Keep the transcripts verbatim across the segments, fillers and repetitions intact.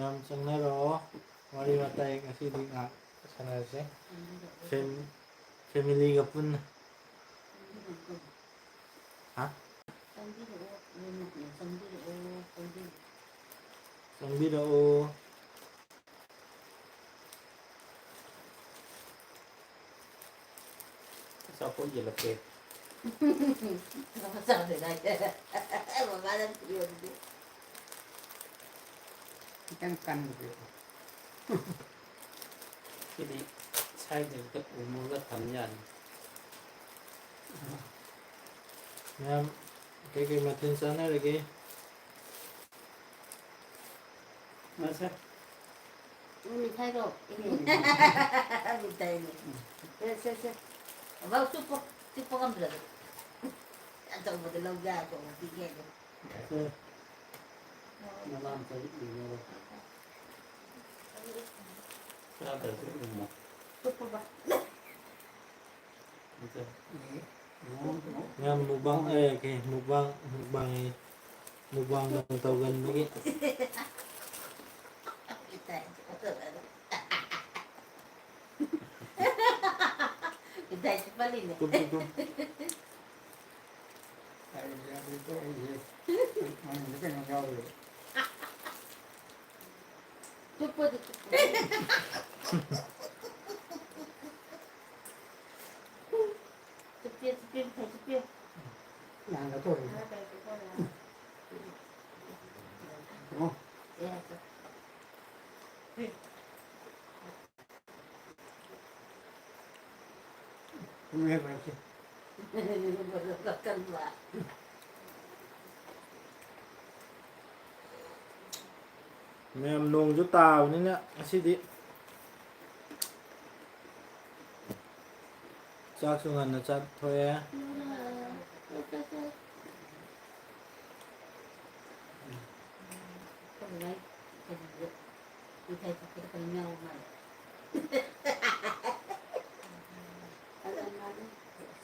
ꯃꯌꯥꯝ ꯆꯪꯅꯔꯛꯑꯣ꯫ ꯋꯥꯔꯤ ꯋꯥꯇꯥꯏ ꯉꯁꯤꯗꯤ ꯉꯥꯏꯍꯥꯛ ꯁꯥꯟꯅꯔꯁꯦ꯫ ꯐꯦꯝ-, ꯐꯦꯃꯤꯂꯤꯒ ꯄꯨꯟꯅ꯫ ꯍꯥ? ꯆꯪꯕꯤꯔꯛꯑꯣ꯫ ꯑꯆꯥꯄꯣꯠ ꯌꯦꯜꯂꯛꯀꯦ꯫ ꯆꯥꯗꯣꯏ ꯉꯥꯏ꯫ ꯃꯃꯥꯅ ꯄꯤꯔꯛꯑꯣ ꯑꯗꯨꯗꯤ꯫ ꯈꯤꯇꯪ ꯀꯟꯅ ꯄꯤꯔꯛꯑꯣ꯫ ꯁꯤꯗꯤ ꯁꯥꯏꯗ ꯍꯦꯛꯇ ꯎꯝꯃꯒ ꯊꯝ ꯌꯥꯅꯤ꯫ ꯃꯌꯥꯝ ꯀꯩꯀꯩ ꯃꯊꯦꯜ ꯆꯥꯟꯅꯔꯒꯦ? ꯃꯁꯦ꯫ ꯎꯝ, ꯃꯤꯊꯥꯏꯔꯣ? ꯎꯝ꯫ ꯃꯤꯊꯥꯏꯅꯦ꯫ ꯁꯦ, ꯁꯦ, ꯁꯦ꯫ ꯑꯕꯥꯎ ꯆꯨꯞꯄꯣ꯫ ꯆꯨꯞꯄ ꯉꯝꯗ꯭ꯔꯗꯤ꯫ ꯑꯆꯧꯕꯗ ꯂꯧ ꯌꯥ, ꯑꯆꯧꯕ ꯄꯤꯒꯦ ꯍꯥꯏꯗꯣ꯫ ꯁꯦ꯫ ꯅꯃꯥꯝꯆꯥ ꯌꯦꯡꯉꯣ꯫ ꯆꯥꯗ꯭ꯔꯁꯨ ꯎꯝꯃꯣ꯫ ꯆꯨꯞꯄꯣꯕ꯫ ꯃꯌꯥꯝ mukbang, ꯑꯦ, ꯀꯩ, mukbang, mukbang ꯍꯥꯏꯌꯦ꯫ Mukbang ꯌꯥꯝ ꯇꯧꯒꯟꯕꯒꯤ꯫ ꯏꯗꯥꯏꯁꯨ ꯄꯜꯂꯤꯅꯦ꯫ ꯇꯨꯝ, ꯇꯨꯝ, ꯇꯨꯝ꯫ ꯑꯩ ꯌꯥꯗꯦꯀꯣ, ꯑꯩꯁꯦ ꯃꯅꯨꯡꯗ ꯀꯩꯅꯣ ꯌꯥꯎꯔꯦ꯫ ꯆꯨꯞꯄꯗꯤ ꯆꯨꯞꯄꯗꯤ꯫ ꯆꯨꯞꯄꯤꯌꯨ, ꯆꯨꯞꯄꯤꯌꯨ, ꯆꯨꯞꯄꯤꯌꯨ꯫ ꯌꯥꯝꯅ ꯇꯧꯔꯦ꯫ ꯉꯥ ꯀꯔꯤ ꯆꯨꯞꯄ ꯂꯩ? ꯑꯣ꯫ ꯑꯦ, ꯆꯨꯞ-꯫ ꯀꯟꯕ꯫ ꯃꯌꯥꯝ ꯅꯣꯡꯁꯨ ꯇꯥꯕꯅꯤꯅ ꯉꯁꯤꯗꯤ ꯆꯥꯛꯁꯨ ꯉꯟꯅ ꯆꯥꯊꯣꯛꯑꯦ꯫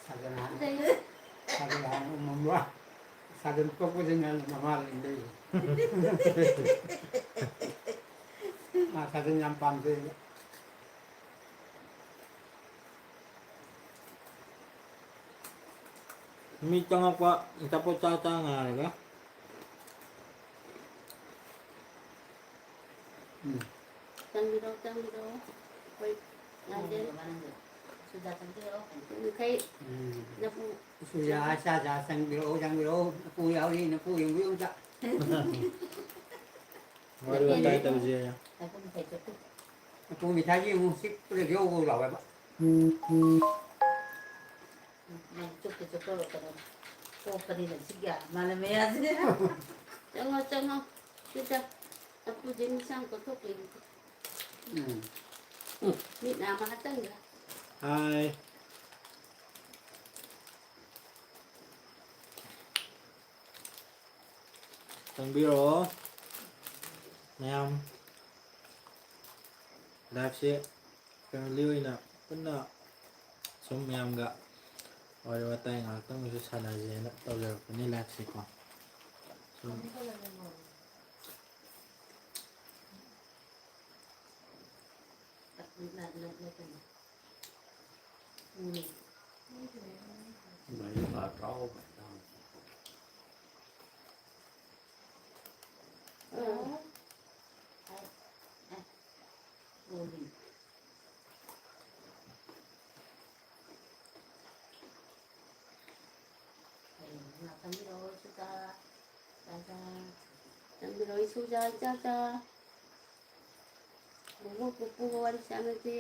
ꯁꯥꯗꯅ ꯍꯥꯟꯅ, ꯁꯥꯗꯅ ꯍꯥꯟꯅ ꯎꯃꯝꯕ꯫ ꯁꯥꯗꯅ ꯇꯣꯛꯄꯁꯤꯅ ꯃꯃꯥ ꯂꯩꯗꯣꯏꯅꯤ꯫ ꯁꯥꯖꯟ ꯌꯥꯝ ꯄꯥꯝꯖꯩ꯫ ꯃꯤ ꯆꯪꯉꯛꯄ ꯑꯆꯥꯄꯣꯠ ꯆꯥ ꯆꯥ ꯉꯥꯏꯔꯒ꯫ ꯎꯝ꯫ ꯆꯪꯕꯤꯔꯣ, ꯆꯪꯕꯤꯔꯣ꯫ ꯑꯩꯈꯣꯏ ꯉꯥꯏꯖꯔꯤ꯫ ꯁꯨꯖꯥ ꯆꯪꯕꯤꯔꯣ꯫ ꯃꯈꯩ ꯎꯝ꯫ ꯅꯄꯨ ꯁꯨꯖꯥ, ꯆꯥ, ꯆꯥ, ꯆꯪꯕꯤꯔꯛꯑꯣ, ꯆꯪꯕꯤꯔꯛꯑꯣ꯫ ꯅꯄꯨ ꯌꯥꯎꯔꯤ, ꯅꯄꯨ ꯌꯦꯡꯕꯤꯌꯨ ꯑꯝꯇ꯫ ꯋꯥꯔꯤ ꯋꯥꯇꯥꯏ ꯇꯧꯁꯦ꯫ ꯅꯄꯨ ꯃꯤꯊꯥꯏꯁꯦ ꯌꯦꯡꯉꯨ, ꯆꯤꯛꯄꯗ ꯒ꯭ꯌꯧ ꯒ꯭ꯌꯧ ꯂꯥꯎꯋꯦꯕ꯫ ꯃꯥ ꯆꯨꯞꯇ ꯆꯨꯞꯇꯧꯔꯛꯀꯗꯕꯅꯤ꯫ ꯄꯣꯛꯄꯅꯤꯅ ꯁꯤ ꯒ꯭ꯌꯥꯟ ꯃꯥꯅ ꯃꯌꯥꯁꯦ꯫ ꯆꯪꯉꯣ, ꯆꯪꯉꯣ꯫ ꯁꯤꯗ ꯅꯄꯨꯁꯦ ꯃꯤꯁꯥꯡ ꯀꯣꯠꯊꯣꯛꯄꯤꯔꯤꯁꯦ꯫ ꯎꯝ꯫ ꯃꯤꯠ ꯅꯥ ꯑꯃ ꯍꯥꯞꯆꯟꯈ꯭ꯔꯦ꯫ ꯍꯥꯏ꯫ ꯆꯪꯕꯤꯔꯛꯑꯣ ꯃꯌꯥꯝ꯫ ꯂꯥꯏꯐꯁꯦ ꯐꯦꯃꯤꯂꯤ ꯑꯣꯏꯅ ꯄꯨꯟꯅ ꯁꯨꯝ ꯃꯌꯥꯝꯒ ꯋꯥꯔꯤ ꯋꯥꯇꯥꯏ ꯉꯥꯏꯍꯥꯛꯇꯪꯁꯨ ꯁꯥꯟꯅꯁꯦꯅ ꯇꯧꯖꯔꯛꯄꯅꯤ ꯂꯥꯏꯐꯁꯦꯀꯣ꯫ ꯁꯨꯝ ꯆꯪꯕꯤꯔꯛꯑꯣ, ꯏꯁꯨꯖꯥ, ꯏꯆꯥꯆꯥ꯫ ꯕꯣꯕꯣꯛ ꯄꯨꯄꯨꯒ ꯋꯥꯔꯤ ꯁꯥꯟꯅꯁꯦ꯫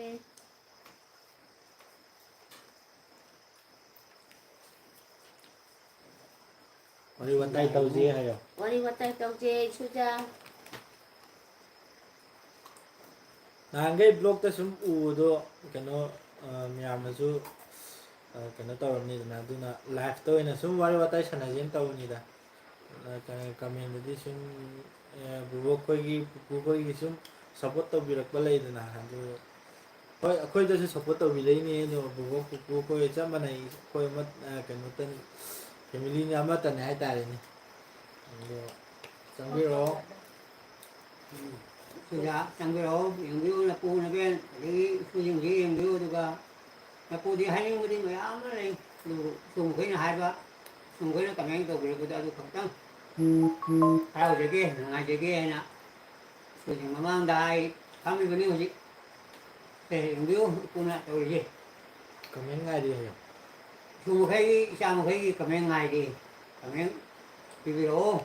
ꯋꯥꯔꯤ ꯋꯥꯇꯥꯏ ꯇꯧꯁꯦ ꯍꯥꯏꯌꯣ꯫ ꯋꯥꯔꯤ ꯋꯥꯇꯥꯏ ꯇꯧꯁꯦ, ꯏꯁꯨꯖꯥ꯫ ꯅꯍꯥꯟꯈꯩ ꯕ꯭ꯂꯣꯛꯇ ꯁꯨꯝ ꯎꯕꯗꯣ ꯀꯩꯅꯣ, ꯑ, ꯃꯌꯥꯝꯅꯁꯨ, ꯑ, ꯀꯩꯅꯣ ꯇꯧꯔꯝꯅꯤꯗꯅ, ꯑꯗꯨꯅ ꯂꯥꯏꯐꯇ ꯑꯣꯏꯅ ꯁꯨꯝ ꯋꯥꯔꯤ ꯋꯥꯇꯥꯏ ꯁꯥꯟꯅꯁꯦꯅ ꯇꯧꯕꯅꯤꯗ꯫ ꯑ, ꯀ-, ꯀꯃꯦꯟꯗꯗꯤ ꯁꯨꯝ, ꯑ, ꯕꯣꯕꯣꯛ ꯈꯣꯏꯒꯤ, ꯄꯨꯄꯨ ꯈꯣꯏꯒꯤ ꯁꯨꯝ ꯁꯞꯄꯣꯔꯠ ꯇꯧꯕꯤꯔꯛꯄ ꯂꯩꯗꯅ, ꯑꯗꯨ ꯍꯣꯏ, ꯑꯩꯈꯣꯏꯗꯁꯨ ꯁꯞꯄꯣꯔꯠ ꯇꯧꯕꯤꯔꯛꯏꯅꯦ, ꯑꯗꯣ ꯕꯣꯕꯣꯛ ꯄꯨꯄꯨ ꯑꯩꯈꯣꯏ ꯆꯞ ꯃꯥꯟꯅꯩ, ꯑꯩꯈꯣꯏ ꯑꯃ, ꯑ, ꯀꯩꯅꯣꯇꯅꯤ, ꯐꯦꯃꯤꯂꯤꯅꯤ, ꯑꯃꯠꯇꯅꯤ ꯍꯥꯏꯇꯥꯔꯦꯅꯦ꯫ ꯑꯗꯣ ꯆꯪꯕꯤꯔꯛꯑꯣ꯫ ꯎꯝ꯫ ꯁꯤꯗ ꯆꯪꯕꯤꯔꯛꯑꯣ, ꯌꯦꯡꯕꯤꯌꯨ, ꯅꯄꯨ ꯅꯄꯦꯟ, ꯑꯗꯒꯤ ꯏꯁꯨꯁꯤꯡꯁꯤ ꯌꯦꯡꯕꯤꯌꯨ, ꯑꯗꯨꯒ ꯅꯄꯨꯗꯤ ꯍꯥꯏꯅꯤꯡꯕꯗꯤ ꯃꯌꯥꯝ ꯑꯃ ꯂꯩ, ꯑꯗꯨꯕꯨ ꯏꯁꯨ ꯃꯈꯣꯏꯅ ꯍꯥꯏꯕ, ꯏꯁꯨ ꯃꯈꯣꯏꯅ comment ꯇꯧꯕꯤꯔꯛꯄꯗꯣ ꯑꯗꯨ ꯈꯛꯇꯪ ꯍꯔꯥꯎꯖꯒꯦ, ꯅꯨꯡꯉꯥꯏꯖꯒꯦ ꯍꯥꯏꯅ ꯏꯁꯨꯁꯤꯡ ꯃꯃꯥꯡꯗ ꯑꯩ ꯐꯝꯃꯤꯕꯅꯤ ꯍꯧꯖꯤꯛ꯫ ꯁꯦ, ꯌꯦꯡꯕꯤꯌꯨ, ꯏꯄꯨꯅ ꯇꯧꯔꯤꯁꯦ꯫ Comment ꯉꯥꯏꯔꯤ ꯍꯥꯏꯌꯣ꯫ ꯏꯁꯨ ꯃꯈꯩꯒꯤ, ꯏꯆꯥ ꯃꯈꯩꯒꯤ comment ꯉꯥꯏꯔꯤ꯫ Comment ꯄꯤꯕꯤꯔꯛꯑꯣ꯫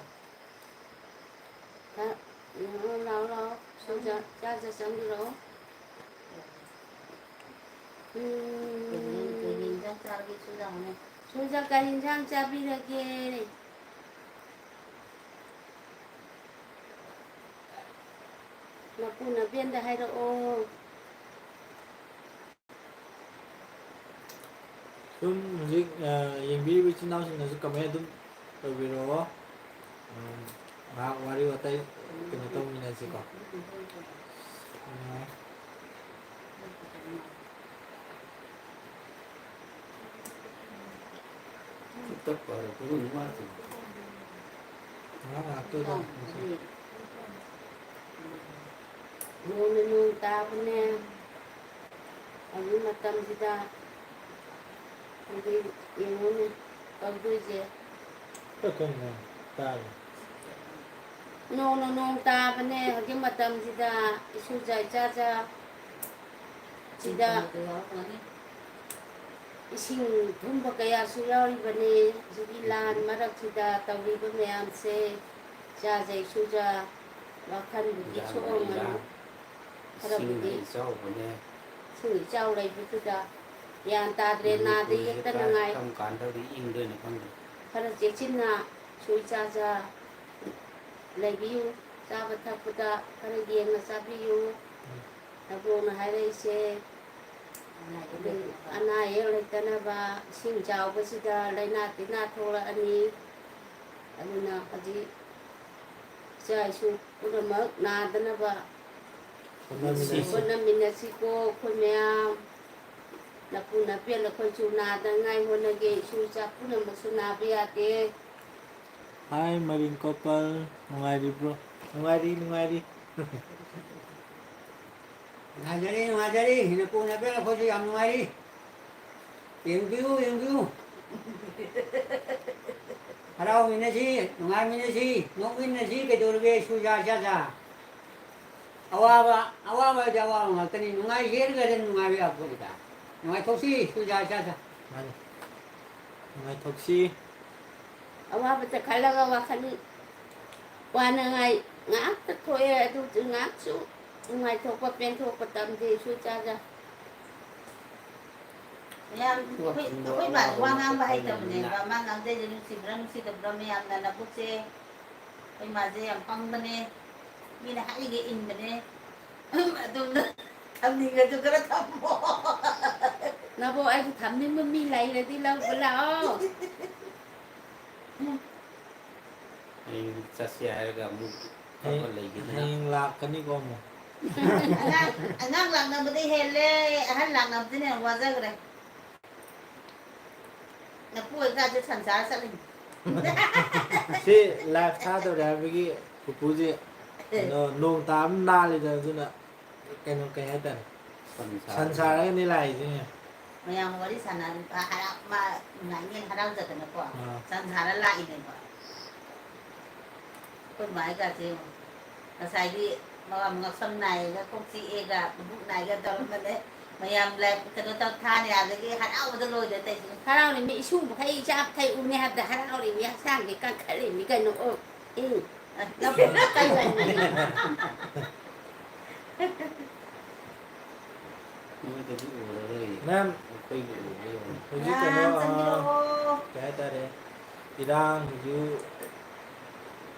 ꯂꯥꯛꯑꯣ, ꯂꯥꯛꯑꯣ, ꯂꯥꯛꯑꯣ꯫ ꯁꯨꯖꯥ, ꯆꯥ, ꯆꯥ, ꯆꯪꯕꯤꯔꯛꯑꯣ꯫ ꯎꯝ꯫ ꯀꯔꯤ, ꯀꯔꯤ ꯏꯟꯖꯥꯡ ꯆꯥꯔꯒꯦ, ꯁꯨꯖꯥ ꯍꯣꯏ? ꯁꯨꯖꯥ, ꯀꯔꯤ ꯏꯟꯖꯥꯡ ꯆꯥꯕꯤꯔꯒꯦ? ꯃꯄꯨ ꯅꯄꯦꯟꯗ ꯍꯥꯏꯔꯛꯑꯣ꯫ ꯁꯨꯝ ꯍꯧꯖꯤꯛ, ꯑ, ꯌꯦꯡꯕꯤꯔꯤꯕ ꯏꯆꯤꯟ ꯏꯅꯥꯎꯁꯤꯡꯅꯁꯨ comment ꯑꯗꯨꯝ ꯇꯧꯕꯤꯔꯛꯑꯣ꯫ ꯎꯝ, ꯉꯥꯏꯍꯥꯛ ꯋꯥꯔꯤ ꯋꯥꯇꯥꯏ ꯀꯩꯅꯣ ꯇꯧꯃꯤꯟꯅꯁꯤꯀꯣ꯫ ꯎꯝ꯫ ꯉꯥꯏꯍꯥꯛ ꯉꯥꯏꯍꯥꯛꯇꯨꯗ ꯅꯣꯡꯅ ꯅꯣꯡ ꯇꯥꯕꯅꯦ꯫ ꯍꯧꯖꯤꯛ ꯃꯇꯝꯁꯤꯗ ꯍꯧꯖꯤꯛ ꯌꯦꯡꯉꯨꯅꯦ ꯇꯧꯗꯣꯏꯁꯦ꯫ ꯈꯔ ꯀꯟꯅ ꯇꯥꯔꯦ꯫ ꯅꯣꯡꯅ ꯅꯣꯡ ꯇꯥꯕꯅꯦ ꯍꯧꯖꯤꯛ ꯃꯇꯝꯁꯤꯗ, ꯏꯁꯨ ꯆꯥꯏꯆꯥ ꯆꯥ ꯁꯤꯗ ꯏꯁꯤꯡ ꯊꯨꯝꯕ ꯀꯌꯥꯁꯨ ꯌꯥꯎꯔꯤꯕꯅꯤ꯫ ꯍꯧꯖꯤꯛꯀꯤ ꯂꯥꯟ ꯃꯔꯛꯁꯤꯗ ꯇꯧꯔꯤꯕ ꯃꯌꯥꯝꯁꯦ, ꯆꯥꯖꯩ ꯁꯨꯖ ꯋꯥꯈꯜꯕꯨꯗꯤ ꯁꯣꯛꯑꯝꯒꯅꯤ꯫ ꯈꯔꯕꯨꯗꯤ ꯏꯁꯤꯡ ꯏꯆꯥꯎꯕꯅꯦ꯫ ꯏꯁꯤꯡ ꯏꯆꯥꯎ ꯂꯩꯕꯗꯨꯗ ꯒ꯭ꯌꯥꯟ ꯇꯥꯗ꯭ꯔꯦ, ꯅꯥꯗ ꯃꯅꯤꯄꯨꯔꯁꯦ ꯌꯦꯛꯇꯅ ꯀꯔꯝ ꯉꯥꯏ꯫ ꯀꯔꯝ ꯀꯥꯟꯗꯗꯤ ꯏꯪꯗꯣꯏꯅꯣ ꯈꯪꯗꯦ꯫ ꯈꯔ ꯆꯦꯛꯁꯤꯟꯅ ꯁꯨꯏ ꯆꯥꯖ ꯂꯩꯕꯤꯌꯨ꯫ ꯆꯥꯕ ꯊꯛꯄꯗ ꯈꯔ ꯌꯦꯡꯅ ꯆꯥꯕꯤꯌꯨ꯫ ꯅꯕꯣꯛꯅ ꯍꯥꯏꯔꯛꯏꯁꯦ, ꯑꯅꯥ ꯑꯌꯦꯛ ꯂꯩꯇꯅꯕ꯫ ꯑꯅꯥ ꯑꯌꯦꯛ ꯂꯩꯇꯅꯕ, ꯏꯁꯤꯡ ꯆꯥꯎꯕꯁꯤꯗ ꯂꯥꯏꯅꯥ ꯇꯤꯟꯅꯥ ꯊꯣꯛꯂꯛꯑꯅꯤ꯫ ꯑꯗꯨꯅ ꯍꯧꯖꯤꯛ ꯏꯆꯥ ꯏꯁꯨ ꯄꯨꯝꯅꯃꯛ ꯅꯥꯗꯅꯕ ꯍꯣꯠꯅꯃꯤꯟꯅꯁꯤ꯫ ꯍꯣꯠꯅꯃꯤꯟꯅꯁꯤꯀꯣ ꯑꯩꯈꯣꯏ ꯃꯌꯥꯝ꯫ ꯅꯄꯨ ꯅꯄꯦꯜ ꯑꯩꯈꯣꯏꯁꯨ ꯅꯥꯗꯅꯉꯥꯏ ꯍꯣꯠꯅꯒꯦ꯫ ꯏꯁꯨ ꯏꯆꯥ ꯄꯨꯝꯅꯃꯛꯁꯨ ꯅꯥꯕ ꯌꯥꯗꯦ꯫ Hi, ꯃꯔꯤꯡ couple, ꯅꯨꯡꯉꯥꯏꯔꯤꯕ꯭ꯔꯣ? ꯅꯨꯡꯉꯥꯏꯔꯤ, ꯅꯨꯡꯉꯥꯏꯔꯤ꯫ ꯅꯨꯡꯉꯥꯏꯖꯔꯤ, ꯅꯨꯡꯉꯥꯏꯖꯔꯤ꯫ ꯏꯅꯄꯨ ꯅꯄꯦꯅ ꯑꯩꯈꯣꯏꯁꯨ ꯌꯥꯝ ꯅꯨꯡꯉꯥꯏꯔꯤ꯫ ꯌꯦꯡꯕꯤꯌꯨ, ꯌꯦꯡꯕꯤꯌꯨ꯫ ꯍꯔꯥꯎꯃꯤꯟꯅꯁꯤ, ꯅꯨꯡꯉꯥꯏꯃꯤꯟꯅꯁꯤ, ꯅꯣꯛꯃꯤꯟꯅꯁꯤ, ꯀꯩꯗꯧꯔꯒꯦ? ꯁꯨꯖꯥ ꯆꯥꯖꯥ꯫ ꯑꯋꯥꯕ, ꯑꯋꯥꯕ ꯍꯥꯏꯗꯤ ꯑꯋꯥꯕ ꯉꯥꯛꯇꯅꯤ꯫ ꯅꯨꯡꯉꯥꯏ ꯍꯦꯟꯒ꯭ꯔꯗꯤ ꯅꯨꯡꯉꯥꯏꯕ ꯌꯥꯄꯣꯠꯅꯤꯗ꯫ ꯅꯨꯡꯉꯥꯏꯊꯣꯛꯁꯤ, ꯁꯨꯖꯥ ꯆꯥꯖꯥ꯫ ꯃꯥꯅꯤ꯫ ꯅꯨꯡꯉꯥꯏꯊꯣꯛꯁꯤ꯫ ꯑꯋꯥꯕꯇ ꯈꯜꯂꯒ ꯋꯥꯈꯜ ꯋꯥꯅꯉꯥꯏ ꯉꯥꯛꯇ ꯊꯣꯛꯑꯦ꯫ ꯑꯗꯨꯁꯨ ꯉꯥꯏꯍꯥꯛꯁꯨ ꯅꯨꯡꯉꯥꯏꯊꯣꯛꯄ ꯄꯦꯟꯊꯣꯛꯄ ꯇꯝꯁꯤ, ꯁꯨꯖꯥ ꯆꯥꯖꯥ꯫ ꯃꯌꯥꯝ, ꯑꯩꯈꯣꯏ, ꯑꯩꯈꯣꯏ ꯃꯥꯗꯤ ꯋꯥ ꯉꯥꯡꯕ ꯍꯩꯇꯕꯅꯦꯕ꯫ ꯃꯥ ꯉꯥꯡꯖꯩꯁꯦ ꯅꯨꯡꯁꯤꯕ꯭ꯔꯥ ꯅꯨꯡꯁꯤꯗꯕ꯭ꯔꯥ ꯃꯌꯥꯝꯅ ꯅꯕꯨꯛꯁꯦ꯫ ꯑꯩꯈꯣꯏ ꯃꯥꯁꯦ ꯌꯥꯝ ꯄꯪꯕꯅꯦ꯫ ꯃꯤꯅ ꯍꯥꯏꯔꯤꯒꯩ ꯏꯟꯕꯅꯦ꯫ ꯑꯗꯨꯝꯅ ꯊꯝꯅꯤꯡꯉꯁꯨ ꯈꯔ ꯊꯝꯃꯣ꯫ ꯅꯕꯣꯛ, ꯑꯩꯕꯨ ꯊꯝꯅꯤꯡꯕ ꯃꯤ ꯂꯩꯔꯗꯤ ꯂꯧꯕ ꯂꯥꯛꯑꯣ꯫ ꯍꯌꯦꯡ ꯆꯠꯁꯦ ꯍꯥꯏꯔꯒ ꯑꯃꯨꯛ ꯍꯌꯦꯡ, ꯊꯕꯛ ꯂꯩꯈꯤꯗꯅ꯫ ꯍꯌꯦꯡ ꯂꯥꯛꯀꯅꯤꯀꯣ ꯑꯃꯨꯛ꯫ ꯑꯉꯥꯡ, ꯑꯉꯥꯡ ꯂꯥꯛꯅꯕꯗꯤ ꯍꯦꯜꯂꯦ, ꯑꯍꯟ ꯂꯥꯛꯅꯕꯗꯨꯅ ꯍꯦꯟꯅ ꯋꯥꯖꯈ꯭ꯔꯦ꯫ ꯅꯄꯨ ꯑꯣꯏꯇꯥꯁꯨ ꯁꯟ ꯆꯥꯔ ꯆꯠꯂꯤꯅꯤ꯫ ꯁꯤ live ꯊꯥꯗꯧꯔꯦ ꯍꯥꯏꯕꯒꯤ ꯄꯨꯄꯨꯁꯦ ꯀꯩꯅꯣ ꯅꯣꯡ ꯇꯥꯕꯅ ꯅꯥꯜꯂꯤꯗ, ꯑꯗꯨꯅ ꯀꯩꯅꯣ ꯀꯩ ꯍꯥꯏꯇꯥꯔꯦ? ꯁꯟ ꯁꯟ ꯁꯥꯔꯒ꯫ ꯁꯥꯔꯒꯅꯤ ꯂꯥꯛꯏꯁꯦ꯫ ꯃꯌꯥꯝ ꯋꯥꯔꯤ ꯁꯥꯟꯅ ꯍꯔꯥꯎ, ꯃꯥ ꯅꯨꯡꯉꯥꯏꯅꯦꯅ ꯍꯔꯥꯎꯖꯗꯅꯀꯣ ꯑꯥ꯫ ꯁꯟ ꯁꯥꯔ ꯂꯥꯛꯏꯅꯦꯕ꯫ ꯑꯩꯈꯣꯏ ꯃꯥꯏꯒꯁꯦ ꯌꯦꯡꯉꯣ꯫ ꯉꯁꯥꯏꯗꯤ ꯃꯃꯥ ꯉꯛꯁꯝ ꯅꯥꯏꯌꯦꯒ, ꯀꯣꯛ ꯆꯤꯛꯑꯦꯒ, ꯃꯕꯨꯛ ꯅꯥꯏꯒ ꯇꯧꯔꯝꯕꯅꯦ꯫ ꯃꯌꯥꯝ ꯂꯥꯏ ꯀꯩꯅꯣ ꯇꯧ ꯊꯥꯅꯤ ꯑꯥꯗꯒꯤ ꯍꯔꯥꯎꯕꯗ ꯂꯣꯏꯔꯦ ꯇꯧꯏꯁꯤꯅꯦ꯫ ꯍꯔꯥꯎꯔꯤꯃꯤ, ꯏꯁꯨ ꯃꯈꯩ ꯆꯥ ꯃꯈꯩ ꯎꯅꯤ ꯍꯥꯏꯕꯗ ꯍꯔꯥꯎꯔꯤꯃꯤ, ꯍꯛꯆꯥꯡꯗꯤ ꯀꯟꯈꯠꯂꯤꯃꯤ ꯀꯩꯅꯣ꯫ ꯑꯣ, ꯏ꯫ ꯅꯕꯨꯛ ꯀꯟꯈꯠꯂꯤꯃꯤ꯫ ꯅꯣꯏꯗꯗꯤ ꯎꯔꯔꯣꯏ꯫ ꯃꯦꯝ, ꯑꯩꯈꯣꯏꯒꯤ ꯎꯕ ꯌꯥꯏ꯫ ꯍꯧꯖꯤꯛ ꯀꯩꯅꯣ, ꯃꯌꯥꯝ ꯑ, ꯆꯪꯕꯤꯔꯛꯑꯣ꯫ ꯀꯩ ꯍꯥꯏꯇꯥꯔꯦ, ꯏꯔꯥꯡꯁꯨ,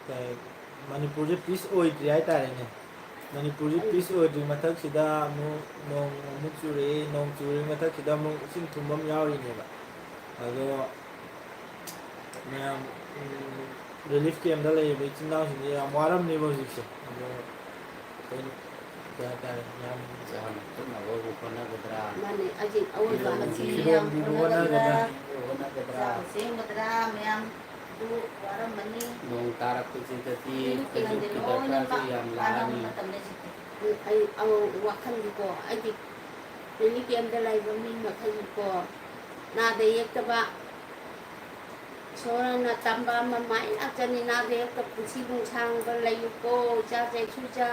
ꯀꯩ, ꯃꯅꯤꯄꯨꯔꯁꯦ peace ꯑꯣꯏꯗ꯭ꯔꯤ ꯍꯥꯏꯇꯥꯔꯦꯅꯦ꯫ ꯃꯅꯤꯄꯨꯔꯁꯦ peace ꯑꯣꯏꯗ꯭ꯔꯤ ꯃꯊꯛꯁꯤꯗ ꯑꯃꯨꯛ ꯅꯣꯡ ꯑꯃꯨꯛ ꯆꯨꯔꯛꯑꯦ, ꯅꯣꯡ ꯆꯨꯔꯛꯏ ꯃꯊꯛꯁꯤꯗ ꯑꯃꯨꯛ ꯏꯁꯤꯡ ꯊꯨꯝꯕ ꯑꯃ ꯌꯥꯎꯔꯤꯅꯦꯕ꯫ ꯑꯗꯣ ꯃꯌꯥꯝ, ꯎꯝ, relief campꯇ ꯂꯩꯔꯤꯕ ꯏꯆꯤꯟ ꯏꯅꯥꯎꯁꯤꯡꯁꯦ ꯌꯥꯝ ꯋꯥꯔꯝꯅꯦꯕ ꯍꯧꯖꯤꯛꯁꯦ꯫ ꯑꯗꯣ ꯑꯩꯈꯣꯏꯅ ꯀꯩ ꯍꯥꯏꯇꯥꯔꯦ, ꯌꯥꯝ ꯆꯥꯅ ꯊꯛꯅꯕꯕꯨ ꯍꯣꯠꯅꯒꯗ꯭ꯔꯥ? ꯃꯥꯅꯦ, ꯍꯧꯖꯤꯛ ꯑꯑꯣꯏꯕ ꯐꯤꯔꯣꯜ, ꯍꯧꯖꯤꯛ ꯐꯤꯔꯣꯜꯒꯤꯕꯨ ꯍꯣꯠꯅꯒꯗ꯭ꯔꯥ? ꯍꯣꯠꯅꯒꯗ꯭ꯔꯥ? ꯆꯥꯕ ꯁꯦꯝꯒꯗ꯭ꯔꯥ? ꯃꯌꯥꯝ ꯑꯗꯨ ꯋꯥꯔꯝꯃꯅꯤ꯫ ꯅꯣꯡ ꯇꯥꯔꯛꯄꯁꯤꯗꯗꯤ ꯌꯨꯝ ꯀꯩꯔꯣꯝꯗꯤ ꯐꯩꯖꯨꯞꯀꯤ ꯂꯣꯏꯅꯃꯛ ꯗꯔꯀꯥꯔꯁꯨ ꯌꯥꯝ ꯋꯥꯅꯕ ꯂꯥꯛꯑꯅꯤ꯫ ꯃꯇꯝꯅꯤ ꯍꯧꯖꯤꯛꯇꯤ꯫ ꯑꯩ, ꯑꯧ, ꯋꯥꯈꯜꯗꯤꯀꯣ, ꯑꯩꯗꯤ ꯔꯤꯂꯤꯐ ꯀꯦꯝꯗ ꯂꯩꯕ ꯃꯤ ꯃꯈꯩꯒꯤꯀꯣ, ꯅꯥꯗ ꯌꯦꯛꯇꯕ, ꯏꯁꯣꯔꯅ ꯇꯝꯕ ꯑꯃ ꯃꯥꯏ ꯉꯥꯛꯇꯅꯤ꯫ ꯅꯥꯗ ꯌꯦꯛꯇ ꯄꯨꯟꯁꯤ ꯅꯨꯡꯁꯥꯡꯕ ꯂꯩꯌꯨꯀꯣ, ꯏꯆꯥ ꯏꯁꯨꯖꯥ꯫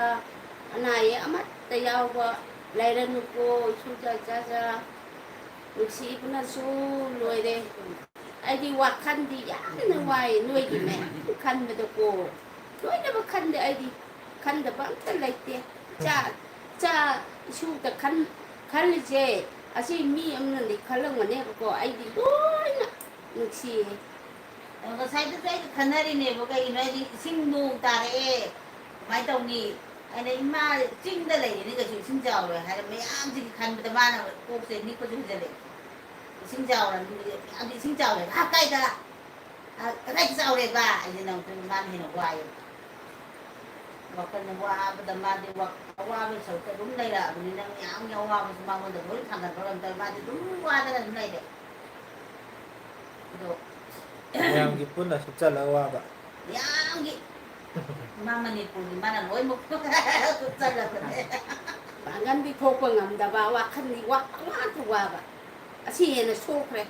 ꯑꯅꯥ ꯑꯌꯦꯛ ꯑꯃꯠꯇ ꯌꯥꯎꯕ ꯂꯩꯔꯅꯨꯀꯣ, ꯏꯁꯨꯖꯥ ꯏꯆꯥꯖꯥ꯫ ꯅꯨꯡꯁꯤꯕꯅꯁꯨ ꯂꯣꯏꯔꯦ꯫ ꯑꯩꯗꯤ ꯋꯥꯈꯜꯗꯤ ꯌꯥꯝꯅ ꯋꯥꯏ, ꯅꯣꯏꯒꯤ ꯃꯌꯥꯝ ꯈꯟꯕꯗꯀꯣ꯫ ꯂꯣꯏꯅꯃꯛ ꯈꯟꯗꯦ ꯑꯩꯗꯤ꯫ ꯈꯟꯗꯕ ꯑꯝꯇ ꯂꯩꯇꯦ꯫ ꯆꯥ, ꯆꯥ, ꯏꯁꯨꯗ ꯈꯟ-, ꯈꯜꯂꯤꯁꯦ, ꯑꯁꯤ ꯃꯤ ꯑꯃꯅꯗꯤ ꯈꯜꯂꯝꯒꯅꯦꯕꯀꯣ, ꯑꯩꯗꯤ ꯂꯣꯏꯅ ꯅꯨꯡꯁꯤꯌꯦ꯫ ꯑꯗꯣ ꯉꯁꯥꯏꯗꯁꯨ ꯑꯩꯒ ꯈꯟꯅꯔꯤꯅꯦꯕ, ꯀꯩꯒꯤꯅꯣ ꯍꯥꯏꯗꯤ ꯏꯁꯤꯡ ꯅꯣꯡ ꯇꯥꯔꯛꯑꯦ, ꯀꯃꯥꯏꯅ ꯇꯧꯅꯤ? ꯑꯩꯅ, "ꯏꯃꯥ, ꯆꯤꯡꯗ ꯂꯩꯔꯤꯅꯤ ꯀꯩꯁꯨ ꯏꯁꯤꯡ ꯆꯥꯎꯔꯣꯏ" ꯍꯥꯏꯔ, ꯃꯌꯥꯝꯁꯤꯒꯤ ꯈꯟꯕꯗ ꯃꯥꯅ ꯀꯣꯛꯁꯦ ꯅꯤꯛꯄꯁꯨ ꯍꯦꯟꯖꯜꯂꯛꯑꯦ꯫ ꯏꯁꯤꯡ ꯆꯥꯎꯔꯕꯅꯤ, ꯃꯌꯥꯝꯁꯤ ꯏꯁꯤꯡ ꯆꯥꯎꯔꯦ꯫ "ꯍꯥ, ꯀꯥꯏꯗ? ꯑ, ꯀꯗꯥꯏꯗ ꯆꯥꯎꯔꯦꯕ?" ꯑꯩꯁꯦ ꯅꯪ ꯃꯥꯅ ꯍꯦꯟꯅ ꯋꯥꯏꯌꯦꯕ꯫ ꯋꯥꯈꯜ ꯋꯥꯕꯗ ꯃꯥꯗꯤ ꯋꯥ-, ꯑꯋꯥꯕꯒꯤ ꯁꯔꯨꯛꯇ ꯑꯗꯨꯝ ꯂꯩꯔꯛꯑꯕꯅꯤꯅ ꯃꯌꯥꯝꯒꯤ ꯑꯋꯥꯕꯁꯨ ꯃꯉꯣꯟꯗ ꯂꯣꯏ ꯊꯥꯡꯒꯠꯄ ꯉꯝꯗꯕ ꯃꯥꯗꯤ ꯑꯗꯨꯝ ꯋꯥꯗꯅ ꯑꯗꯨꯝ ꯂꯩꯔꯦ꯫ ꯑꯗꯣ ꯃꯌꯥꯝꯒꯤ ꯄꯨꯟꯅ ꯁꯨꯞꯆꯜꯂꯒ ꯋꯥꯕ꯫ ꯃꯌꯥꯝꯒꯤ ꯏꯃꯥ ꯃꯅꯤꯄꯨꯔꯒꯤ ꯃꯥꯅ ꯂꯣꯏꯃꯛ ꯁꯨꯞꯆꯜꯂꯕꯅꯦ꯫ ꯄꯥꯡꯒꯟꯗꯤ ꯊꯣꯛꯄ ꯉꯝꯗꯕ, ꯋꯥꯈꯜꯗꯤ ꯋꯥ-, ꯄꯪꯋꯥꯗ ꯋꯥꯕ꯫ ꯑꯁꯤ ꯍꯦꯟꯅ ꯁꯣꯛꯈ꯭ꯔꯦ꯫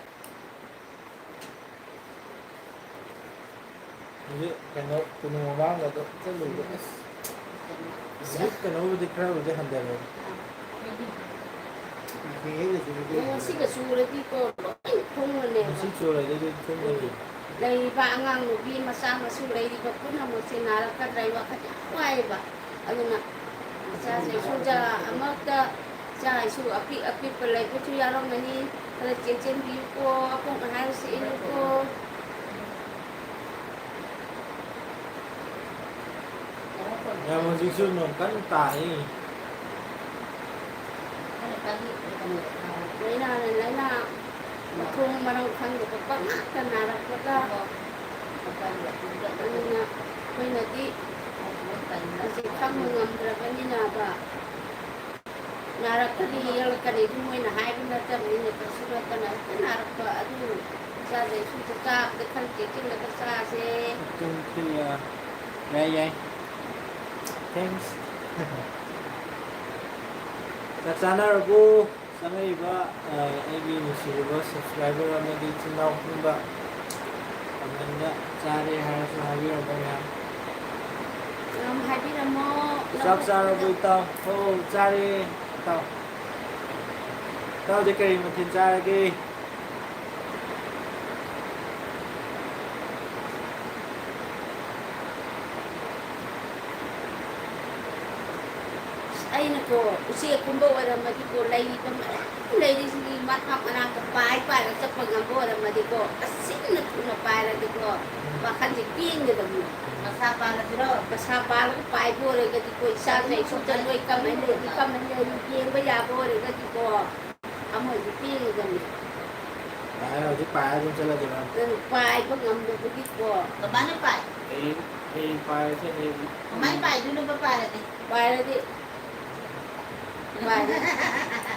ꯍꯧꯖꯤꯛ ꯀꯩꯅꯣ, ꯀꯣꯅꯨꯡ ꯃꯃꯥꯡꯒꯗꯣ ꯆꯠꯂꯨꯕꯗꯣ, ꯑꯁ, ꯍꯧꯖꯤꯛ ꯀꯩꯅꯣꯕꯨꯗꯤ ꯈꯔꯕꯨꯗꯤ ꯍꯟꯊꯔꯦ꯫ ꯉꯁꯤꯒ ꯆꯨꯔꯗꯤꯀꯣ, ꯂꯣꯏ ꯊꯨꯝꯃꯅꯦꯕ꯫ ꯉꯁꯤ ꯆꯨꯔꯗꯤ ꯂꯣꯏ ꯊꯨꯝꯃꯅꯤ꯫ ꯂꯩꯔꯤꯕ ꯑꯉꯥꯡ ꯅꯨꯄꯤ ꯃꯆꯥ ꯃꯁꯨ ꯂꯩꯔꯤꯕ ꯄꯨꯝꯅꯃꯛꯁꯦ ꯅꯥꯔꯛꯀꯗ꯭ꯔꯥ ꯍꯥꯏꯕ ꯋꯥꯈꯜ ꯌꯥꯝ ꯋꯥꯏꯌꯦꯕ꯫ ꯑꯗꯨꯅ ꯏꯆꯥꯁꯤꯡꯁꯨ ꯆꯥ ꯑꯃꯠꯇ, ꯏꯆꯥ ꯏꯁꯨ ꯑꯄꯤꯛ ꯑꯄꯤꯛꯄ ꯂꯩꯕꯁꯨ ꯌꯥꯎꯔꯝꯒꯅꯤ꯫ ꯈꯔ ꯆꯦꯛꯁꯤꯟꯕꯤꯌꯨꯀꯣ, ꯑꯩꯈꯣꯏꯅ ꯍꯥꯏꯔꯤꯁꯤ ꯏꯜꯂꯨꯀꯣ꯫ ꯌꯥꯝ ꯍꯧꯖꯤꯛꯁꯨ ꯅꯣꯡ ꯀꯟꯅ ꯇꯥꯔꯤ꯫ ꯂꯥꯏꯅꯥꯅ ꯂꯥꯏꯅꯥ, ꯃꯊꯣꯡ ꯃꯔꯝ ꯈꯪꯗꯕ ꯄꯪꯅꯥꯗ ꯅꯥꯔꯛꯄꯒ꯫ ꯑꯗꯨꯅ ꯑꯩꯈꯣꯏꯅꯗꯤ ꯍꯧꯖꯤꯛ ꯈꯪꯕ ꯉꯝꯗ꯭ꯔꯕꯅꯤꯅꯕ꯫ ꯅꯥꯔꯛꯄꯗꯤ ꯌꯦꯛꯂꯛꯀꯅꯤ, ꯑꯗꯨ ꯃꯣꯏꯅ ꯍꯥꯏꯕ ꯅꯠꯇꯕꯅꯤꯅ, ꯀꯩꯁꯨ ꯅꯠꯇꯅ ꯍꯦꯛꯇ ꯅꯥꯔꯛꯄ꯫ ꯑꯗꯨ ꯏꯆꯥꯁꯦ ꯁꯨꯝ ꯆꯥꯕꯗ ꯈꯔ ꯆꯦꯛꯁꯤꯜꯂꯒ ꯆꯥꯁꯦ꯫ ꯌꯥꯏ, ꯌꯥꯏ꯫ Thanks꯫ ꯆꯥꯛ ꯆꯥꯅꯔꯕꯣ? ꯆꯪꯉꯛꯏꯕ, ꯑ, ꯑꯩꯒꯤ ꯅꯨꯡꯁꯤꯔꯕ subscriber ꯑꯃꯗꯤ ꯏꯆꯤꯟ ꯏꯅꯥꯎ ꯄꯨꯝꯕ, ꯀꯃꯦꯟꯗ "ꯆꯥꯔꯦ" ꯍꯥꯏꯔꯁꯨ ꯍꯥꯏꯕꯤꯔꯝꯕ ꯃꯌꯥꯝ꯫ ꯌꯥꯝ ꯍꯥꯏꯕꯤꯔꯝꯃꯣ꯫ ꯆꯥꯛ ꯆꯥꯔꯕꯣ ꯏꯇꯥꯎ? ꯑꯣ, ꯆꯥꯔꯦ ꯏꯇꯥꯎ꯫ ꯏꯇꯥꯎꯗꯤ ꯀꯔꯤ ꯃꯊꯦꯜ ꯆꯥꯔꯒꯦ? ꯑꯩꯅꯀꯣ, ꯎꯆꯦꯛꯀꯨꯝꯕ ꯑꯣꯏꯔꯝꯃꯗꯤꯀꯣ, ꯂꯩꯔꯤꯕ ꯃꯌꯥꯝ ꯂꯩꯔꯤꯁꯤꯒꯤ ꯃꯊꯛ ꯃꯅꯥꯛꯇ ꯄꯥꯏ ꯄꯥꯏꯔꯒ ꯆꯠꯄ ꯉꯝꯕ ꯑꯣꯏꯔꯝꯃꯗꯤꯀꯣ, ꯑꯁꯤꯅ ꯊꯨꯅ ꯄꯥꯏꯔꯗꯤꯀꯣ, ꯋꯥꯈꯜꯁꯦ ꯄꯦꯟꯒꯗꯕꯅꯤ꯫ ꯃꯁꯥ ꯄꯥꯜꯂꯁꯤꯔꯣ? ꯃꯁꯥ ꯄꯥꯜꯂꯒ ꯄꯥꯏꯕ ꯑꯣꯏꯔꯒꯗꯤꯀꯣ, ꯏꯆꯥ ꯂꯩꯁꯨꯗ ꯂꯣꯏ ꯀꯝꯍꯟ ꯂꯩ, ꯀꯝꯍꯟ ꯂꯩ, ꯌꯦꯡꯕ ꯌꯥꯕ ꯑꯣꯏꯔꯒꯗꯤꯀꯣ, ꯑꯃꯁꯨ ꯄꯦꯟꯒꯗꯕꯅꯤ꯫ ꯄꯥꯏꯔꯦ, ꯍꯧꯖꯤꯛ ꯄꯥꯏꯔ ꯑꯗꯨꯝ ꯆꯠꯂꯁꯤꯔꯣ? ꯅꯪ ꯄꯥꯏꯕ ꯉꯝꯗꯕꯒꯤꯀꯣ꯫ ꯀꯃꯥꯏꯅ ꯄꯥꯏ? ꯍꯌꯦꯡ, ꯍꯌꯦꯡ ꯄꯥꯏꯔꯁꯦ, ꯍꯌꯦꯡ꯫ ꯀꯃꯥꯏꯅ ꯄꯥꯏꯗꯣꯏꯅꯣꯕ ꯄꯥꯏꯔꯗꯤ? ꯄꯥꯏꯔꯗꯤ꯫ ꯄꯥꯏꯔꯗꯤ꯫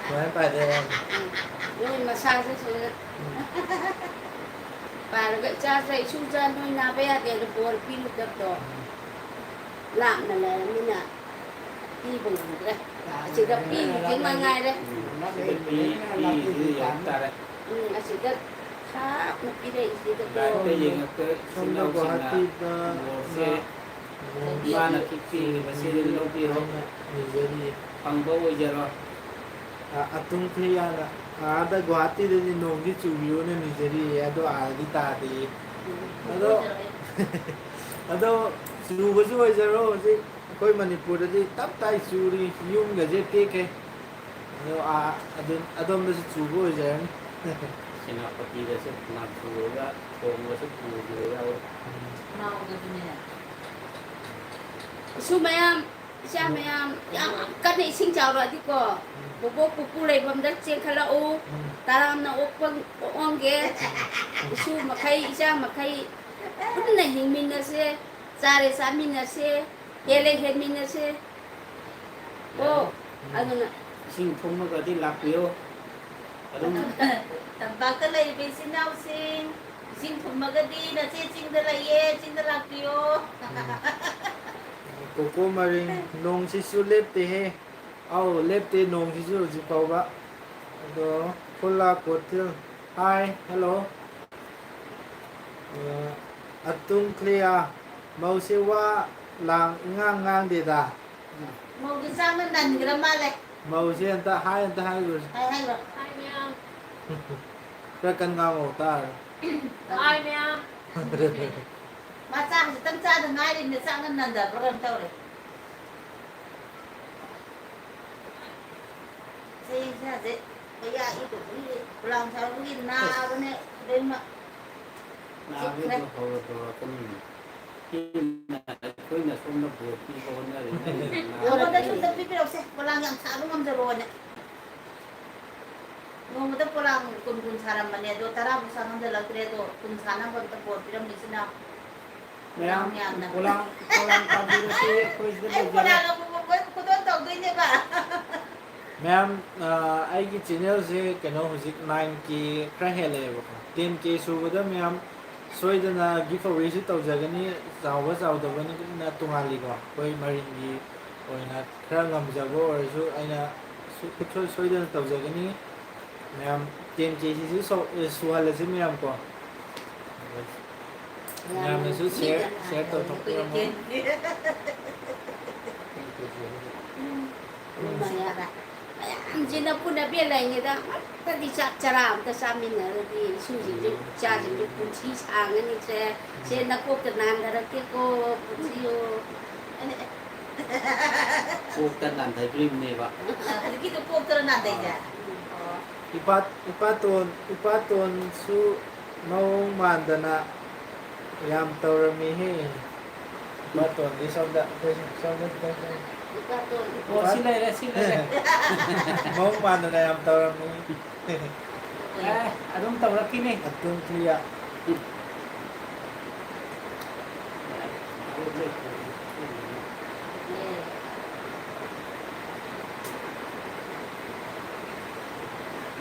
ꯀꯃꯥꯏꯅ ꯄꯥꯏꯗꯣꯏꯅꯣ? ꯎꯝ꯫ ꯅꯣꯏ ꯃꯁꯥꯁꯦ ꯁꯤꯗ ꯎꯝ꯫ ꯄꯥꯏꯔꯒ ꯏꯆꯥꯁꯦ, ꯏꯁꯨ ꯏꯆꯥ ꯅꯣꯏ ꯅꯥꯕ ꯌꯥꯗꯦ ꯑꯗꯨ ꯕꯣꯔ ꯄꯤꯔꯨꯗꯕꯗꯣ꯫ ꯎꯝ꯫ ꯂꯥꯞꯅ ꯂꯩꯔꯃꯤꯅ ꯄꯤꯕ ꯉꯝꯗ꯭ꯔꯦ꯫ ꯑꯁꯤꯗ ꯄꯤꯔꯤꯁꯤ ꯃꯉꯥꯏꯔꯦ꯫ ꯎꯝ, ꯑꯁꯤꯗ ꯄꯤ-, ꯄꯤꯔꯤꯁꯤ ꯌꯦꯡ ꯇꯥꯔꯦ꯫ ꯎꯝ, ꯑꯁꯤꯗ ꯊꯥꯞꯅ ꯄꯤꯔꯛꯏꯁꯤꯗꯀꯣ꯫ ꯂꯥꯏꯐꯇ ꯌꯦꯡꯉꯛꯄ ꯏꯆꯤꯟ ꯁꯣꯝꯗ ꯏꯅꯥꯎꯁꯤꯡꯅ ꯒꯨꯋꯥꯍꯥꯇꯤꯗ ꯕꯣꯔꯁꯦ ꯃꯥ ꯏꯃꯥꯅ ꯄꯤꯕꯤꯔꯤꯕꯁꯤꯗ ꯂꯧꯕꯤꯔꯣ꯫ ꯍꯥꯏꯅ ꯅꯤꯖꯔꯤ꯫ ꯐꯪꯕ ꯑꯣꯏꯖꯔꯣ꯫ ꯑ-, ꯑꯇꯨꯝ ꯈꯩꯌꯥꯅ, ꯑꯥꯗ ꯒꯨꯋꯥꯍꯥꯇꯤꯗꯗꯤ ꯅꯣꯡꯗꯤ ꯆꯨꯕꯤꯌꯣꯅ ꯅꯤꯖꯔꯤꯌꯦ, ꯑꯗꯣ ꯑꯥꯗꯗꯤ ꯇꯥꯗꯦꯌꯦ꯫ ꯑꯗꯣ, ꯑꯗꯣ ꯆꯨꯕꯁꯨ ꯑꯣꯏꯖꯔꯣ, ꯍꯧꯖꯤꯛ ꯑꯩꯈꯣꯏ ꯃꯅꯤꯄꯨꯔꯗꯗꯤ ꯇꯞ ꯇꯥꯏ ꯆꯨꯔꯤ, ꯌꯨꯝꯒꯁꯦ ꯇꯦꯛꯈꯩ꯫ ꯑꯗꯣ ꯑꯥ, ꯑꯗꯨ, ꯑꯗꯣꯝꯗꯁꯨ ꯆꯨꯕ ꯑꯣꯏꯖꯔꯅꯤ꯫ ꯁꯦꯅꯥꯄꯇꯤꯗꯁꯨ ꯐꯅꯥꯝ ꯆꯨꯔꯒ ꯊꯣꯡꯒꯁꯨ ꯄꯨꯈꯤꯕ ꯌꯥꯎꯔꯤ꯫ ꯎꯝ꯫ ꯏꯁꯨ ꯃꯌꯥꯝ, ꯏꯆꯥ ꯃꯌꯥꯝ, ꯌꯥꯝ ꯀꯟꯅ ꯏꯁꯤꯡ ꯆꯥꯎꯔꯛꯑꯗꯤꯀꯣ, ꯎꯝ꯫ ꯕꯣꯕꯣꯛ ꯄꯨꯄꯨ ꯂꯩꯐꯝꯗ ꯆꯦꯟꯈꯠꯂꯛꯎ꯫ ꯎꯝ꯫ ꯇꯔꯥꯝꯅ ꯑꯣꯛꯄ, ꯑꯣꯛꯑꯝꯒꯦ꯫ ꯏꯁꯨ ꯃꯈꯩ, ꯏꯆꯥ ꯃꯈꯩ ꯄꯨꯟꯅ ꯍꯤꯡꯃꯤꯟꯅꯁꯦ, ꯆꯥꯔꯦ ꯆꯥꯃꯤꯟꯅꯁꯦ, ꯍꯦꯜꯂꯦ ꯍꯦꯟꯃꯤꯟꯅꯁꯦ꯫ ꯀꯣ? ꯎꯝ꯫ ꯑꯗꯨꯅ ꯏꯁꯤꯡ ꯊꯨꯝꯃꯒꯗꯤ ꯂꯥꯛꯄꯤꯌꯨ꯫ ꯑꯗꯨꯝ ꯇꯝꯄꯥꯛꯇ ꯂꯩꯔꯤꯕ ꯏꯆꯤꯟ ꯏꯅꯥꯎꯁꯤꯡ, ꯏꯁꯤꯡ ꯊꯨꯝꯃꯒꯗꯤ ꯅꯆꯦ ꯆꯤꯡꯗ ꯂꯩꯌꯦ, ꯆꯤꯡꯗ ꯂꯥꯛꯄꯤꯌꯣ꯫ ꯎꯝ꯫ ꯀꯣꯀꯣ ꯃꯔꯤꯡ, ꯅꯣꯡꯁꯤꯁꯨ ꯂꯦꯞꯇꯦꯍꯦ꯫ ꯑꯧ, ꯂꯦꯞꯇꯦ ꯅꯣꯡꯁꯤꯁꯨ ꯍꯧꯖꯤꯛ ꯐꯥꯎꯕ꯫ ꯑꯗꯣ, ꯈꯨꯜꯂꯥ ꯀꯣꯊꯤꯜ, ꯍꯥꯏ, ꯍꯦꯜꯂꯣ꯫ ꯑ, ꯑꯇꯨꯝ ꯀ꯭ꯂꯤꯌꯥ, ꯃꯧꯁꯦ ꯋꯥ ꯂꯥꯡ ꯏꯉꯥꯡ ꯉꯥꯡꯗꯦꯗ꯫ ꯃꯧꯁꯦ ꯆꯥꯛꯅ ꯅꯟꯈ꯭ꯔ ꯃꯥꯜꯂꯦ꯫ ꯃꯧꯁꯦ ꯑꯝꯇ ꯍꯥꯏ, ꯑꯝꯇ ꯍꯥꯏꯈ꯭ꯔꯣꯁꯦ꯫ ꯍꯥꯏ, ꯍꯥꯏꯈ꯭ꯔꯣ꯫ ꯍꯥꯏ, ꯃꯌꯥꯝ꯫ ꯈꯔ ꯀꯟ ꯉꯥꯡꯉꯣ ꯇꯥꯔꯦ꯫ ꯍꯥꯏ, ꯃꯌꯥꯝ꯫ ꯃꯥ ꯆꯥꯛ ꯈꯖꯤꯛꯇꯪ ꯆꯥꯗ ꯉꯥꯏꯔꯤꯕꯅꯦ, ꯆꯥꯛꯅ ꯅꯟꯗꯕ꯭ꯔꯥ ꯀꯩꯅꯣꯝ ꯇꯧꯔꯦ꯫ ꯆꯍꯤ ꯏꯁꯥꯁꯦ ꯃꯌꯥ ꯏꯗꯕꯒꯤ ꯄꯣꯂꯥꯡ ꯁꯥꯔꯛꯄꯒꯤ ꯅꯥꯕꯅꯦ ꯏꯕꯦꯝꯃ꯫ ꯅꯥꯕꯗꯣ ꯆꯤꯛꯈ꯭ꯔꯦ꯫ ꯍꯧꯔ ꯍꯧꯔꯛꯀꯅꯤꯅꯦ꯫ ꯑꯩꯈꯣꯏꯅ ꯁꯣꯝꯗ ꯕꯣꯔ ꯄꯤꯕ ꯍꯣꯠꯅꯔꯤꯉꯩꯗ ꯅꯥꯕ ꯅꯉꯣꯟꯗꯁꯨ ꯑꯝꯇ ꯄꯤꯕꯤꯔꯛꯎꯁꯦ, ꯄꯣꯂꯥꯡ ꯌꯥꯝ ꯁꯥꯕ ꯉꯝꯖꯔꯣꯅꯦ꯫ ꯅꯣꯡꯃꯗ ꯄꯣꯂꯥꯡ ꯀꯨꯟ ꯀꯨꯟ ꯁꯥꯔꯝꯕꯅꯦ, ꯑꯗꯣ ꯇꯔꯥꯃꯨꯛ ꯁꯥ ꯉꯝꯖꯜꯂꯛꯇ꯭ꯔꯦ, ꯑꯗꯣ ꯀꯨꯟ ꯁꯥꯅꯕ ꯑꯝꯇ ꯕꯣꯔ ꯄꯤꯔꯝꯃꯤꯁꯤꯅ꯫ ꯃꯌꯥꯝ ꯃꯌꯥꯝꯅ꯫ ꯄꯣꯂꯥꯡ, ꯄꯣꯂꯥꯡ ꯄꯥꯝꯕꯤꯔꯁꯤ ꯑꯩꯈꯣꯏ ꯁꯤꯗ ꯑꯩ ꯂꯩꯖꯔꯦ꯫ ꯄꯣꯂꯥꯡ ꯑꯃꯨꯛ ꯑꯃꯨꯛ ꯈꯨꯗꯣꯜ ꯇꯧꯗꯣꯏꯅꯦꯕ꯫ ꯃꯌꯥꯝ, ꯑ, ꯑꯩꯒꯤ ꯆꯦꯅꯦꯜꯁꯦ ꯀꯩꯅꯣ ꯍꯧꯖꯤꯛ ꯅꯥꯏꯟ ꯀꯦ ꯈꯔ ꯍꯦꯜꯂꯛꯑꯦꯕꯀꯣ꯫ ꯇꯦꯟ ꯀꯦ ꯁꯨꯕꯗ ꯃꯌꯥꯝ ꯁꯣꯏꯗꯅ ꯒꯤꯐ ꯑꯋꯦꯁꯨ ꯇꯧꯖꯒꯅꯤ, ꯆꯥꯎꯕ ꯆꯥꯎꯗꯕꯅ ꯇꯣꯉꯥꯜꯂꯤꯀꯣ꯫ ꯑꯩꯈꯣꯏ ꯃꯔꯤꯡꯒꯤ ꯑꯣꯏꯅ ꯈꯔ ꯉꯝꯖꯕ ꯑꯣꯏꯔꯁꯨ ꯑꯩꯅ ꯁꯨ-, ꯁꯨꯡꯁꯣꯏ ꯁꯣꯏꯗꯅ ꯇꯧꯖꯒꯅꯤ꯫ ꯃꯌꯥꯝ ꯇꯦꯟ ꯀꯦ ꯁꯤꯁꯨ ꯁꯧ-, ꯑꯦ, ꯁꯨꯍꯜꯂꯁꯤ ꯃꯌꯥꯝ ꯀꯣ꯫ ꯃꯌꯥꯝꯅꯁꯨ ꯁꯤꯌꯔ, ꯁꯤꯌꯔ ꯇꯧꯊꯣꯛꯄꯤꯔꯝꯃꯣ꯫ ꯃꯌꯥꯝꯁꯤꯅ ꯄꯨꯟꯅ ꯕꯦꯜ ꯂꯩꯉꯩꯗ ꯑꯃꯠꯇꯗꯤ ꯆꯥꯛ ꯆꯔꯥ ꯑꯝꯇ ꯆꯥꯃꯤꯟꯅꯔꯗꯤ ꯏꯁꯨꯁꯤꯡꯁꯨ ꯏꯆꯥꯁꯤꯡꯁꯨ ꯄꯨꯟꯁꯤ ꯁꯥꯡꯉꯅꯤꯁꯦ꯫ ꯁꯦ ꯅꯀꯣꯛꯇ ꯅꯥꯟꯊꯔꯛꯀꯦꯀꯣ, ꯄꯨꯟꯁꯤꯌꯣ꯫ ꯀꯣꯛꯇ ꯅꯥꯟꯊꯗꯣꯔꯤꯕꯅꯦꯕ꯫ ꯍꯧꯖꯤꯛꯀꯤꯗꯣ ꯀꯣꯛꯇꯔ ꯅꯥꯟꯊꯩꯁꯦ? ꯑꯥ꯫ ꯑꯣ꯫ ꯏꯄꯥ-, ꯏꯄꯥꯇꯣꯟ, ꯏꯄꯥꯇꯣꯟꯁꯨ ꯃꯑꯣꯡ ꯃꯥꯟꯗꯅ ꯌꯥꯝ ꯇꯧꯔꯝꯃꯤꯍꯦ꯫ ꯏꯄꯥꯇꯣꯟꯗꯤ ꯁꯣꯝꯗ, ꯁꯣꯝꯗ ꯈꯤꯇꯪ ꯆꯪꯉꯨ꯫ ꯏꯄꯥꯇꯣꯟ꯫ ꯑꯣ, ꯁꯤ ꯂꯩꯔꯦ, ꯁꯤ ꯂꯩꯔꯦ꯫ ꯃꯑꯣꯡ ꯃꯥꯟꯗꯅ ꯌꯥꯝ ꯇꯧꯔꯝꯃꯤ꯫ ꯑꯦ, ꯑꯗꯨꯝ ꯇꯧꯔꯛꯈꯤꯅꯤ꯫ ꯑꯗꯨꯝ ꯊꯨꯌꯥ꯫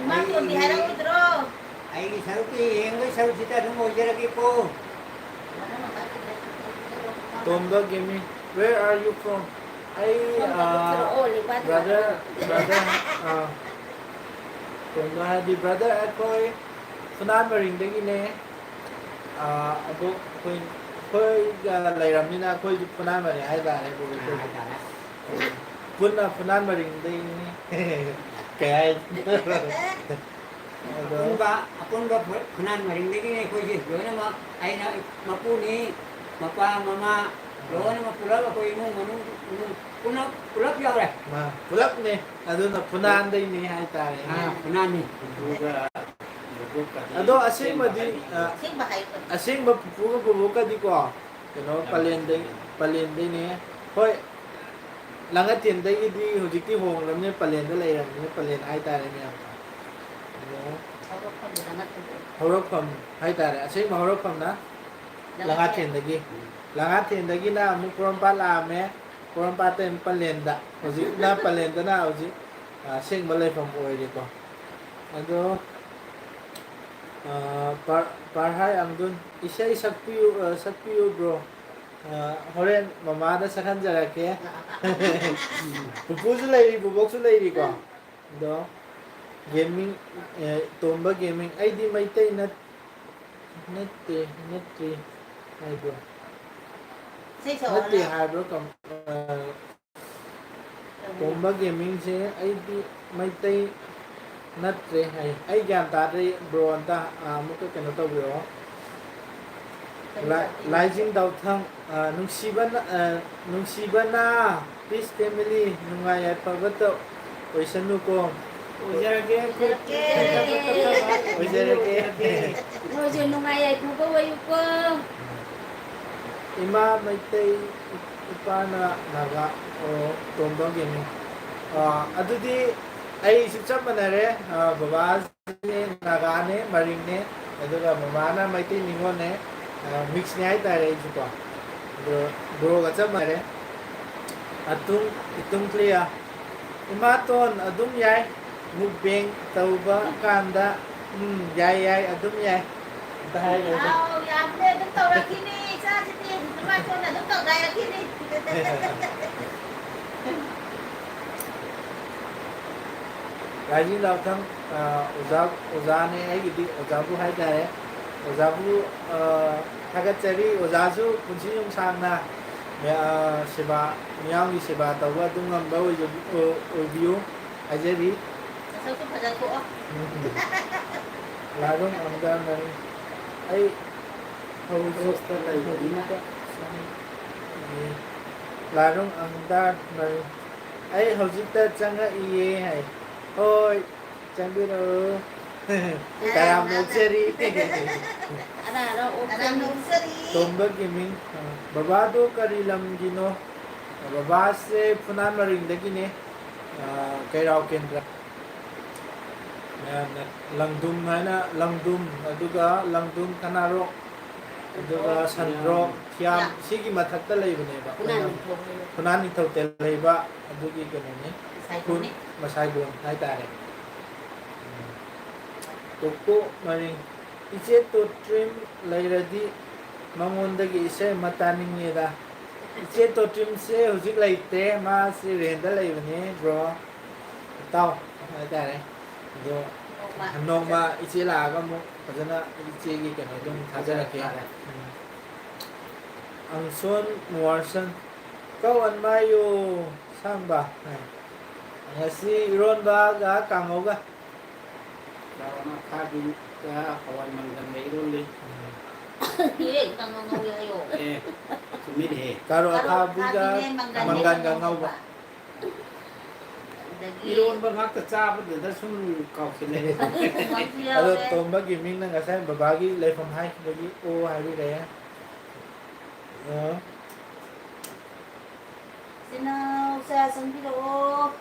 ꯏꯃꯥꯇꯣꯟꯗꯤ ꯍꯥꯏꯔꯛꯑꯣꯏꯗ꯭ꯔꯣ? ꯑꯩꯒꯤ ꯁꯔꯨꯛꯀꯤ ꯌꯦꯡꯕꯒꯤ ꯁꯔꯨꯛꯁꯤꯗ ꯑꯗꯨꯝ ꯑꯣꯏꯖꯔꯒꯦꯀꯣ꯫ Tomba gaming, where are you from? ꯑꯩ, ꯐꯣꯟ ꯇꯧꯔꯛꯑꯣ, ꯑꯥ, ꯂꯨꯄꯥ brother, brother, ꯑꯥ, ꯀꯩꯅꯣ ꯍꯥꯏꯗꯤ, brother, ꯑꯩꯈꯣꯏ ꯐꯨꯅꯥꯟ ꯃꯔꯤꯡꯗꯒꯤꯅꯦ꯫ ꯑꯥ, ꯑꯗꯣ ꯑꯩꯈꯣꯏ, ꯑꯩꯈꯣꯏꯒ ꯂꯩꯔꯝꯅꯤꯅ ꯑꯩꯈꯣꯏꯁꯨ ꯐꯨꯅꯥꯟ ꯃꯔꯤꯡ ꯍꯥꯏꯇꯥꯔꯦ, ꯕ꯭ꯔꯣ꯫ ꯑꯥ, ꯍꯥꯏꯇꯥꯔꯦ꯫ ꯄꯨꯟꯅ ꯐꯨꯅꯥꯟ ꯃꯔꯤꯡꯗꯒꯤꯅꯤ꯫ ꯀꯩ ꯍꯥꯏ? ꯑꯗꯣ ꯑꯄꯨꯟꯕ, ꯑꯄꯨꯟꯕ ꯐꯨ-, ꯐꯨꯅꯥꯟ ꯃꯔꯤꯡꯗꯒꯤꯅꯤ ꯑꯩꯈꯣꯏꯁꯦ ꯂꯣꯏꯅꯃꯛ꯫ ꯑꯩꯅ ꯃꯄꯨꯅꯤ, ꯃꯄꯥ, ꯃꯃꯥ, ꯂꯣꯏꯅꯃꯛ ꯄꯨꯂꯞ ꯑꯩꯈꯣꯏ ꯏꯃꯨꯡ ꯃꯅꯨꯡ, ꯏꯃꯨꯡ ꯄꯨꯂꯞ, ꯄꯨꯂꯞ ꯌꯥꯎꯔꯦ꯫ ꯃꯥ, ꯄꯨꯂꯞꯅꯦ꯫ ꯑꯗꯨꯅ ꯐꯨꯅꯥꯟꯗꯩꯅꯤ ꯍꯥꯏꯇꯥꯔꯦ꯫ ꯑꯥ, ꯐꯨꯅꯥꯟꯅꯤ꯫ ꯑꯗꯣ ꯑꯁꯦꯡꯕꯗꯤ, ꯑ, ꯑꯁꯦꯡꯕ ꯍꯥꯏꯌꯨ꯫ ꯑꯁꯦꯡꯕ ꯄꯨꯄꯨꯒ ꯕꯣꯕꯣꯛꯀꯗꯤꯀꯣ, ꯀꯩꯅꯣ, ꯄꯂꯦꯟꯗꯩ, ꯄꯂꯦꯟꯗꯩꯅꯦ꯫ ꯍꯣꯏ, ꯂꯥꯡꯉꯊꯦꯟꯗꯒꯤꯗꯤ ꯍꯧꯖꯤꯛꯇꯤ ꯍꯣꯡꯈ꯭ꯔꯕꯅꯤꯅ ꯄꯂꯦꯟꯗ ꯂꯩꯔꯕꯅꯤꯅ ꯄꯂꯦꯟ ꯍꯥꯏꯇꯥꯔꯦ, ꯃꯌꯥꯝ꯫ ꯑꯗꯣ ꯍꯧꯔꯛꯐꯝꯗꯤ ꯂꯥꯡꯉꯊꯦꯟꯗꯒꯤ꯫ ꯍꯧꯔꯛꯐꯝ ꯍꯥꯏꯇꯥꯔꯦ, ꯑꯁꯦꯡꯕ ꯍꯧꯔꯛꯐꯝꯅ ꯂꯥꯡꯉꯊꯦꯟ꯫ ꯂꯥꯡꯉꯊꯦꯟꯗꯒꯤ꯫ ꯂꯥꯡꯉꯊꯦꯟꯗꯒꯤꯅ ꯑꯃꯨꯛ ꯄꯣꯔꯣꯝꯄꯥꯠ ꯂꯥꯛꯑꯝꯃꯦ, ꯄꯣꯔꯣꯝꯄꯥꯠꯇꯩ ꯄꯂꯦꯟꯗ꯫ ꯍꯧꯖꯤꯛꯅ ꯄꯂꯦꯟꯗꯅ ꯍꯧꯖꯤꯛ, ꯑ, ꯑꯁꯦꯡꯕ ꯂꯩꯐꯝ ꯑꯣꯏꯔꯦꯀꯣ꯫ ꯑꯗꯣ, ꯑ, ꯄꯥꯔ-, ꯄꯥꯔꯍꯥꯏ ꯑꯪꯗꯨꯟ, ꯏꯁꯩ ꯁꯛꯄꯤꯌꯨ, ꯑ, ꯁꯛꯄꯤꯌꯨ, bro꯫ ꯑ, ꯍꯣꯔꯦꯟ ꯃꯃꯥꯗ ꯁꯛꯍꯟꯖꯔꯛꯀꯦ꯫ ꯄꯨꯄꯨꯁꯨ ꯂꯩꯔꯤ, ꯕꯨꯕꯣꯛꯁꯨ ꯂꯩꯔꯤꯀꯣ꯫ ꯑꯗꯣ, gaming, ꯑ, ꯇꯣꯝꯕ gaming, ꯑꯩꯗꯤ ꯃꯩꯇꯩ ꯅꯠ-, ꯅꯠꯇꯦ, ꯅꯠꯇꯦ ꯍꯥꯏꯕ꯭ꯔꯣ? ꯏꯁꯩ ꯁꯛꯑꯣ ꯅꯠꯇꯦ ꯅꯪ꯫ ꯍꯥꯏꯕ꯭ꯔꯣ? ꯀꯝ-, ꯑ, ꯇꯣꯝꯕ ꯒꯦꯃꯤꯡꯁꯦ ꯑꯩꯗꯤ ꯃꯩꯇꯩ ꯅꯠꯇ꯭ꯔꯦ ꯍꯥꯏ꯫ ꯑꯩ ꯒ꯭ꯌꯥꯟ ꯇꯥꯗ꯭ꯔꯦ꯫ Bro, ꯑꯝꯇ, ꯑ, ꯑꯃꯨꯛꯀ ꯀꯩꯅꯣ ꯇꯧꯕꯤꯔꯛꯑꯣ꯫ ꯂꯥꯏ-, ꯂꯥꯏꯖꯤꯡ ꯗꯥꯎꯊꯪ, ꯑ, ꯅꯨꯡꯁꯤꯕꯅ, ꯑ, ꯅꯨꯡꯁꯤꯕꯅ, peace family, ꯅꯨꯡꯉꯥꯏ ꯌꯥꯏꯐꯕꯇ ꯑꯣꯏꯁꯅꯨꯀꯣ꯫ ꯑꯣꯏꯖꯔꯒꯦ, ꯑꯣꯏꯖꯔꯒꯦ꯫ ꯑꯣꯏꯖꯔꯒꯦ꯫ ꯅꯣꯏꯁꯨ ꯅꯨꯡꯉꯥꯏ ꯌꯥꯏꯐꯕ ꯑꯣꯏꯌꯨꯀꯣ꯫ ꯏꯃꯥ ꯃꯩꯇꯩ, ꯏꯄꯥꯅ ꯅꯥꯒꯥ꯫ ꯑꯣ, ꯇꯣꯝꯕ ꯒꯦꯃꯤꯡ꯫ ꯑ, ꯑꯗꯨꯗꯤ ꯑꯩꯁꯨ ꯆꯞ ꯃꯥꯟꯅꯔꯦ꯫ ꯑ, ꯕꯕꯥꯁꯦ ꯅꯥꯒꯥꯅꯦ, ꯃꯔꯤꯡꯅꯦ, ꯑꯗꯨꯒ ꯃꯃꯥꯅ ꯃꯩꯇꯩ ꯅꯤꯉꯣꯜꯅꯦ꯫ ꯑ, mixꯅꯦ ꯍꯥꯏꯇꯥꯔꯦ ꯑꯩꯁꯨꯀꯣ꯫ ꯑꯗꯣ broꯒ ꯆꯞ ꯃꯥꯟꯅꯔꯦ꯫ ꯑꯇꯨꯡ, ꯏꯇꯨꯡ clear꯫ ꯏꯃꯥꯇꯣꯟ ꯑꯗꯨꯝ ꯌꯥꯏ꯫ Mukbang ꯇꯧꯕ ꯀꯥꯟꯗ, ꯎꯝ, ꯌꯥꯏ, ꯌꯥꯏ, ꯑꯗꯨꯝ ꯌꯥꯏ꯫ ꯑꯝꯇ ꯍꯥꯏꯔꯒꯦ꯫ ꯑꯥꯎ, ꯌꯥꯕꯅꯦ, ꯑꯗꯨꯝ ꯇꯧꯔꯛꯈꯤꯅꯤ, ꯏꯆꯥꯁꯤꯗꯤ꯫ ꯏꯃꯥꯇꯣꯟ ꯑꯗꯨꯝ ꯇꯧꯒꯥꯏꯔꯛꯈꯤꯅꯤ꯫ ꯔꯥꯏꯖꯤꯡ ꯂꯥꯎꯊꯪ, ꯑ, ꯑꯣꯖꯥ, ꯑꯣꯖꯥꯅꯦ ꯑꯩꯒꯤꯗꯤ, ꯑꯣꯖꯥꯕꯨ ꯍꯥꯏꯇꯥꯔꯦ꯫ ꯑꯣꯖꯥꯕꯨ, ꯑ, ꯊꯥꯒꯠꯆꯔꯤ꯫ ꯑꯣꯖꯥꯁꯨ ꯄꯨꯟꯁꯤ ꯅꯨꯡꯁꯥꯡꯅ, ꯑ, ꯁꯦꯕꯥ, ꯃꯤꯌꯥꯝꯒꯤ ꯁꯦꯕꯥ ꯇꯧꯕ ꯑꯗꯨꯝ ꯉꯝꯕ ꯑꯣꯏꯖ-, ꯑꯣꯏ-, ꯑꯣꯏꯕꯤꯌꯨ ꯍꯥꯏꯖꯔꯤ꯫ ꯃꯁꯛꯁꯨ ꯐꯖꯊꯣꯛꯑꯣ꯫ ꯂꯥꯏꯕꯝ ꯑꯝꯗ ꯃꯔꯤ꯫ ꯑꯩ ꯍꯧꯖꯤꯛ ꯀ꯭ꯔꯣꯁꯇ ꯂꯩꯕꯅꯤꯅ꯫ ꯂꯥꯏꯕꯝ ꯑꯝꯗ ꯃꯔꯤ꯫ ꯑꯩ ꯍꯧꯖꯤꯛꯇ ꯆꯪꯉꯛꯏꯌꯦ ꯍꯥꯏ꯫ ꯍꯣꯏ, ꯆꯪꯕꯤꯔꯛꯎ꯫ ꯀꯌꯥꯝ ꯅꯣꯛꯆꯔꯤ꯫ ꯀꯅꯥꯅꯣ ꯑꯣꯛꯆꯔꯤ? ꯇꯣꯝꯕ ꯒꯦꯃꯤꯡ꯫ ꯑ, ꯕꯕꯥꯗꯣ ꯀꯔꯤ ꯂꯝꯒꯤꯅꯣ? ꯕꯕꯥꯁꯦ ꯐꯨꯅꯥꯟ ꯃꯔꯤꯡꯗꯒꯤꯅꯦ꯫ ꯑ, ꯀꯩꯔꯥꯎ ꯀꯦꯟꯗ꯭ꯔ꯫ ꯃꯌꯥꯝꯅ ꯂꯪꯗꯨꯝ ꯍꯥꯏꯅ, ꯂꯪꯗꯨꯝ, ꯑꯗꯨꯒ ꯂꯪꯗꯨꯝ ꯀꯅꯥꯔꯣꯛ, ꯑꯗꯨꯒ ꯁꯟꯗ꯭ꯔꯣꯛ, ꯊꯤꯌꯥꯝ, ꯁꯤꯒꯤ ꯃꯊꯛꯇ ꯂꯩꯕꯅꯦꯕ꯫ ꯐꯨꯅꯥꯟ ꯅꯤꯡꯊꯧ ꯂꯩꯕ꯫ ꯐꯨꯅꯥꯟ ꯅꯤꯡꯊꯧ ꯂꯩꯕ ꯑꯗꯨꯒꯤ ꯀꯩꯅꯣꯅꯤ꯫ ꯃꯁꯥꯏꯒꯣꯟꯅꯤ꯫ ꯈꯨꯟ ꯃꯁꯥꯏꯒꯣꯟ ꯍꯥꯏꯇꯥꯔꯦ꯫ ꯎꯝ꯫ ꯇꯣꯛꯇꯣꯛ ꯃꯔꯤꯡ꯫ ꯏꯆꯦ ꯇꯣꯇ꯭ꯔꯤꯝ ꯂꯩꯔꯗꯤ ꯃꯉꯣꯟꯗꯒꯤ ꯏꯁꯩ ꯑꯃ ꯇꯥꯅꯤꯡꯉꯦꯗ꯫ ꯏꯆꯦ ꯇꯣꯇ꯭ꯔꯤꯝꯁꯦ ꯍꯧꯖꯤꯛ ꯂꯩꯇꯦ, ꯃꯥꯁꯤ ꯔꯦꯟꯗ ꯂꯩꯕꯅꯦ, ꯕ꯭ꯔꯣ꯫ ꯏꯇꯥꯎ ꯍꯥꯏꯇꯥꯔꯦ꯫ ꯑꯗꯣ ꯅꯣꯡꯃ꯫ ꯅꯣꯡꯃ ꯏꯆꯦ ꯂꯥꯛꯑꯒ ꯑꯃꯨꯛ ꯐꯖꯅ ꯏꯆꯦꯒꯤ ꯀꯩꯅꯣꯗꯣ ꯑꯃꯨꯛ ꯊꯥꯖꯔꯛꯀꯦ꯫ ꯐꯔꯦ꯫ ꯎꯝ꯫ ꯑꯪꯁꯣꯟ ꯃꯣꯍꯔꯁꯟ, ꯀꯧ ꯑꯟꯃꯥꯏꯌꯣ ꯁꯥꯡꯕ꯫ ꯉꯁꯤ ꯏꯔꯣꯟꯕꯒ ꯀꯥꯡꯍꯧꯒ꯫ ꯀꯥꯔꯣꯠ ꯑꯈꯥꯕꯤꯒ ꯍꯋꯥꯏ ꯃꯪꯒꯟꯒ ꯏꯔꯣꯜꯂꯤ꯫ ꯑꯦ, ꯀꯥꯡꯉꯧ ꯉꯧꯋꯦ ꯍꯥꯏꯌꯣ꯫ ꯑꯦ, ꯆꯨꯝꯃꯤꯅꯦꯍꯦ꯫ ꯀꯥꯔꯣꯠ ꯀꯥꯔꯣꯠ ꯑꯈꯥꯕꯤꯒ ꯑꯈꯥꯕꯤꯅꯦ, ꯃꯪꯒꯟꯅꯦ ꯃꯪꯒꯟꯒ ꯀꯥꯡꯉꯧ ꯉꯧꯕ꯫ ꯉꯧꯕ꯫ ꯑꯗꯒꯤ ꯏꯔꯣꯟꯕ ꯉꯥꯛꯇ ꯆꯥꯕꯗꯨꯗ ꯁꯨꯝ ꯀꯥꯎꯁꯤꯜꯂꯛꯑꯦ꯫ ꯉꯧꯕꯁꯨ ꯌꯥꯎꯔꯦ꯫ ꯑꯗꯣ ꯇꯣꯝꯕ ꯒꯦꯃꯤꯡꯅ ꯉꯁꯥꯏ ꯕꯕꯥꯒꯤ ꯂꯩꯐꯝ ꯍꯥꯏꯈꯤꯕꯒꯤ ꯑꯣ ꯍꯥꯏꯕꯤꯔꯛꯑꯦ꯫ ꯑ꯫ ꯏꯆꯤꯟ ꯏꯅꯥꯎꯁꯦ ꯆꯪꯕꯤꯔꯛꯑꯣ꯫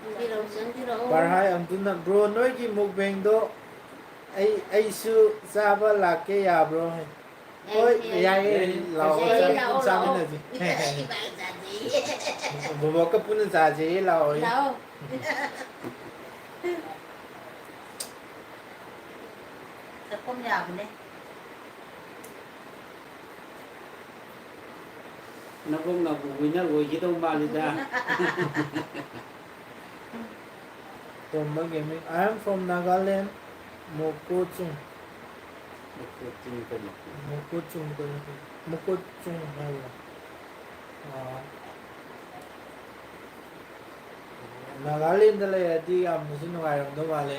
ꯆꯪꯕꯤꯔꯛꯑꯣ, ꯆꯪꯕꯤꯔꯛꯑꯣ꯫ ꯕꯔꯍꯥꯏ ꯑꯝꯗꯨꯅ, "ꯕ꯭ꯔꯣ, ꯅꯣꯏꯒꯤ ꯃꯨꯛꯕꯦꯡꯗꯣ ꯑꯩ, ꯑꯩꯁꯨ ꯆꯥꯕ ꯂꯥꯛꯀꯦ, ꯌꯥꯕ꯭ꯔꯣ?" ꯍꯥꯏ꯫ ꯍꯣꯏ, ꯌꯥꯏꯌꯦ, ꯌꯥꯏꯌꯦ, ꯌꯥꯏꯌꯦ꯫ ꯂꯥꯛꯑꯣ, ꯌꯥꯏꯌꯦ, ꯆꯥꯃꯤꯟꯅꯁꯤ꯫ ꯂꯥꯛꯑꯣ, ꯂꯥꯛꯑꯣ꯫ ꯕꯣꯕꯣꯛꯀ ꯄꯨꯟꯅ ꯆꯥꯁꯦꯌꯦ, ꯂꯥꯛꯑꯣ꯫ ꯂꯥꯛꯑꯣ꯫ ꯆꯠꯐꯝ ꯌꯥꯕꯅꯦ꯫ ꯅꯕꯨꯡ ꯅꯕꯨ winner ꯑꯣꯏꯈꯤꯗꯧ ꯃꯥꯜꯂꯤꯗ꯫ ꯇꯣꯝꯕ Gaming, I am from Nagaland, ꯃꯣꯀꯣꯆꯨꯡ꯫ ꯃꯣꯀꯣꯆꯨꯡ ꯀꯔꯤ? ꯃꯣꯀꯣꯆꯨꯡ ꯀꯔꯤ? ꯃꯣꯀꯣꯆꯨꯡ ꯍꯥꯏꯕ꯭ꯔꯥ? ꯑꯥ, ꯅꯥꯒꯥꯂꯦꯟꯗ ꯂꯩꯔꯗꯤ ꯌꯥꯝꯅꯁꯨ ꯅꯨꯡꯉꯥꯏꯔꯝꯗꯧ ꯃꯥꯜꯂꯦ꯫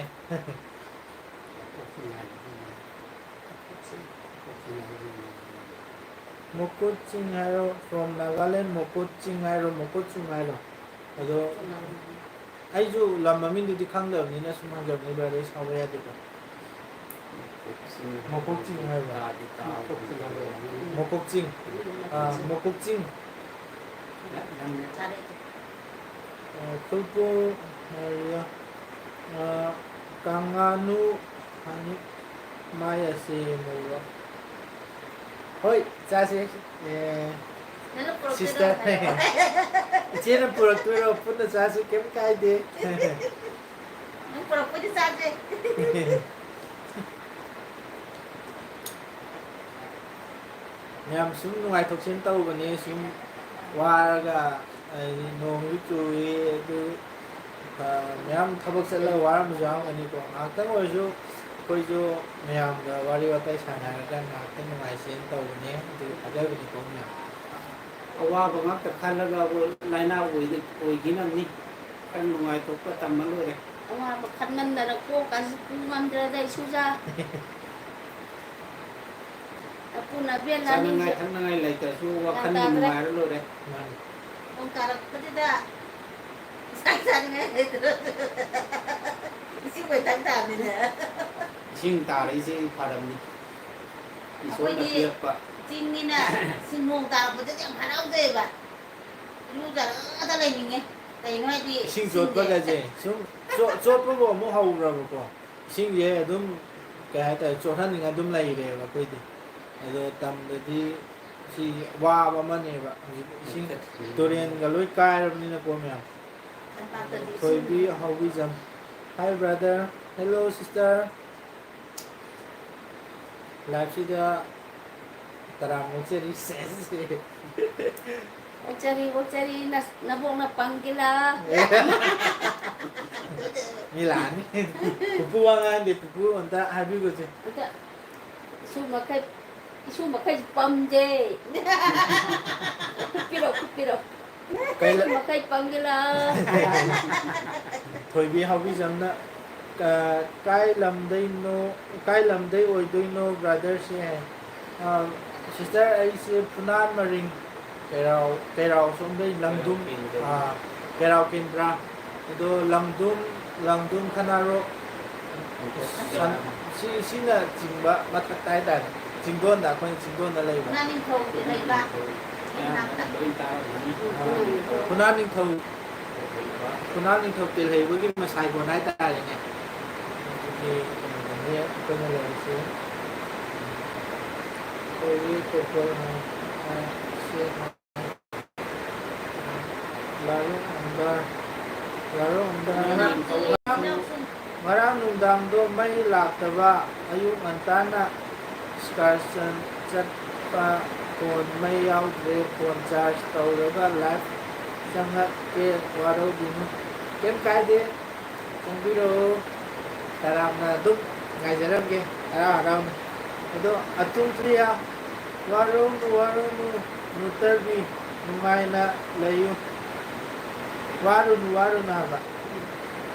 ꯃꯣꯀꯣꯛ ꯆꯤꯡ ꯍꯥꯏꯔꯣ, from Nagaland, ꯃꯣꯀꯣꯛ ꯆꯤꯡ ꯍꯥꯏꯔꯣ, ꯃꯣꯀꯣꯛ ꯆꯤꯡ ꯍꯥꯏꯔꯣ? ꯑꯗꯣ ꯑꯩꯁꯨ ꯂꯝ ꯃꯃꯤꯡꯗꯨꯗꯤ ꯈꯪꯗꯕꯅꯤꯅ ꯁꯨꯝ ꯍꯪꯖꯕꯅꯤ, brother, ꯁꯥꯎꯕ ꯌꯥꯗꯦꯀꯣ꯫ ꯃꯣꯀꯣꯛ ꯆꯤꯡ ꯍꯥꯏꯕ꯭ꯔꯥ? ꯃꯣꯀꯣꯛ ꯆꯤꯡ꯫ ꯑꯥ, ꯃꯣꯀꯣꯛ ꯆꯤꯡ꯫ ꯑ, ꯈꯨꯜꯄꯨ, ꯃꯔꯤꯌꯥ, ꯑ, ꯀꯥꯡꯉꯥꯅꯨ, ꯍꯥꯏꯅꯤ, ꯃꯥꯏ ꯑꯁꯦ ꯃꯔꯤꯌꯥ꯫ ꯍꯣꯏ, ꯆꯥꯁꯦ꯫ ꯑꯦ, ꯅꯪꯅ ꯄꯨꯔꯛꯇꯣꯏꯔꯣ? Sister꯫ ꯏꯆꯦꯅ ꯄꯨꯔꯛꯇꯣꯏꯔꯣ? ꯄꯨꯟꯅ ꯆꯥꯁꯦ, ꯀꯩꯝ ꯀꯥꯏꯗꯦ꯫ ꯅꯪ ꯄꯨꯔꯛꯄꯗꯤ ꯆꯥꯁꯦ꯫ ꯃꯌꯥꯝ ꯁꯨꯝ ꯅꯨꯡꯉꯥꯏꯊꯣꯛꯁꯦꯅ ꯇꯧꯕꯅꯦ, ꯁꯨꯝ ꯋꯥꯔꯒ, ꯍꯥꯏꯗꯤ ꯅꯣꯡꯁꯨ ꯆꯨꯏ, ꯑꯗꯨ, ꯑ, ꯃꯌꯥꯝ ꯊꯕꯛ ꯆꯠꯂꯒ ꯋꯥꯔꯝꯕꯁꯨ ꯌꯥꯎꯔꯝꯒꯅꯤꯀꯣ꯫ ꯉꯥꯏꯍꯥꯛꯇꯪ ꯑꯣꯏꯔꯁꯨ ꯑꯩꯈꯣꯏꯁꯨ ꯃꯌꯥꯝꯒ ꯋꯥꯔꯤ ꯋꯥꯇꯥꯏ ꯁꯥꯟꯅꯔꯒ ꯉꯥꯏꯍꯥꯛꯇꯪ ꯅꯨꯡꯉꯥꯏꯁꯦꯅ ꯇꯧꯕꯅꯦ, ꯑꯗꯨ ꯊꯥꯖꯕꯅꯤꯀꯣ ꯃꯌꯥꯝ꯫ ꯑꯋꯥꯕ ꯉꯥꯛꯇ ꯈꯜꯂꯒ ꯂꯥꯏꯅꯥ ꯑꯣꯏꯗ-, ꯑꯣꯏꯈꯤꯅꯕꯅꯤ꯫ ꯈꯔ ꯅꯨꯡꯉꯥꯏꯊꯣꯛꯄ ꯇꯝꯃ ꯂꯣꯏꯔꯦ꯫ ꯑꯋꯥꯕ ꯈꯟꯃꯟꯗꯅ ꯀꯣꯛꯀꯁꯤ ꯄꯨ ꯉꯝꯗ꯭ꯔꯦꯗ, ꯏꯁꯨꯖꯥ꯫ ꯑꯄꯨꯅ ꯑꯕꯦꯟ ꯆꯥꯅꯉꯥꯏ ꯑꯅꯤꯁꯦ ꯊꯛꯅꯉꯥꯏ ꯂꯩꯇ꯭ꯔꯁꯨ ꯋꯥꯈꯜꯅ ꯒ꯭ꯌꯥꯟ ꯇꯥꯗ꯭ꯔꯦ꯫ ꯅꯨꯡꯉꯥꯏꯔ ꯂꯣꯏꯔꯦ꯫ ꯃꯥꯅꯤ꯫ ꯅꯣꯡ ꯇꯥꯔꯛꯄꯁꯤꯗ ꯆꯥꯛ ꯆꯥꯅꯤꯡꯉꯥꯏ ꯂꯩꯇ꯭ꯔꯁꯨ ꯏꯁꯤꯡ ꯑꯣꯏ ꯊꯛ ꯇꯥꯕꯅꯤꯅꯦ꯫ ꯏꯁꯤꯡ ꯇꯥꯔꯛꯏꯁꯦ ꯐꯔꯕꯅꯤ꯫ ꯏꯁꯣꯔꯅ ꯑꯩꯈꯣꯏꯗꯤ ꯄꯤꯔꯛꯄ꯫ ꯆꯤꯡꯅꯤꯅ ꯏꯁꯤꯡ ꯅꯣꯡ ꯇꯥꯔꯛꯄꯗꯗꯤ ꯌꯥꯝ ꯍꯔꯥꯎꯖꯩꯑꯕ꯫ ꯏꯔꯨꯖꯔꯒꯗ ꯂꯩꯅꯤꯡꯉꯦ꯫ ꯀꯩꯅꯣ ꯍꯥꯏꯗꯤ ꯏꯁꯤꯡ ꯏꯁꯤꯡꯁꯦ ꯆꯣꯠꯄꯒꯁꯦ ꯁꯨꯝ ꯆꯣ-, ꯆꯣꯠꯄꯕꯨ ꯑꯃꯨꯛ ꯍꯧꯈ꯭ꯔꯕꯀꯣ, ꯏꯁꯤꯡꯁꯦ ꯑꯗꯨꯝ, ꯀꯩ ꯍꯥꯏꯇꯥꯔꯦ, ꯆꯣꯠꯍꯟꯅꯤꯡꯉꯥꯏ ꯑꯗꯨꯝ ꯂꯩꯔꯦꯕ ꯑꯩꯈꯣꯏꯗꯤ꯫ ꯑꯗꯣ ꯇꯝꯗꯗꯤ ꯁꯤ ꯋꯥꯕ ꯑꯃꯅꯦꯕ꯫ ꯍꯧꯖꯤꯛ ꯏꯁꯤꯡ ꯇꯨꯔꯦꯟꯒ ꯂꯣꯏ ꯀꯥꯏꯔꯕꯅꯤꯅꯀꯣ ꯃꯌꯥꯝ꯫ ꯇꯝꯄꯥꯛꯇꯗꯤ ꯏꯁꯤꯡ ꯊꯣꯏꯕꯤ ꯍꯧꯕꯤꯖꯝ꯫ Hi brother, hello sister꯫ Live ꯁꯤꯗ ꯇꯔꯥꯝꯅ ꯑꯣꯛꯆꯔꯤ, ꯁꯦꯁ꯫ ꯑꯣꯛꯆꯔꯤ, ꯑꯣꯛꯆꯔꯤ, ꯅ-, ꯅꯕꯣꯛꯅ ꯄꯪꯒꯦꯂꯥ꯫ ꯃꯤ ꯂꯥꯛꯑꯅꯤ꯫ ꯄꯨꯄꯨ ꯋꯥ ꯉꯥꯡꯗꯦ, ꯄꯨꯄꯨ ꯑꯝꯇ ꯍꯥꯏꯕꯤꯒꯣꯁꯦ꯫ ꯑꯝꯇ ꯏꯁꯨ ꯃꯈꯩ, ꯏꯁꯨ ꯃꯈꯩ ꯄꯝꯖꯩ꯫ ꯈꯨꯠ ꯄꯤꯔꯛꯑꯣ, ꯈꯨꯠ ꯄꯤꯔꯛꯑꯣ꯫ ꯀꯩ ꯂ-, ꯃꯈꯩ ꯄꯪꯒꯦꯂꯥ꯫ ꯊꯣꯏꯕꯤ ꯍꯥꯎꯕꯤꯖꯝꯅ, ꯑ, ꯀꯥꯏ ꯂꯝꯗꯩꯅꯣ, ꯀꯥꯏ ꯂꯝꯗꯩ ꯑꯣꯏꯗꯣꯏꯅꯣ brother ꯁꯦ? ꯑ, sister, ꯑꯩꯁꯦ ꯐꯨꯅꯥꯟ ꯃꯔꯤꯡ, ꯀꯩꯔꯥꯎ, ꯀꯩꯔꯥꯎ ꯁꯣꯝꯗꯩ ꯂꯪꯗꯨꯝ, ꯑ, ꯀꯩꯔꯥꯎ ꯀꯦꯟꯗ꯭ꯔꯥ꯫ ꯑꯗꯣ ꯂꯪꯗꯨꯝ, ꯂꯪꯗꯨꯝ ꯈꯅꯥꯔꯣꯛ, ꯁꯟ-, ꯁꯤ, ꯁꯤꯅꯆꯤꯡꯕ ꯃꯊꯛꯇ ꯍꯥꯏꯇꯥꯔꯦ꯫ ꯆꯤꯡꯗꯣꯟꯗ, ꯑꯩꯈꯣꯏꯅ ꯆꯤꯡꯗꯣꯟꯗ ꯂꯩꯕ꯫ ꯐꯨꯅꯥꯟ ꯅꯤꯡꯊꯧꯒꯤ ꯂꯩꯕꯥꯛ꯫ ꯑꯥ꯫ ꯐꯨꯅꯥꯟ ꯅꯤꯡꯊꯧ, ꯐꯨꯅꯥꯟ ꯅꯤꯡꯊꯧ ꯇꯦꯜꯍꯩꯕꯒꯤ ꯃꯁꯥꯏꯕꯣꯟ ꯍꯥꯏꯇꯥꯔꯦꯅꯦ꯫ ꯑꯗꯨꯒꯤ ꯀꯩꯅꯣꯗꯅꯦ ꯑꯩꯈꯣꯏꯅ ꯂꯩꯔꯤꯁꯦ꯫ ꯑꯩꯈꯣꯏꯒꯤ ꯀꯣꯀꯣ-, ꯑꯥ, ꯁꯤ ꯂꯥꯏꯔꯣꯡꯕꯝꯗ, ꯂꯥꯏꯔꯣꯡꯕꯝꯗ ꯉꯔꯥꯡ ꯅꯨꯡꯗꯥꯡꯗꯣ ꯃꯩ ꯂꯥꯛꯇꯕ, ꯑꯌꯨꯛ ꯉꯟꯇꯥꯅ excursion ꯆꯠꯄ, phone ꯃꯩ ꯌꯥꯎꯗ꯭ꯔꯦ, phone charge ꯇꯧꯔꯒ live ꯆꯪꯉꯛꯀꯦ, ꯋꯥꯔꯧꯕꯤꯅꯨ꯫ ꯀꯩꯝ ꯀꯥꯏꯗꯦ꯫ ꯆꯪꯕꯤꯔꯛꯑꯣ꯫ ꯇꯔꯥꯝꯅ ꯑꯗꯨꯝ ꯉꯥꯏꯖꯔꯝꯒꯦ꯫ ꯍꯔꯥꯎ ꯍꯔꯥꯎꯅ꯫ ꯑꯗꯣ ꯑꯇꯨꯝ ꯄ꯭ꯔꯤꯌꯥ, ꯋꯥꯔꯧꯅꯨ, ꯋꯥꯔꯧꯅꯨ, ꯅꯨꯇꯔꯕꯤ, ꯅꯨꯡꯉꯥꯏꯅ ꯂꯩꯌꯨ꯫ ꯋꯥꯔꯨꯅꯨ, ꯋꯥꯔꯨꯅꯨ ꯍꯥꯏꯕ꯫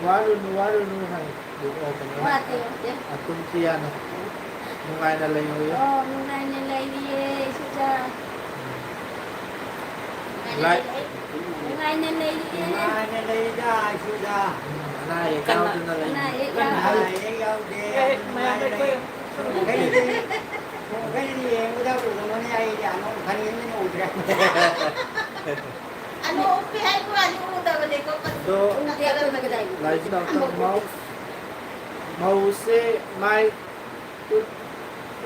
ꯋꯥꯔꯨꯅꯨ, ꯋꯥꯔꯨꯅꯨ ꯍꯥꯏ꯫ ꯑꯣ, ꯀꯩꯅꯣꯅ꯫ ꯋꯥꯗꯦ, ꯋꯥꯗꯦ꯫ ꯑꯇꯨꯝ ꯄ꯭ꯔꯤꯌꯥꯅ꯫ ꯅꯨꯡꯉꯥꯏꯅ ꯂꯩꯌꯨ꯫ ꯑꯣ, ꯅꯨꯡꯉꯥꯏꯅ ꯂꯩꯔꯤꯌꯦ, ꯏꯁꯨꯆꯥ꯫ ꯂꯥꯏ-, ꯅꯨꯡꯉꯥꯏꯅ ꯂꯩꯔꯤꯌꯦ꯫ ꯅꯨꯡꯉꯥꯏꯅ ꯂꯩꯗ, ꯏꯁꯨꯆꯥ꯫ ꯎꯝ, ꯑꯅꯥ ꯑꯌꯦꯛ ꯀꯟꯅ ꯌꯥꯎꯗꯅ ꯂꯩ꯫ ꯑꯅꯥ ꯑꯌꯦꯛ ꯑꯅꯥ ꯌꯥꯎꯗꯦ꯫ ꯑꯌꯦꯛ ꯌꯥꯎꯗꯦ꯫ ꯑꯦ, ꯃꯌꯥꯝ ꯃꯈꯩ ꯂꯩ꯫ ꯀꯩꯅꯣꯗꯤ, ꯀꯩꯅꯣꯗꯤ ꯌꯦꯡꯕꯗ ꯎꯕꯅꯤ, ꯑꯩꯗꯤ ꯑꯅꯧꯕ ꯈꯟꯕꯅꯤꯅ ꯎꯗ꯭ꯔꯦ꯫ ꯑꯅꯧꯕ ꯎꯞꯄꯤ ꯍꯥꯏꯕ ꯋꯥꯅꯤ, ꯎꯗꯕꯅꯦꯀꯣ꯫ ꯑꯗꯣ, ꯎꯗꯦ, ꯑꯩꯈꯣꯏꯗꯤ ꯀꯗꯥꯏꯗ? ꯂꯥꯏꯖꯤ ꯗꯥꯛꯇꯔ ꯃꯥꯎ-, ꯃꯧꯁꯦ ꯃꯥꯏ ꯎꯠ-,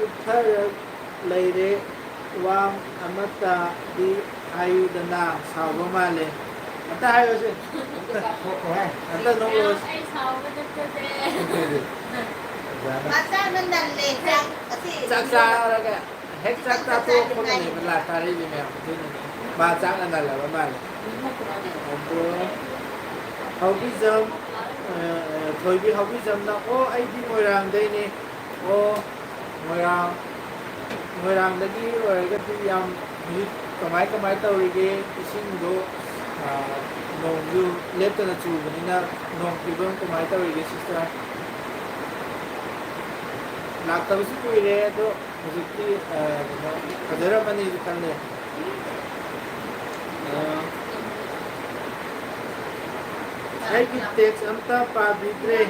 ꯎꯠꯊꯔ ꯂꯩꯔꯦ꯫ ꯋꯥ ꯑꯃꯠꯇꯗꯤ ꯍꯥꯏꯌꯨꯗꯅ, ꯁꯥꯎꯕ ꯃꯥꯜꯂꯦ꯫ ꯑꯝꯇ ꯍꯥꯏꯌꯨꯁꯦ꯫ ꯑꯝꯇ ꯅꯣꯛꯑꯣꯁꯦ꯫ ꯑꯩ ꯁꯥꯎꯕ ꯅꯠꯆꯗꯦ꯫ ꯑꯣꯖꯥꯅ ꯃꯆꯥꯅ ꯅꯜꯂꯦ, ꯆꯥꯛ, ꯑꯁꯤ ꯆꯥꯛ ꯆꯥꯔꯒ꯫ ꯍꯦꯛ ꯆꯥꯛ ꯆꯥ ꯇꯣꯛꯄꯒꯅꯦꯕ ꯂꯥꯛ ꯊꯥꯔꯛꯏꯁꯦ ꯃꯌꯥꯝ, ꯑꯗꯨꯅꯅꯦ꯫ ꯃꯥ ꯆꯥꯛꯅ ꯅꯜꯂꯕ ꯃꯥꯜꯂꯦ꯫ ꯑꯗꯣ ꯍꯥꯎꯕꯤꯖꯝ, ꯑ, ꯑ, ꯊꯣꯏꯕꯤ ꯍꯥꯎꯕꯤꯖꯝꯅ, "ꯑꯣ, ꯑꯩꯗꯤ ꯃꯣꯏꯔꯥꯡꯗꯩꯅꯦ꯫ ꯑꯣ, ꯃꯣꯏꯔꯥꯡ, ꯃꯣꯏꯔꯥꯡꯗꯒꯤ ꯑꯣꯏꯔꯒꯗꯤ ꯌꯥꯝ ꯍꯧꯖꯤꯛ ꯀꯃꯥꯏ, ꯀꯃꯥꯏ ꯇꯧꯔꯤꯒꯦ? ꯏꯁꯤꯡꯗꯣ, ꯑ, ꯅꯣꯡꯁꯨ ꯂꯦꯞꯇꯅ ꯆꯨꯕꯅꯤꯅ ꯅꯣꯡ ꯐꯤꯕꯝ ꯀꯃꯥꯏ ꯇꯧꯔꯤꯒꯦ, sister?" ꯂꯥꯛꯇꯕꯁꯨ ꯀꯨꯏꯔꯦ, ꯑꯗꯣ ꯍꯧꯖꯤꯛꯇꯤ, ꯑ, ꯀꯩꯅꯣ, ꯐꯖꯔꯝꯃꯅꯤꯁꯨ ꯈꯜꯂꯦ꯫ ꯑ, ꯑꯩꯒꯤ text ꯑꯝꯇ ꯄꯥꯕꯤꯗ꯭ꯔꯦ꯫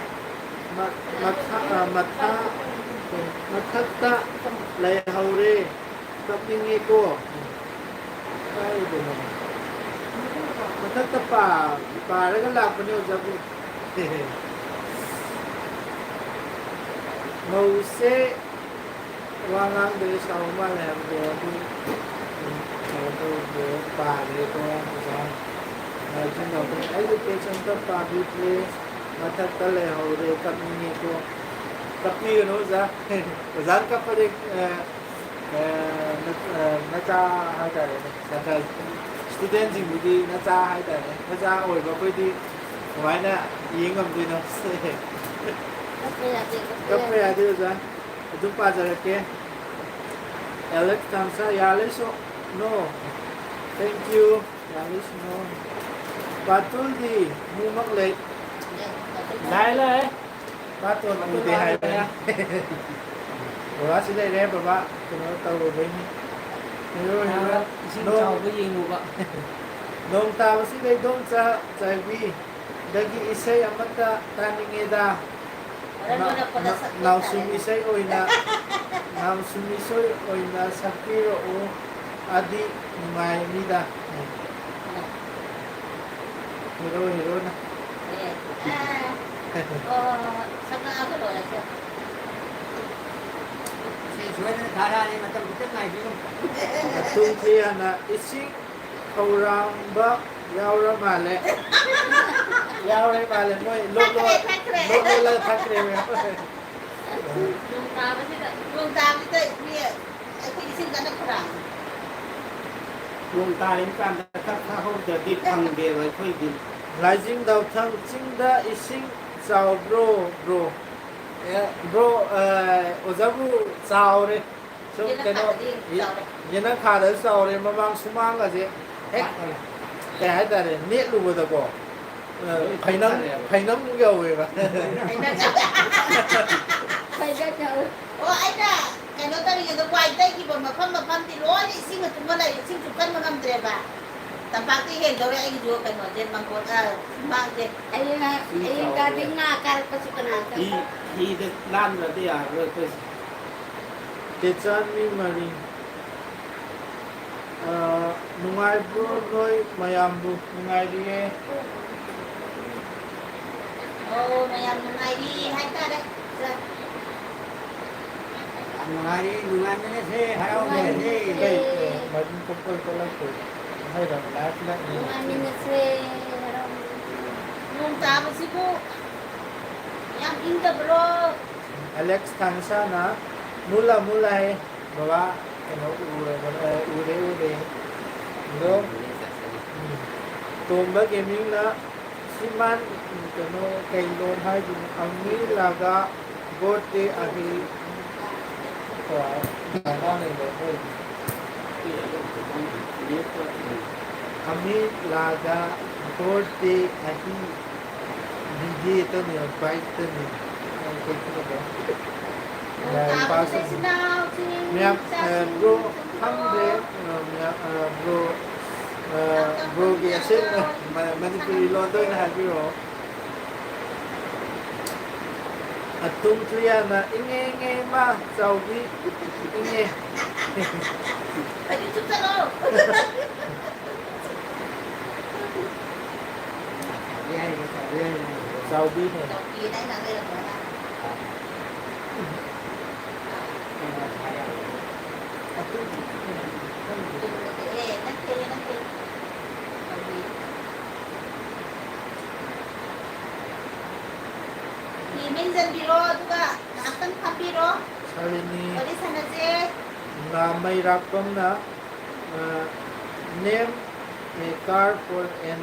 ꯃ-, ꯃꯊ-, ꯑ, ꯃꯊ-, ꯃꯊꯛꯇ ꯂꯩꯍꯧꯔꯦ꯫ ꯀꯞꯅꯤꯡꯉꯦꯀꯣ꯫ ꯀꯥꯏꯗꯅꯣ? ꯃꯊꯛꯇ ꯄꯥ-, ꯄꯥꯔꯒ ꯂꯥꯛꯄꯅꯦ ꯑꯣꯖꯥꯕꯨ꯫ ꯃꯧꯁꯦ ꯋꯥ ꯉꯥꯡꯗ꯭ꯔꯦ, ꯁꯥꯎ ꯃꯥꯜꯂꯦ ꯍꯥꯏꯕꯗꯣ ꯑꯗꯨ, ꯎꯝ, ꯀꯩꯅꯣ ꯇꯧꯗ꯭ꯔꯦ, ꯄꯥꯗ꯭ꯔꯦꯀꯣ ꯑꯣꯖꯥ꯫ ꯑꯩꯁꯨ ꯅꯣꯛꯅꯤꯡ-, ꯑꯩꯁꯨ text ꯑꯝꯇ ꯄꯥꯕꯤꯗ꯭ꯔꯦ, ꯃꯊꯛꯇ ꯂꯩꯍꯧꯔꯦ, ꯀꯞꯅꯤꯡꯉꯦꯀꯣ꯫ ꯀꯞꯄꯤꯒꯅꯨ ꯑꯣꯖꯥ꯫ ꯑꯣꯖꯥꯅ ꯀꯞꯄꯗꯤ, ꯑ, ꯑ, ꯅ-, ꯑ, ꯅꯆꯥ ꯍꯥꯏꯇꯥꯔꯦꯅꯦ, ꯅꯆꯥ, studentꯁꯤꯡꯗꯨꯗꯤ ꯅꯆꯥ ꯍꯥꯏꯇꯥꯔꯦ, ꯅꯆꯥ ꯑꯣꯏꯕ ꯑꯩꯈꯣꯏꯗꯤ ꯀꯃꯥꯏꯅ ꯌꯦꯡ ꯉꯝꯗꯣꯏꯅꯣ? ꯀꯞꯄ ꯌꯥꯗꯦ, ꯀꯞꯄ ꯀꯞꯄ ꯌꯥꯗꯦ꯫ ꯌꯥꯗꯦ ꯑꯣꯖꯥ꯫ ꯑꯗꯨꯝ ꯄꯥꯖꯔꯛꯀꯦ꯫ ꯑꯦꯂꯦꯛꯁ ꯊꯥꯡꯁꯥ, ꯌꯥꯔꯦ ꯁꯣ-, no꯫ Thank you꯫ ꯌꯥꯔꯦ ꯁꯣ-, no꯫ ꯄꯥꯇꯨꯜꯗꯤ ꯃꯨꯃꯛ ꯂꯩ꯫ ꯂꯥꯛꯑꯦ, ꯂꯥꯛꯑꯦ꯫ ꯄꯥꯇꯣꯟ ꯎꯗꯦ ꯍꯥꯏꯕꯅꯦ꯫ ꯕꯕꯥ ꯁꯤ ꯂꯩꯔꯦ, ꯕꯕꯥ ꯀꯩꯅꯣ ꯇꯧꯔꯨꯕꯩꯅꯤ꯫ Hero, hero. ꯏꯁꯤꯡ ꯅꯣꯡ ꯆꯥꯎꯕ ꯌꯦꯡꯉꯨꯕ꯫ ꯅꯣꯡ ꯇꯥꯕꯁꯤꯗ ꯏꯗꯣꯝꯆꯥ ꯆꯥꯏꯕꯤꯗꯒꯤ ꯏꯁꯩ ꯑꯃꯠꯇ ꯇꯥꯅꯤꯡꯉꯦꯗ꯫ ꯅꯥꯎꯁꯨꯝ ꯏꯁꯩ ꯑꯣꯏꯅ, ꯅꯥꯎꯁꯨꯝ ꯏꯁꯩ ꯑꯣꯏꯅ ꯁꯛꯄꯤꯔꯛꯎ, ꯑꯗꯤ ꯅꯨꯡꯉꯥꯏꯅꯤꯗ꯫ ꯍꯦꯔꯣ, ꯍꯦꯔꯣꯅ꯫ ꯁꯣꯏꯗꯅ ꯊꯥꯔꯛꯑꯅꯤ, ꯃꯇꯝ ꯈꯤꯇꯪ ꯉꯥꯏꯕꯤꯌꯨ꯫ ꯃꯇꯨꯡ ꯊꯤꯍꯟꯅ ꯏꯁꯤꯡ ꯈꯧꯔꯥꯡꯕ ꯌꯥꯎꯔ ꯃꯥꯜꯂꯦ꯫ ꯌꯥꯎꯔꯦ ꯃꯥꯜꯂꯦ꯫ ꯃꯣꯏ ꯂꯣꯠ ꯂꯣꯠ-, ꯊꯛꯈ꯭ꯔꯦ, ꯊꯛꯈ꯭ꯔꯦ꯫ ꯂꯣꯠ ꯂꯣꯠꯂꯒ ꯊꯛꯈ꯭ꯔꯦ ꯃꯌꯥꯝ꯫ ꯅꯣꯡ ꯇꯥꯕꯁꯤꯗ, ꯅꯣꯡ ꯇꯥꯕꯁꯤꯗ ꯃꯤ ꯑꯩꯈꯣꯏꯒꯤ ꯀꯟꯅ ꯈꯨꯔꯥꯡ꯫ ꯅꯣꯡ ꯇꯥꯔꯤꯕ ꯀꯥꯟꯗ ꯈꯔ ꯊꯥꯍꯧꯗ꯭ꯔꯗꯤ ꯐꯪꯗꯦꯕ ꯑꯩꯈꯣꯏꯗꯤ꯫ ꯂꯥꯏꯖꯤꯡ ꯗꯥꯎꯊꯪ ꯆꯤꯡꯗ ꯏꯁꯤꯡ ꯆꯥꯎꯕ꯭ꯔꯣ, ꯕ꯭ꯔꯣ? ꯑꯦ, ꯕ꯭ꯔꯣ, ꯑ, ꯑꯣꯖꯥꯕꯨ ꯆꯥꯎꯔꯦ꯫ ꯁꯨꯝ ꯀꯩꯅꯣ, ꯌꯦꯅꯈꯥꯗꯗꯤ ꯌꯦ-, ꯆꯥꯎꯔꯦ꯫ ꯌꯦꯅꯈꯥꯗꯁꯨ ꯆꯥꯎꯔꯦ, ꯃꯃꯥꯡ ꯁꯨꯃꯥꯡꯒꯁꯦ ꯍꯦꯛ, ꯀꯩ ꯍꯥꯏꯇꯥꯔꯦ, ꯅꯦꯠꯂꯨꯕꯗꯀꯣ, ꯑ, ꯂꯣꯏ ꯐꯩꯅꯝ, ꯆꯠꯈ꯭ꯔꯦꯕ꯫ ꯐꯩꯅꯝ ꯌꯧꯋꯦꯕ꯫ ꯐꯩꯅꯝ ꯌꯧꯋꯦ꯫ ꯑꯣ, ꯑꯩꯅ ꯀꯩꯅꯣ ꯇꯧꯔꯤꯉꯩꯗ ꯋꯥꯏ ꯇꯩꯈꯤꯕ ꯃꯐꯝ ꯃꯐꯝꯗꯤ ꯂꯣꯏꯅ ꯏꯁꯤꯡꯅ ꯊꯨꯝꯃ ꯂꯩꯔꯦ, ꯏꯁꯤꯡ ꯆꯨꯞꯁꯟꯕ ꯉꯝꯗ꯭ꯔꯦꯕ꯫ ꯇꯝꯄꯥꯛꯇ ꯍꯦꯟꯗꯧꯔꯦ ꯑꯩꯒꯤꯁꯨ ꯀꯩꯅꯣꯁꯦ, ꯃꯪꯒꯣꯜ, ꯑ, ꯁꯨꯃꯥꯡꯁꯦ꯫ ꯍꯌꯦꯡ, ꯏꯁꯤꯡ ꯍꯌꯦꯡ ꯆꯥꯎꯔꯦ꯫ ꯀꯥꯗꯤ ꯉꯥ ꯀꯥꯔꯛꯄꯁꯨ ꯀꯅꯥ ꯈꯪ? ꯍꯤ, ꯍꯤꯗ ꯂꯥꯟꯗ꯭ꯔꯗꯤ ꯌꯥꯔꯔꯣꯏ ꯑꯩꯈꯣꯏꯁꯦ꯫ ꯇꯦꯆꯥꯟ ꯃꯤ ꯃꯔꯤ꯫ ꯑ, ꯅꯨꯡꯉꯥꯏꯕ꯭ꯔꯣ ꯅꯣꯏ ꯃꯌꯥꯝꯕꯨ? ꯅꯨꯡꯉꯥꯏꯔꯤꯌꯦ꯫ ꯑꯣ, ꯃꯌꯥꯝ ꯅꯨꯡꯉꯥꯏꯔꯤ ꯍꯥꯏꯇꯥꯔꯦ꯫ ꯁꯦ꯫ ꯌꯥꯝ ꯅꯨꯡꯉꯥꯏꯔꯤ, ꯅꯨꯡꯉꯥꯏꯃꯤꯟꯅꯁꯦ, ꯍꯔꯥꯎꯃꯤꯟꯅꯁꯦ꯫ ꯅꯨꯡꯉꯥꯏꯃꯤꯟꯅꯁꯦ꯫ ꯀꯩ, ꯑ, ꯃꯔꯤ ꯊꯣꯛꯄ ꯊꯣꯛꯂꯛꯇꯦ꯫ ꯍꯥꯏꯔꯣ, ꯂꯥꯏꯐ ꯂꯥꯏꯐ꯫ ꯅꯨꯡꯉꯥꯏꯃꯤꯟꯅꯁꯦ, ꯍꯔꯥꯎꯃꯤꯟꯅꯁꯦ꯫ ꯅꯣꯡ ꯇꯥꯕꯁꯤꯕꯨ ꯌꯥꯝ ꯏꯪꯗꯕ꯭ꯔꯣ? ꯑꯦꯂꯦꯛꯁ ꯊꯥꯡꯁꯥꯅ ꯃꯨꯜꯂ ꯃꯨꯜꯂ ꯍꯥꯏ꯫ ꯕꯕꯥ, ꯀꯩꯅꯣ ꯎꯔꯦ, ꯎꯔꯦ, ꯎꯔꯦ꯫ ꯑꯗꯣ, ꯎꯝ꯫ ꯇꯣꯝꯕ ꯒꯦꯃꯤꯡꯅ ꯁꯤꯃꯥꯟ, ꯀꯩꯅꯣ, ꯀꯩ ꯂꯣꯟ ꯍꯥꯏꯗꯣꯏꯅꯣ? ꯑꯃꯤ ꯂꯥꯒꯥ ꯒꯣꯠ ꯗꯦ ꯑꯍꯤ꯫ ꯑꯃꯤ ꯂꯥꯒꯥ ꯒꯣꯠ ꯗꯦ ꯑꯍꯤ꯫ ꯕꯤꯗꯤ ꯇꯅꯤ, ꯕꯥꯏꯛ ꯇꯅꯤ꯫ ꯌꯥꯔꯦ, ꯄꯥꯁ꯫ ꯃꯌꯥꯝ, ꯑ, ꯕ꯭ꯔꯣ, ꯈꯪꯗꯦ, ꯑ, ꯃꯌꯥꯝ, ꯑ, ꯕ꯭ꯔꯣ, ꯑ, ꯕ꯭ꯔꯣꯒꯤ ꯑꯁꯦꯡꯕ ꯃ-, ꯃꯅꯤꯄꯨꯔꯤ ꯂꯣꯟꯗ ꯑꯣꯏꯅ ꯍꯥꯏꯕꯤꯔꯛꯑꯣ꯫ ꯑꯇꯨꯝ ꯊꯨꯌꯥꯅ ꯏꯪꯉꯦ ꯏꯪꯉꯦ ꯏꯃꯥ ꯆꯥꯎꯕꯤ ꯏꯪꯉꯦ꯫ ꯆꯥꯎꯕꯤꯅꯦ꯫ ꯃꯤꯡ ꯆꯟꯕꯤꯔꯣ, ꯑꯗꯨꯒ ꯉꯥꯏꯍꯥꯛꯇꯪ ꯐꯝꯕꯤꯔꯣ꯫ ꯁꯥꯂꯤꯅꯤ꯫ ꯋꯥꯔꯤ ꯁꯥꯟꯅꯁꯦ꯫ ꯎꯝ, ꯃꯩꯔꯥꯛꯄꯝꯅ, ꯑ, name a car for an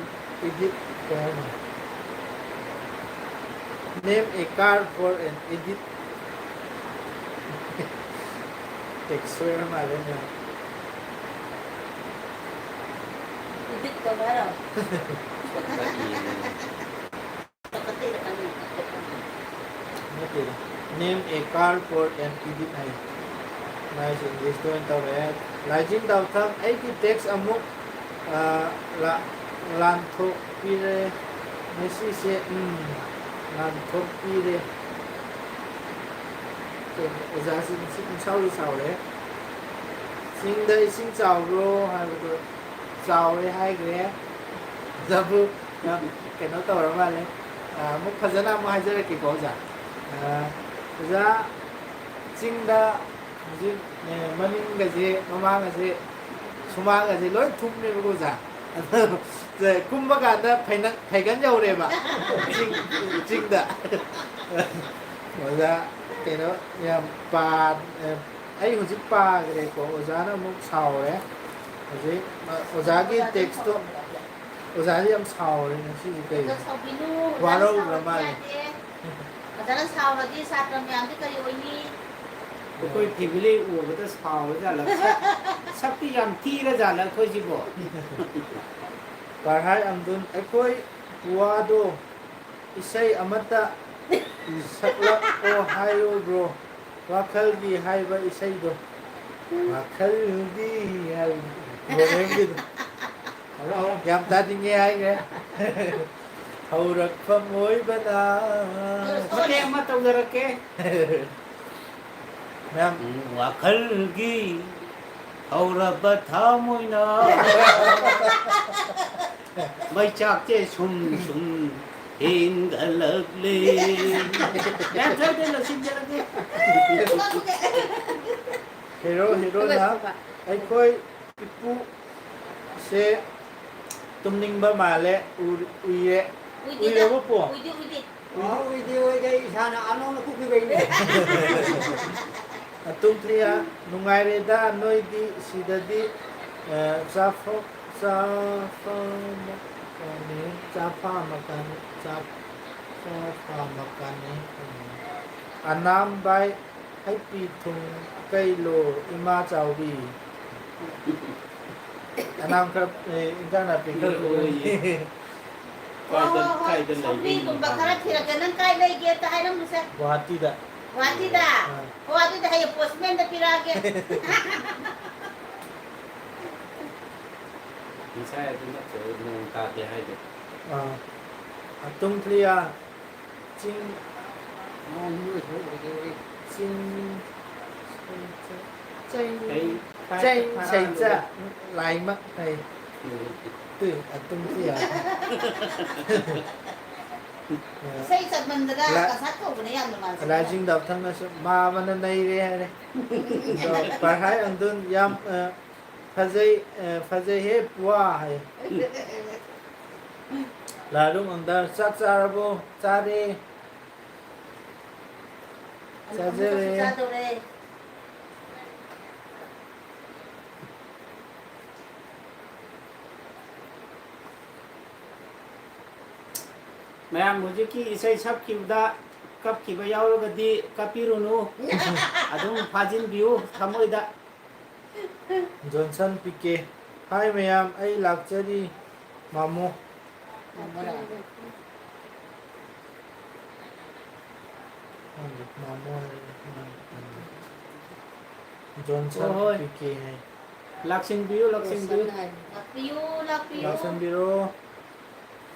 idiot ꯀꯩ ꯍꯥꯏꯅꯣ? Name a car for an idiot. Text ꯁꯣꯏꯔ ꯃꯥꯜꯂꯦ ꯃꯌꯥꯝ꯫ Edit ꯇꯧꯕ ꯍꯥꯏꯔꯣ? ꯅꯠꯇꯦꯗ꯫ Name a car for an idiot ꯍꯥꯏ꯫ ꯃꯥꯏꯁꯦ English ꯇ ꯑꯣꯏꯅ ꯇꯧꯔꯛꯑꯦ꯫ ꯂꯥꯏꯖꯤꯟ ꯗꯥꯎꯊꯪ, ꯑꯩꯒꯤ text ꯑꯃꯨꯛ, ꯑ, ꯂꯥ-, ꯂꯥꯟꯊꯣꯛꯄꯤꯔꯦ꯫ ꯉꯁꯤꯁꯦ, ꯎꯝ, ꯂꯥꯟꯊꯣꯛꯄꯤꯔꯦ꯫ ꯀꯩꯅꯣ, ꯑꯣꯖꯥꯁꯤ ꯉꯁꯤ ꯄꯨꯡꯁꯥꯎꯗ ꯁꯥꯎꯔꯦ꯫ ꯆꯤꯡꯗ ꯏꯁꯤꯡ ꯆꯥꯎꯕ꯭ꯔꯣ ꯍꯥꯏꯕꯗꯣ ꯆꯥꯎꯔꯦ ꯍꯥꯏꯈ꯭ꯔꯦ꯫ ꯑꯣꯖꯥꯕꯨ ꯌꯥꯝ ꯀꯩꯅꯣ ꯇꯧꯔ ꯃꯥꯜꯂꯦ꯫ ꯑ, ꯑꯃꯨꯛ ꯐꯖꯅ ꯑꯃꯨꯛ ꯍꯥꯏꯖꯔꯛꯀꯦꯀꯣ, ꯑꯣꯖꯥ꯫ ꯑ, ꯑꯣꯖꯥ, ꯆꯤꯡꯗ ꯍꯧꯖꯤꯛ, ꯑ, ꯃꯅꯤꯡꯒꯁꯦ, ꯃꯃꯥꯡꯒꯁꯦ, ꯁꯨꯃꯥꯡꯒꯁꯦ ꯂꯣꯏ ꯊꯨꯝꯃꯦꯕꯀꯣ, ꯑꯣꯖꯥ꯫ ꯑꯗꯣ ꯀꯨꯝꯕ ꯀꯥꯟꯗ ꯐꯩꯅ-, ꯐꯩꯒꯟ ꯌꯧꯔꯦꯕ ꯆꯤꯡ-, ꯆꯤꯡꯗ꯫ ꯑꯣꯖꯥ, ꯀꯩꯅꯣ, ꯌꯥꯝ ꯄꯥ-, ꯑ, ꯑꯩ ꯍꯧꯖꯤꯛ ꯄꯥꯈ꯭ꯔꯦꯀꯣ, ꯑꯣꯖꯥꯅ ꯑꯃꯨꯛ ꯁꯥꯎꯔꯦ꯫ ꯍꯧꯖꯤꯛ, ꯑ, ꯑꯣꯖꯥꯒꯤ text ꯇꯣ, ꯑꯣꯖꯥꯁꯦ ꯌꯥꯝ ꯁꯥꯎꯔꯦ ꯉꯁꯤꯁꯦ, ꯀꯩꯒꯤꯅꯣ? ꯑꯣꯖꯥ ꯁꯥꯎꯕꯤꯅꯨ, ꯑꯣꯖꯥꯅ ꯋꯥꯔꯧꯕ꯭ꯔ ꯁꯥꯎꯕꯗꯤ ꯃꯥꯜꯂꯦ꯫ ꯌꯥꯗꯦ꯫ ꯑꯣꯖꯥꯅ ꯁꯥꯎꯔꯗꯤ ꯁꯥꯇ꯭ꯔ ꯃꯌꯥꯝꯗꯤ ꯀꯔꯤ ꯑꯣꯏꯅꯤ? ꯑꯩꯈꯣꯏ family ꯎꯕꯗ ꯁꯥꯎꯔꯖꯥꯠꯂ? ꯁꯛ-, ꯁꯛꯇꯤ ꯌꯥꯝ ꯊꯤꯔꯖꯥꯠꯂ ꯑꯩꯈꯣꯏꯁꯤꯕꯣ? ꯄꯔꯍꯥꯏ ꯑꯝꯗꯨꯟ, ꯑꯩꯈꯣꯏ ꯄꯨꯋꯥꯗꯣ ꯏꯁꯩ ꯑꯃꯠꯇ ꯁꯛꯂꯛꯑꯣ ꯍꯥꯏꯌꯨ bro꯫ ꯋꯥꯈꯜꯒꯤ ꯍꯥꯏꯕ ꯏꯁꯩꯗꯣ꯫ ꯋꯥꯈꯜꯒꯤ ꯍꯥꯏꯕ ꯒꯣꯔꯃꯦꯟꯒꯤꯗꯣ꯫ ꯌꯥꯝ ꯇꯥꯅꯤꯡꯉꯦ ꯍꯥꯏꯈ꯭ꯔꯦ꯫ ꯍꯧꯔꯛꯐꯝ ꯑꯣꯏꯕꯅ꯫ ꯃꯇꯦꯛ ꯑꯃ ꯇꯧꯖꯔꯛꯀꯦ꯫ ꯃꯌꯥꯝ꯫ ꯋꯥꯈꯜꯒꯤ ꯍꯧꯔꯕ ꯊꯃꯣꯏꯅ ꯃꯩꯆꯥꯛꯁꯦ ꯁꯨꯝ ꯁꯨꯝ ꯍꯦꯟꯒꯠꯂꯛꯂꯦ꯫ ꯃꯌꯥꯝ ꯊꯣꯏꯗ ꯂꯣꯏꯁꯤꯟꯖꯔꯒꯦ꯫ Hero, heroꯅ ꯑꯩꯈꯣꯏ ꯏꯄꯨꯁꯦ ꯇꯨꯝꯅꯤꯡꯕ ꯃꯥꯜꯂꯦ, ꯎ-, ꯎꯏꯔꯦ꯫ ꯎꯏꯗꯦꯗ, ꯎꯏꯔꯕꯣ, ꯄꯣ? ꯎꯏꯗꯦ, ꯎꯏꯗꯦ꯫ ꯑꯣ, ꯎꯏꯗꯦ, ꯎꯏꯗꯦ, ꯏꯁꯥꯅ ꯑꯅꯧꯅ ꯀꯨꯞꯈꯤꯕꯩꯅꯦ꯫ ꯑꯇꯨꯝꯊꯤꯌꯥ, ꯅꯨꯡꯉꯥꯏꯔꯦꯗ ꯅꯣꯏꯗꯤ ꯁꯤꯗꯗꯤ, ꯑ, ꯆꯥꯐꯝ, ꯆꯥꯐꯝ ꯃꯀꯥꯅꯤ, ꯆꯥꯐꯝ ꯃꯀꯥꯅꯤ, ꯆꯥ-, ꯆꯥꯐꯝ ꯃꯀꯥꯅꯤ꯫ ꯑꯅꯥꯝꯕꯥꯏ ꯍꯩꯄꯤ ꯊꯨꯝ ꯀꯩꯂꯣ ꯏꯃꯥ ꯆꯥꯎꯕꯤ꯫ ꯑꯅꯥꯝ ꯈꯔ, ꯑꯦ, ꯏꯟꯖꯥꯡ ꯅꯥꯄꯤ ꯈꯔ ꯄꯤꯔꯛꯑꯣꯌꯦ꯫ ꯄꯤꯔꯛꯑꯣꯌꯦ꯫ ꯀꯥꯏꯗ, ꯍꯣꯏ, ꯍꯣꯏ, ꯍꯣꯏ꯫ ꯀꯥꯏꯗ ꯂꯩꯕ ꯁꯧꯒ꯭ꯔꯤꯒꯨꯝꯕ ꯏꯃꯥ ꯈꯔ ꯍꯥꯏꯕ? ꯊꯤꯔꯛꯀꯦ꯫ ꯅꯪ ꯀꯥꯏ ꯂꯩꯒꯦ ꯑꯝꯇ ꯍꯥꯏꯔꯝꯃꯨꯁꯦ꯫ ꯒꯨꯍꯥꯇꯤꯗ꯫ ꯒꯨꯍꯥꯇꯤꯗ? ꯑꯥ꯫ ꯑꯣ, ꯑꯗꯨꯗꯤ ꯍꯌꯦꯡ postman ꯗ ꯄꯤꯔꯛꯑꯒꯦ꯫ ꯉꯁꯥꯏ ꯑꯗꯨ ꯅꯠꯇ꯭ꯔꯣ ꯅꯣꯡ ꯇꯥꯗꯦ ꯍꯥꯏꯗꯣ? ꯑꯥ꯫ ꯑꯇꯨꯝ ꯊ꯭ꯔꯤꯌꯥ꯫ ꯆꯤꯡ, ꯆꯤꯡ, ꯆꯩ, ꯆꯩ, ꯆꯩ, ꯆꯩ, ꯆꯩ, ꯂꯥꯏꯃꯛ ꯍꯩ꯫ ꯎꯝ꯫ ꯇꯨ, ꯑꯗꯨꯝꯁꯨ ꯌꯥꯏ꯫ ꯏꯁꯩ ꯁꯛꯃꯟꯗꯅ ꯂꯥ-, ꯀꯟꯁꯔꯠ ꯇꯧꯕꯅ ꯌꯥꯝ ꯅꯨꯡꯉꯥꯏꯖꯩ꯫ ꯂꯥꯏꯖꯤꯡ ꯗꯥꯎꯊꯪꯅꯁꯨ ꯃꯥ ꯑꯃꯅ ꯅꯩꯔꯦ ꯍꯥꯏꯔꯦ꯫ ꯑꯗꯣ ꯄꯔꯍꯥꯏ ꯑꯟꯗꯨꯟ ꯌꯥꯝ, ꯑ, ꯐꯖꯩ, ꯑ, ꯐꯖꯩꯍꯦ ꯄꯨꯋꯥ ꯍꯥꯏ꯫ ꯂꯥꯂꯨꯡ ꯑꯪꯗꯥꯔ, ꯆꯥꯛ ꯆꯥꯔꯕꯣ? ꯆꯥꯔꯦ꯫ ꯑꯃꯨꯛꯀꯁꯨ ꯆꯥꯖꯔꯦ꯫ ꯆꯥꯗꯧꯔꯦ꯫ ꯃꯌꯥꯝ ꯍꯧꯖꯤꯛꯀꯤ ꯏꯁꯩ ꯁꯛꯈꯤꯕꯗ ꯀꯞꯈꯤꯕ ꯌꯥꯎꯔꯒꯗꯤ ꯀꯞꯄꯤꯔꯨꯅꯨ꯫ ꯑꯗꯨꯝ ꯐꯥꯖꯤꯟꯕꯤꯌꯨ ꯊꯃꯣꯏꯗ꯫ ꯖꯣꯟꯁꯟ ꯄꯤ ꯀꯦ꯫ ꯍꯥꯏ ꯃꯌꯥꯝ, ꯑꯩ ꯂꯥꯛꯆꯔꯤ, ꯃꯥꯃꯣ꯫ ꯃꯥꯃꯣꯔꯥ? ꯈꯪꯗꯦ, ꯃꯥꯃꯣ ꯍꯥꯏꯔ ꯈꯪꯗꯦ꯫ ꯖꯣꯟꯁꯟ ꯍꯣꯏ, ꯍꯣꯏ꯫ ꯄꯤ ꯀꯦ ꯍꯥꯏ꯫ ꯂꯥꯛꯁꯤꯟꯕꯤꯌꯨ, ꯂꯥꯛꯁꯤꯟꯕꯤꯌꯨ꯫ ꯖꯣꯟꯁꯟ ꯍꯥꯏ꯫ ꯂꯥꯛꯄꯤꯌꯨ, ꯂꯥꯛꯄꯤꯌꯨ꯫ ꯂꯥꯛꯁꯤꯟꯕꯤꯔꯣ꯫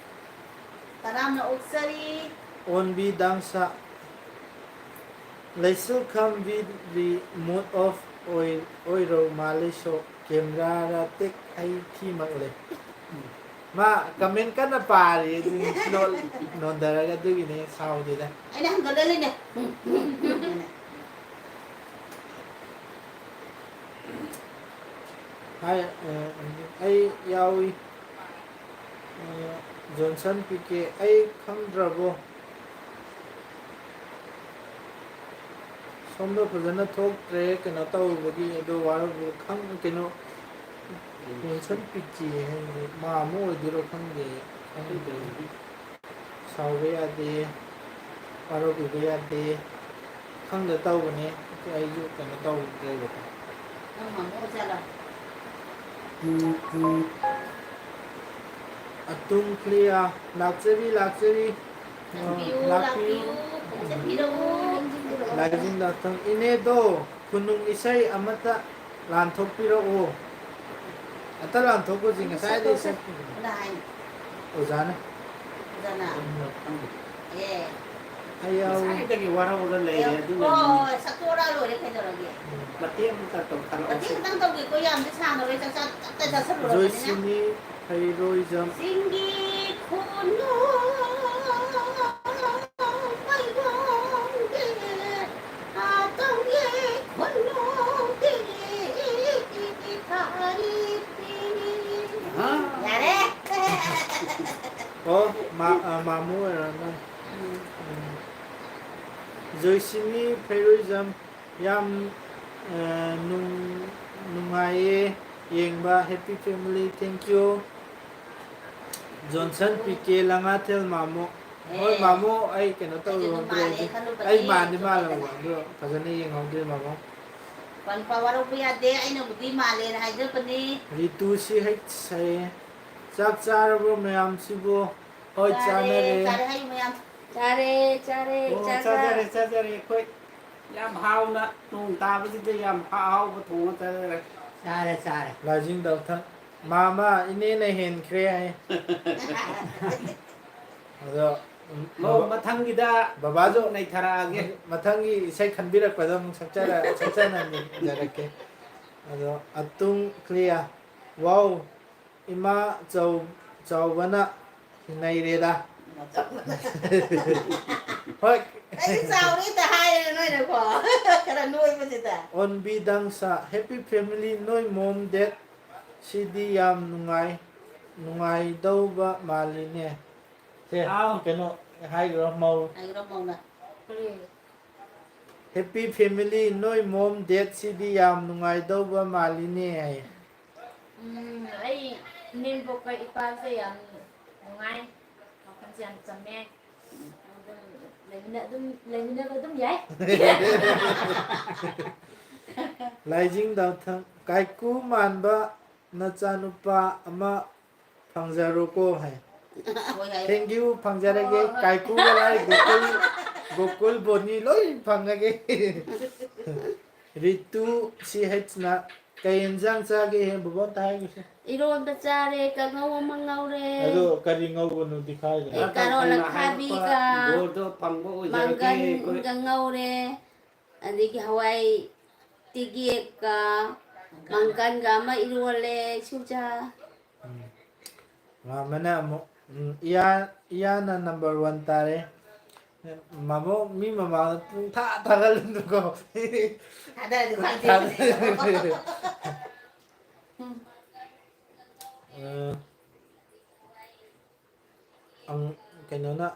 ꯇꯔꯥꯝꯅ ꯑꯣꯛꯆꯔꯤ꯫ ꯑꯣꯟꯕꯤ ꯗꯥꯡꯁꯥ꯫ ꯂꯩꯁꯨ ꯈꯝꯕꯤ ꯔꯤ mood off ꯑꯣꯏ-, ꯑꯣꯏꯔꯧ ꯃꯥꯜꯂꯤ ꯁꯣ꯫ ꯀꯦꯃꯦꯔꯥ ꯔꯥ ꯇꯦꯛ ꯍꯩ ꯊꯤꯃꯛꯂꯦ꯫ ꯃꯥ comment ꯀꯟꯅ ꯄꯥꯔꯤ ꯑꯗꯨꯒꯤ ꯅꯣ-, ꯅꯣꯟꯊꯔꯒ ꯑꯗꯨꯒꯤꯅꯦ ꯁꯥꯎꯗꯦꯗ꯫ ꯑꯩꯅ ꯍꯪꯒꯠꯂ ꯂꯩꯅꯦ꯫ ꯍꯥꯏ, ꯑ, ꯑꯩ ꯌꯥꯎꯏ꯫ ꯑ, ꯖꯣꯟꯁꯟ ꯄꯤ ꯀꯦ, ꯑꯩ ꯈꯪꯗ꯭ꯔꯕꯣ? ꯁꯣꯝꯗ ꯐꯖꯅ ꯊꯣꯛꯇ꯭ꯔꯦ, ꯀꯩꯅꯣ ꯇꯧꯔꯨꯕꯒꯤ꯫ ꯑꯗꯣ ꯋꯥꯔꯧꯕꯤꯔꯣ, ꯈꯪ ꯀꯩꯅꯣ, ꯃꯦꯟꯁꯟ ꯄꯤꯛꯆꯤ ꯍꯥꯏꯗꯤ ꯃꯥ ꯑꯃ ꯑꯣꯏꯗꯣꯏꯔꯣ ꯈꯪꯗꯦ, ꯈꯪꯗꯦ꯫ ꯁꯥꯎꯕ ꯌꯥꯗꯦ, ꯋꯥꯔꯧꯕꯤꯕ ꯌꯥꯗꯦ꯫ ꯈꯪꯗ ꯇꯧꯕꯅꯦ, ꯑꯩꯁꯨ ꯀꯩꯅꯣ ꯇꯧꯗ꯭ꯔꯦꯕꯀꯣ꯫ ꯅꯪ ꯃꯥꯡꯒꯣ ꯆꯠꯂꯣ꯫ ꯑꯇꯨꯝ ꯀ꯭ꯂꯤꯌꯥ, ꯂꯥꯛꯆꯔꯤ, ꯂꯥꯛꯆꯔꯤ꯫ ꯂꯥꯛꯄꯤꯌꯨ, ꯂꯥꯛꯄꯤꯌꯨ, ꯂꯥꯛꯄꯤꯌꯨ꯫ ꯆꯠꯄꯤꯔꯛꯎ꯫ ꯂꯥꯏꯖꯤꯡ ꯂꯥꯛꯇꯝ ꯏꯅꯦꯗꯣ, ꯈꯨꯅꯨꯡ ꯏꯁꯩ ꯑꯃꯠꯇ ꯂꯥꯟꯊꯣꯛꯄꯤꯔꯛꯑꯣ꯫ ꯑꯇ ꯂꯥꯟꯊꯣꯛꯄꯁꯤ ꯉꯁꯥꯏꯗꯩ ꯁꯛꯈꯤꯕꯅꯤ꯫ ꯀꯅꯥ ꯍꯥꯏꯅꯣ? ꯑꯣꯖꯥꯅ꯫ ꯑꯣꯖꯥꯅ? ꯎꯝ꯫ ꯑꯦ꯫ ꯑꯩ ꯌꯥꯎ-, ꯉꯁꯥꯏꯗꯒꯤ ꯋꯥꯔꯧꯔ ꯂꯩꯔꯦ, ꯑꯦ, ꯑꯗꯨꯅꯅꯤ꯫ ꯍꯣꯏ, ꯍꯣꯏ, ꯁꯛꯇꯣꯛꯑꯣ ꯂꯣꯏꯔꯦ ꯀꯩꯗꯧꯔꯒꯦ? ꯎꯝ꯫ ꯃꯇꯦꯛ ꯑꯃꯇ ꯇꯧꯊꯔꯛꯑꯣꯁꯦ꯫ ꯃꯇꯦꯛ ꯑꯃꯇꯪ ꯇꯧꯒꯦꯀꯣ, ꯌꯥꯝꯗꯤ ꯁꯥꯡꯉꯔꯣꯏ, ꯆꯥꯛ ꯆꯥ-, ꯇꯞ ꯇꯥꯏ ꯆꯥꯁꯜꯂꯨꯔꯕꯅꯤꯅ꯫ ꯖꯣꯏꯁꯤꯅꯤ ꯍꯩꯔꯣꯏꯖꯝ꯫ ꯆꯤꯡꯒꯤ ꯈꯨꯅꯨ ꯃꯥꯏꯕꯝꯒꯤ ꯌꯥꯔꯦ꯫ ꯑꯣ, ꯃꯥ-, ꯑ, ꯃꯥꯃꯣ ꯑꯣꯏꯔꯝꯃꯅꯤ꯫ ꯎꯝ꯫ ꯎꯝ꯫ ꯖꯣꯏꯁꯤꯅꯤ ꯐꯩꯔꯣꯏꯖꯝ, ꯌꯥꯝ, ꯑ, ꯅꯨꯡ-, ꯅꯨꯡꯉꯥꯏꯌꯦ ꯌꯦꯡꯕ, happy family, thank you꯫ Johnson P K Langathel ꯃꯥꯃꯣ꯫ ꯍꯣꯏ, ꯑꯦ꯫ ꯃꯥꯃꯣ, ꯑꯩ ꯀꯩꯅꯣ ꯑꯩꯁꯨ ꯑꯗꯨꯝ ꯇꯧꯔꯨꯗ꯭ꯔꯦ ꯃꯥꯜꯂꯦ ꯑꯗꯨ꯫ ꯈꯜꯂꯨꯕꯅꯦ, ꯑꯩ ꯃꯥꯟꯗꯤ ꯃꯥꯜꯂꯕ, ꯆꯨꯝꯃꯝꯗꯅ꯫ ꯑꯗꯣ ꯐꯖꯅ ꯌꯦꯡꯍꯧꯗ꯭ꯔꯦ, ꯃꯥꯃꯣ꯫ ꯄꯟ-, ꯄ-, ꯋꯥꯔꯧꯕ ꯌꯥꯗꯦ, ꯑꯩꯅꯕꯨꯗꯤ ꯃꯥꯜꯂꯦꯅ ꯍꯥꯏꯖꯕꯅꯤ꯫ ꯔꯤꯇꯨ ꯁꯤ ꯍꯩꯆ ꯍꯥꯏꯌꯦ꯫ ꯆꯥꯛ ꯆꯥꯔꯕꯣ ꯃꯌꯥꯝꯁꯤꯕꯨ? ꯍꯣꯏ, ꯆꯥꯔꯦ, ꯆꯥꯅꯔꯦ꯫ ꯆꯥꯔꯦ ꯍꯥꯏꯌꯨ ꯃꯌꯥꯝ꯫ ꯆꯥꯔꯦ, ꯆꯥꯔꯦ, ꯑꯣ, ꯆꯥꯛ ꯆꯥ-, ꯆꯥꯖꯔꯦ, ꯆꯥꯖꯔꯦ꯫ ꯑꯩꯈꯣꯏ ꯌꯥꯝ ꯍꯥꯎꯅ ꯅꯣꯡ ꯇꯥꯕꯁꯤꯗ ꯌꯥꯝ ꯑꯍꯥꯎꯕ ꯊꯣꯡꯉ ꯆꯥꯖꯔꯦ꯫ ꯆꯥꯔꯦ, ꯆꯥꯔꯦ꯫ ꯂꯥꯏꯖꯤꯡ ꯗꯥꯎꯊꯟ꯫ ꯃꯥꯃ, ꯏꯅꯦꯅ ꯍꯦꯟꯈ꯭ꯔꯦ ꯍꯥꯏ꯫ ꯑꯗꯣ, ꯃꯧ ꯕꯕꯥ-, ꯃꯊꯪꯒꯤꯗ ꯕꯕꯥꯁꯨ ꯑꯃꯨꯛ ꯅꯩꯊꯔꯛꯑꯒꯦ꯫ ꯃꯊꯪꯒꯤ ꯏꯁꯩ ꯈꯟꯕꯤꯔꯛꯄꯗ ꯑꯃꯨꯛ ꯁꯛꯆꯔ-, ꯁꯛꯆꯅꯖꯔꯛꯀꯦ꯫ ꯑꯗꯣ, ꯑꯇꯨꯡ ꯀ꯭ꯂꯤꯌꯥ, ꯋꯥꯎ, ꯏꯃꯥ ꯆꯧ-, ꯆꯥꯎꯕꯅ ꯅꯩꯔꯦꯗ꯫ ꯍꯣꯏ꯫ ꯑꯩꯗꯤ ꯆꯥꯎꯔꯦ ꯍꯦꯛꯇ ꯍꯥꯏꯔꯦ ꯅꯣꯏꯅꯀꯣ꯫ ꯈꯔ ꯅꯣꯏꯕꯁꯤꯗ꯫ ꯑꯣꯟꯕꯤ ꯗꯪꯁꯥ, happy family, ꯅꯣꯏ mom dad ꯁꯤꯗꯤ ꯌꯥꯝ ꯅꯨꯡꯉꯥꯏ-, ꯅꯨꯡꯉꯥꯏꯗꯧꯕ ꯃꯥꯜꯂꯤꯅꯦ꯫ ꯁꯦ, ꯍꯥꯎ꯫ ꯀꯩꯅꯣ ꯍꯥꯏꯈ꯭ꯔꯣ, ꯃꯧ꯫ ꯍꯥꯏꯈ꯭ꯔꯣ, ꯃꯧꯅ꯫ ꯀꯔꯤ? Happy family, ꯅꯣꯏ mom dad ꯁꯤꯗꯤ ꯌꯥꯝ ꯅꯨꯡꯉꯥꯏꯗꯧꯕ ꯃꯥꯜꯂꯤꯅꯦ ꯍꯥꯏ꯫ ꯎꯝ, ꯑꯩ ꯏꯅꯦꯝꯕꯣꯛꯀ ꯏꯄꯥꯁꯦ ꯌꯥꯝ ꯅꯨꯡꯉꯥꯏ꯫ ꯋꯥꯈꯜꯁꯦ ꯌꯥꯝ ꯆꯝꯃꯦ꯫ ꯑꯗꯨꯝ ꯂꯩꯃꯤꯟꯅ-, ꯑꯗꯨꯝ ꯂꯩꯃꯤꯟꯅꯕ ꯑꯗꯨꯝ ꯌꯥꯏ꯫ ꯂꯥꯏꯖꯤꯡ ꯗꯥꯎꯊꯪ ꯀꯥꯏꯀꯨ ꯃꯥꯟꯕ ꯅꯆꯥꯅꯨꯄꯥ ꯑꯃ ꯐꯪꯖꯔꯣꯀꯣ ꯍꯥꯏ꯫ ꯍꯣꯏ ꯍꯥꯏ꯫ Thank you, ꯐꯪꯖꯔꯒꯦ꯫ ꯀꯥꯏꯀꯨꯒ ꯂꯥꯏ ꯒꯣꯀꯨꯜ, ꯒꯣꯀꯨꯜ ꯕꯣꯅꯤ ꯂꯣꯏ ꯐꯪꯉꯒꯦ꯫ ꯔꯤꯇꯨ ꯁꯤ ꯍꯩꯆꯅ ꯀꯩ ꯌꯦꯟꯖꯥꯡ ꯆꯥꯒꯦ ꯕꯣꯕꯣꯟ ꯇ ꯍꯥꯏꯒꯤꯁꯦ꯫ ꯏꯔꯣꯟꯕ ꯆꯥꯔꯦ, ꯀꯥꯡꯉꯧ ꯑꯃ ꯉꯧꯔꯦ꯫ ꯑꯗꯣ ꯀꯔꯤ ꯉꯧꯕꯅꯣꯗꯤ ꯈꯥꯏꯗꯅ꯫ ꯑꯦ, ꯀꯥꯔꯣꯠ ꯑꯈꯥꯕꯤꯒ ꯒꯣꯜꯗꯣ ꯐꯪꯕ ꯑꯣꯏꯖꯔꯒꯦ ꯑꯩꯈꯣꯏ꯫ ꯃꯪꯒꯟꯒ ꯉꯧꯔꯦ꯫ ꯑꯗꯒꯤ ꯍꯋꯥꯏ ꯇꯤꯒꯦꯛꯀ ꯃꯪꯒꯟꯒ ꯑꯃ ꯏꯔꯣꯜꯂꯦ, ꯁꯨꯖꯥ꯫ ꯎꯝ꯫ ꯃꯥꯃꯅ ꯑꯃꯨꯛ ꯎꯝ, ꯏꯌꯥ ꯏꯌꯥꯅ number one ꯇꯥꯔꯦ꯫ ꯃꯥꯃꯣ ꯃꯤ ꯃꯃꯥꯡꯗ ꯄꯨꯡ ꯊꯥ ꯊꯥꯒꯠꯂꯨꯅꯨꯀꯣ꯫ ꯊꯥꯗꯔꯗꯤ ꯈꯪꯗꯦ꯫ ꯊꯥꯗꯔꯗꯤ ꯈꯪꯗꯦ꯫ ꯎꯝ꯫ ꯑꯪ-, ꯀꯩꯅꯣꯅ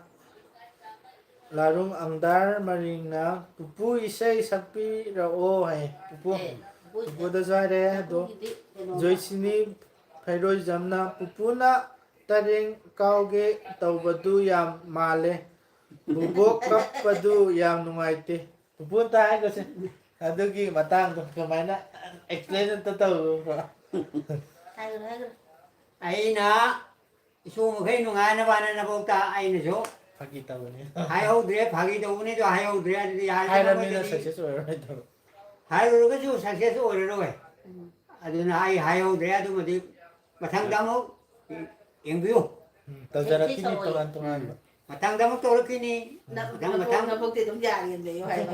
ꯂꯥꯔꯨꯡ ꯑꯪꯗꯥꯔ ꯃꯔꯤꯡꯅ ꯄꯨꯄꯨ ꯏꯁꯩ ꯁꯛꯄꯤꯔꯛꯑꯣ ꯍꯥꯏ꯫ ꯄꯨꯄꯨ, ꯑꯦ, ꯄꯨꯄꯨ ꯄꯨꯄꯨꯗꯁꯨ ꯍꯥꯏꯔꯦ ꯑꯗꯣ꯫ ꯄꯨꯄꯨꯒꯤꯗꯤ ꯀꯩꯅꯣ ꯖꯣꯏꯁꯤꯅꯤ ꯐꯩꯔꯣꯏꯖꯝꯅ ꯄꯨꯄꯨꯅ ꯇꯔꯦꯡ ꯀꯥꯎꯒꯦ ꯇꯧꯕꯗꯨ ꯌꯥꯝ ꯃꯥꯜꯂꯦ꯫ ꯕꯨꯕꯣꯛ ꯀꯞꯄꯗꯨ ꯌꯥꯝ ꯅꯨꯡꯉꯥꯏꯇꯦ꯫ ꯄꯨꯄꯨ ꯑꯝꯇ ꯍꯥꯏꯈꯣꯁꯦ꯫ ꯑꯗꯨꯒꯤ ꯃꯇꯥꯡꯗꯣ ꯀꯃꯥꯏꯅ explain ꯑꯝꯇ ꯇꯧꯔꯣ꯫ ꯍꯥꯏꯈ꯭ꯔꯣ, ꯍꯥꯏꯈ꯭ꯔꯣ꯫ ꯑꯩꯅ ꯏꯁꯨ ꯃꯈꯩ ꯅꯨꯡꯉꯥꯏꯅꯕ ꯍꯥꯏꯅ ꯅꯕꯣꯛꯇ ꯑꯩꯅꯁꯨ ꯐꯥꯒꯤ ꯇꯧꯕꯅꯤ꯫ ꯍꯥꯏꯍꯧꯗ꯭ꯔꯦ, ꯐꯥꯒꯤ ꯇꯧꯕꯅꯤꯗꯣ ꯍꯥꯏꯍꯧꯗ꯭ꯔꯦ꯫ ꯑꯗꯨꯗꯤ ꯍꯥꯏꯔꯕꯅꯤꯅ ꯍꯥꯏꯗ꯭ꯔꯒꯗꯤ success ꯑꯣꯏꯔꯔꯣꯏꯗꯕ꯫ ꯍꯥꯏꯔꯨꯔꯒꯁꯨ success ꯑꯣꯏꯔꯔꯣꯏ꯫ ꯎꯝ꯫ ꯑꯗꯨꯅ ꯑꯩ ꯍꯥꯏꯍꯧꯗ꯭ꯔꯦ꯫ ꯑꯗꯨꯃꯗꯤ ꯃꯊꯪꯗ ꯑꯃꯨꯛ ꯌꯦꯡꯕꯤꯌꯨ꯫ ꯎꯝ, ꯇꯧꯖꯔꯛꯈꯤꯅꯤ ꯁꯤ ꯇꯧꯋꯦ꯫ ꯇꯣꯉꯥꯟ ꯇꯣꯉꯥꯟꯕ꯫ ꯃꯊꯪꯗ ꯑꯃꯨꯛ ꯇꯧꯔꯛꯈꯤꯅꯤ꯫ ꯅ-, ꯃꯊꯪ, ꯅꯕꯣꯛ-, ꯃꯊꯪ꯫ ꯅꯕꯣꯛꯇꯤ ꯑꯗꯨꯝ ꯌꯥꯔꯦꯅ ꯂꯩꯌꯣ ꯍꯥꯏꯕ꯫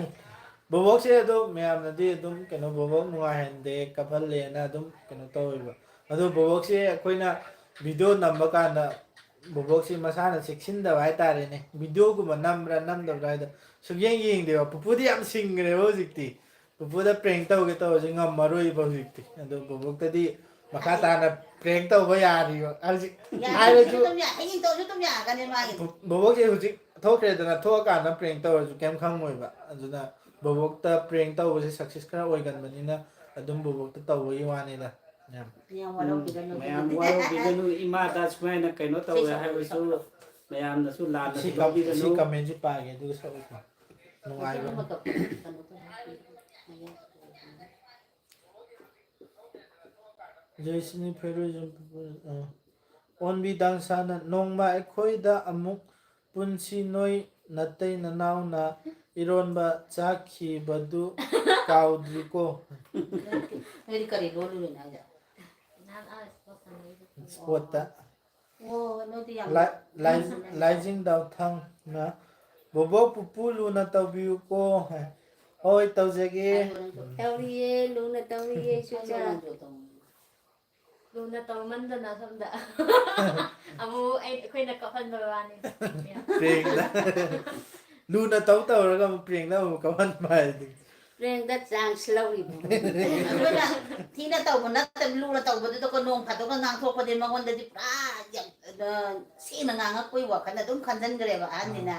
ꯕꯣꯕꯣꯛꯁꯦ ꯑꯗꯨꯝ ꯃꯌꯥꯝꯅꯗꯤ ꯑꯗꯨꯝ ꯀꯩꯅꯣ ꯕꯣꯕꯣꯛ ꯅꯨꯡꯉꯥꯏꯍꯟꯗꯦ, ꯀꯞꯍꯜꯂꯦꯅ ꯑꯗꯨꯝ ꯀꯩꯅꯣ ꯇꯧꯋꯦꯕ꯫ ꯑꯗꯣ ꯕꯣꯕꯣꯛꯁꯦ ꯑꯩꯈꯣꯏꯅ video ꯅꯝꯕ ꯀꯥꯟꯗ ꯕꯣꯕꯣꯛꯁꯦ ꯃꯁꯥꯅ ꯆꯦꯛꯁꯤꯟꯗꯕ ꯍꯥꯏꯇꯥꯔꯦꯅꯦ꯫ Videoꯒꯨꯝꯕ ꯅꯝꯕ꯭ꯔꯥ ꯅꯝꯗꯕ꯭ꯔꯥ ꯍꯥꯏꯗꯣ ꯁꯨꯛꯌꯦꯡ ꯌꯦꯡꯗꯦꯕ꯫ ꯄꯨꯄꯨꯗꯤ ꯌꯥꯝ ꯁꯤꯡꯈ꯭ꯔꯦꯕ ꯍꯧꯖꯤꯛꯇꯤ꯫ ꯄꯨꯄꯨꯗ prank ꯇꯧꯒꯦ ꯇꯧꯔꯁꯨ ꯉꯝꯃꯔꯣꯏꯕ ꯍꯧꯖꯤꯛꯇꯤ꯫ ꯑꯗꯣ ꯕꯣꯕꯣꯛꯇꯗꯤ ꯃꯈꯥ ꯇꯥꯅ prank ꯇꯧꯕ ꯌꯥꯔꯤꯕ ꯍꯧꯖꯤꯛ꯫ ꯌꯥꯏ, ꯍꯥꯏꯔꯁꯨ ꯑꯗꯨꯝ ꯌꯥꯏ, ꯍꯌꯦꯡ ꯇꯧꯔꯁꯨ ꯑꯗꯨꯝ ꯌꯥꯒꯅꯤ ꯃꯥꯒꯤ꯫ ꯕꯣ-, ꯕꯣꯕꯣꯛꯁꯦ ꯍꯧꯖꯤꯛ ꯊꯣꯛꯈ꯭ꯔꯦꯗꯅ, ꯊꯣꯛꯑꯀꯥꯟꯗ prank ꯇꯧꯔꯁꯨ ꯀꯩꯝ ꯈꯪꯉꯣꯏꯕ꯫ ꯑꯗꯨꯅ ꯕꯣꯕꯣꯛꯇ prank ꯇꯧꯕꯁꯦ success ꯈꯔ ꯑꯣꯏꯒꯟꯕꯅꯤꯅ ꯑꯗꯨꯝ ꯕꯣꯕꯣꯛꯇ ꯇꯧꯕꯒꯤ ꯋꯥꯅꯤꯗ꯫ ꯌꯥꯝ ꯌꯥꯝ ꯎꯝ, ꯋꯥꯔꯧꯕꯤꯒꯅꯨ꯫ ꯃꯌꯥꯝ ꯋꯥꯔꯧꯕꯤꯒꯅꯨ, ꯏꯃꯥꯗ ꯁꯨꯃꯥꯏꯅ ꯀꯩꯅꯣ ꯇꯧꯋꯦ ꯍꯥꯏꯕꯁꯨ ꯃꯌꯥꯝꯅꯁꯨ ꯂꯥꯟꯅꯁꯨ ꯁꯤ ꯀꯝ- ꯁꯤ ꯂꯧꯕꯤꯒꯅꯨ꯫ Comment ꯁꯤ ꯄꯥꯒꯦ ꯑꯗꯨꯒ ꯁꯛꯎꯀꯣ꯫ ꯅꯨꯡꯉꯥꯏꯕ꯫ ꯖꯣꯏꯁꯤꯅꯤ ꯐꯦꯔꯣꯏꯖꯝ, ꯑ, ꯑꯣꯟꯕꯤ ꯗꯥꯡꯁꯥꯅ ꯅꯣꯡꯃ ꯑꯩꯈꯣꯏꯗ ꯑꯃꯨꯛ ꯄꯨꯟꯁꯤ ꯅꯣꯏ ꯅꯇꯩ ꯅꯅꯥꯎꯅ ꯏꯔꯣꯟꯕ ꯆꯥꯈꯤꯕꯗꯨ ꯀꯥꯎꯗ꯭ꯔꯤꯀꯣ꯫ ꯅꯣꯏꯗꯤ ꯀꯔꯤ ꯂꯣꯜꯂꯨꯔꯤꯅꯣ ꯍꯥꯏꯁꯦ? Spotꯇ꯫ ꯑꯣ ꯅꯣꯏꯗꯤ ꯌꯥꯝ ꯂꯥꯏ- ꯂꯥꯏ- ꯂꯥꯏꯖꯤꯡ ꯗꯥꯎꯊꯪꯅ ꯕꯣꯕꯣꯛ ꯄꯨꯄꯨ ꯂꯨꯅ ꯇꯧꯕꯤꯌꯨꯀꯣ ꯍꯥꯏ꯫ ꯍꯣꯏ ꯇꯧꯖꯒꯦ꯫ ꯍꯥꯏꯌꯣ ꯅꯪꯁꯨ꯫ ꯇꯧꯔꯤꯌꯦ ꯂꯨꯅ ꯇꯧꯔꯤꯌꯦ ꯍꯥꯏꯌꯣ ꯁꯨꯆꯥ꯫ ꯅꯪꯁꯨ ꯇꯧꯅꯤꯡꯉꯦ꯫ ꯂꯨꯅ ꯇꯧꯃꯟꯗꯅ ꯁꯣꯝꯗ ꯑꯃꯨꯛ ꯑꯩ ꯑꯩꯈꯣꯏꯅ ꯀꯞꯍꯟꯕ ꯋꯥꯅꯤ꯫ Prankꯗ ꯂꯨꯅ ꯇꯧ ꯇꯧꯔꯒ ꯑꯃꯨꯛ prankꯗ ꯑꯃꯨꯛ ꯀꯞꯍꯟꯕ ꯍꯥꯏꯗꯤ꯫ Prankꯗ chance ꯂꯧꯔꯤꯕ꯫ ꯑꯩꯈꯣꯏꯅ ꯊꯤꯅ ꯇꯧꯕ ꯅꯠꯇꯕ ꯂꯨꯅ ꯇꯧꯕꯗꯨꯗꯀꯣ ꯅꯣꯡ ꯐꯥꯗꯣꯛꯀ ꯉꯥꯡꯊꯣꯛꯄꯗꯤ ꯃꯉꯣꯟꯗꯗꯤ ꯄꯨꯔꯥ ꯌꯥꯝ ꯑ, ꯁꯦꯡꯅ ꯉꯥꯡꯉꯛꯄꯒꯤ ꯋꯥꯈꯜ ꯑꯗꯨꯝ ꯈꯟꯖꯟꯈ꯭ꯔꯦꯕ ꯑꯍꯟꯅꯤꯅ꯫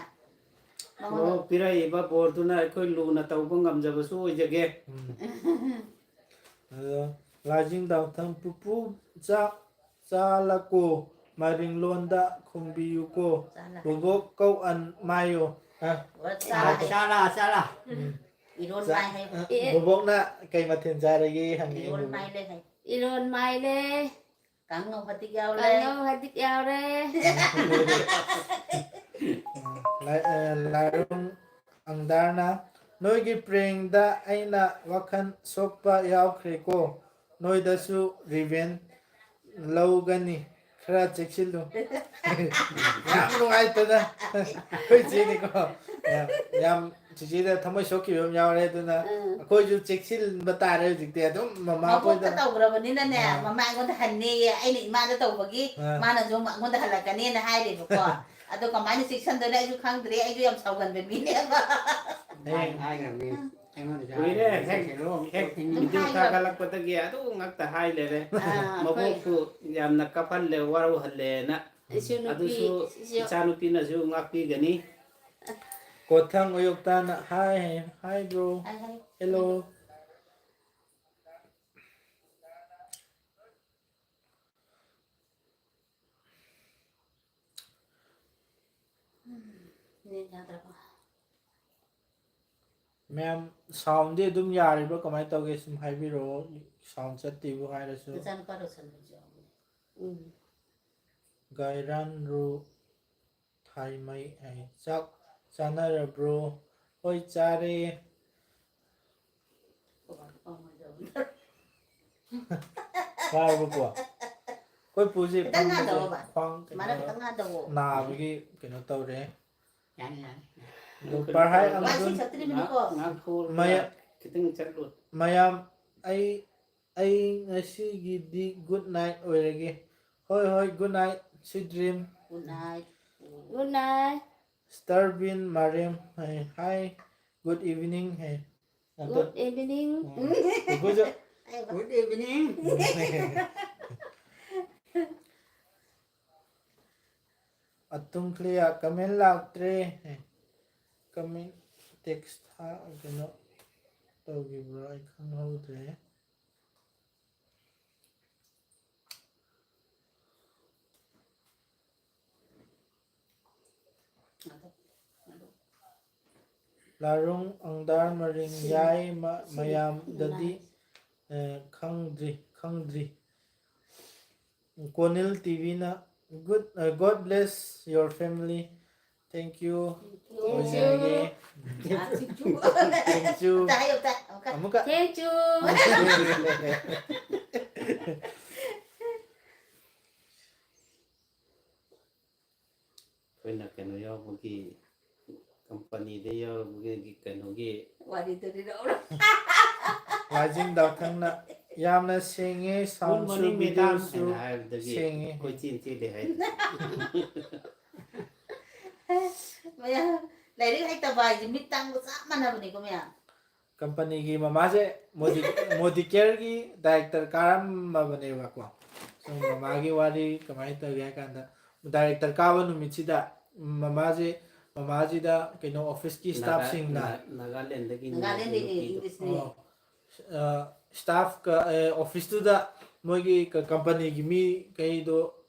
ꯃꯉꯣꯟꯗ ꯑꯣ, ꯄꯤꯔꯛꯏꯕ ꯕꯣꯔꯗꯨꯅ ꯑꯩꯈꯣꯏ ꯂꯨꯅ ꯇꯧꯕ ꯉꯝꯖꯕꯁꯨ ꯑꯣꯏꯖꯒꯦ꯫ ꯎꯝ꯫ ꯑꯗꯣ ꯂꯥꯏꯖꯤꯡ ꯗꯥꯎꯊꯪ ꯄꯨꯄꯨ ꯆꯥꯛ ꯆꯥꯂꯀꯣ ꯃꯔꯤꯡꯂꯣꯟꯗ ꯈꯨꯝꯕꯤꯌꯨꯀꯣ꯫ ꯆꯥꯂ꯫ ꯕꯣꯕꯣꯛ ꯀꯧ ꯑꯟ ꯃꯥꯏꯌꯣ꯫ ꯑ, ꯆꯥꯂ꯫ ꯆꯥꯂꯥ, ꯆꯥꯂꯥ꯫ ꯏꯔꯣꯟ ꯆꯥ- ꯃꯥꯏ ꯍꯥꯏ꯫ ꯑ, ꯕꯣꯕꯣꯛꯅ ꯀꯩ ꯃꯊꯦꯜ ꯆꯥꯔꯒꯦ ꯍꯪꯉꯛꯑꯦ ꯏꯔꯣꯟ ꯕꯣꯕꯣꯛ꯫ ꯃꯥꯏ ꯂꯩ ꯍꯥꯏ꯫ ꯏꯔꯣꯟ ꯃꯥꯏꯂꯦ꯫ ꯀꯥꯡꯉꯧ ꯐꯗꯤꯒ ꯌꯥꯎꯔꯦ꯫ ꯀꯥꯡꯉꯧ ꯍꯥꯏꯗꯤꯛ ꯌꯥꯎꯔꯦ꯫ ꯂꯥꯏ- ꯑ, ꯂꯥꯏꯔꯣꯡ ꯑꯪꯗꯥꯔꯅ ꯅꯣꯏꯒꯤ prankꯗ ꯑꯩꯅ ꯋꯥꯈꯜ ꯁꯣꯛꯄ ꯌꯥꯎꯈ꯭ꯔꯦꯀꯣ꯫ ꯅꯣꯏꯗꯁꯨ revenge ꯂꯧꯒꯅꯤ꯫ ꯈꯔ ꯆꯦꯛꯁꯤꯜꯂꯨ꯫ ꯌꯥꯝ ꯅꯨꯡꯉꯥꯏꯇꯅ ꯑꯩꯈꯣꯏ ꯆꯦꯅꯤꯀꯣ꯫ ꯌꯥꯝ- ꯌꯥꯝ ꯆꯤꯆꯦꯗ ꯊꯃꯣꯏ ꯁꯣꯛꯈꯤꯕ ꯑꯃ ꯌꯥꯎꯔꯦ꯫ ꯑꯗꯨꯅ ꯎꯝ꯫ ꯑꯩꯈꯣꯏꯁꯨ ꯆꯦꯛꯁꯤꯟꯕ ꯇꯥꯔꯦ ꯍꯧꯖꯤꯛꯇꯤ꯫ ꯑꯗꯨꯝ ꯃꯃꯥ ꯃꯕꯣꯛꯇ ꯑꯩꯈꯣꯏꯗ ꯇꯧꯈ꯭ꯔꯕꯅꯤꯅꯅꯦ ꯑꯥ꯫ ꯃꯃꯥ ꯑꯩꯉꯣꯟꯗ ꯍꯟꯅꯦꯌꯦ꯫ ꯑꯩꯅ ꯏꯃꯥꯗ ꯇꯧꯕꯒꯤ ꯑꯥ꯫ ꯃꯥꯅꯁꯨ ꯑꯃꯨꯛ ꯑꯩꯉꯣꯟꯗ ꯍꯜꯂꯛꯀꯅꯤꯅ ꯍꯥꯏꯔꯦꯕꯀꯣ꯫ ꯑꯗꯣ ꯀꯃꯥꯏꯅ ꯆꯦꯛꯁꯤꯟꯗꯣꯏꯅꯣ ꯑꯩꯁꯨ ꯈꯪꯗ꯭ꯔꯦ꯫ ꯑꯩꯁꯨ ꯌꯥꯝ ꯁꯥꯎꯒꯟꯕ ꯃꯤꯅꯦꯕ꯫ ꯍꯥꯏ- ꯍꯥꯏꯈ꯭ꯔꯕꯅꯤ꯫ ꯑꯩꯉꯣꯟꯗꯁꯨ ꯀꯨꯏꯔꯦ ꯍꯥꯏꯈ꯭ꯔꯕꯅꯤ꯫ ꯍꯦꯛ ꯆꯦꯛꯁꯤꯜꯂꯨ꯫ ꯍꯦꯛ ꯑꯗꯨꯝ video ꯍꯥꯏꯈ꯭ꯔꯕꯅꯤ꯫ ꯊꯥꯒꯠꯂꯛꯄꯗꯒꯤ ꯑꯗꯨ ꯉꯥꯛꯇ ꯍꯥꯏ ꯂꯩꯔꯦ꯫ ꯑꯥ, ꯑꯩꯈꯣꯏ ꯃꯕꯣꯛꯄꯨ ꯌꯥꯝꯅ ꯀꯞꯍꯜꯂꯦ, ꯋꯥꯔꯧꯍꯜꯂꯦꯅ꯫ ꯏꯁꯨ ꯅꯨꯄꯤ ꯑꯗꯨꯁꯨ ꯏꯁꯨ- ꯏꯆꯥꯅꯨꯄꯤꯅꯁꯨ ꯉꯥꯛꯄꯤꯒꯅꯤ꯫ ꯀꯣꯊꯪ ꯑꯌꯨꯛꯇꯅ ꯍꯥꯏ ꯍꯥꯏ ꯍꯥꯏ ꯕ꯭ꯔꯣ꯫ ꯍꯥꯏ ꯍꯥꯏ꯫ ꯍꯦꯜꯂꯣ꯫ ꯅꯦꯠ ꯌꯥꯗ꯭ꯔꯕ? ꯃꯌꯥꯝ ꯁꯥꯎꯟꯗꯤ ꯑꯗꯨꯝ ꯌꯥꯔꯤꯕ꯭ꯔꯥ, ꯀꯃꯥꯏꯅ ꯇꯧꯒꯦ? ꯁꯨꯝ ꯍꯥꯏꯕꯤꯔꯛꯑꯣ, ꯁꯥꯎꯟ ꯆꯠꯇꯦꯕꯨ ꯍꯥꯏꯔꯁꯨ꯫ ꯅꯆꯥꯅꯨꯄꯥ ꯔꯣꯁꯟ ꯍꯣꯏꯁꯨ ꯌꯥꯎꯕꯅꯦ꯫ ꯎꯝ꯫ ꯒꯥꯏꯔꯥꯟꯔꯨ ꯊꯥꯏꯃꯩ ꯍꯥꯏ, ꯆꯥꯛ ꯆꯥꯅꯔꯕ꯭ꯔꯣ? ꯍꯣꯏ, ꯆꯥꯔꯦ꯫ ꯋꯥꯔꯕꯀꯣ? ꯑꯩꯈꯣꯏ ꯄꯨꯁꯦ ꯈꯤꯇꯪ ꯐꯝꯕꯁꯦ ꯉꯥꯟꯗꯧꯑꯣꯕ꯫ ꯈ꯭ꯋꯥꯡ ꯃꯥꯅ ꯀꯩꯅꯣ ꯈꯤꯇꯪ ꯉꯥꯟꯗꯧꯑꯣ꯫ ꯅꯥꯕꯒꯤ ꯀꯩꯅꯣ ꯇꯧꯔꯦ꯫ ꯌꯥꯅꯤ, ꯌꯥꯅꯤ꯫ ꯑꯗꯨ ꯄꯔꯍꯥꯏ ꯋꯥꯏ ꯑꯃꯁꯨꯡ ꯁꯤꯠꯇ꯭ꯔꯤꯕꯅꯤꯀꯣ꯫ ꯉꯥꯏꯍꯥꯛ ꯊꯣꯛꯑꯒ ꯃꯌꯥ-, ꯈꯤꯇꯪ ꯆꯠꯂꯨ꯫ ꯃꯌꯥꯝ, ꯑꯩ, ꯑꯩ ꯉꯁꯤꯒꯤꯗꯤ good night ꯑꯣꯏꯔꯒꯦ꯫ ꯍꯣꯏ, ꯍꯣꯏ, good night, sweet dream꯫ Good night꯫ Good night꯫ ꯁ꯭ꯇꯥꯔꯕꯤꯟ ꯃꯥꯔꯦꯝ ꯍꯥꯏ, hi, good evening ꯍꯥꯏ꯫ ꯑꯗꯣ, good evening꯫ ꯎꯝ, ꯑꯩꯈꯣꯏꯁꯨ good evening꯫ ꯑꯇꯨꯝ ꯀ꯭ꯂꯤꯌꯥ comment ꯂꯥꯛꯇ꯭ꯔꯦ꯫ ꯀꯃꯦꯟ ꯇꯦꯛꯁ ꯊꯥ-, ꯀꯩꯅꯣ ꯇꯧꯈꯤꯕ꯭ꯔꯣ? ꯑꯩ ꯈꯪꯍꯧꯗ꯭ꯔꯦ꯫ ꯂꯥꯔꯨꯡ ꯑꯪꯗꯥꯔ ꯃꯔꯤꯡ ꯌꯥꯏ ꯃ-, ꯃꯌꯥꯝꯗꯗꯤ, ꯑ, ꯈꯪꯗ꯭ꯔꯤ, ꯈꯪꯗ꯭ꯔꯤ꯫ ꯀꯣꯅꯤꯜ ꯇꯤꯚꯤꯅ, good, ꯑ, God bless your family꯫ Thank you꯫ Thank you꯫ ꯑꯣꯏꯖꯔꯒꯦ꯫ Thank you꯫ Thank you꯫ ꯑꯝꯇ ꯍꯥꯏꯌꯨ, ꯑꯝꯇ꯫ ꯑꯃꯨꯛꯀ꯫ ꯑꯃꯨꯛꯀ꯫ Thank you꯫ ꯑꯩꯈꯣꯏꯅ ꯀꯩꯅꯣ ꯌꯥꯎꯕꯒꯤ, ꯀꯝꯄꯅꯤꯗ ꯌꯥꯎꯕꯒꯤ ꯀꯩꯅꯣꯒꯤ ꯋꯥꯔꯤꯗꯨ ꯂꯤꯔꯛꯎꯔꯣ? ꯂꯥꯏꯖꯤꯡ ꯗꯥꯎꯊꯪꯅ ꯌꯥꯝꯅ ꯁꯦꯡꯉꯦ, good ꯁꯥꯎꯟꯁꯨ, morning, madam, ꯚꯤꯗꯤꯑꯣꯁꯨ ꯍꯥꯏꯅ ꯍꯥꯏꯕꯗꯒꯤ ꯁꯦꯡꯉꯦ꯫ ꯀꯣꯏꯆꯦꯟ ꯆꯦꯜꯂꯤ ꯍꯥꯏꯗꯣ꯫ ꯃꯌꯥꯝ, ꯂꯥꯏꯔꯤꯛ ꯍꯩꯇꯕ ꯍꯥꯏꯁꯦ ꯃꯤꯠ ꯇꯥꯡꯕ ꯆꯞ ꯃꯥꯟꯅꯕꯅꯤꯀꯣ ꯃꯌꯥꯝ꯫ ꯀꯝꯄꯅꯤꯒꯤ ꯃꯃꯥꯁꯦ ꯃꯣꯗꯤ-, ꯃꯣꯗꯤ ꯀꯦꯌꯔꯒꯤ ꯗꯥꯏꯔꯦꯛꯇꯔ ꯀꯥꯔꯝꯃꯕꯅꯦꯕꯀꯣ꯫ ꯁꯨꯝ ꯃꯃꯥꯒꯤ ꯋꯥꯔꯤ ꯀꯃꯥꯏꯅ ꯇꯧꯒꯦ ꯍꯥꯏ ꯀꯥꯟꯗ, ꯗꯥꯏꯔꯦꯛꯇꯔ ꯀꯥꯕ ꯅꯨꯃꯤꯠꯁꯤꯗ ꯃꯃꯥꯁꯦ ꯃꯃꯥꯁꯤꯗ ꯀꯩꯅꯣ office ꯀꯤ staff ꯁꯤꯡꯅ, ꯅꯥꯒꯥꯂꯦꯟꯗꯒꯤ ꯅꯥꯒꯥꯂꯦꯟꯗꯒꯤ English ꯅꯦ꯫ ꯑꯣ, ꯑ, staff ꯀ office ꯇꯨꯗ ꯃꯣꯏꯒꯤ company ꯒꯤ ꯃꯤ ꯀꯩꯗꯣ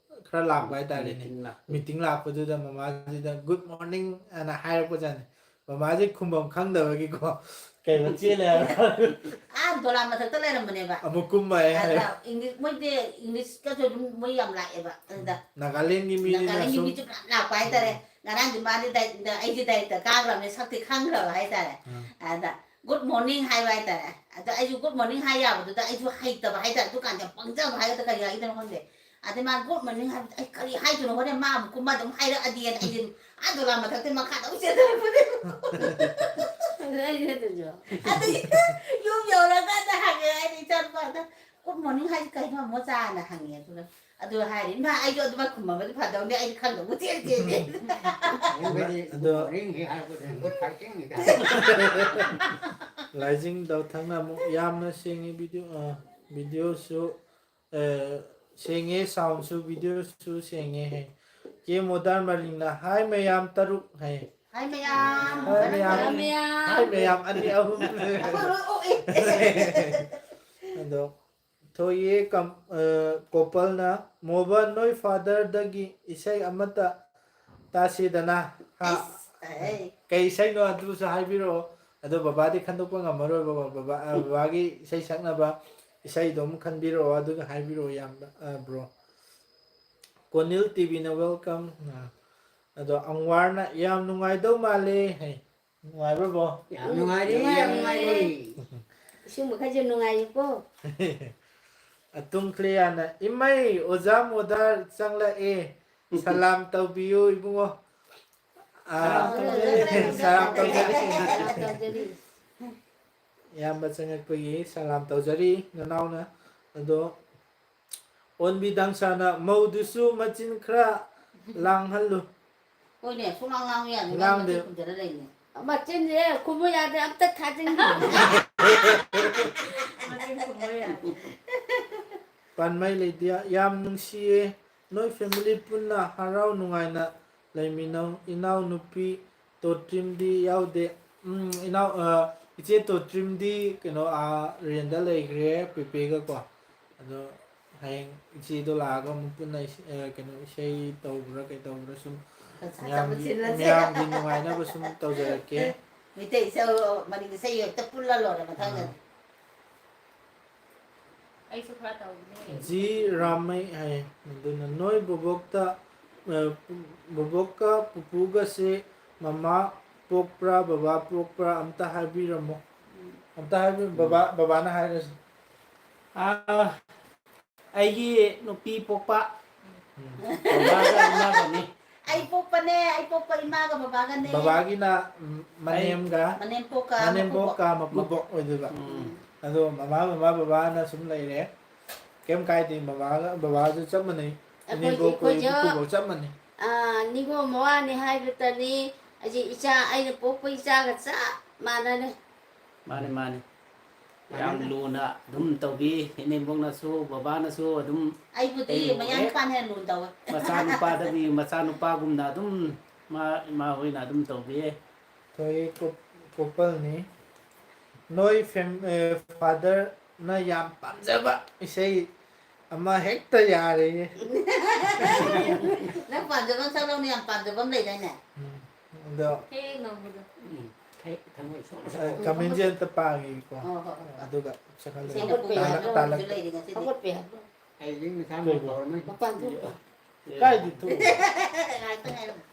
ꯈꯔ ꯂꯥꯛꯄ ꯍꯥꯏꯇꯥꯔꯦꯅꯦ꯫ Meeting ꯂꯥꯛꯄꯗꯨꯗ ꯃꯃꯥꯁꯤꯗ "Good morning" ꯑꯅ ꯍꯥꯏꯔꯛꯄꯖꯥꯠꯅꯤ꯫ ꯃꯃꯥꯁꯦ ꯈꯨꯝꯐꯝ ꯈꯪꯗꯕꯒꯤꯀꯣ, ꯀꯩꯅꯣ ꯆꯦꯜꯂꯦ ꯍꯥꯏꯕ꯫ ꯑꯥ ꯗꯣꯂꯥꯟ ꯃꯊꯛꯇ ꯂꯩꯔꯝꯕꯅꯦꯕ꯫ ꯑꯃꯨꯛ ꯀꯨꯝꯃꯛꯑꯦ ꯍꯥꯏ꯫ ꯑꯗ English, ꯃꯣꯏꯗꯤ English ꯀꯁꯨ ꯑꯗꯨꯝ ꯃꯣꯏ ꯌꯥꯝ ꯂꯥꯛꯑꯦꯕ꯫ ꯑꯗꯨꯗ ꯅꯥꯒꯥꯂꯦꯟꯒꯤ ꯃꯤꯅꯤꯅ ꯅꯥꯒꯥꯂꯦꯟꯒꯤ ꯁꯨꯝ ꯃꯤꯁꯨ ꯃꯌꯥꯝ ꯂꯥꯛꯄ ꯍꯥꯏꯇꯥꯔꯦ꯫ ꯉꯔꯥꯡꯗꯤ ꯃꯥꯗꯤ ꯗꯥꯏ-, ꯑꯩꯁꯦ director ꯀꯥꯈ꯭ꯔꯕꯅꯦ, ꯁꯛꯇꯤ ꯈꯪꯈ꯭ꯔꯕ ꯍꯥꯏꯇꯥꯔꯦ꯫ ꯎꯝ꯫ ꯑꯗ "Good morning" ꯍꯥꯏꯕ ꯍꯥꯏꯇꯥꯔꯦ꯫ ꯑꯗ ꯑꯩꯁꯨ "Good morning" ꯍꯥꯏ ꯌꯥꯕꯗꯨꯗ ꯑꯩꯁꯨ ꯍꯩꯇꯕ ꯍꯥꯏꯇꯥꯔꯦ꯫ ꯗꯨꯀꯥꯟꯗ ꯌꯥꯝ ꯄꯪꯖꯕ ꯍꯥꯏꯒꯗ꯭ꯔꯥ ꯀꯔꯤ ꯍꯥꯏꯒꯗ꯭ꯔꯥ ꯈꯪꯗꯦ꯫ ꯑꯗꯩ ꯃꯥ "Good morning" ꯍꯥꯏꯕꯗ ꯑꯩ ꯀꯔꯤ ꯍꯥꯏꯗꯣꯏꯅꯣ ꯍꯣꯔꯦꯟ ꯃꯥ ꯑꯃꯨꯛ ꯀꯨꯝꯃ ꯑꯗꯨꯝ ꯍꯥꯏꯔꯛꯑꯗꯤꯅ ꯑꯩꯁꯦ ꯑꯥ ꯗꯣꯂꯥꯟ ꯃꯊꯛꯇ ꯃꯈꯥꯗ ꯑꯃꯨꯛ ꯆꯦꯟꯊꯔꯛꯄꯅꯦ꯫ ꯑꯗꯨ ꯑꯩꯁꯨ ꯑꯗꯨꯁꯨ ꯑꯗꯩ ꯌꯨꯝ ꯌꯧꯔꯀꯥꯟꯗ ꯍꯪꯉꯦ ꯑꯩꯅ ꯏꯆꯥꯅꯨꯄꯥꯗ "Good morning" ꯍꯥꯏꯁꯤ ꯀꯩꯅꯣ ꯃꯣꯆꯥꯅ ꯍꯪꯉꯦ꯫ ꯑꯗꯨꯒ ꯑꯗꯨ ꯍꯥꯏꯔꯦ, "ꯏꯃꯥ, ꯑꯩꯁꯨ ꯑꯗꯨꯃꯥꯏ ꯈꯨꯝꯃꯝꯃꯗꯤ ꯐꯗꯧꯅꯦ, ꯑꯩꯗꯤ ꯈꯪꯗꯕ ꯆꯦꯟ ꯆꯦꯜꯂꯦ"꯫ ꯑꯗꯣ ꯍꯣꯔꯦꯟꯒꯤ ꯍꯥꯏꯔꯛꯄꯗ ꯃꯈꯨꯠ ꯄꯥꯏꯁꯤꯟꯒꯤꯗ꯫ ꯂꯥꯏꯖꯤꯡ ꯗꯥꯎꯊꯪꯅ ꯑꯃꯨꯛ "ꯌꯥꯝꯅ ꯁꯦꯡꯉꯤ video, ꯑ, video ꯁꯨ, ꯑ, ꯁꯦꯡꯉꯦ, sound ꯁꯨ, video ꯁꯨ ꯁꯦꯡꯉꯦ" ꯍꯥꯏ꯫ ꯀꯦ ꯃꯣꯗꯥꯔ ꯃꯔꯤꯡꯅ "Hi ꯃꯌꯥꯝ ꯇꯔꯨꯛ" ꯍꯥꯏ꯫ ꯍꯥꯏ ꯃꯌꯥꯝ꯫ ꯍꯥꯏ ꯃꯌꯥꯝ꯫ ꯃꯌꯥꯝ "Hi ꯃꯌꯥꯝ" ꯑꯅꯤ ꯑꯍꯨꯝ꯫ ꯑꯩꯈꯣꯏ ꯂꯣꯏ ꯑꯣꯛꯑꯦ꯫ ꯑꯗꯣ ꯊꯣꯏꯌꯦ ꯀꯝ-, ꯑ, ꯀꯣꯄꯜꯅ "ꯃꯣꯕ, ꯅꯣꯏ father ꯗꯒꯤ ꯏꯁꯩ ꯑꯃꯠꯇ ꯇꯥꯁꯤꯗꯅ"꯫ ꯍꯥ? ꯑꯁ, ꯑꯩ꯫ ꯀꯩ ꯏꯁꯩꯅꯣ ꯑꯗꯨꯁꯨ ꯍꯥꯏꯕꯤꯔꯛꯑꯣ꯫ ꯑꯗꯣ ꯕꯕꯥꯗꯤ ꯈꯟꯗꯣꯛꯄ ꯉꯝꯃꯔꯣꯏꯕ, ꯕꯕꯥ, ꯑ, ꯕꯕꯥꯒꯤ ꯏꯁꯩ ꯁꯛꯅꯕ ꯏꯁꯩꯗꯣ ꯑꯃ ꯈꯟꯕꯤꯔꯛꯑꯣ, ꯑꯗꯨꯒ ꯍꯥꯏꯕꯤꯔꯛꯑꯣ ꯌꯥꯝꯅ, ꯑ, bro꯫ ꯀꯣꯅꯤꯜ ꯇꯤꯚꯤꯅ "Welcome"꯫ ꯑ, ꯑꯗꯣ ꯑꯪꯋꯥꯔꯅ "ꯌꯥꯝ ꯅꯨꯡꯉꯥꯏꯗꯧ ꯃꯥꯜꯂꯦ" ꯍꯥꯏ꯫ ꯅꯨꯡꯉꯥꯏꯕ꯭ꯔꯣ, ꯕ꯭ꯔꯣ? ꯌꯥꯝ ꯅꯨꯡꯉꯥꯏꯔꯤ, ꯌꯥꯝ ꯅꯨꯡꯉꯥꯏꯔꯤ꯫ ꯏꯁꯨ ꯃꯈꯩꯁꯨ ꯅꯨꯡꯉꯥꯏꯔꯤꯀꯣ꯫ ꯑꯇꯨꯝ ꯀ꯭ꯂꯤꯌꯥꯅ "ꯏꯃꯩ, ꯑꯣꯖꯥ ꯃꯣꯗꯥꯔ ꯆꯪꯂꯛꯑꯦ, ꯁꯂꯥꯝ ꯇꯧꯕꯤꯌꯨ ꯏꯕꯨꯡꯉꯣ"꯫ ꯑꯥ, ꯁꯂꯥꯝ ꯇꯧꯖꯔꯤ꯫ ꯁꯂꯥꯝ ꯇꯧꯖꯔꯤ꯫ ꯁꯂꯥꯝ ꯇꯧꯖꯔꯤ꯫ ꯏꯌꯥꯝꯕ ꯆꯪꯉꯛꯄꯒꯤ ꯁꯂꯥꯝ ꯇꯧꯖꯔꯤ ꯅꯅꯥꯎꯅ꯫ ꯑꯗꯣ ꯑꯣꯟꯕꯤ ꯗꯥꯡꯁꯥꯅ "ꯃꯧꯗꯨꯁꯨ ꯃꯆꯤꯟ ꯈꯔ ꯂꯥꯡꯍꯜꯂꯨ"꯫ ꯍꯣꯏꯅꯦ, ꯁꯨꯡꯂꯥꯡ ꯂꯥꯡ ꯌꯥꯗꯦ꯫ ꯂꯥꯡꯗꯦ꯫ ꯃꯆꯤꯟ ꯈꯨꯝꯖꯔ ꯂꯩꯅꯦ꯫ ꯃꯆꯤꯟꯁꯦ ꯈꯨꯝꯃꯨ ꯌꯥꯗꯦ, ꯑꯝꯇ ꯊꯥꯖꯤꯟꯈꯣ꯫ ꯃꯆꯤꯟ ꯈꯨꯝꯃꯨ ꯌꯥꯗꯦ꯫ ꯄꯥꯟꯃꯩ ꯂꯩꯗꯤꯌꯥ "ꯌꯥꯝ ꯅꯨꯡꯁꯤꯌꯦ, ꯅꯣꯏ family ꯄꯨꯟꯅ ꯍꯔꯥꯎ ꯅꯨꯡꯉꯥꯏꯅ ꯂꯩꯃꯤꯟꯅꯧ꯫ ꯏꯅꯥꯎꯅꯨꯄꯤ ꯇꯣꯇ꯭ꯔꯤꯝꯗꯤ ꯌꯥꯎꯗꯦ꯫ ꯎꯝ, ꯏꯅꯥꯎ-, ꯑ, ꯏꯆꯦ ꯇꯣꯇ꯭ꯔꯤꯝꯗꯤ ꯀꯩꯅꯣ, ꯑꯥ, ꯔꯦꯟꯗ ꯂꯩꯈ꯭ꯔꯦ, ꯄꯦꯄꯦꯒꯀꯣ꯫ ꯑꯗꯣ ꯍꯌꯦꯡ ꯏꯆꯦꯗꯣ ꯂꯥꯛꯑꯒ ꯑꯃꯨꯛ ꯄꯨꯟꯅ ꯏꯁ-, ꯑ, ꯀꯩꯅꯣ, ꯏꯁꯩ ꯇꯧꯕ꯭ꯔꯥ ꯀꯩ ꯇꯧꯕ꯭ꯔꯥ ꯁꯨꯝ ꯐꯖꯅ ꯃꯌꯥꯝꯒꯤ, ꯆꯠꯃꯤꯟꯅꯁꯦ꯫ ꯃꯌꯥꯝꯒꯤ ꯅꯨꯡꯉꯥꯏꯅꯕ ꯁꯨꯝ ꯇꯧꯖꯔꯛꯀꯦ꯫ ꯃꯩꯇꯩ ꯏꯁꯩ, ꯃꯅꯤꯄꯨꯔ ꯏꯁꯩ ꯍꯦꯛꯇ ꯄꯨꯜꯂ ꯂꯣꯏꯔꯦ ꯃꯊꯪꯗꯗꯤ꯫ ꯑꯥ꯫ ꯑꯩꯁꯨ ꯈꯔ ꯇꯧꯒꯦ꯫ ꯖꯤ ꯔꯥꯃꯩ ꯍꯥꯏ, ꯑꯗꯨꯅ ꯅꯣꯏ ꯕꯣꯕꯣꯛꯇ, ꯑ, ꯕꯣꯕꯣꯛꯀ ꯄꯨꯄꯨꯒꯁꯦ ꯃꯃꯥ ꯄꯣꯛꯄ꯭ꯔꯥ, ꯕꯕꯥ ꯄꯣꯛꯄ꯭ꯔꯥ ꯑꯝꯇ ꯍꯥꯏꯕꯤꯔꯝꯃꯣ꯫ ꯎꯝ꯫ ꯑꯝꯇ ꯍꯥꯏꯕꯤꯔꯝꯃꯣ, ꯕꯕꯥ, ꯎꯝ꯫ ꯕꯕꯥꯅ ꯍꯥꯏꯔꯁꯤ꯫ ꯑꯥ, ꯑꯩꯒꯤ ꯅꯨꯄꯤ ꯄꯣꯛꯄ꯫ ꯎꯝ꯫ ꯕꯕꯥꯒ ꯏꯃꯥꯒꯅꯤ꯫ ꯑꯩ ꯄꯣꯛꯄꯅꯦ, ꯑꯩ ꯄꯣꯛꯄ ꯏꯃꯥꯒ ꯕꯕꯥꯒꯅꯦ꯫ ꯕꯕꯥꯒꯤꯅ, ꯎꯝ, ꯑꯩ ꯃꯅꯦꯝꯒ, ꯃꯅꯦꯝꯄꯣꯛꯀ ꯃꯅꯦꯝꯄꯣꯛꯀ ꯃꯀꯨꯕꯣꯛ꯫ ꯃꯀꯨꯕꯣꯛ ꯑꯣꯏꯗꯣꯏꯕ꯫ ꯎꯝ꯫ ꯑꯗꯣ ꯃꯃꯥ, ꯕꯕꯥ, ꯕꯕꯥꯅ ꯁꯨꯝ ꯂꯩꯔꯦ꯫ ꯀꯩꯝ ꯀꯥꯏꯗꯦ, ꯃꯃꯥꯒ ꯕꯕꯥꯁꯨ ꯆꯞ ꯃꯥꯟꯅꯩ꯫ ꯑꯩꯈꯣꯏ, ꯏꯅꯦꯝꯕꯣꯛ ꯈꯣꯏ ꯑꯩꯈꯣꯏꯁꯨ, ꯏꯄꯨꯕꯣꯛ ꯆꯞ ꯃꯥꯟꯅꯩ꯫ ꯑꯥ, ꯅꯤꯉꯣꯜ ꯃꯋꯥꯅꯤ ꯍꯥꯏꯕꯇꯅꯤ꯫ ꯑꯩꯁꯦ ꯏꯆꯥ, ꯑꯩꯅ ꯄꯣꯛꯄ ꯏꯆꯥꯒ ꯆꯞ ꯃꯥꯟꯅꯔꯦ꯫ ꯃꯥꯅꯤ, ꯃꯥꯅꯤ꯫ ꯌꯥꯝ ꯃꯥꯟꯅꯔꯦ꯫ ꯂꯨꯅ ꯑꯗꯨꯝ ꯇꯧꯕꯤ, ꯏꯅꯦꯝꯕꯣꯛꯅꯁꯨ, ꯕꯕꯥꯅꯁꯨ ꯑꯗꯨꯝ ꯑꯩꯕꯨꯗꯤ ꯀꯩꯅꯣ ꯃꯌꯥꯝ ꯍꯦꯛ ꯅꯨꯄꯥꯅ ꯍꯦꯟꯅ ꯂꯨꯅ ꯇꯧꯋꯦ꯫ ꯃꯆꯥꯅꯨꯄꯥꯗꯒꯤ ꯃꯆꯥꯅꯨꯄꯥꯒꯨꯝꯅ ꯑꯗꯨꯝ ꯃꯥ, ꯏꯃꯥ ꯍꯣꯏꯅ ꯑꯗꯨꯝ ꯇꯧꯕꯤꯌꯦ꯫ ꯊꯣꯏ ꯀꯣ-, ꯀꯣꯄꯜꯅꯤ꯫ ꯅꯣꯏ ꯐꯦꯝ-, ꯑꯦ, ꯐꯥꯗꯔꯅ ꯌꯥꯝ ꯄꯥꯝꯖꯕ ꯏꯁꯩ ꯑꯃ ꯍꯦꯛꯇ ꯌꯥꯔꯦꯌꯦ꯫ ꯅꯪ ꯄꯥꯝꯖꯕ ꯑꯃ ꯁꯛꯂꯛꯎꯅꯦ, ꯌꯥꯝ ꯄꯥꯝꯖꯕ ꯑꯃ ꯂꯩꯗꯥꯏꯅꯦ? ꯎꯝ, ꯑꯗꯣ, ꯍꯦꯛ ꯅꯧꯕꯗꯣ꯫ ꯎꯝ, ꯍꯦꯛ ꯊꯃꯣꯏ ꯁꯣꯛꯅ ꯑ, ꯁꯛꯂꯛꯎ꯫ ꯀꯃꯦꯟꯁꯦ ꯑꯝꯇ ꯄꯥꯒꯦꯀꯣ꯫ ꯍꯣꯏ, ꯍꯣꯏ, ꯍꯣꯏ, ꯍꯣꯏ꯫ ꯑꯗꯨꯒ ꯁꯛꯍꯜꯂꯒꯦ꯫ ꯏꯁꯩ ꯅꯄꯨ ꯇꯥꯂꯛ-, ꯌꯥꯗꯕ ꯇꯥꯂꯛ-, ꯑꯃꯁꯨ ꯂꯩꯔꯤ ꯉꯁꯤꯗꯤ꯫ ꯍꯧꯒꯠꯄ ꯌꯥꯕ꯭ꯔꯣ? ꯑꯩꯗꯤ ꯉꯁꯥꯏ ꯀꯩꯕꯣ? ꯃꯄꯥꯟ ꯊꯣꯛꯄ꯫ ꯀꯥꯏꯗ ꯊꯣꯛꯎꯕ? ꯉꯥꯏꯍꯥꯛꯇꯪ ꯉꯥꯏꯔꯝꯃꯨ꯫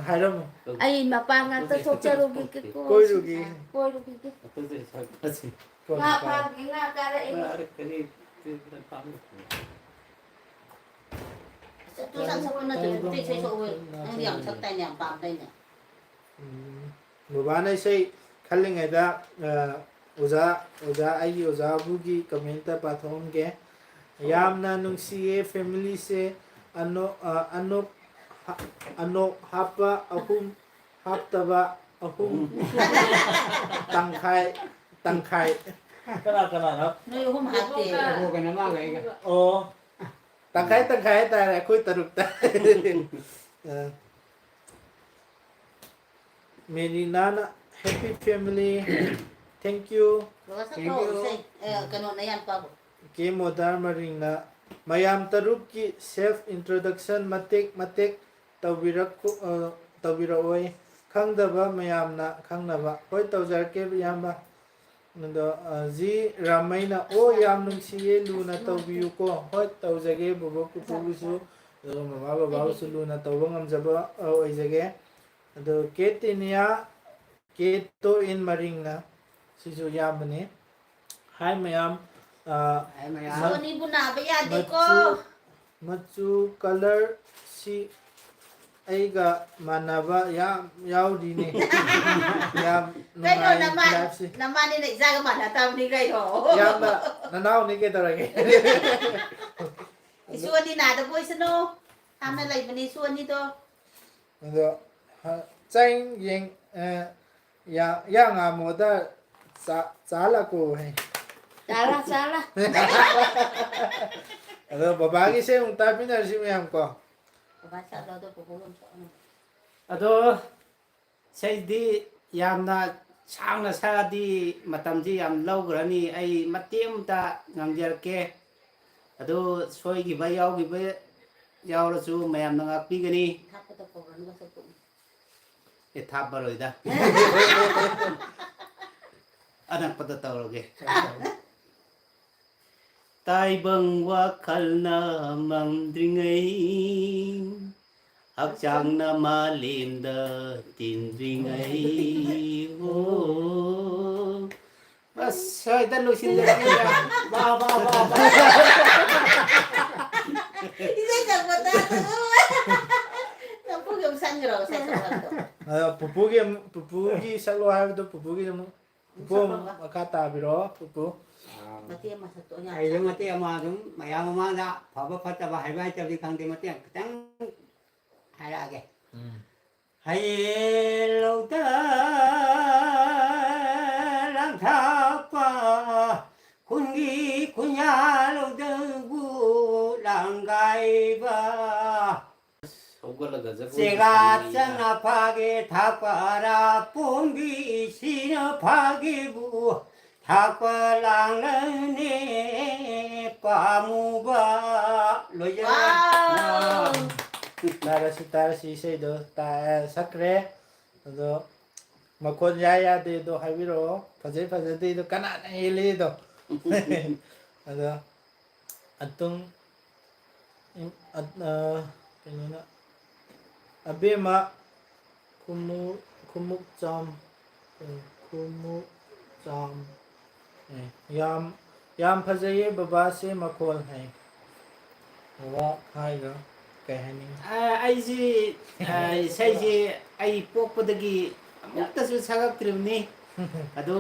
ꯍꯥꯏꯔꯝꯃꯣ꯫ ꯑꯩ ꯃꯄꯥꯟ ꯉꯥꯛꯇ ꯊꯣꯛꯆꯔꯨꯈꯤꯒꯦꯀꯣ꯫ ꯀꯣꯏꯔꯨꯒꯦ꯫ ꯀꯣꯏꯔꯨꯈꯤꯒꯦ꯫ ꯀꯣꯏꯔꯨ-, ꯉꯥ ꯀꯣꯏꯔꯨ꯫ ꯐꯥꯔꯨꯒꯦ, ꯉꯥ ꯀꯥꯔꯛꯑꯦ꯫ ꯉꯥ ꯀꯔꯤ, ꯀꯔꯤ, ꯀꯔꯤ ꯄꯥꯝꯃꯤ? ꯑꯁ, ꯑꯗꯨ ꯆꯪ ꯁꯛꯄ ꯅꯠꯇꯦ, ꯃꯩꯇꯩ ꯏꯁꯩ ꯁꯛꯎ꯫ ꯅꯪꯗꯤ ꯌꯥꯝ ꯁꯛꯇꯥꯏꯅꯦ, ꯌꯥꯝ ꯄꯥꯝꯗꯥꯏꯅꯦ꯫ ꯎꯝ꯫ ꯕꯕꯥꯅ ꯏꯁꯩ ꯈꯜꯂꯤꯉꯩꯗ, ꯑ, ꯑꯣꯖꯥ, ꯑꯣꯖꯥ, ꯑꯩꯒꯤ ꯑꯣꯖꯥꯕꯨꯒꯤ ꯀꯃꯦꯟꯇ ꯄꯥꯊꯣꯛꯑꯝꯒꯦ꯫ ꯌꯥꯝꯅ ꯅꯨꯡꯁꯤꯌꯦ ꯐꯦꯃꯤꯂꯤꯁꯦ꯫ ꯑꯅꯣ-, ꯑ, ꯑꯅꯣꯛ ꯍꯥ-, ꯑꯅꯣꯛ ꯍꯥꯞꯄ ꯑꯍꯨꯝ, ꯍꯥꯞꯇꯕ ꯑꯍꯨꯝ꯫ ꯇꯪꯈꯥꯏ, ꯇꯪꯈꯥꯏ꯫ ꯀꯅꯥ ꯀꯅꯥꯅꯣ? ꯅꯣꯏ ꯑꯍꯨꯝ ꯍꯥꯞꯇꯦ꯫ ꯑꯣ, ꯀꯩꯅꯣ, ꯃꯥꯒ ꯑꯩꯒ꯫ ꯑꯣ꯫ ꯇꯪꯈꯥꯏ ꯇꯪꯈꯥꯏ ꯍꯥꯏꯇꯥꯔꯦ, ꯑꯩꯈꯣꯏ ꯇꯔꯨꯛꯇ꯫ ꯑ, ꯃꯦꯔꯤꯅꯥꯅ happy family, thank you꯫ ꯕꯕꯥ ꯁꯛ Thank you꯫ ꯇꯧꯔꯁꯦ꯫ ꯑꯦ, ꯀꯩꯅꯣꯅ ꯌꯥꯝ ꯄꯥꯕ꯫ ꯀꯦ ꯃꯣꯗꯥꯔ ꯃꯔꯤꯡꯅ ꯃꯌꯥꯝ ꯇꯔꯨꯛꯀꯤ self introduction ꯃꯇꯦꯛ ꯃꯇꯦꯛ ꯇꯧꯕꯤꯔꯛ-, ꯑ, ꯇꯧꯕꯤꯔꯛꯑꯣꯏ꯫ ꯈꯪꯗꯕ ꯃꯌꯥꯝꯅ ꯈꯪꯅꯕ꯫ ꯍꯣꯏ, ꯇꯧꯖꯔꯛꯀꯦ, ꯏꯌꯥꯝꯕ꯫ ꯑꯗꯣ, ꯑ, ꯖꯤ ꯔꯥꯃꯩꯅ, "ꯑꯣ, ꯌꯥꯝ ꯅꯨꯡꯁꯤꯌꯦ, ꯂꯨꯅ ꯇꯧꯕꯤꯌꯨꯀꯣ"꯫ ꯍꯣꯏ, ꯇꯧꯖꯒꯦ, ꯕꯣꯕꯣꯛ ꯄꯨꯄꯨꯕꯨꯁꯨ, ꯑꯗꯨꯒ ꯃꯃꯥ ꯕꯕꯥꯕꯨꯁꯨ ꯂꯨꯅ ꯇꯧꯕ ꯉꯝꯖꯕ, ꯑ, ꯑꯣꯏꯖꯒꯦ꯫ ꯑꯗꯣ ꯀꯦ ꯇꯤꯅꯤꯌꯥ, ꯀꯦ ꯇꯣ ꯏꯟ ꯃꯔꯤꯡꯅ, ꯁꯤꯁꯨ ꯏꯌꯥꯝꯕꯅꯤ꯫ ꯍꯥꯏ ꯃꯌꯥꯝ, ꯑ, ꯍꯥꯏ ꯃꯌꯥꯝ꯫ ꯃ-, ꯁꯣꯅꯤꯕꯨ ꯅꯥꯕ ꯌꯥꯗꯦꯀꯣ꯫ ꯃꯆꯨ, ꯃꯆꯨ colour ꯁꯤ ꯑꯩꯒ ꯃꯥꯟꯅꯕ ꯌꯥꯝ ꯌꯥꯎꯔꯤꯅꯦ꯫ ꯌꯥꯝ ꯀꯩꯅꯣ, ꯅꯨꯡꯉꯥꯏ ꯅꯃꯥꯟ-, life ꯁꯤ꯫ ꯅꯃꯥꯟꯅꯤꯅ ꯏꯆꯥꯒ ꯃꯥꯟꯅ ꯇꯥꯕꯅꯤ ꯀꯩꯅꯣ꯫ ꯏꯌꯥꯝꯕ, ꯅꯅꯥꯎꯅꯤ ꯀꯩꯗꯧꯔꯒꯦ? ꯏꯁꯨ ꯑꯅꯤ ꯅꯥꯗꯕ ꯑꯣꯏꯁꯅꯨ꯫ ꯍꯥꯟꯅ ꯂꯩꯕꯅꯤ ꯏꯁꯨ ꯑꯅꯤꯗꯣ꯫ ꯑꯗꯣ, ꯍ-, ꯆꯥꯛ ꯌꯦꯡ-, ꯑ, ꯌꯥ-, ꯌꯥ ꯉꯥꯃꯣꯗ ꯆꯥ-, ꯆꯥ ꯂꯥꯛꯀꯣ ꯍꯥꯏ꯫ ꯆꯥꯔꯣ, ꯆꯥꯔꯣ꯫ ꯑꯗꯣ ꯕꯕꯥꯒꯤꯁꯦ ꯑꯃꯨꯛ ꯇꯥꯕꯤꯟꯅꯔꯁꯤ ꯃꯌꯥꯝ ꯀꯣ꯫ ꯕꯕꯥ ꯆꯥ ꯂꯧꯗꯣ ꯄꯨꯄꯨ ꯑꯃ ꯆꯥ-, ꯑꯗꯣ ꯏꯁꯩꯗꯤ ꯌꯥꯝꯅ ꯁꯥꯡꯅ ꯁꯛꯑꯗꯤ ꯃꯇꯝꯁꯤ ꯌꯥꯝ ꯂꯧꯈ꯭ꯔꯅꯤ꯫ ꯑꯩ ꯃꯇꯦꯛ ꯑꯃꯇ ꯉꯥꯡꯖꯔꯛꯀꯦ꯫ ꯑꯗꯨ ꯁꯣꯏꯈꯤꯕ ꯌꯥꯎꯈꯤꯕ ꯌꯥꯎꯔꯁꯨ ꯃꯌꯥꯝꯅ ꯉꯥꯛꯄꯤꯒꯅꯤ꯫ ꯊꯥꯞꯄꯗ ꯀꯧꯔꯅꯨ ꯃꯁꯛꯇꯣ꯫ ꯑꯦ, ꯊꯥꯞꯄꯔꯣꯏꯗ꯫ ꯑꯅꯛꯄꯗ ꯇꯧꯔꯒꯦ꯫ ꯇꯥꯏꯕꯪ ꯋꯥꯈꯜꯅ ꯃꯝꯗ꯭ꯔꯤꯉꯩ, ꯍꯛꯆꯥꯡꯅ ꯃꯥꯂꯦꯝꯗ ꯇꯤꯟꯗ꯭ꯔꯤꯉꯩ꯫ ꯑꯣ꯫ ꯑꯁ, ꯁ꯭ꯋꯥꯏꯗ ꯂꯣꯏꯁꯤꯟꯖꯔꯒꯦ꯫ ꯕꯥ, ꯕꯥ, ꯕꯥ, ꯕꯥ꯫ ꯏꯁꯩ ꯁꯛꯄ ꯇꯥꯗꯕ꯫ ꯅꯝꯐꯨꯒꯤ ꯑꯃꯨꯛ ꯁꯛꯈ꯭ꯔꯣ, ꯉꯁꯥꯏ ꯁꯛꯄꯗꯣ꯫ ꯑꯗꯣ ꯄꯨꯄꯨꯒꯤ ꯑꯃꯨꯛ, ꯄꯨꯄꯨꯒꯤ ꯁꯛꯂꯣ ꯍꯥꯏꯕꯗꯣ ꯄꯨꯄꯨꯒꯤ ꯑꯃꯨꯛ, ꯄꯨꯄꯨ ꯑꯃꯨꯛ ꯃꯈꯥ ꯇꯥꯕꯤꯔꯣ, ꯄꯨꯄꯨ꯫ ꯃꯇꯦꯛ ꯑꯃ ꯁꯛꯇꯣꯛꯑꯣ, ꯌꯥꯝ ꯑꯩꯁꯨ ꯁꯥꯡꯅ꯫ ꯃꯇꯦꯛ ꯑꯃ ꯑꯗꯨꯝ ꯃꯌꯥꯝ ꯃꯃꯥꯡꯗ ꯐꯕ ꯐꯠꯇꯕ ꯍꯥꯏꯕ ꯍꯩꯇꯕꯗꯤ ꯈꯪꯗꯦ, ꯃꯇꯦꯛ ꯈꯤꯇꯪ ꯍꯥꯏꯔꯛꯑꯒꯦ꯫ ꯎꯝ꯫ ꯍꯌꯦꯜ ꯂꯧꯗ ꯂꯥꯡꯊꯥꯛꯄ, ꯈꯨꯟꯒꯤ ꯈꯨꯟꯌꯥ ꯂꯧꯗꯕꯨ ꯂꯥꯡꯒꯥꯏꯕ꯫ ꯍꯧꯒꯠꯂꯒ ꯖꯒꯣꯏ ꯆꯦꯒꯥ ꯁꯥꯅꯤꯡꯉꯤꯗ꯫ ꯆꯅ ꯐꯥꯒꯦ ꯊꯥꯛꯄꯔꯥ ꯄꯣꯝꯕꯤ ꯏꯁꯤꯅ ꯐꯥꯒꯦꯕꯨ ꯊꯥꯛꯄ ꯂꯥꯡꯂꯅꯦ ꯄꯥꯝꯃꯨꯕ꯫ ꯂꯣꯏꯖꯔꯦ꯫ ꯋꯥꯎ! ꯇꯥꯔꯁꯤ, ꯇꯥꯔꯁꯤ, ꯏꯁꯩꯗꯣ ꯇꯥ-, ꯁꯛꯈ꯭ꯔꯦ꯫ ꯑꯗꯣ ꯃꯈꯣꯟ ꯌꯥꯏ ꯌꯥꯗꯦꯗꯣ ꯍꯥꯏꯕꯤꯔꯛꯑꯣ꯫ ꯐꯖꯩ ꯐꯖꯗꯦꯗꯣ ꯀꯅꯥꯅ ꯍꯦꯜꯂꯤꯗꯣ꯫ ꯑꯗꯣ ꯑꯗꯨꯝ, ꯎꯝ, ꯑ, ꯑ, ꯀꯩꯅꯣꯅ, ꯑꯕꯦꯝꯃ ꯈꯨꯃꯨ-, ꯈꯨꯃꯨꯛꯆꯥꯝ, ꯎꯝ, ꯈꯨꯃꯨꯛꯆꯥꯝ, ꯑꯦ, ꯌꯥꯝ, ꯌꯥꯝ ꯐꯖꯩꯌꯦ ꯕꯕꯥꯁꯦ ꯃꯈꯣꯜ ꯍꯥꯏ꯫ ꯕꯕꯥ ꯍꯥꯏꯒ ꯀꯩ ꯍꯥꯏꯅꯤꯡꯉꯤ? ꯑ, ꯑꯩꯁꯤ, ꯑ, ꯏꯁꯩꯁꯤ ꯑꯩ ꯄꯣꯛꯄꯗꯒꯤ ꯑꯃꯨꯛꯇꯁꯨ ꯁꯛꯂꯛꯇ꯭ꯔꯤꯕꯅꯤ꯫ ꯑꯗꯨ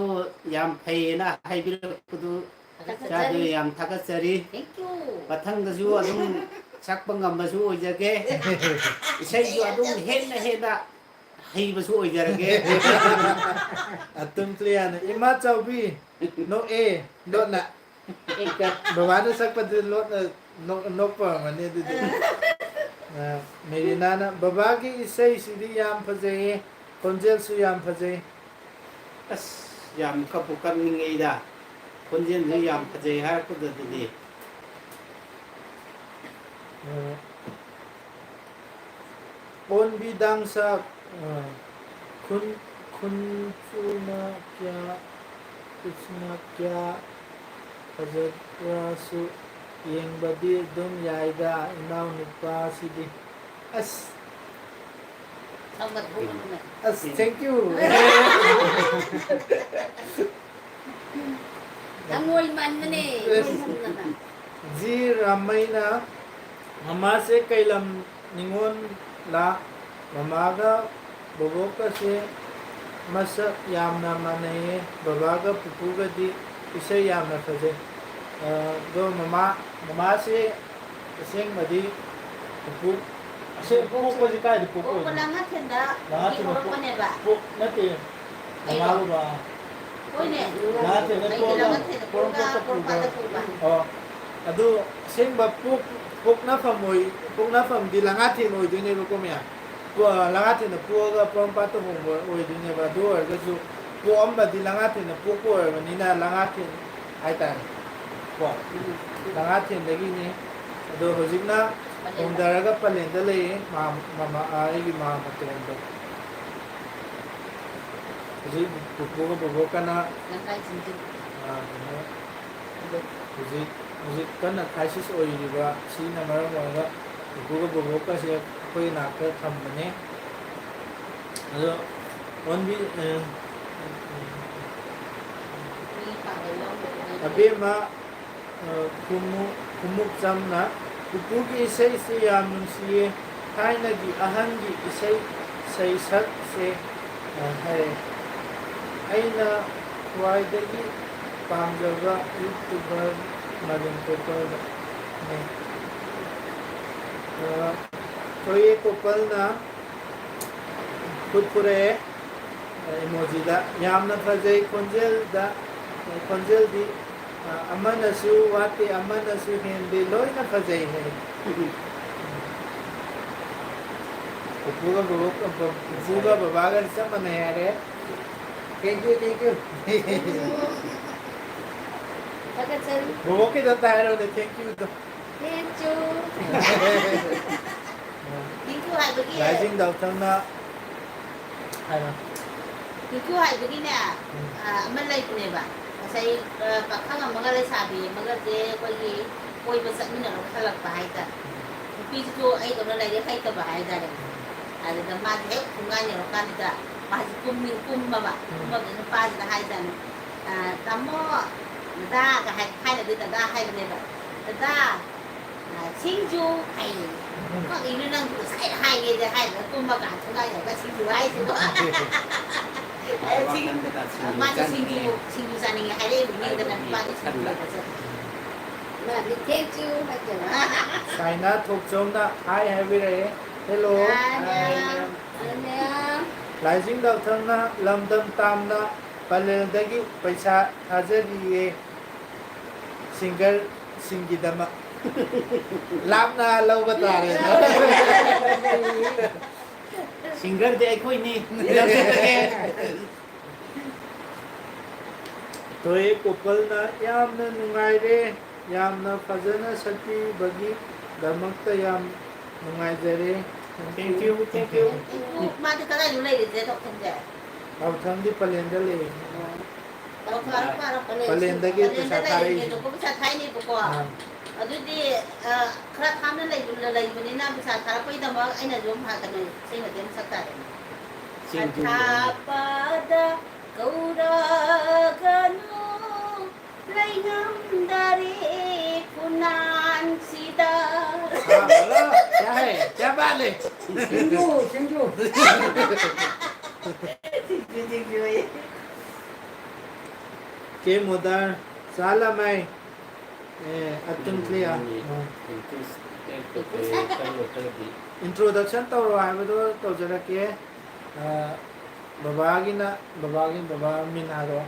ꯌꯥꯝ ꯐꯩꯌꯦꯅ ꯍꯥꯏꯕꯤꯔꯛꯄꯗꯨ ꯊꯥꯒꯠꯆꯔꯤ꯫ ꯏꯆꯥꯗꯨ ꯌꯥꯝ ꯊꯥꯒꯠꯆꯔꯤ꯫ Thank you꯫ ꯃꯊꯪꯗꯁꯨ ꯑꯗꯨꯝ ꯁꯛꯄ ꯉꯝꯕꯁꯨ ꯑꯣꯏꯖꯒꯦ꯫ ꯏꯁꯩꯁꯨ ꯑꯗꯨꯝ ꯍꯦꯟꯅ ꯍꯦꯟꯅ ꯍꯩꯕꯁꯨ ꯑꯣꯏꯖꯔꯒꯦ꯫ ꯑꯗꯨꯝ clear ꯅ, ꯏꯃꯥ ꯆꯥꯎꯕꯤ, ꯅꯣꯛꯑꯦ, ꯂꯣꯠꯅ꯫ ꯕꯕꯥꯅ ꯁꯛꯄꯗꯨ ꯂꯣꯠꯅ ꯅꯣꯛ-, ꯅꯣꯛꯄ ꯑꯣꯏꯔꯝꯒꯅꯤ ꯑꯗꯨꯗꯤ꯫ ꯑ, ꯃꯦꯔꯤꯅꯥꯅ, "ꯕꯕꯥꯒꯤ ꯏꯁꯩꯁꯤꯗꯤ ꯌꯥꯝ ꯐꯖꯩꯌꯦ, ꯈꯣꯟꯖꯦꯜꯁꯨ ꯌꯥꯝ ꯐꯖꯩ꯫" ꯑꯁ, ꯌꯥꯝ ꯀꯞꯄꯨ ꯀꯞꯅꯤꯡꯉꯛꯏꯗ꯫ ꯈꯣꯟꯖꯦꯜꯁꯨ ꯌꯥꯝ ꯐꯖꯩ ꯍꯥꯏꯔꯛꯄꯗꯨꯗꯗꯤ꯫ ꯑ, ꯑꯣꯟꯕꯤ ꯗꯥꯡꯁꯛ, ꯑ, ꯈꯨꯟ-, ꯈꯨꯟꯁꯨꯅ ꯀꯌꯥ, ꯈꯨꯟꯁꯨꯅ ꯀꯌꯥ ꯐꯖꯗ꯭ꯔꯁꯨ ꯌꯦꯡꯕꯗꯤ ꯑꯗꯨꯝ ꯌꯥꯏꯗ ꯏꯅꯥꯎꯅꯨꯄꯥꯁꯤꯗꯤ꯫ ꯑꯁ꯫ ꯁꯝꯕꯠ ꯍꯨꯛ ꯑꯃꯅ꯫ ꯑꯁ, thank you꯫ ꯊꯃꯣꯏ ꯃꯥꯟꯕꯅꯦ, ꯑꯁ꯫ ꯅꯣꯏ ꯁꯝꯅꯅ꯫ ꯖꯤ ꯔꯥꯃꯩꯅ, "ꯃꯃꯥꯁꯦ ꯀꯩ ꯂꯝ ꯅꯤꯉꯣꯜꯂ? ꯃꯃꯥꯒ ꯕꯣꯕꯣꯛꯀꯁꯦ ꯃꯁꯛ ꯌꯥꯝꯅ ꯃꯥꯟꯅꯩꯌꯦ꯫ ꯕꯕꯥꯒ ꯄꯨꯄꯨꯒꯗꯤ ꯏꯁꯩ ꯌꯥꯝꯅ ꯐꯖꯩ꯫" ꯑ, ꯑꯗꯣ ꯃꯃꯥ, ꯃꯃꯥꯁꯦ ꯑꯁꯦꯡꯕꯗꯤ ꯄꯨꯄꯨ, ꯑꯁꯦꯡ-, ꯄꯣꯛꯄꯁꯦ ꯀꯥꯏꯗ ꯄꯣꯛꯄ ꯄꯣꯛꯄ ꯑꯣꯏꯗꯣꯏꯅꯣ? ꯂꯥꯡꯉꯊꯦꯜꯗ ꯂꯥꯡꯉꯊꯦꯜꯗ ꯄꯣꯛ-, ꯄꯣꯛꯄꯅꯦꯕ꯫ ꯄꯣꯛ-, ꯅꯠꯇꯦ꯫ ꯀꯩꯅꯣ? ꯃꯃꯥ ꯕꯕꯥ꯫ ꯍꯣꯏꯅꯦ꯫ ꯂꯥꯡꯉꯊꯦꯜꯗ ꯀꯩꯒꯤ ꯄꯣꯛꯑꯒ ꯂꯥꯡꯉꯊꯦꯜꯗ ꯄꯣꯛꯑꯒ ꯄꯣꯔꯣꯝꯄꯥꯠꯇ ꯄꯣꯔꯣꯝꯄꯥꯠꯇ ꯄꯨꯕ꯫ ꯄꯨꯕ? ꯑꯣ꯫ ꯑꯗꯨ ꯑꯁꯦꯡꯕ ꯄꯣꯛ-, ꯄꯣꯛꯅꯐꯝ ꯑꯣꯏ-, ꯄꯣꯛꯅꯐꯝꯗꯤ ꯂꯥꯡꯉꯥꯊꯦꯟ ꯑꯣꯏꯗꯣꯏꯅꯦꯕꯀꯣ ꯃꯌꯥꯝ꯫ ꯄꯣ-, ꯂꯥꯡꯉꯥꯊꯦꯟꯗ ꯄꯣꯛꯑꯒ ꯄꯣꯔꯣꯝꯄꯥꯠꯇ ꯍꯣꯡꯕ ꯑꯣꯏꯗꯣꯏꯅꯦꯕ꯫ ꯑꯗꯨ ꯑꯣꯏꯔꯒꯁꯨ ꯄꯣꯛꯑꯝꯕꯗꯤ ꯂꯥꯡꯉꯥꯊꯦꯟꯗ ꯄꯣꯛꯄ ꯑꯣꯏꯔꯕꯅꯤꯅ ꯂꯥꯡꯉꯥꯊꯦꯟ ꯍꯥꯏꯇꯥꯔꯦ꯫ ꯀꯣ? ꯂꯥꯡꯉꯥꯊꯦꯟꯗꯒꯤꯅꯤ꯫ ꯑꯗꯣ ꯍꯧꯖꯤꯛꯅ ꯍꯣꯡꯗꯔꯒ ꯄꯂꯦꯟꯗ ꯂꯩꯌꯦ꯫ ꯃꯥ-, ꯃꯃꯥ, ꯑꯩꯒꯤ ꯃꯥꯝꯃ ꯇꯣꯟꯗꯣ꯫ ꯍꯧꯖꯤꯛ ꯄꯨꯄꯨꯒ ꯕꯣꯕꯣꯛꯀꯅ, ꯂꯝꯀꯥꯏ ꯆꯤꯡꯗꯨ꯫ ꯑꯥ, ꯀꯩꯅꯣ, ꯍꯧꯖꯤꯛ, ꯍꯧꯖꯤꯛ ꯀꯟꯅ crisis ꯑꯣꯏꯔꯤꯕ ꯁꯤꯅ ꯃꯔꯝ ꯑꯣꯏꯔꯒ ꯄꯨꯄꯨꯒ ꯕꯣꯕꯣꯛꯀꯁꯦ ꯑꯩꯈꯣꯏ ꯅꯥꯛꯇ ꯊꯝꯕꯅꯦ꯫ ꯑꯗꯣ ꯑꯣꯟꯕꯤ-, ꯑ, ꯃꯤ ꯄꯥꯡꯒꯜ ꯌꯥꯎꯗꯕꯅꯤꯅ꯫ ꯑꯕꯦꯝꯃ, ꯑ, ꯈꯨꯃꯨ-, ꯈꯨꯃꯨꯛꯆꯝꯅ, "ꯄꯨꯄꯨꯒꯤ ꯏꯁꯩꯁꯤ ꯌꯥꯝ ꯅꯨꯡꯁꯤꯌꯦ꯫ ꯊꯥꯏꯅꯒꯤ ꯑꯍꯟꯒꯤ ꯏꯁꯩ ꯁꯩꯁꯛꯁꯦ", ꯑ, ꯍꯥꯏꯔꯦ꯫ ꯑꯩꯅ ꯈ꯭ꯋꯥꯏꯗꯒꯤ ꯄꯥꯝꯖꯕ YouTuber ꯃꯥꯂꯦꯝ ꯀꯣꯏꯄꯜꯅꯦ꯫ ꯑ, ꯊꯣꯏꯌꯦ ꯀꯣꯄꯜꯅ ꯈꯨꯠ ꯄꯨꯔꯛꯑꯦ, emojiꯗ꯫ ꯌꯥꯝꯅ ꯐꯖꯩ ꯈꯣꯟꯖꯦꯜꯗ, ꯈꯣꯟꯖꯦꯜꯗꯤ, ꯑ, ꯑꯃꯅꯁꯨ ꯋꯥꯠꯇꯦ, ꯑꯃꯅꯁꯨ ꯍꯦꯟꯗꯦ, ꯂꯣꯏꯅ ꯐꯖꯩ ꯍꯥꯏ꯫ ꯄꯨꯄꯨꯒ ꯕꯕꯣꯛ-, ꯄꯨꯄꯨꯒ ꯕꯕꯥꯒ ꯆꯞ ꯃꯥꯟꯅꯩ ꯍꯥꯏꯔꯦ꯫ Thank you, thank you꯫ ꯊꯥꯒꯠꯆꯔꯤ꯫ ꯕꯕꯣꯛꯀꯤꯗꯣ ꯑꯝꯇ ꯍꯥꯏꯔꯣꯅꯦ, thank youꯗꯣ꯫ Thank you꯫ Thank you ꯍꯥꯏꯕꯒꯤ ꯂꯥꯏꯖꯤꯡ ꯗꯥꯎꯊꯪꯅ ꯍꯥꯏꯔꯣ꯫ Thank you ꯍꯥꯏꯕꯒꯤꯅꯦ, ꯎꯝ꯫ ꯑ, ꯑꯃ ꯂꯩꯕꯅꯦꯕ꯫ ꯉꯁꯥꯏ, ꯑ, ꯄꯥꯈꯪ ꯑꯃꯒ ꯂꯩꯁꯥꯕꯤ ꯑꯃꯒꯁꯦ ꯑꯩꯈꯣꯏꯒꯤ ꯀꯣꯏꯕ ꯆꯠꯃꯤꯟꯅꯔꯒ ꯍꯜꯂꯛꯄ ꯍꯥꯏꯇꯥꯔꯦ꯫ ꯅꯨꯄꯤꯁꯤꯁꯨ ꯑꯩꯗꯧꯅ ꯂꯥꯏꯔꯤꯛ ꯍꯩꯇꯕ ꯍꯥꯏꯇꯥꯔꯦ꯫ ꯑꯗꯨꯗ ꯃꯥꯁꯦ ꯍꯦꯛ ꯊꯣꯡꯒꯥꯟ ꯌꯧꯔꯀꯥꯟꯁꯤꯗ ꯃꯥꯁꯦ ꯀꯨꯝꯃꯤ-, ꯀꯨꯝꯃꯕ꯫ ꯎꯝ꯫ ꯀꯨꯝꯃꯕꯗ ꯅꯨꯄꯥꯁꯤꯗ ꯍꯥꯏꯖꯥꯠꯅꯤ, "ꯑ, ꯇꯥꯃꯣ, ꯗꯗꯥꯒ" ꯍꯥꯏ, ꯊꯥꯏꯅꯗꯤ ꯗꯗꯥ ꯍꯥꯏꯕꯅꯦꯕ꯫ "ꯗꯗꯥ, ꯑ, ꯁꯤꯡꯖꯨ" ꯍꯥꯏꯌꯦ꯫ ꯎꯝ꯫ "ꯀꯔꯤꯅꯣ ꯅꯪꯕꯨ ꯉꯁꯥꯏ ꯍꯥꯏꯒꯦꯗꯤ ꯍꯥꯏꯗ꯭ꯔꯒ ꯀꯨꯝꯃꯀꯥꯟ ꯊꯣꯡꯒꯥꯟ ꯌꯧꯔꯒ ꯁꯤꯡꯖꯨ ꯍꯥꯏꯁꯤꯕꯣ?" ꯑꯗ ꯁꯤꯡ-, ꯃꯥꯁꯦ ꯁꯤꯡꯖꯨ, ꯁꯤꯡꯖꯨ ꯆꯥꯅꯤꯡꯉꯦ ꯍꯥꯏꯔꯛꯏꯕ ꯃꯤꯗꯨꯅ ꯅꯨꯄꯥꯗꯤ ꯁꯤꯡꯖꯨ ꯂꯩꯕ ꯆꯠꯈꯤ꯫ ꯃꯥꯗꯤ "Thank you" ꯍꯥꯏꯗꯅ꯫ ꯁꯥꯏꯅꯥ ꯊꯣꯛꯆꯣꯝꯅ ꯍꯥꯏ ꯍꯥꯏꯕꯤꯔꯛꯑꯦ꯫ Hello꯫ Hi, hi, ma'am. Hi, ma'am. ꯂꯥꯏꯖꯤꯡ ꯗꯥꯛꯇꯔꯅ ꯂꯝꯗꯝ ꯇꯥꯝꯅ ꯄꯂꯦꯜꯗꯒꯤ ꯄꯩꯁꯥ ꯊꯥꯖꯔꯤꯌꯦ꯫ Singer, ꯁꯤꯡꯒꯤꯗꯃꯛ ꯂꯥꯞꯅ ꯂꯧꯕ ꯇꯥꯔꯦ꯫ ꯁꯤꯡꯒꯔꯗꯤ ꯑꯩꯈꯣꯏꯅꯤ꯫ ꯂꯧꯖꯔꯒꯦ꯫ ꯊꯣꯏ ꯀꯣꯄꯜꯅ ꯌꯥꯝꯅ ꯅꯨꯡꯉꯥꯏꯔꯦ, ꯌꯥꯝꯅ ꯐꯖꯅ ꯁꯛꯄꯤꯕꯒꯤꯗꯃꯛꯇ ꯌꯥꯝ ꯅꯨꯡꯉꯥꯏꯖꯔꯦ꯫ Thank you, thank you꯫ ꯃꯥꯗꯤ ꯀꯗꯥꯏꯗ ꯂꯩꯔꯤꯒꯦ ꯊꯣꯏꯁꯦ? ꯊꯣꯏꯊꯪꯗꯤ ꯄꯂꯦꯟꯗ ꯂꯩ꯫ ꯄꯂꯦꯟꯗꯒꯤ ꯄꯩꯁꯥ ꯊꯥꯔꯛꯏꯁꯦ꯫ ꯄꯩꯁꯥ ꯊꯥꯏꯅꯦꯕꯀꯣ꯫ ꯑꯥ꯫ ꯑꯗꯨꯗꯤ, ꯑ, ꯈꯔ ꯊꯥꯞꯅ ꯂꯩꯕ-, ꯂꯩꯕꯅꯤꯅ ꯄꯩꯁꯥ ꯊꯥꯔꯛꯄꯒꯤꯗꯃꯛ ꯑꯩꯅꯁꯨ ꯑꯃꯨꯛ ꯍꯥꯏ-, ꯀꯩꯅꯣ, ꯏꯁꯩ ꯃꯇꯦꯛ ꯑꯃ ꯁꯛ ꯇꯥꯔꯦ꯫ ꯁꯤꯡꯖꯨ꯫ ꯑꯊꯥꯞꯄꯗ ꯀꯧꯔꯒꯅꯨ, ꯂꯩꯉꯝꯗꯔꯦ ꯈꯨꯅꯥꯟꯁꯤꯗ꯫ ꯍꯥ, ꯍꯜꯂꯣ꯫ ꯀꯌꯥ ꯍꯦ? ꯀꯌꯥ ꯕꯥꯠ ꯍꯦ? ꯁꯤꯡꯖꯨ, ꯁꯤꯡꯖꯨ꯫ ꯁꯤꯡꯖꯨ, ꯁꯤꯡꯖꯨ ꯑꯌꯦ꯫ ꯀꯦ ꯃꯣꯗꯔ, ꯆꯥ ꯂꯃꯥꯏ꯫ ꯑꯦ, ꯑꯗꯨꯝ clear꯫ ꯎꯝ꯫ Introduction ꯇꯧꯔꯣ ꯍꯥꯏꯕꯗꯣ ꯇꯧꯖꯔꯛꯀꯦ꯫ ꯑ, ꯕꯕꯥꯒꯤꯅ, ꯕꯕꯥꯒꯤ, ꯕꯕꯥ ꯃꯤꯡ ꯍꯥꯏꯔꯣ꯫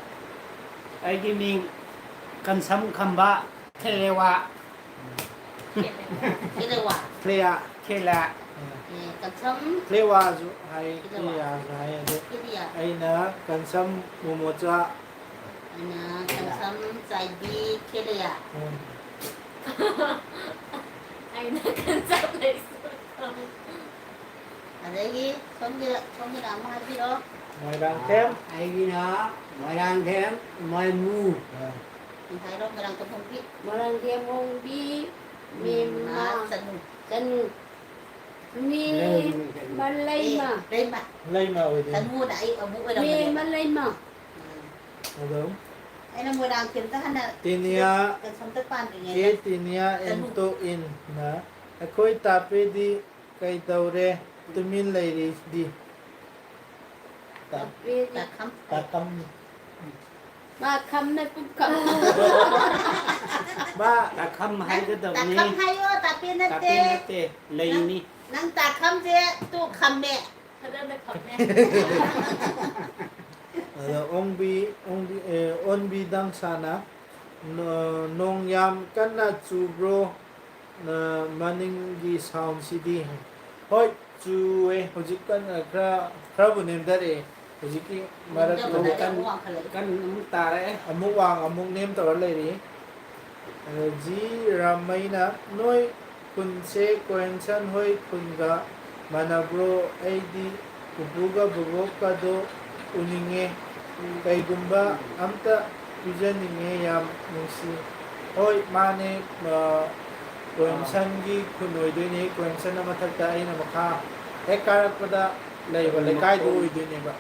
ꯑꯩꯒꯤ ꯃꯤꯡ ꯀꯟꯁꯝ ꯈꯝꯕ ꯈꯦꯂꯦꯋꯥ꯫ ꯈꯦꯂꯦꯋꯥ꯫ ꯈꯦꯂꯦꯋꯥ꯫ ꯈꯦꯂꯦꯋꯥ꯫ ꯑꯦ, ꯀꯟꯁꯝ꯫ ꯈꯦꯂꯦꯋꯥꯁꯨ ꯍꯥꯏ, ꯈꯦꯂꯦꯋꯥ꯫ ꯈꯦꯂꯦꯋꯥꯁꯨ ꯍꯥꯏ, ꯑꯗꯣ ꯈꯦꯂꯦꯋꯥ꯫ ꯑꯩꯅ ꯀꯟꯁꯝ ꯃꯣꯃꯣꯆꯥ꯫ ꯑꯩꯅ ꯀꯟꯁꯝ ꯆꯥꯏꯕꯤ ꯈꯦꯂꯦꯋꯥ꯫ ꯎꯝ꯫ ꯑꯩꯅ ꯀꯟꯁꯝ ꯂꯩꯁꯨ꯫ ꯑꯗꯒꯤ ꯁꯣꯝꯒꯤ, ꯁꯣꯝꯒꯤꯅ ꯑꯃ ꯍꯥꯏꯕꯤꯔꯣ꯫ ꯃꯣꯏꯔꯥꯡꯊꯦꯝ꯫ ꯑꯩꯒꯤꯅ ꯃꯣꯏꯔꯥꯡꯊꯦꯝ ꯃꯣꯏꯃꯨ꯫ ꯑꯥ꯫ ꯍꯥꯏꯔꯣ, ꯃꯣꯏꯔꯥꯡꯊꯦꯝ ꯍꯣꯡꯕꯤ꯫ ꯃꯣꯏꯔꯥꯡꯊꯦꯝ ꯍꯣꯡꯕꯤ, ꯃꯦꯝꯃ ꯃꯦꯝꯃ ꯆꯅꯨ꯫ ꯆꯅꯨ꯫ ꯃꯤ ꯂꯩꯃ꯫ ꯃꯂꯩꯃ꯫ ꯑꯦ, ꯂꯩꯃ꯫ ꯂꯩꯃ ꯑꯣꯏꯗꯣꯏꯅꯤ꯫ ꯆꯅꯨꯅ ꯑꯩ ꯑꯃꯨꯛ ꯃꯤ ꯑꯣꯏꯔꯝꯕꯅꯦꯕ꯫ ꯃꯂꯩꯃ꯫ ꯎꯝ꯫ ꯑꯗꯣ ꯑꯩꯅ ꯃꯣꯏꯔꯥꯡꯊꯦꯝꯗ ꯍꯥꯟꯅ ꯇꯤꯅꯤꯌꯥ, ꯁꯤꯗ ꯀꯟꯁꯝꯇ ꯄꯥꯟꯗ꯭ꯔꯤꯉꯩꯗ ꯀꯦ ꯇꯤꯅꯤꯌꯥ ꯆꯅꯨ꯫ ꯑꯦꯟꯇꯣ ꯏꯟꯅ ꯑꯩꯈꯣꯏ ꯇꯥꯄꯦꯗꯤ ꯀꯩꯗꯧꯔꯦ ꯇꯨꯃꯤꯟ ꯂꯩꯔꯤꯗꯤ? ꯇꯥ-, ꯇꯥꯄꯦꯗꯤ꯫ ꯇꯥꯈꯝ꯫ ꯇꯥꯈꯝ꯫ ꯃꯥ ꯈꯝꯃꯦ, ꯄꯨꯛ ꯈꯝꯃꯦ꯫ ꯃꯥ ꯇꯥꯈꯝ ꯍꯥꯏꯒꯗꯕꯅꯤ꯫ ꯇꯥꯈꯝ ꯍꯥꯏꯌꯣ, ꯇꯥꯄꯦ ꯅꯠꯇꯦ꯫ ꯇꯥꯄꯦ ꯅꯠꯇꯦ, ꯂꯩꯅꯤ꯫ ꯅꯪ, ꯅꯪ ꯇꯥꯈꯝꯁꯦ ꯇꯣꯛ ꯈꯝꯃꯦ꯫ ꯐꯖꯅ ꯈꯝꯃꯦ꯫ ꯑꯗꯣ ꯑꯣꯡꯕꯤ, ꯑꯣꯡꯕꯤ, ꯑꯦ, ꯑꯣꯟꯕꯤ ꯗꯪꯁꯥꯅ ꯅꯣ-, ꯅꯣꯡ ꯌꯥꯝ ꯀꯟꯅ ꯆꯨꯕ꯭ꯔꯣ? ꯅ-, ꯃꯅꯤꯡꯒꯤ soundꯁꯤꯗꯤ꯫ ꯍꯣꯏ, ꯆꯨꯋꯦ꯫ ꯍꯧꯖꯤꯛ ꯀꯟꯅ ꯈꯔ, ꯈꯔꯕꯨ ꯅꯦꯝꯊꯔꯛꯑꯦ꯫ ꯍꯧꯖꯤꯛꯀꯤ ꯃꯔꯛꯇꯨꯗ ꯅꯦꯝꯊꯔꯛꯑꯦ, ꯑꯃꯨꯛ ꯋꯥꯡꯈꯠꯂꯛꯑꯦ꯫ ꯀꯟꯅ ꯑꯃꯨꯛ ꯇꯥꯔꯛꯑꯦ꯫ ꯑꯃꯨꯛ ꯋꯥꯡ ꯑꯃꯨꯛ ꯅꯦꯝ ꯇꯧꯔ ꯂꯩꯔꯤ꯫ ꯑꯗ ꯖꯤ ꯔꯥꯃꯩꯅ, "ꯅꯣꯏ ꯈꯨꯟꯁꯦ ꯀꯣꯍꯦꯟꯁꯟ ꯍꯣꯏ ꯈꯨꯟꯒ ꯃꯥꯟꯅꯕ꯭ꯔꯣ? ꯑꯩꯗꯤ ꯄꯨꯄꯨꯒ ꯕꯣꯕꯣꯛꯀꯗꯣ ꯎꯅꯤꯡꯉꯦ꯫ ꯀꯩꯒꯨꯝꯕ ꯑꯝꯇ ꯄꯤꯖꯅꯤꯡꯉꯦ, ꯌꯥꯝ ꯅꯨꯡꯁꯤ꯫" ꯍꯣꯏ, ꯃꯥꯅꯦ꯫ ꯑ, ꯀꯣꯍꯦꯟꯁꯟꯒꯤ ꯈꯨꯟ ꯑꯣꯏꯗꯣꯏꯅꯦ꯫ ꯀꯣꯍꯦꯟꯁꯟꯅ ꯃꯊꯛꯇ, ꯑꯩꯅ ꯃꯈꯥ꯫ ꯍꯦꯛ ꯀꯥꯔꯛꯄꯗ ꯂꯩꯕ ꯂꯩꯀꯥꯏꯗꯣ ꯑꯣꯏꯗꯣꯏꯅꯦꯕ꯫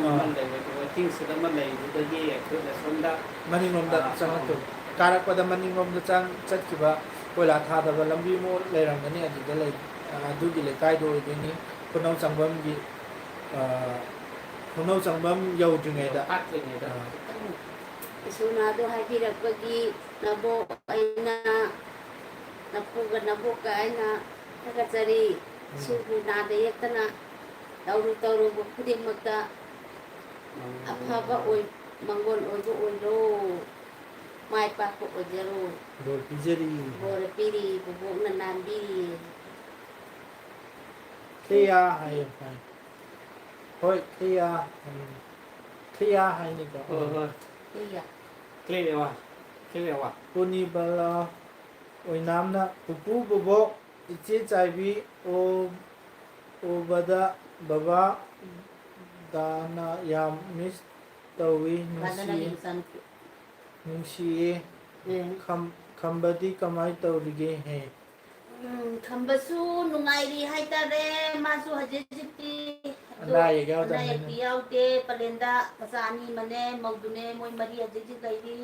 ꯑꯥ꯫ ꯑꯃ ꯂꯩꯕꯗꯣ, ꯋꯦꯇꯤꯡ ꯁꯦꯠ ꯑꯃ ꯂꯩꯕꯗꯒꯤ ꯑꯩꯈꯣꯏꯅ ꯁꯣꯝꯗ, ꯃꯅꯤꯡꯂꯣꯝꯗ ꯑꯥ, ꯆꯪꯉꯛꯇꯣꯏꯅꯤ꯫ ꯀꯥꯔꯛꯄꯗ ꯃꯅꯤꯡꯂꯣꯝꯗ ꯆꯪ-, ꯆꯠꯈꯤꯕ ꯀꯣꯏꯂꯥ ꯊꯥꯗꯕ ꯂꯝꯕꯤ ꯑꯃ ꯂꯩꯔꯝꯒꯅꯤ, ꯑꯗꯨꯗ ꯂꯩ-, ꯑꯗꯨꯒꯤ ꯂꯩꯀꯥꯏꯗꯣ ꯑꯣꯏꯗꯣꯏꯅꯤ꯫ ꯈꯨꯅꯧ ꯆꯪꯐꯝꯒꯤ, ꯑꯥ, ꯈꯨꯅꯧ ꯆꯪꯐꯝ ꯌꯧꯗ꯭ꯔꯤꯉꯩꯗ꯫ ꯐꯥꯠꯇ꯭ꯔꯤꯉꯩꯗ꯫ ꯑꯥ꯫ ꯏꯁꯣꯔꯅ ꯑꯗꯨ ꯍꯥꯏꯕꯤꯔꯛꯄꯒꯤ ꯅꯕꯣꯛ ꯑꯩꯅ, ꯅꯄꯨꯒ ꯅꯕꯣꯛꯀ ꯑꯩꯅ ꯊꯥꯒꯠꯆꯔꯤ꯫ ꯎꯝ꯫ ꯏꯁꯣꯔꯕꯨ ꯅꯥꯗ ꯌꯦꯛꯇꯅ ꯇꯧꯔꯨ ꯇꯧꯔꯨꯕ ꯈꯨꯗꯤꯡꯃꯛꯇ ꯑꯐꯕ ꯑꯣꯏ-, ꯃꯪꯒꯣꯜ ꯑꯣꯏꯕ ꯑꯣꯏꯔꯣ, ꯃꯥꯏ ꯄꯥꯛꯄ ꯑꯣꯏꯖꯔꯣ꯫ ꯕꯣꯔ ꯄꯤꯖꯔꯤ꯫ ꯕꯣꯔ ꯄꯤꯔꯤ, ꯕꯨꯕꯣꯛꯅ ꯅꯥꯟꯕꯤꯔꯤ꯫ ꯊꯤꯌꯥ ꯍꯥꯏꯌꯨ, ꯍꯥꯏ꯫ ꯍꯣꯏ, ꯊꯤꯌꯥ꯫ ꯎꯝ꯫ ꯊꯤꯌꯥ ꯍꯥꯏꯅꯤꯀꯣ꯫ ꯍꯣꯏ, ꯍꯣꯏ꯫ ꯊꯤꯌꯥ꯫ ꯊꯤꯌꯥ꯫ ꯊꯤꯌꯥ꯫ ꯄꯨꯅꯤꯕꯂꯥ ꯑꯣꯏꯅꯥꯝꯅ, ꯄꯨꯄꯨ, ꯕꯣꯕꯣꯛ, ꯏꯆꯦ ꯆꯥꯏꯕꯤ, ꯑꯣ-, ꯑꯣꯕꯗ, ꯕꯕꯥ, ꯗꯥꯅ ꯌꯥꯝ miss ꯇꯧꯏ, ꯅꯨꯡꯁꯤꯌꯦ꯫ ꯅꯨꯡꯁꯤꯌꯦ꯫ ꯎꯝ꯫ ꯈꯝ-, ꯈꯝꯕꯗꯤ ꯀꯃꯥꯏ ꯇꯧꯔꯤꯒꯦ? ꯍꯦ꯫ ꯎꯝ, ꯈꯝꯕꯁꯨ ꯅꯨꯡꯉꯥꯏꯔꯤ ꯍꯥꯏꯇꯥꯔꯦ꯫ ꯃꯥꯁꯨ ꯍꯧꯖꯤꯛ ꯍꯧꯖꯤꯛꯇꯤ ꯑꯗꯣ ꯑꯅꯥ ꯑꯌꯦꯛ ꯌꯥꯎꯗꯕꯅꯤꯅ꯫ ꯑꯅꯥ ꯑꯌꯦꯛꯇꯤ ꯌꯥꯎꯗꯦ꯫ ꯄꯂꯦꯟꯗ ꯃꯆꯥ ꯑꯅꯤ ꯑꯃꯅꯦ, ꯃꯧꯗꯨꯅꯦ, ꯃꯣꯏ ꯃꯔꯤ ꯍꯧꯖꯤꯛ ꯍꯧꯖꯤꯛ ꯂꯩꯔꯤ꯫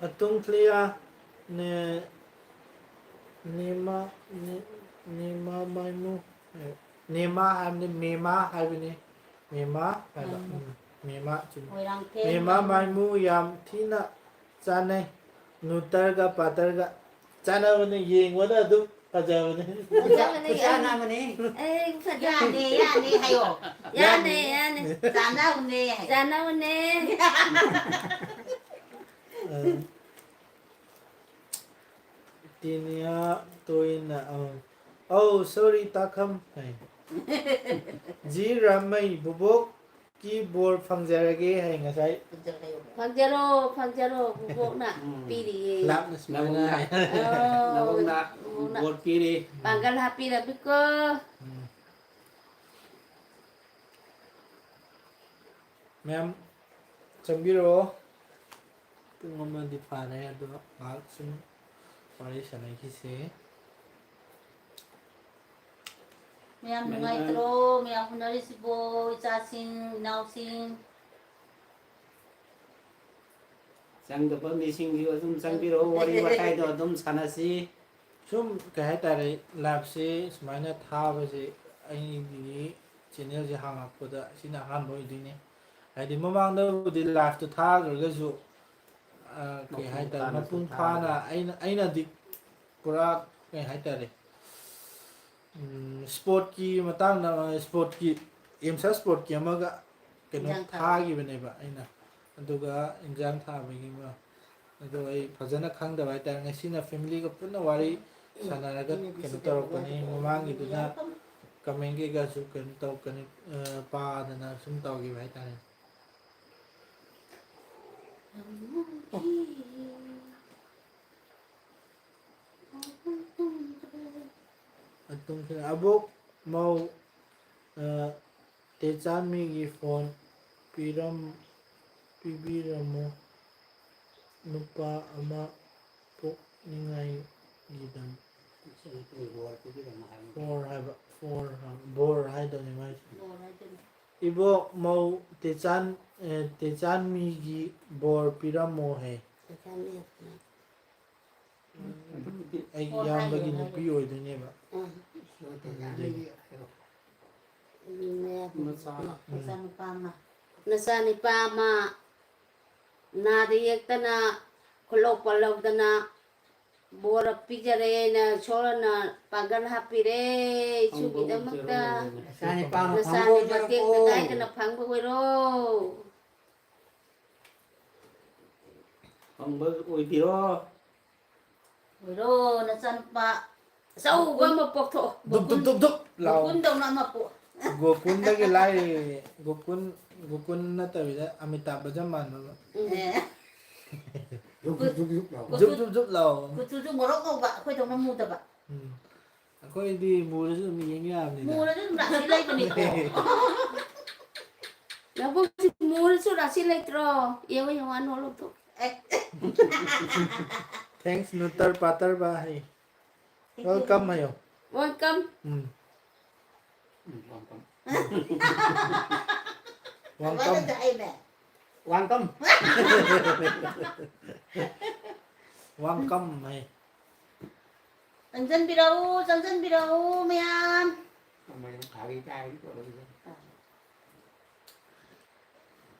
ꯑꯗꯨꯝ clear ꯅꯦ-, ꯅꯦꯃꯥ, ꯅꯦ-, ꯅꯦꯃꯥ ꯃꯥꯏꯃꯨ, ꯑꯦ, ꯅꯦꯃꯥ ꯍꯥꯏꯕꯅꯤ, ꯃꯦꯃꯥ ꯍꯥꯏꯕꯅꯤ, ꯃꯦꯃꯥ ꯍꯥꯏꯕ꯫ ꯃꯥꯏꯃꯨ꯫ ꯎꯝ, ꯃꯦꯃꯥ, ꯆꯨꯝꯃꯤ꯫ ꯃꯣꯏꯔꯥꯡꯊꯦꯝ ꯃꯦꯃꯥ ꯃꯥꯏꯃꯨ꯫ ꯃꯥꯏꯃꯨ ꯌꯥꯝ ꯊꯤꯅ ꯆꯥꯟꯅꯩ꯫ ꯅꯨꯇꯔꯒ ꯄꯥꯇꯔꯒ ꯆꯥꯟꯅꯕꯅꯤ, ꯌꯦꯡꯕꯗ ꯑꯗꯨꯝ ꯐꯖꯕꯅꯦ꯫ ꯐꯖꯕꯅꯦ, ꯈꯨꯠꯁꯥꯟꯅ ꯌꯥꯅꯤ꯫ ꯑꯃꯅꯤ꯫ ꯑꯦ, ꯐꯖꯕꯅꯦ꯫ ꯌꯥꯅꯤ, ꯌꯥꯅꯤ ꯍꯥꯏꯌꯣ꯫ ꯌꯥꯅꯦ, ꯌꯥꯅꯦ꯫ ꯆꯥꯟꯅꯧꯅꯦ ꯍꯥꯏꯌꯣ꯫ ꯆꯥꯟꯅꯧꯅꯦ꯫ ꯑ, ꯇꯤꯅꯤꯌꯥ ꯇꯣꯏꯅ, ꯑ, "Oh, sorry, ꯇꯥꯈꯝ" ꯍꯥꯏ꯫ "ꯖꯤ ꯔꯥꯃꯩ, ꯕꯣꯕꯣꯛꯀꯤ ꯕꯣꯔ ꯐꯪꯖꯔꯒꯦ" ꯍꯥꯏ ꯉꯁꯥꯏ꯫ ꯐꯪꯖꯔꯣ, ꯐꯪꯖꯔꯣ, ꯕꯣꯕꯣꯛꯅ ꯎꯝ꯫ ꯄꯤꯔꯤꯌꯦ꯫ ꯂꯥꯞꯅ ꯁꯨꯃꯥꯏꯅ ꯅꯕꯨꯡꯅ, ꯍꯥꯏ꯫ ꯑꯣ, ꯅꯕꯨꯡꯅ ꯕꯣꯕꯣꯛꯅ ꯕꯣꯔ ꯄꯤꯔꯤ꯫ ꯄꯥꯡꯒꯜ ꯍꯥꯞꯄꯤꯔꯕꯤꯀꯣ꯫ ꯎꯝ꯫ ꯃꯌꯥꯝ ꯆꯪꯕꯤꯔꯛꯑꯣ꯫ ꯄꯨꯡ ꯑꯃꯗꯤ ꯐꯥꯔꯦ, ꯑꯗꯣ ꯉꯥꯏꯍꯥꯛ ꯁꯨꯝ ꯋꯥꯔꯤ ꯁꯥꯟꯅꯈꯤꯁꯦ꯫ ꯃꯌꯥꯝ ꯅꯨꯡꯉꯥꯏꯇ꯭ꯔꯣ? ꯃꯌꯥꯝ ꯍꯣꯠꯅꯔꯤꯁꯤꯕꯣ, ꯏꯆꯥꯁꯤꯡ, ꯏꯅꯥꯎꯁꯤꯡ? ꯆꯪꯗꯕ ꯃꯤꯁꯤꯡꯁꯨ ꯑꯗꯨꯝ ꯆꯪꯕꯤꯔꯛꯑꯣ, ꯋꯥꯔꯤ ꯋꯥꯇꯥꯏꯗꯣ ꯑꯗꯨꯝ ꯁꯥꯟꯅꯁꯤ꯫ ꯁꯨꯝ, ꯀꯩ ꯍꯥꯏꯇꯥꯔꯦ, ꯂꯥꯏꯞꯁꯦ ꯁꯨꯃꯥꯏꯅ ꯊꯥꯕꯁꯦ ꯑꯩꯒꯤ ꯆꯦꯅꯦꯜꯁꯦ ꯍꯥꯡꯉꯛꯄꯗ ꯁꯤꯅ ꯑꯍꯥꯟꯕ ꯑꯣꯏꯗꯣꯏꯅꯦ꯫ ꯍꯥꯏꯗꯤ ꯃꯃꯥꯡꯗꯕꯨꯗꯤ ꯂꯥꯏꯞꯇꯣ ꯊꯥꯈ꯭ꯔꯒꯁꯨ, ꯑ, ꯀꯩ ꯃꯄꯨꯡ ꯍꯥꯏꯇꯥꯔꯦ, ꯐꯥꯅꯁꯨ ꯃꯄꯨꯡ ꯐꯥꯅ ꯊꯥꯗ꯭ꯔꯦ꯫ ꯑꯩꯅ, ꯑꯩꯅꯗꯤ ꯄꯨꯔꯥ, ꯀꯩ ꯍꯥꯏꯇꯥꯔꯦ, ꯎꯝ, ꯁ꯭ꯄꯣꯔꯠꯀꯤ ꯃꯇꯥꯡꯗ, ꯁ꯭ꯄꯣꯔꯠꯀꯤ, ꯑꯦꯝꯁꯥ ꯁ꯭ꯄꯣꯔꯠꯀꯤ ꯑꯃꯒ ꯀꯩꯅꯣ ꯏꯟꯖꯥꯡ ꯊꯥꯕ꯫ ꯊꯥꯈꯤꯕꯅꯦꯕ ꯑꯩꯅ, ꯑꯗꯨꯒ ꯏꯟꯖꯥꯡ ꯊꯥꯕꯒꯤ ꯑꯃ, ꯑꯗꯣ ꯑꯩ ꯐꯖꯅ ꯈꯪꯗꯕ ꯍꯥꯏꯇꯥꯔꯦ꯫ ꯉꯁꯤꯅ ꯐꯦꯃꯤꯂꯤꯒ ꯄꯨꯟꯅ ꯋꯥꯔꯤ ꯁꯥꯟꯅꯔꯒ ꯀꯩꯅꯣ ꯇꯧꯔꯛꯄꯅꯤ꯫ ꯃꯃꯥꯡꯒꯤꯗꯨꯅ ꯀꯃꯦꯟ ꯀꯩꯀꯥꯁꯨ ꯀꯩꯅꯣ ꯇꯧꯔꯛꯀꯅꯤ, ꯑ, ꯄꯥꯗꯅ ꯁꯨꯝ ꯇꯧꯈꯤꯕ ꯍꯥꯏꯇꯥꯔꯦ꯫ ꯑꯗꯨꯝ ꯑꯕꯣꯛ ꯃꯧ, ꯑ, ꯇꯦꯆꯥꯟꯃꯤꯒꯤ ꯐꯣꯟ ꯄꯤꯔꯝ-, ꯄꯤꯕꯤꯔꯝꯃꯨ꯫ ꯅꯨꯄꯥ ꯑꯃ ꯄꯣꯛꯅꯤꯡꯉꯥꯏꯒꯤꯗꯃꯛ꯫ ꯕꯣꯔ ꯍꯥꯏꯕ, ꯕꯣꯔ ꯍꯥꯏꯕ, ꯕꯣꯔ ꯍꯥꯏꯗꯕꯅꯤ ꯃꯥꯏꯁꯦ꯫ ꯕꯣꯔ ꯍꯥꯏꯗꯣꯏꯅꯤ꯫ ꯏꯕꯣꯛ ꯃꯧ ꯇꯦꯆꯥꯟ, ꯑꯦ, ꯇꯦꯆꯥꯟꯃꯤꯒꯤ ꯕꯣꯔ ꯄꯤꯔꯝꯃꯣ ꯍꯥꯏ꯫ ꯇꯦꯆꯥꯟꯃꯤ꯫ ꯑꯩꯒꯤ ꯏꯌꯥꯝꯕꯒꯤ ꯅꯨꯄꯤ ꯑꯣꯏꯗꯣꯏꯅꯦꯕ꯫ ꯑꯥ꯫ ꯑꯗꯨꯗꯒꯤ꯫ ꯃꯆꯥ꯫ ꯎꯝ꯫ ꯃꯆꯥꯅꯨꯄꯥ ꯑꯃ꯫ ꯅꯆꯥꯅꯨꯄꯥ ꯑꯃ ꯅꯥꯗ ꯌꯦꯛꯇꯅ, ꯈꯨꯠꯂꯧ ꯄꯜꯂꯧꯗꯅ, ꯕꯣꯔ ꯄꯤꯖꯔꯦꯅ ꯏꯁꯣꯔꯅ ꯄꯥꯡꯒꯜ ꯍꯥꯞꯄꯤꯔꯦ ꯏꯁꯨꯒꯤꯗꯃꯛꯇ꯫ ꯏꯆꯥ ꯅꯤꯄꯥ ꯑꯃ ꯅꯆꯥꯒꯤ ꯐꯪꯕ ꯃꯇꯦꯡ ꯑꯣꯏꯖꯔꯣꯀꯣ꯫ ꯇꯇꯥꯏꯗꯅ ꯐꯪꯕ ꯑꯣꯏꯔꯣ꯫ ꯐꯪꯕ ꯑꯣꯏꯕꯤꯔꯣ꯫ ꯑꯣꯏꯔꯣ, ꯅꯆꯥꯅꯨꯄꯥ ꯑꯆꯧꯕ ꯑꯃ ꯄꯣꯛꯊꯣꯛꯑꯣ꯫ ꯗꯨꯞ, ꯗꯨꯞ, ꯗꯨꯞ, ꯗꯨꯞ ꯂꯥꯎ꯫ ꯒꯣꯀꯨꯟꯗꯧꯅ ꯑꯃ ꯄꯣꯛ꯫ ꯒꯣꯀꯨꯟꯗꯒꯤ ꯂꯥꯏꯔꯤ, ꯒꯣꯀꯨꯟ, ꯒꯣꯀꯨꯟ ꯅꯠꯇꯕꯤꯗ ꯑꯃꯤꯇꯥꯕ ꯕꯆꯟ ꯃꯥꯟꯕ ꯑꯃ꯫ ꯎꯝ꯫ ꯑꯦ꯫ ꯖꯨꯞ, ꯖꯨꯞ, ꯖꯨꯞ, ꯖꯨꯞ ꯂꯥꯎ꯫ ꯖꯨꯞ, ꯖꯨꯞ, ꯖꯨꯞ ꯂꯥꯎ꯫ ꯀꯨꯆꯨꯁꯨ ꯉꯧꯔꯣꯛ ꯉꯧꯕ, ꯑꯩꯈꯣꯏꯗꯧꯅ ꯃꯨꯗꯕ꯫ ꯎꯝ꯫ ꯑꯩꯈꯣꯏꯗꯤ ꯃꯨꯔꯁꯨ ꯑꯗꯨꯝ ꯌꯦꯡ ꯌꯥꯕꯅꯤꯗ꯫ ꯃꯨꯔꯁꯨ ꯑꯗꯨꯝ ꯔꯥꯁꯤ ꯂꯩꯕꯅꯤꯀꯣ꯫ ꯅꯕꯨꯛꯁꯤ ꯃꯨꯔꯁꯨ ꯔꯥꯁꯤ ꯂꯩꯇ꯭ꯔꯣ? ꯌꯦꯡꯉꯣ, ꯌꯦꯡꯉꯣ, ꯑꯅꯣ ꯂꯧꯊꯣꯛ꯫ ꯑꯦ꯫ Thanks, ꯅꯨꯇꯔ ꯄꯥꯇꯔ by. Thank you. Welcome ꯍꯥꯏꯌꯣ꯫ Welcome꯫ ꯎꯝ꯫ ꯎꯝ, welcome꯫ Welcome꯫ ꯋꯥꯡꯀꯝ꯫ ꯋꯥꯡꯀꯝ꯫ ꯋꯥꯡꯀꯝ ꯍꯥꯏ꯫ ꯆꯪꯁꯟꯕꯤꯔꯛꯎ, ꯆꯪꯁꯟꯕꯤꯔꯛꯎ ꯃꯌꯥꯝ꯫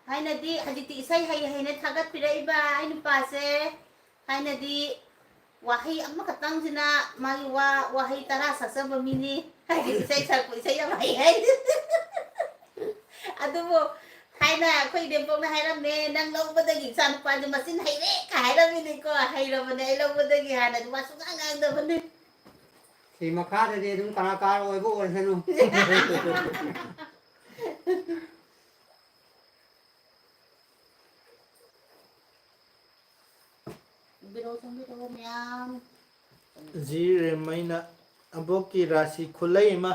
ꯊꯥꯏꯅꯗꯤ, ꯍꯧꯖꯤꯛꯇꯤ ꯏꯁꯩ ꯍꯩ ꯍꯩꯅ ꯊꯥꯒꯠꯄꯤꯔꯛꯏꯕ ꯑꯩ ꯅꯨꯄꯥꯁꯦ꯫ ꯊꯥꯏꯅꯗꯤ ꯋꯥꯍꯩ ꯑꯃꯈꯛꯇꯪꯁꯤꯅ ꯃꯥꯒꯤ ꯋꯥ, ꯋꯥꯍꯩ ꯇꯔꯥ ꯁꯛꯆꯕ ꯃꯤꯅꯤ꯫ ꯍꯥꯏꯗꯤ ꯏꯁꯩ ꯁꯛꯄ, ꯏꯁꯩ ꯌꯥꯝ ꯍꯩ ꯍꯥꯏ꯫ ꯑꯗꯨꯕꯨ ꯊꯥꯏꯅ ꯑꯩꯈꯣꯏ ꯏꯅꯦꯝꯕꯣꯛꯅ ꯍꯥꯏꯔꯝꯃꯦ, "ꯅꯪ ꯂꯧꯕꯗꯒꯤ ꯏꯆꯥ ꯅꯨꯄꯥꯁꯦ ꯃꯆꯤꯟ ꯍꯩꯔꯦ" ꯀꯥꯏ ꯍꯥꯏꯔꯝꯃꯤꯅꯤꯀꯣ꯫ ꯍꯩꯔꯕꯅꯦ ꯑꯩ ꯂꯧꯕꯗꯒꯤ, ꯍꯥꯟꯅꯗꯤ ꯋꯥ ꯁꯨꯡꯉꯥꯡ ꯉꯥꯡꯗꯕꯅꯤ꯫ ꯁꯤ ꯃꯈꯥꯗꯗꯤ ꯑꯗꯨꯝ ꯀꯂꯥꯀꯥꯔ ꯑꯣꯏꯕ ꯑꯣꯏꯔꯁꯅꯨ꯫ ꯆꯪꯕꯤꯔꯛꯑꯣ, ꯆꯪꯕꯤꯔꯛꯑꯣ ꯃꯌꯥꯝ꯫ ꯖꯤ ꯔꯦꯝꯃꯩꯅ ꯑꯕꯣꯛꯀꯤ ꯔꯥꯁꯤ ꯈꯨꯂꯩ ꯑꯃ꯫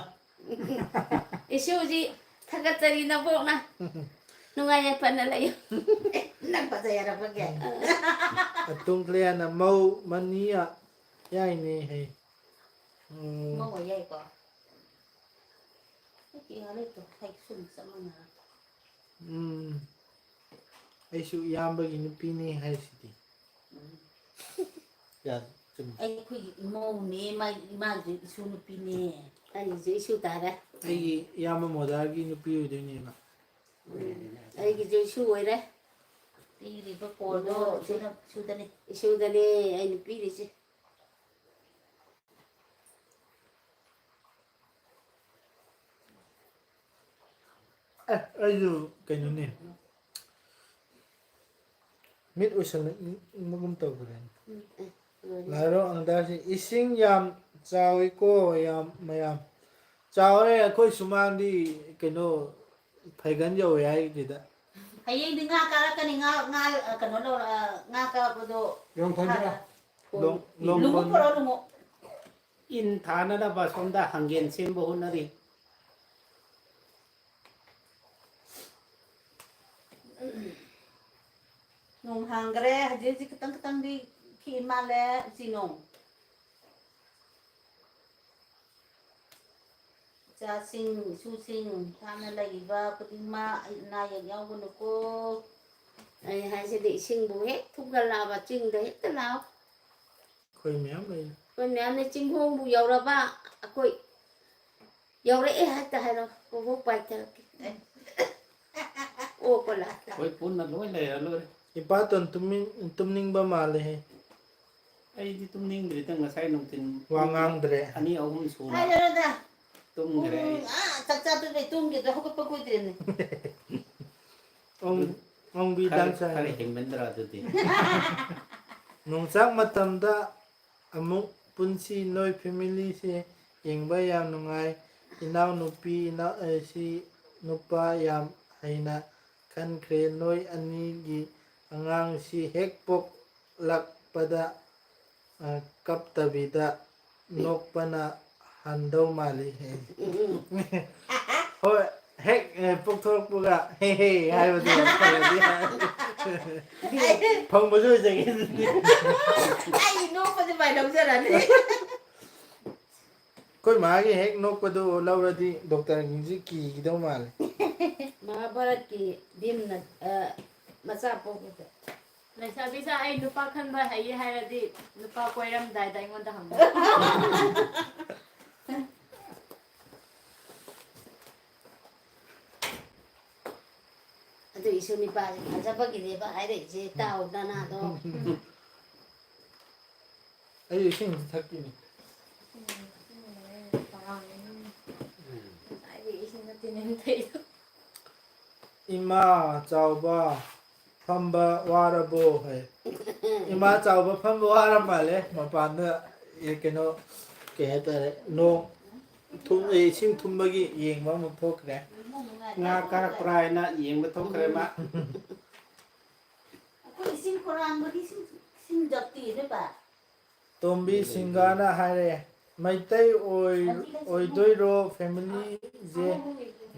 ꯏꯁꯨꯖꯤ ꯊꯥꯒꯠꯆꯔꯤ ꯅꯕꯣꯛꯅ꯫ ꯅꯨꯡꯉꯥꯏ ꯌꯥꯏꯐꯅ ꯂꯩꯌꯨ꯫ ꯅꯪ ꯐꯖꯩ ꯍꯥꯏꯔꯛꯄꯒꯤ꯫ ꯑꯇꯨꯝ ꯀ꯭ꯂꯦꯌꯥꯅ ꯃꯧ ꯃꯅꯤꯌꯥ ꯌꯥꯏꯅꯦ ꯍꯩ꯫ ꯎꯝ꯫ ꯃꯧ ꯑꯣꯏ ꯌꯥꯏꯀꯣ꯫ ꯑꯩ ꯀꯩꯅꯣ ꯂꯩꯇ꯭ꯔꯣ? ꯍꯩ ꯁꯨꯝ ꯆꯞ ꯃꯥꯟꯅꯔ꯫ ꯎꯝ꯫ ꯑꯩꯁꯨ ꯏꯌꯥꯝꯕꯒꯤ ꯅꯨꯄꯤꯅꯦ ꯍꯥꯏꯁꯤꯗꯤ꯫ ꯎꯝ꯫ ꯌꯥ-, ꯆꯨꯝꯃꯤ꯫ ꯑꯩꯈꯣꯏꯒꯤ ꯏꯃꯧꯅꯦ, ꯃꯥꯒꯤ ꯏꯃꯥꯒꯤ ꯏꯁꯨ ꯅꯨꯄꯤꯅꯦ꯫ ꯑꯩꯒꯤꯁꯨ ꯏꯁꯨ ꯇꯥꯔꯦ꯫ ꯑꯩꯒꯤ ꯏꯌꯥꯝꯕ ꯃꯣꯗꯥꯒꯤ ꯅꯨꯄꯤ ꯑꯣꯏꯗꯣꯏꯅꯦꯕ꯫ ꯎꯝ꯫ ꯑꯩꯒꯤꯁꯨ ꯏꯁꯨ ꯑꯣꯏꯔꯦ꯫ ꯄꯤꯔꯤꯕ ꯀꯣꯜꯗꯣ ꯏꯃꯧ ꯏꯁꯨꯅ, ꯏꯁꯨꯗꯅꯤ꯫ ꯏꯁꯨꯗꯅꯦ ꯑꯩꯅ ꯄꯤꯔꯤꯁꯦ꯫ ꯑꯦ, ꯑꯩꯁꯨ ꯀꯩꯅꯣꯅꯦ, ꯃꯤꯠ ꯎꯏꯁꯜꯂꯛꯅꯤꯡꯕꯒꯨꯝ ꯇꯧꯈ꯭ꯔꯦꯅꯦ꯫ ꯎꯝ, ꯑꯦ, ꯂꯣꯏꯔꯦ꯫ ꯂꯥꯏꯔꯣ ꯑꯪꯗꯥꯁꯤ ꯏꯁꯤꯡ ꯌꯥꯝ ꯆꯥꯎꯋꯤꯀꯣ, ꯌꯥꯝ ꯃꯌꯥꯝ꯫ ꯆꯥꯎꯔꯦ, ꯑꯩꯈꯣꯏ ꯁꯨꯃꯥꯡꯗꯤ ꯀꯩꯅꯣ, ꯐꯩꯒꯟ ꯌꯧꯋꯦ ꯍꯥꯏꯗꯨꯗ꯫ ꯍꯌꯦꯡꯗꯤ ꯉꯥ ꯀꯥꯔꯛꯀꯅꯤ, ꯉꯥ, ꯉꯥ, ꯑ, ꯀꯩꯅꯣ ꯂꯧꯔ-, ꯑ, ꯉꯥ ꯀꯥꯔꯛꯄꯗꯣ ꯂꯣꯡ ꯈꯣꯟꯗꯔ? ꯐꯥꯔ-, ꯂꯣꯡ-, ꯂꯣꯡ ꯂꯨꯡꯎꯞ ꯈꯣꯟ-, ꯄꯨꯔꯛꯑꯣ, ꯂꯨꯡꯎꯞ꯫ ꯏꯟ ꯊꯥꯅꯅꯕ ꯁꯣꯝꯗ ꯍꯪꯒꯦꯟ ꯁꯦꯝꯕ ꯍꯣꯠꯅꯔꯤ꯫ ꯅꯣꯡ ꯍꯥꯡꯈ꯭ꯔꯦ꯫ ꯍꯧꯖꯤꯛ ꯍꯧꯖꯤꯛ ꯈꯤꯇꯪ ꯈꯤꯇꯪꯗꯤ ꯈꯤꯛꯏ ꯃꯥꯜꯂꯦ, ꯎꯆꯤ ꯅꯣꯡ꯫ ꯏꯆꯥꯁꯤꯡ, ꯏꯁꯨꯁꯤꯡ, ꯍꯥꯟꯅ ꯂꯩꯔꯤꯕ ꯈꯨꯗꯤꯡꯃꯛ ꯑꯅꯥ ꯑꯌꯦꯛ ꯌꯥꯎꯒꯅꯨꯀꯣ꯫ ꯑꯩ ꯍꯥꯏꯁꯤꯗꯤ ꯏꯁꯤꯡꯕꯨ ꯍꯦꯛ ꯊꯨꯝꯒꯠꯂꯛꯑꯕ ꯆꯤꯡꯗ ꯍꯦꯛꯇ ꯂꯥꯛꯑꯣ꯫ ꯑꯩꯈꯣꯏ ꯃꯌꯥꯝ ꯂꯩ꯫ ꯑꯩꯈꯣꯏ ꯃꯌꯥꯝꯅ ꯆꯤꯡꯈꯣꯡꯕꯨ ꯌꯧꯔꯕ, ꯑꯩꯈꯣꯏ ꯌꯧꯔꯛꯑꯦ ꯍꯦꯛꯇ ꯍꯥꯏꯔꯣ, ꯄꯣꯕꯣꯛ ꯄꯥꯏꯊꯔꯛꯀꯦ꯫ ꯑꯣ, ꯀꯣꯂꯥ꯫ ꯑꯩꯈꯣꯏ ꯄꯨꯟꯅ ꯂꯣꯏ ꯂꯩꯔ ꯂꯣꯏꯔꯦ꯫ ꯏꯄꯥꯇꯣꯟ ꯇꯨꯝꯅꯤꯡ-, ꯇꯨꯝꯅꯤꯡꯕ ꯃꯥꯜꯂꯦꯍꯦ꯫ ꯑꯩꯗꯤ ꯇꯨꯝꯅꯤꯡꯗ꯭ꯔꯤꯗ, ꯉꯁꯥꯏ ꯅꯨꯡꯊꯤꯜ ꯋꯥ ꯄꯨꯡ ꯉꯥꯡꯗ꯭ꯔꯦ꯫ ꯑꯅꯤ ꯑꯍꯨꯝ ꯁꯨꯅ ꯍꯥꯏꯔꯨꯔꯣꯗ꯫ ꯇꯨꯝꯈ꯭ꯔꯦ ꯑꯩ꯫ ꯄꯨꯡ, ꯑꯥ, ꯆꯥꯛ ꯆꯥ ꯇꯣꯛꯄꯩ ꯇꯨꯝꯈꯤꯕꯗꯣ ꯍꯧꯒꯠꯄ ꯀꯨꯏꯗ꯭ꯔꯤꯕꯅꯤ꯫ ꯑꯣꯡ-, ꯑꯗꯨ ꯑꯣꯡꯕꯤ ꯈꯔ, ꯗꯥꯟꯁ ꯈꯔ ꯍꯥꯏꯅ꯫ ꯍꯦꯟꯃꯟꯗ꯭ꯔꯣ ꯑꯗꯨꯗꯤ? ꯅꯣꯡꯆꯥꯛ ꯃꯇꯝꯗ ꯑꯃꯨꯛ ꯄꯨꯟꯁꯤ꯫ ꯅꯣꯏ ꯐꯦꯃꯤꯂꯤꯁꯦ ꯌꯦꯡꯕ ꯌꯥꯝ ꯅꯨꯡꯉꯥꯏ꯫ ꯏꯅꯥꯎꯅꯨꯄꯤ, ꯏꯅꯥꯎ-, ꯑꯦ, ꯁꯤ ꯅꯨꯄꯥ ꯌꯥꯝ ꯍꯩꯅ ꯈꯟꯈ꯭ꯔꯦ꯫ ꯅꯣꯏ ꯑꯅꯤꯒꯤ ꯑꯉꯥꯡꯁꯤ ꯍꯦꯛ ꯄꯣꯛꯂꯛꯄꯗ, ꯑ, ꯀꯞꯇꯕꯤꯗ ꯅꯣꯛꯄꯅ ꯍꯟꯗꯧ ꯃꯥꯜꯂꯤ꯫ ꯎꯝ, ꯎꯝ꯫ ꯍꯣꯏ, ꯍꯦꯛ, ꯑꯦ, ꯄꯣꯛꯊꯣꯔꯛꯄꯒ "ꯍꯦ ꯍꯦ" ꯍꯥꯏꯕꯗꯣ ꯐꯪꯉꯗꯤ ꯍꯥꯏ꯫ ꯐꯪꯕꯁꯨ ꯑꯣꯏꯖꯒꯦ ꯑꯗꯨꯗꯤ꯫ ꯑꯩ ꯅꯣꯛꯄꯁꯦ ꯃꯥꯏ ꯂꯧꯖꯔꯅꯤ꯫ ꯑꯩꯈꯣꯏ ꯃꯥꯒꯤ ꯍꯦꯛ ꯅꯣꯛꯄꯗꯨ ꯂꯧꯔꯗꯤ ꯗꯣꯛꯇꯔꯁꯤꯡꯁꯤ ꯀꯤꯒꯗꯧ ꯃꯥꯜꯂꯦ꯫ ꯃꯍꯥꯚꯥꯔꯠꯀꯤ ꯚꯤꯝꯅ, ꯑ, ꯃꯆꯥ ꯄꯣꯛꯄꯗ꯫ ꯂꯩꯁꯥꯕꯤꯁꯥ, ꯑꯩ ꯅꯨꯄꯥ ꯈꯟꯕ ꯍꯩꯌꯦ ꯍꯥꯏꯔꯗꯤ ꯅꯨꯄꯥ ꯀꯣꯏꯔꯝꯗꯥꯏꯗ ꯑꯩꯉꯣꯟꯗ ꯍꯪꯉꯨ꯫ ꯑꯗꯨꯒꯤꯁꯨ ꯅꯨꯄꯥꯁꯦ ꯐꯖꯕꯒꯤꯅꯦꯕ ꯍꯥꯏꯔꯛꯏꯁꯦ, ꯇꯥꯎ ꯅꯅꯥꯗꯣ꯫ ꯑꯩ ꯏꯁꯤꯡ ꯑꯝꯇ ꯊꯛꯈꯤꯅꯤ꯫ ꯎꯝ, ꯎꯝ, ꯄꯥꯝꯃꯦ꯫ ꯎꯝ꯫ ꯉꯁꯥꯏꯗꯤ ꯏꯁꯤꯡ ꯅꯠꯇꯦꯅꯦ ꯊꯛꯏꯗꯣ꯫ "ꯏꯃꯥ ꯆꯥꯎꯕ ꯐꯝꯕ ꯋꯥꯔꯕꯣ?" ꯍꯥꯏ꯫ ꯏꯃꯥ ꯆꯥꯎꯕ ꯐꯝꯕ ꯋꯥꯔ ꯃꯥꯜꯂꯦ꯫ ꯃꯄꯥꯟꯗ, ꯑꯦ, ꯀꯩꯅꯣ, ꯀꯩ ꯍꯥꯏꯇꯥꯔꯦ, ꯅꯣꯡ ꯊꯨꯝ-, ꯑꯦ, ꯏꯁꯤꯡ ꯊꯨꯝꯕꯒꯤ ꯌꯦꯡꯕ ꯑꯃꯨꯛ ꯊꯣꯛꯈ꯭ꯔꯦ꯫ ꯉꯥ ꯀꯥꯔꯛꯄ꯭ꯔꯥ ꯍꯥꯏꯅ ꯌꯦꯡꯕ ꯊꯣꯛꯈ꯭ꯔꯦ ꯃꯥ꯫ ꯑꯩꯈꯣꯏ ꯏꯁꯤꯡ ꯈꯣꯏꯔꯥꯡꯕꯒꯤ ꯏꯁꯤꯡ, ꯏꯁꯤꯡ ꯖꯥꯇꯤ ꯅꯣꯏ ꯄꯥ? ꯇꯣꯝꯕꯤ ꯁꯤꯡꯒꯥꯅ ꯍꯥꯏꯔꯦ, "ꯃꯩꯇꯩ ꯑꯣꯏ-, ꯑꯣꯏꯗꯣꯏꯔꯣ? ꯐꯦꯃꯤꯂꯤꯁꯦ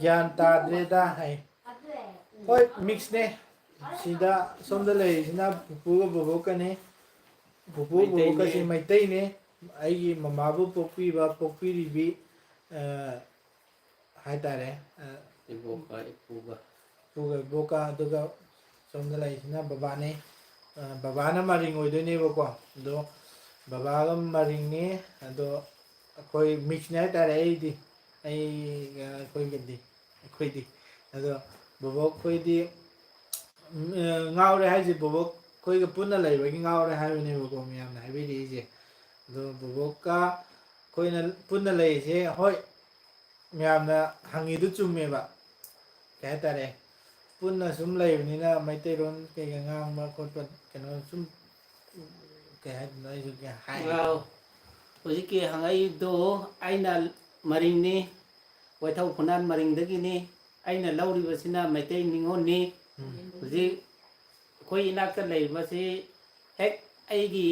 ꯒ꯭ꯌꯥꯟ ꯇꯥꯗ꯭ꯔꯦꯗ" ꯍꯥꯏ꯫ ꯍꯣꯏ, ꯃꯤꯛꯁꯅꯦ꯫ ꯁꯤꯗ, ꯁꯣꯝꯗ ꯂꯩꯔꯤꯁꯤꯅ ꯄꯨꯄꯨꯒ ꯕꯣꯕꯣꯛꯀꯅꯤ꯫ ꯄꯨꯄꯨ ꯃꯩꯇꯩꯅꯦ꯫ ꯕꯣꯕꯣꯛꯀꯁꯤ ꯃꯩꯇꯩꯅꯦ꯫ ꯑꯩꯒꯤ ꯃꯃꯥꯕꯨ ꯄꯣꯛꯄꯤꯕ, ꯄꯣꯛꯄꯤꯔꯤꯕꯤ, ꯑ, ꯍꯥꯏꯇꯥꯔꯦ, ꯑ, ꯏꯕꯣꯛꯀ ꯏꯄꯨꯒ꯫ ꯏꯄꯨꯒ ꯏꯕꯣꯛꯀ, ꯑꯗꯨꯒ ꯁꯣꯝꯗ ꯂꯩꯔꯤꯁꯤꯅ ꯕꯕꯥꯅꯦ꯫ ꯑ, ꯕꯕꯥꯅ ꯃꯔꯤꯡ ꯑꯣꯏꯗꯣꯏꯅꯦꯕꯀꯣ꯫ ꯑꯗꯣ ꯕꯕꯥꯒ ꯃꯔꯤꯡꯅꯦ꯫ ꯑꯗꯣ ꯑꯩꯈꯣꯏ ꯃꯤꯛꯁꯅꯦ ꯍꯥꯏꯇꯥꯔꯦ꯫ ꯑꯩꯗꯤ, ꯑꯩꯒ ꯑꯩꯈꯣꯏꯒꯗꯤ, ꯑꯩꯈꯣꯏꯗꯤ꯫ ꯑꯗꯣ ꯕꯣꯕꯣꯛ ꯈꯣꯏꯗꯤ, ꯎꯝ, ꯑ, ꯉꯥꯎꯔꯦ ꯍꯥꯏꯁꯦ ꯕꯣꯕꯣꯛ ꯈꯣꯏꯒ ꯄꯨꯟꯅ ꯂꯩꯕꯒꯤ ꯉꯥꯎꯔꯦ ꯍꯥꯏꯕꯅꯦꯕꯀꯣ, ꯃꯌꯥꯝꯅ ꯍꯥꯏꯕꯤꯔꯛꯏꯁꯦ꯫ ꯑꯗꯣ ꯕꯣꯕꯣꯛꯀ ꯑꯩꯈꯣꯏꯅ ꯄꯨꯟꯅ ꯂꯩꯔꯤꯁꯦ, ꯍꯣꯏ, ꯃꯌꯥꯝꯅ ꯍꯪꯉꯤꯗꯨ ꯆꯨꯝꯃꯦꯕ꯫ ꯀꯩ ꯍꯥꯏꯇꯥꯔꯦ, ꯄꯨꯟꯅ ꯁꯨꯝ ꯂꯩꯕꯅꯤꯅ ꯃꯩꯇꯩꯂꯣꯟ ꯀꯩꯀꯥ ꯉꯥꯡꯕ ꯈꯣꯠꯄ, ꯀꯩꯅꯣ ꯁꯨꯝ, ꯀꯩ ꯍꯥꯏꯗꯣꯏꯅꯣ, ꯑꯩꯁꯨ ꯀꯩ ꯍꯥꯏ-, ꯑꯥꯎ꯫ ꯍꯧꯖꯤꯛꯀꯤ ꯍꯪꯉꯛꯏꯗꯣ, ꯑꯩꯅ ꯃꯔꯤꯡꯅꯤ, ꯋꯥꯏꯊꯧ ꯈꯨꯅꯥꯟ ꯃꯔꯤꯡꯗꯒꯤꯅꯤ꯫ ꯑꯩꯅ ꯂꯧꯔꯤꯕꯁꯤꯅ ꯃꯩꯇꯩ ꯅꯤꯉꯣꯜꯅꯤ꯫ ꯎꯝ꯫ ꯍꯧꯖꯤꯛ ꯑꯩꯈꯣꯏ ꯏꯅꯥꯛꯇ ꯂꯩꯔꯤꯕꯁꯤ ꯍꯦꯛ ꯑꯩꯒꯤ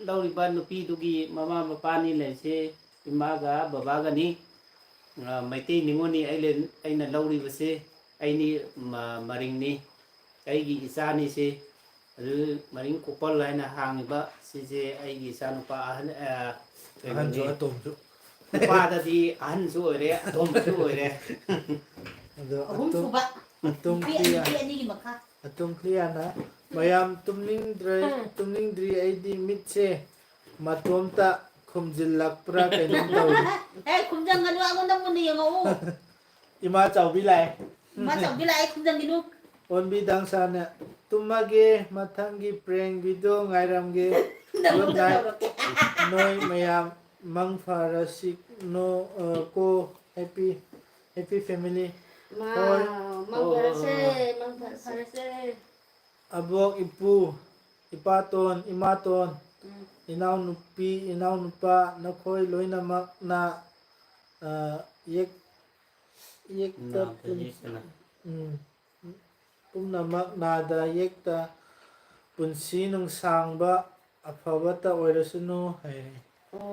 ꯂꯧꯔꯤꯕ ꯅꯨꯄꯤꯗꯨꯒꯤ ꯃꯃꯥ ꯃꯄꯥꯅꯤ ꯂꯩꯔꯤꯁꯤ, ꯏꯃꯥꯒ ꯕꯕꯥꯒꯅꯤ꯫ ꯑ, ꯃꯩꯇꯩ ꯅꯤꯉꯣꯜꯅꯤ ꯑꯩ ꯂꯩ-, ꯑꯩꯅ ꯂꯧꯔꯤꯕꯁꯤ꯫ ꯑꯩꯅꯤ ꯃ-, ꯃꯔꯤꯡꯅꯤ, ꯑꯩꯒꯤ ꯏꯆꯥꯅꯤꯁꯤ꯫ ꯑꯗꯨ ꯃꯔꯤꯡ ꯀꯣꯄꯜ ꯍꯥꯏꯅ ꯍꯥꯡꯉꯤꯕ ꯁꯤꯁꯦ ꯑꯩꯒꯤ ꯏꯆꯥꯅꯨꯄꯥ ꯑꯍꯟ, ꯑ, ꯑꯍꯟꯁꯨ ꯀꯩꯅꯣꯅꯤ꯫ ꯑꯇꯣꯝꯁꯨ꯫ ꯅꯨꯄꯥꯗꯗꯤ ꯑꯍꯟꯁꯨ ꯑꯣꯏꯔꯦ, ꯑꯇꯣꯝꯕꯁꯨ ꯑꯣꯏꯔꯦ꯫ ꯑꯗꯣ ꯑꯍꯨꯝ ꯑꯇꯣꯝ-, ꯁꯨꯕ꯫ ꯑꯇꯣꯝ ꯅꯨꯄꯤ, ꯀ꯭ꯂꯤꯌꯥ-, ꯅꯨꯄꯤ ꯑꯅꯤꯒꯤ ꯃꯈꯥ꯫ ꯑꯇꯣꯝ ꯀ꯭ꯂꯤꯌꯥꯅ, "ꯃꯌꯥꯝ ꯇꯨꯝꯅꯤꯡꯗ꯭ꯔꯦ, ꯎꯝ꯫ ꯇꯨꯝꯅꯤꯡꯗ꯭ꯔꯤ, ꯑꯩꯗꯤ ꯃꯤꯠꯁꯦ ꯃꯇꯣꯝꯇ ꯈꯨꯝꯖꯤꯜꯂꯛꯄ꯭ꯔꯥ ꯀꯩꯅꯣꯝ ꯇꯧꯔꯤ꯫" ꯑꯦ, ꯈꯨꯝꯖꯪꯒꯅꯨ, ꯑꯩꯉꯣꯟꯗ ꯃꯨꯟꯅ ꯌꯦꯡꯉꯛꯎ꯫ ꯏꯃꯥ ꯆꯥꯎꯕꯤ ꯂꯥꯛꯑꯦ꯫ ꯏꯃꯥ ꯆꯥꯎꯕꯤ ꯂꯥꯛꯑꯦ, ꯈꯨꯝꯖꯪꯒꯤꯅꯨ꯫ ꯑꯣꯟꯕꯤ ꯗꯥꯡꯁꯥꯅ, "ꯇꯨꯝꯃꯒꯦ, ꯃꯊꯪꯒꯤ prank video ꯉꯥꯏꯔꯝꯒꯦ꯫ ꯅꯪꯉꯣꯟꯗ Good night꯫ ꯇꯧꯔꯛꯀꯦ꯫ ꯅꯣꯏ ꯃꯌꯥꯝ ꯃꯪ ꯐꯔꯁꯤ ꯅꯣ, ꯑ, ꯀꯣ, happy, happy family꯫" ꯃꯥ, ꯍꯣꯏ꯫ ꯃꯪ ꯐꯔꯁꯦ꯫ ꯑꯕꯣꯛ, ꯏꯄꯨ, ꯏꯄꯥꯇꯣꯟ, ꯏꯃꯥꯇꯣꯟ, ꯎꯝ꯫ ꯏꯅꯥꯎꯅꯨꯄꯤ, ꯏꯅꯥꯎꯅꯨꯄꯥ, ꯅꯈꯣꯏ ꯂꯣꯏꯅꯃꯛꯅ, ꯑ, ꯌꯦꯛ-, ꯌꯦꯛꯇ ꯅꯥꯗ ꯄꯨꯟ-, ꯌꯦꯛꯇꯅ꯫ ꯎꯝ꯫ ꯄꯨꯝꯅꯃꯛ ꯅꯥꯗ ꯌꯦꯛꯇ ꯄꯨꯟꯁꯤ ꯅꯨꯡꯁꯥꯡꯕ ꯑꯐꯕꯇ ꯑꯣꯏꯔꯁꯅꯨ ꯍꯥꯏꯔꯦ꯫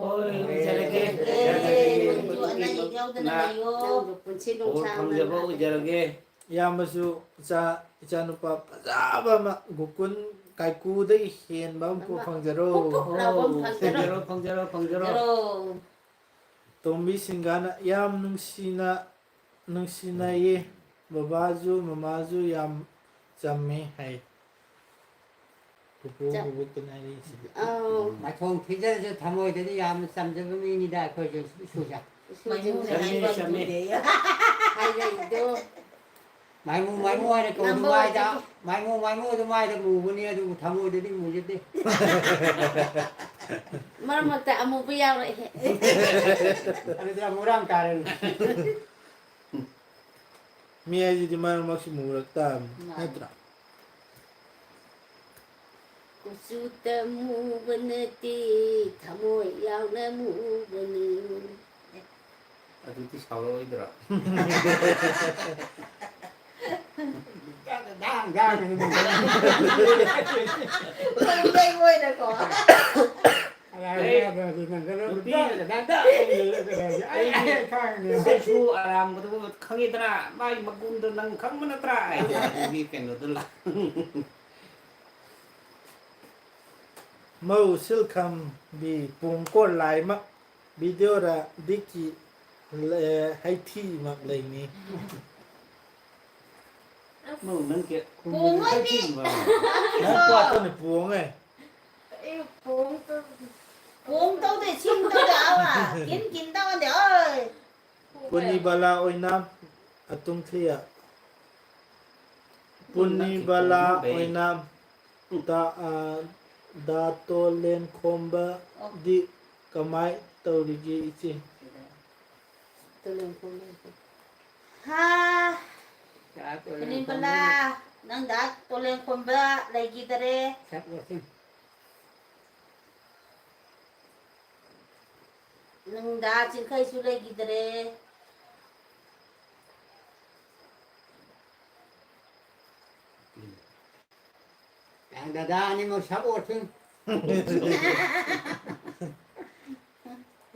ꯍꯣꯏ, ꯑꯣꯏꯖꯔꯒꯦ, ꯑꯦ, ꯑꯣꯏꯖꯔꯒꯦ꯫ ꯅꯪꯁꯨ ꯑꯅꯥ ꯑꯌꯦꯛ ꯌꯥꯎꯗꯅ ꯂꯩꯌꯣ꯫ ꯅꯪꯁꯨ ꯄꯨꯟꯁꯤ ꯕꯣꯔ ꯅꯨꯡꯁꯥꯡꯅ ꯐꯪꯖꯕ ꯑꯣꯏꯖꯔꯒꯦ꯫ ꯏꯌꯥꯝꯕꯁꯨ ꯏꯆꯥ, ꯏꯆꯥꯅꯨꯄꯥ ꯐꯖꯕ ꯑꯃ, ꯒꯣꯀꯨꯟ ꯀꯥꯏꯀꯨꯗꯒꯤ ꯍꯦꯟꯕ ꯑꯃ ꯑꯃ ꯐꯪꯖꯔꯣ꯫ ꯄꯣꯛ ꯄꯣꯛ ꯂꯥꯎꯕ ꯑꯃ ꯐꯪꯖꯔꯣ꯫ ꯐꯪꯖꯔꯣ, ꯐꯪꯖꯔꯣ, ꯐꯪꯖꯔꯣ꯫ ꯐꯪꯖꯔꯣ꯫ ꯇꯣꯝꯕꯤ ꯁꯤꯡꯒꯥꯅ ꯌꯥꯝ ꯅꯨꯡꯁꯤꯅ, ꯅꯨꯡꯁꯤꯅꯩꯌꯦ꯫ ꯕꯕꯥꯁꯨ ꯃꯃꯥꯁꯨ ꯌꯥꯝ ꯆꯝꯃꯦ ꯍꯥꯏ꯫ ꯄꯨꯄꯨ ꯆ-, ꯕꯨꯕꯣꯛꯇꯅ ꯍꯥꯏꯔꯛꯏꯁꯤꯗꯤ꯫ ꯑꯧ꯫ ꯃꯥꯏꯊꯣꯡ ꯊꯤꯖꯔꯁꯨ ꯊꯃꯣꯏꯗꯗꯤ ꯌꯥꯝꯅ ꯆꯝꯖꯕ ꯃꯤꯅꯤꯗ ꯑꯩꯈꯣꯏꯁꯨ ꯏꯁꯨꯁꯦ꯫ ꯏꯁꯨꯁꯤꯡꯁꯦ ꯆꯝꯃꯦ, ꯍꯥꯏꯕ ꯆꯝꯃꯦ꯫ ꯍꯥꯏꯔꯛꯏꯗꯣ꯫ ꯃꯥꯏꯃꯨ, ꯃꯥꯏꯃꯨ ꯍꯥꯏꯅ ꯀꯧꯕꯗꯨ ꯅꯝꯕ ꯃꯥꯏꯗ, ꯑꯣꯏꯔꯗꯤ꯫ ꯃꯥꯏꯃꯨ, ꯃꯥꯏꯃꯨ ꯑꯗꯨ ꯃꯥꯏꯗ ꯃꯨꯕꯅꯤ, ꯑꯗꯨꯕꯨ ꯊꯃꯣꯏꯗꯗꯤ ꯃꯨꯖꯗꯦ꯫ ꯃꯔꯛ ꯃꯔꯛꯇ ꯑꯃꯨꯕ ꯌꯥꯎꯔꯛꯑꯦ꯫ ꯑꯗꯨꯗꯤ ꯑꯃꯨꯔꯥꯡ ꯇꯥꯔꯦꯅꯦ꯫ ꯃꯤ ꯍꯥꯏꯁꯤꯗꯤ ꯃꯔꯛ ꯃꯔꯛꯁꯤ ꯃꯨꯔꯛ ꯇꯥꯕꯅꯤ, ꯃꯥꯅꯤ꯫ ꯅꯠꯇ꯭ꯔꯥ? ꯀꯨꯆꯨꯇ ꯃꯨꯕ ꯅꯠꯇꯦ, ꯊꯃꯣꯏ ꯌꯥꯎꯅ ꯃꯨꯕꯅꯤ꯫ ꯑꯗꯨꯗꯤ ꯁꯥꯎꯔꯛꯑꯣꯏꯗ꯭ꯔꯣ? ꯗꯥꯡ, ꯗꯥꯡ, ꯗꯥꯡ꯫ ꯈꯣꯡꯗꯩ ꯑꯣꯏꯅꯀꯣ꯫ ꯑꯩ ꯅꯨꯄꯤ ꯗꯥꯡ, ꯗꯥꯡ, ꯗꯥꯡ, ꯗꯥꯡ꯫ ꯑꯩ ꯑꯩꯒꯤ ꯈꯪꯉꯦ꯫ ꯁꯦꯁꯨ ꯑꯔꯥꯝꯕꯗꯨ ꯈꯪꯉꯤꯗꯅ, ꯃꯥꯒꯤ ꯃꯒꯨꯟꯗꯣ ꯅꯪ ꯈꯪꯕ ꯅꯠꯇ꯭ꯔꯥ? ꯑꯩ ꯑꯗꯨꯒꯤ ꯀꯩꯅꯣꯗꯣ ꯂꯥꯛ-, ꯃꯧ ꯁꯤꯜꯈꯝꯕꯤ ꯄꯣꯡꯀꯣꯔ ꯂꯥꯏꯃꯛ ꯚꯤꯗꯤꯑꯣꯗ ꯗꯤꯛꯀꯤ ꯂꯦ-, ꯍꯩꯊꯤꯃꯛ ꯂꯩꯅꯤ꯫ ꯃꯧ ꯅꯪ ꯀꯦ-, ꯄꯣꯡꯉꯣꯏ ꯃꯤ꯫ ꯍꯩꯊꯤꯃꯛ꯫ ꯅꯪ ꯄꯥꯠꯇꯅ ꯄꯣꯡꯉꯦ꯫ ꯑꯩ ꯄꯣꯡ ꯇꯧ-, ꯄꯣꯡ ꯇꯧꯗꯦ, ꯁꯤꯡ ꯇꯧꯗꯦ, ꯑꯋꯥ꯫ ꯀꯤꯟ ꯀꯤꯟ ꯇꯧꯗꯦ, ꯑꯣꯏ꯫ ꯄꯨꯅꯤꯕꯂꯥ ꯑꯣꯏꯅꯥꯝ ꯑꯇꯨꯝꯊꯤꯌ꯫ ꯄꯨꯅꯤꯕꯂꯥ ꯑꯣꯏꯅꯥꯝ꯫ ꯗꯥ, ꯑ, ꯗꯥ ꯇꯣꯂꯦꯟ ꯈꯣꯝꯕꯗꯤ ꯀꯃꯥꯏ ꯇꯧꯔꯤꯒꯦ ꯏꯆꯦ? ꯇꯣꯂꯦꯟ ꯈꯣꯝꯕ꯫ ꯍꯥ? ꯗꯥ ꯇꯣꯂꯦꯟ ꯄꯨꯅꯤꯕꯂꯥ꯫ ꯈꯣꯝꯕ꯫ ꯅꯪꯗ ꯄꯣꯂꯦꯡ ꯈꯣꯝꯕ ꯂꯩꯈꯤꯗꯔꯦ꯫ ꯅꯪꯗ ꯆꯤꯡꯈꯩꯁꯨ ꯂꯩꯈꯤꯗꯔꯦ꯫ ꯅꯪ ꯗꯗꯥ ꯑꯅꯤꯃꯛ ꯁꯞ ꯑꯣꯠꯁꯤꯟ꯫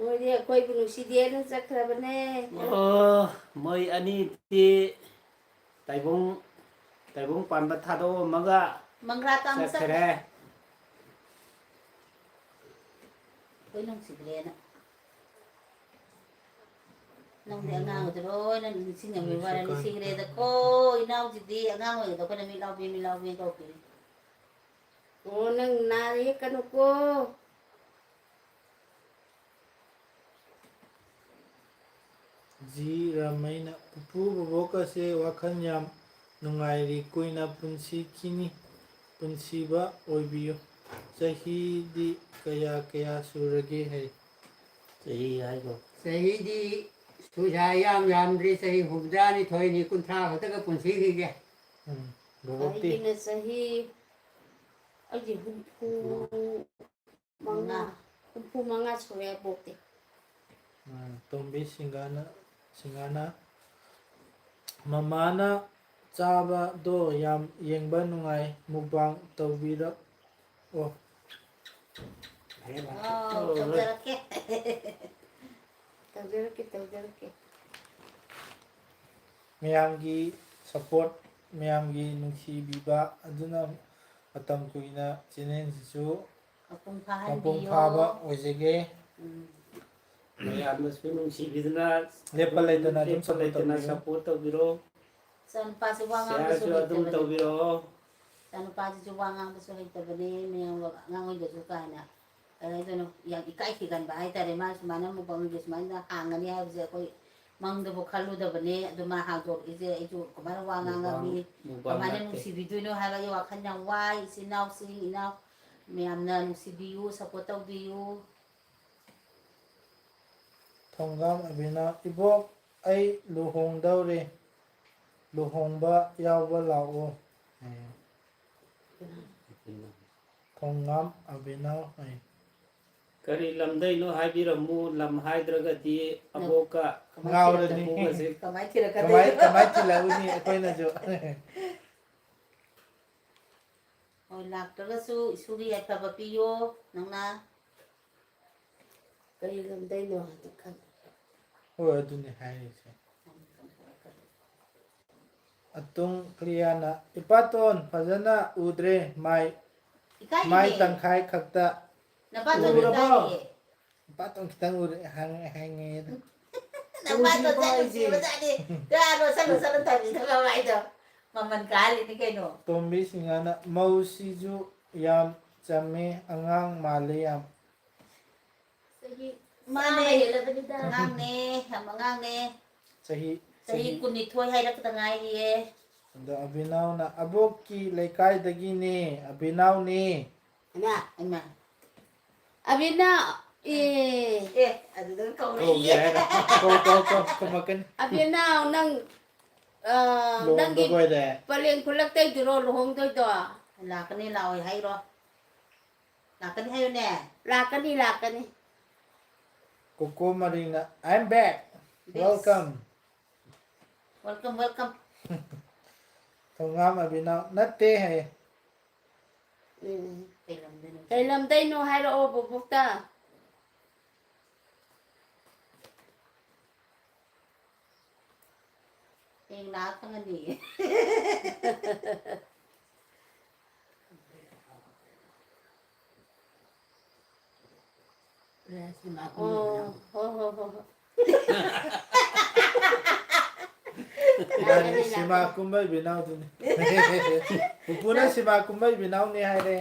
ꯃꯣꯏꯗꯤ ꯑꯩꯈꯣꯏꯕꯨ ꯅꯨꯡꯁꯤꯗꯦꯅ ꯆꯠꯈ꯭ꯔꯕꯅꯦ꯫ ꯑꯣ, ꯃꯣꯏ ꯑꯅꯤꯗꯤ ꯇꯥꯏꯕꯨꯡ, ꯇꯥꯏꯕꯨꯡ ꯄꯥꯟꯕ ꯊꯥꯗꯣꯛꯑꯝꯃꯒ ꯃꯪꯒ꯭ꯔꯥ ꯇꯥꯟꯕ ꯆꯠꯈ꯭ꯔꯦ꯫ ꯆꯠꯈ꯭ꯔꯦ꯫ ꯑꯩꯈꯣꯏ ꯅꯨꯡꯁꯤꯗ꯭ꯔꯦꯅ꯫ ꯅꯪꯗꯤ ꯑꯉꯥꯡ ꯑꯣꯏꯗ ꯂꯣꯏꯅ ꯅꯤꯡꯁꯤꯡꯉꯝꯃꯤ ꯋꯥꯔꯦ, ꯅꯨꯡꯁꯤꯈ꯭ꯔꯦꯗꯀꯣ꯫ ꯏꯅꯥꯎꯁꯤꯗꯤ ꯑꯉꯥꯡ ꯑꯣꯏꯔꯤꯉꯩꯗ ꯑꯩꯈꯣꯏꯅ ꯃꯤ ꯂꯥꯎꯕꯤ, ꯃꯤ ꯂꯥꯎꯕꯤ ꯀꯧꯈꯤꯕꯅꯤ꯫ ꯑꯣ, ꯅꯪ ꯅꯥ ꯌꯦꯛꯀꯅꯨꯀꯣ꯫ ꯖꯤ ꯔꯥꯃꯩꯅ, ꯄꯨꯄꯨ ꯕꯣꯕꯣꯛꯀꯁꯦ ꯋꯥꯈꯜ ꯌꯥꯝ ꯅꯨꯡꯉꯥꯏꯔꯤ, ꯀꯨꯏꯅ ꯄꯨꯟꯁꯤꯈꯤꯅꯤ, ꯄꯨꯟꯁꯤꯕ ꯑꯣꯏꯕꯤꯌꯨ꯫ ꯆꯍꯤꯗꯤ ꯀꯌꯥ ꯀꯌꯥ ꯁꯨꯔꯒꯦ ꯍꯥꯏ? ꯆꯍꯤ ꯍꯥꯏꯕ? ꯆꯍꯤꯗꯤ ꯁꯨꯖꯥ ꯌꯥꯝ ꯌꯥꯝꯗ꯭ꯔꯤ, ꯆꯍꯤ ꯍꯨꯝꯐꯨꯇꯔꯥꯅꯤꯊꯣꯏꯅꯤ, ꯀꯨꯟꯊ꯭ꯔꯥ ꯈꯛꯇꯒ ꯄꯨꯟꯁꯤꯈꯤꯒꯦ꯫ ꯎꯝ, ꯕꯣꯕꯣꯛꯇꯤ? ꯑꯩꯒꯤꯅ ꯆꯍꯤ, ꯑꯩꯒꯤ ꯍꯨꯝꯐꯨ ꯃꯉꯥ, ꯍꯨꯝꯐꯨ ꯃꯉꯥ ꯁꯨꯔꯦ ꯄꯣꯛꯇꯦ꯫ ꯎꯝ, ꯇꯣꯝꯕꯤ ꯁꯤꯡꯒꯥꯅ, ꯁꯤꯡꯒꯥꯅ, ꯃꯃꯥꯅ ꯆꯥꯕꯗꯣ ꯌꯥꯝ ꯌꯦꯡꯕ ꯅꯨꯡꯉꯥꯏ, ꯃꯨꯛꯕꯥꯡ ꯇꯧꯕꯤꯔꯛꯑꯣ꯫ ꯑꯥꯎ, ꯇꯧꯖꯔꯛꯀꯦ꯫ ꯇꯧꯖꯔꯛꯀꯦ, ꯇꯧꯖꯔꯛꯀꯦ꯫ ꯃꯌꯥꯝꯒꯤ support, ꯃꯌꯥꯝꯒꯤ ꯅꯨꯡꯁꯤꯕꯤꯕ ꯑꯗꯨꯅ ꯃꯇꯝ ꯀꯨꯏꯅ channelꯁꯤꯁꯨ ꯃꯄꯨꯡ ꯐꯥꯍꯟꯕꯤꯌꯣ꯫ ꯃꯄꯨꯡ ꯐꯥꯕ ꯑꯣꯏꯖꯒꯦ꯫ ꯎꯝ꯫ ꯃꯌꯥꯝꯅꯁꯨ ꯅꯨꯡꯁꯤꯕꯤꯗꯨꯅ ꯂꯦꯞꯄ ꯂꯩꯇꯅ ꯑꯗꯨꯝ ꯂꯦꯞꯄ ꯂꯩꯇꯅ support ꯇꯧꯕꯤꯌꯨ꯫ Support ꯇꯧꯕꯤꯔꯣ꯫ ꯏꯆꯥꯅꯨꯄꯥꯁꯦ ꯋꯥ ꯉꯥꯡꯕꯁꯨ shareꯁꯨ ꯑꯗꯨꯝ ꯍꯩꯇꯕꯅꯦ꯫ ꯇꯧꯕꯤꯔꯛꯑꯣ꯫ ꯏꯆꯥꯅꯨꯄꯥꯁꯤꯁꯨ ꯋꯥ ꯉꯥꯡꯕꯁꯨ ꯍꯩꯇꯕꯅꯦ, ꯃꯌꯥꯝ ꯑꯉꯥꯡ ꯑꯣꯏꯗꯁꯨ ꯀꯥꯏꯅ ꯀꯩ ꯍꯥꯏꯗꯣꯏꯅꯣ, ꯌꯥꯝ ꯏꯀꯥꯏ ꯊꯤꯒꯟꯕ ꯍꯥꯏꯇꯥꯔꯦ꯫ ꯃꯥ ꯁꯨꯃꯥꯏꯅ mukbangꯒꯤ ꯁꯨꯃꯥꯏꯅ ꯍꯥꯡꯒꯅꯤ ꯍꯥꯏꯕꯁꯦ ꯑꯩꯈꯣꯏ ꯃꯪꯗꯕꯨ ꯈꯜꯂꯨꯗꯕꯅꯦ꯫ ꯑꯗꯨ ꯃꯥ ꯍꯥꯡꯗꯣꯔꯛꯏꯁꯦ, ꯑꯩꯁꯨ ꯀꯃꯥꯏꯅ ꯋꯥ ꯉꯥꯡꯉꯝꯃꯤ, mukbang, mukbang ꯀꯃꯥꯏꯅ ꯅꯠꯇꯦ꯫ ꯅꯨꯡꯁꯤꯕꯤꯗꯣꯏꯅꯣ ꯍꯥꯏꯕ ꯑꯩ ꯋꯥꯈꯜ ꯌꯥꯝ ꯋꯥꯏ꯫ ꯏꯆꯤꯟ ꯏꯅꯥꯎꯁꯤꯡ, ꯏꯅꯥꯎ ꯃꯌꯥꯝꯅ ꯅꯨꯡꯁꯤꯕꯤꯌꯨ, support ꯇꯧꯕꯤꯌꯨ꯫ ꯊꯣꯡꯒꯥꯝ ꯑꯕꯤꯅꯥ, ꯏꯕꯣꯛ, ꯑꯩ ꯂꯨꯍꯣꯡꯗꯧꯔꯦ, ꯂꯨꯍꯣꯡꯕ ꯌꯥꯎꯕ ꯂꯥꯛꯑꯣ꯫ ꯎꯝ꯫ ꯊꯣꯡꯉꯥꯝ ꯑꯕꯤꯅꯥꯎ ꯍꯥꯏ꯫ ꯀꯔꯤ ꯂꯝꯗꯩꯅꯣ ꯍꯥꯏꯕꯤꯔꯝꯃꯨ, ꯂꯝ ꯍꯥꯏꯗ꯭ꯔꯒꯗꯤ ꯑꯕꯣꯛꯀ ꯉꯥꯎꯔꯅꯤ꯫ ꯄꯨꯒꯁꯦ꯫ ꯀꯃꯥꯏ ꯊꯤꯔꯛꯀꯗꯣꯏꯅꯣ? ꯀꯃꯥꯏ, ꯀꯃꯥꯏ ꯊꯤꯜꯂꯛꯎꯅꯤ ꯑꯩꯈꯣꯏꯅꯁꯨ? ꯍꯣꯏ, ꯂꯥꯛꯇ꯭ꯔꯒꯁꯨ ꯏꯁꯣꯔꯒꯤ ꯌꯥꯏꯐꯕ ꯄꯤꯌꯣ ꯅꯪꯅ꯫ ꯀꯔꯤ ꯂꯝꯗꯩꯅꯣ ꯍꯥꯏꯗꯤ ꯈꯪ- ꯍꯣꯏ, ꯑꯗꯨꯅꯦ ꯍꯥꯏꯔꯤꯁꯦ꯫ ꯑꯇꯨꯡ ꯀ꯭ꯂꯤꯌꯥꯅ, "ꯏꯄꯥꯇꯣꯟ, ꯐꯖꯅ ꯎꯗ꯭ꯔꯦ, ꯃꯥꯏ, ꯏꯀꯥꯏꯔꯤꯅꯦ꯫ ꯃꯥꯏ ꯇꯪꯈꯥꯏ ꯈꯛꯇ ꯅꯄꯥꯇꯣꯟ ꯎꯔꯕꯣ?" ꯏꯀꯥꯏꯔꯤꯌꯦ꯫ "ꯏꯄꯥꯇꯣꯟ ꯈꯤꯇꯪ ꯎꯔꯦ", ꯍꯪ-, ꯍꯪꯉꯦ꯫ ꯅꯄꯥꯇꯣꯟ ꯎꯗ꯭ꯔꯤꯕꯣ ꯌꯥꯝ ꯍꯥꯏꯁꯦ? ꯅꯨꯡꯁꯤꯕꯖꯥꯠꯅꯤ꯫ ꯀꯌꯥꯅꯣ ꯁꯠꯂꯨ ꯁꯠꯂꯨ ꯊꯝꯃꯤꯗꯣ ꯀꯃꯥꯏꯅꯣ? ꯃꯃꯜ ꯀꯥꯍꯜꯂꯤꯅꯤ ꯀꯩꯅꯣ꯫ ꯇꯣꯝꯕꯤ ꯁꯤꯡꯍꯥꯅ, "ꯃꯧꯁꯤꯁꯨ ꯌꯥꯝ ꯆꯝꯃꯦ, ꯑꯉꯥꯡ ꯃꯥꯜꯂꯦ ꯌꯥꯝ"꯫ ꯆꯍꯤ ꯃꯥꯅꯦ꯫ ꯆꯥꯝꯃ ꯍꯦꯜꯂꯕꯅꯤꯗ꯫ ꯑꯉꯥꯡꯅꯦ, ꯌꯥꯝ ꯑꯉꯥꯡꯅꯦ꯫ ꯆꯍꯤ, ꯆꯍꯤ ꯆꯍꯤ ꯀꯨꯟꯅꯤꯊꯣꯏ ꯍꯥꯏꯔꯛꯄꯗ ꯉꯥꯏꯔꯤꯌꯦ꯫ ꯑꯗꯣ ꯑꯕꯤꯅꯥꯎꯅ, "ꯑꯕꯣꯛꯀꯤ ꯂꯩꯀꯥꯏꯗꯒꯤꯅꯦ, ꯑꯕꯤꯅꯥꯎꯅꯦ"꯫ ꯍꯩꯃꯥ꯫ ꯍꯩꯃꯥ꯫ ꯑꯕꯤꯅꯥꯎ, ꯑꯦ꯫ ꯑꯦ, ꯑꯗꯨꯗ ꯀꯧꯔꯛꯏ꯫ ꯀꯧꯒꯦ ꯍꯥꯏꯔꯣ? ꯀꯧ, ꯀꯧ, ꯀꯧ, ꯈꯨꯝꯃꯛꯀꯅꯤ꯫ ꯑꯕꯤꯅꯥꯎ, ꯅꯪ, ꯑ, ꯂꯨꯍꯣꯡꯗꯧꯕ ꯅꯪꯒꯤ ꯑꯣꯏꯔꯦ꯫ ꯄꯂꯦꯟ ꯈꯨꯜꯂꯛꯇꯩꯗꯨꯔꯣ ꯂꯨꯍꯣꯡꯗꯣꯏꯗꯣ? ꯂꯥꯛꯀꯅꯤ, ꯂꯥꯛꯑꯣꯏ ꯍꯥꯏꯔꯣ? ꯂꯥꯛꯀꯅꯤ ꯍꯥꯏꯌꯨꯅꯦ꯫ ꯂꯥꯛꯀꯅꯤ, ꯂꯥꯛꯀꯅꯤ꯫ ꯀꯣꯀꯣ ꯃꯔꯤꯡꯅ, "I am back꯫ Yes. Welcome." Welcome, welcome. ꯊꯣꯡꯉꯥꯝ ꯑꯕꯤꯅꯥꯎ, "ꯅꯠꯇꯦ" ꯍꯥꯏꯌꯦ꯫ ꯎꯝ꯫ ꯀꯩ ꯂꯝꯗꯩꯅꯣ? ꯀꯩ ꯂꯝꯗꯩꯅꯣ ꯍꯥꯏꯔꯛꯑꯣ ꯕꯣꯕꯣꯛꯇ꯫ ꯍꯌꯦꯡ ꯂꯥꯛꯑ ꯈꯪꯉꯅꯤ꯫ ꯑꯣ, ꯍꯣ, ꯍꯣ, ꯍꯣ, ꯍꯣ꯫ ꯃꯥꯅꯤ, ꯁꯤꯃꯥ ꯀꯨꯝꯕ ꯏꯕꯤꯅꯥꯎꯗꯨꯅꯤ꯫ ꯄꯨꯄꯨꯅ ꯁꯤꯃꯥ ꯀꯨꯝꯕ ꯏꯕꯤꯅꯥꯎꯅꯤ ꯍꯥꯏꯔꯦ꯫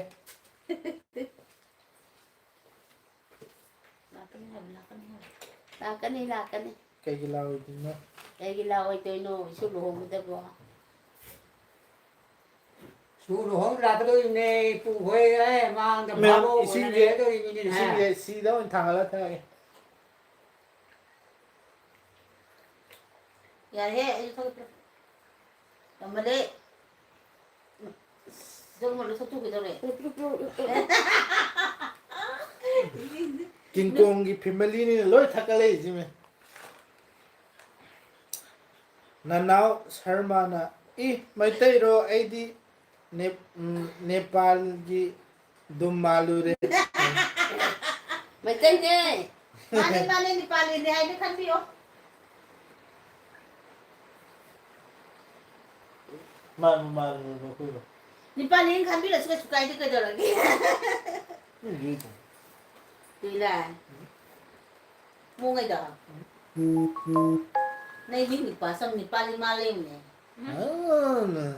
ꯂꯥꯛꯀꯅꯤ ꯍꯥꯏꯕ, ꯂꯥꯛꯀꯅꯤ ꯍꯥꯏꯕ꯫ ꯂꯥꯛꯀꯅꯤ, ꯂꯥꯛꯀꯅꯤ꯫ ꯀꯩꯒꯤ ꯂꯥꯛꯑꯣꯏꯗꯣꯏꯅꯣ? ꯀꯩꯒꯤ ꯂꯥꯛꯑꯣꯏꯗꯣꯏꯅꯣ? ꯏꯁꯨ ꯂꯨꯍꯣꯡꯒꯗꯕꯣ? ꯁꯨ ꯂꯨꯍꯣꯡ ꯂꯥꯛꯀꯗꯧꯔꯤꯕꯅꯦ, ꯏꯄꯨ ꯍꯣꯏ, ꯑꯦ, ꯃꯥꯡꯗ ꯃꯌꯥꯝ ꯐꯥꯕ ꯑꯣꯏꯅ ꯏꯁꯤꯡꯁꯦ, ꯂꯩꯒꯗꯧꯔꯤꯕꯅꯤꯅꯦ, ꯍꯥ? ꯏꯁꯤꯡꯁꯦ ꯁꯤꯗ ꯑꯣꯏꯅ ꯊꯥꯡꯒꯠꯂ ꯊꯛꯑꯒꯦ꯫ ꯌꯥꯔꯦꯍꯦ, ꯑꯩꯁꯨ ꯊꯛꯇ꯭ꯔꯦ꯫ ꯌꯥꯝꯃꯜꯂꯦ꯫ ꯖꯧ ꯃꯣꯠꯂ ꯊꯣꯛꯇꯣꯛꯈꯤꯗꯧꯔꯦ꯫ ꯀꯤꯡ ꯀꯣꯡꯒꯤ ꯐꯦꯃꯤꯂꯤꯅꯤꯅ ꯂꯣꯏ ꯊꯛꯀꯠꯂꯛꯏꯁꯤꯃꯦ꯫ ꯅꯅꯥꯎ ꯁꯔꯃꯅ, "ꯏ, ꯃꯩꯇꯩꯔꯣ? ꯑꯩꯗꯤ ꯅꯦꯞ-, ꯎꯝ, ꯅꯦꯄꯥꯜꯒꯤ ꯗꯨꯝ ꯃꯥꯜꯂꯨꯔꯦ꯫" ꯃꯩꯇꯩꯅꯦ꯫ ꯃꯥꯅꯦ, ꯃꯥꯅꯦ, ꯅꯦꯄꯥꯂꯤꯅꯦ ꯍꯥꯏꯅ ꯈꯟꯕꯤꯌꯣ꯫ ꯃꯥꯅꯦ, ꯃꯥꯅꯦ, ꯑꯩꯈꯣꯏꯔꯣ꯫ ꯅꯦꯄꯥꯂꯤꯅ ꯈꯟꯕꯤꯔꯁꯨ ꯀꯩꯁꯨ ꯀꯥꯏꯗꯦ, ꯀꯩꯗꯧꯔꯒꯦ? ꯎꯝ, ꯎꯝ꯫ ꯇꯨꯏꯂꯥꯏ꯫ ꯃꯑꯣꯡꯉꯩꯗꯣ꯫ ꯅꯪ ꯃꯤ ꯅꯨꯄꯥ ꯁꯪ ꯅꯤꯄꯥꯜ ꯂꯤꯃꯥ ꯂꯩꯕꯅꯦ꯫ ꯑꯥ꯫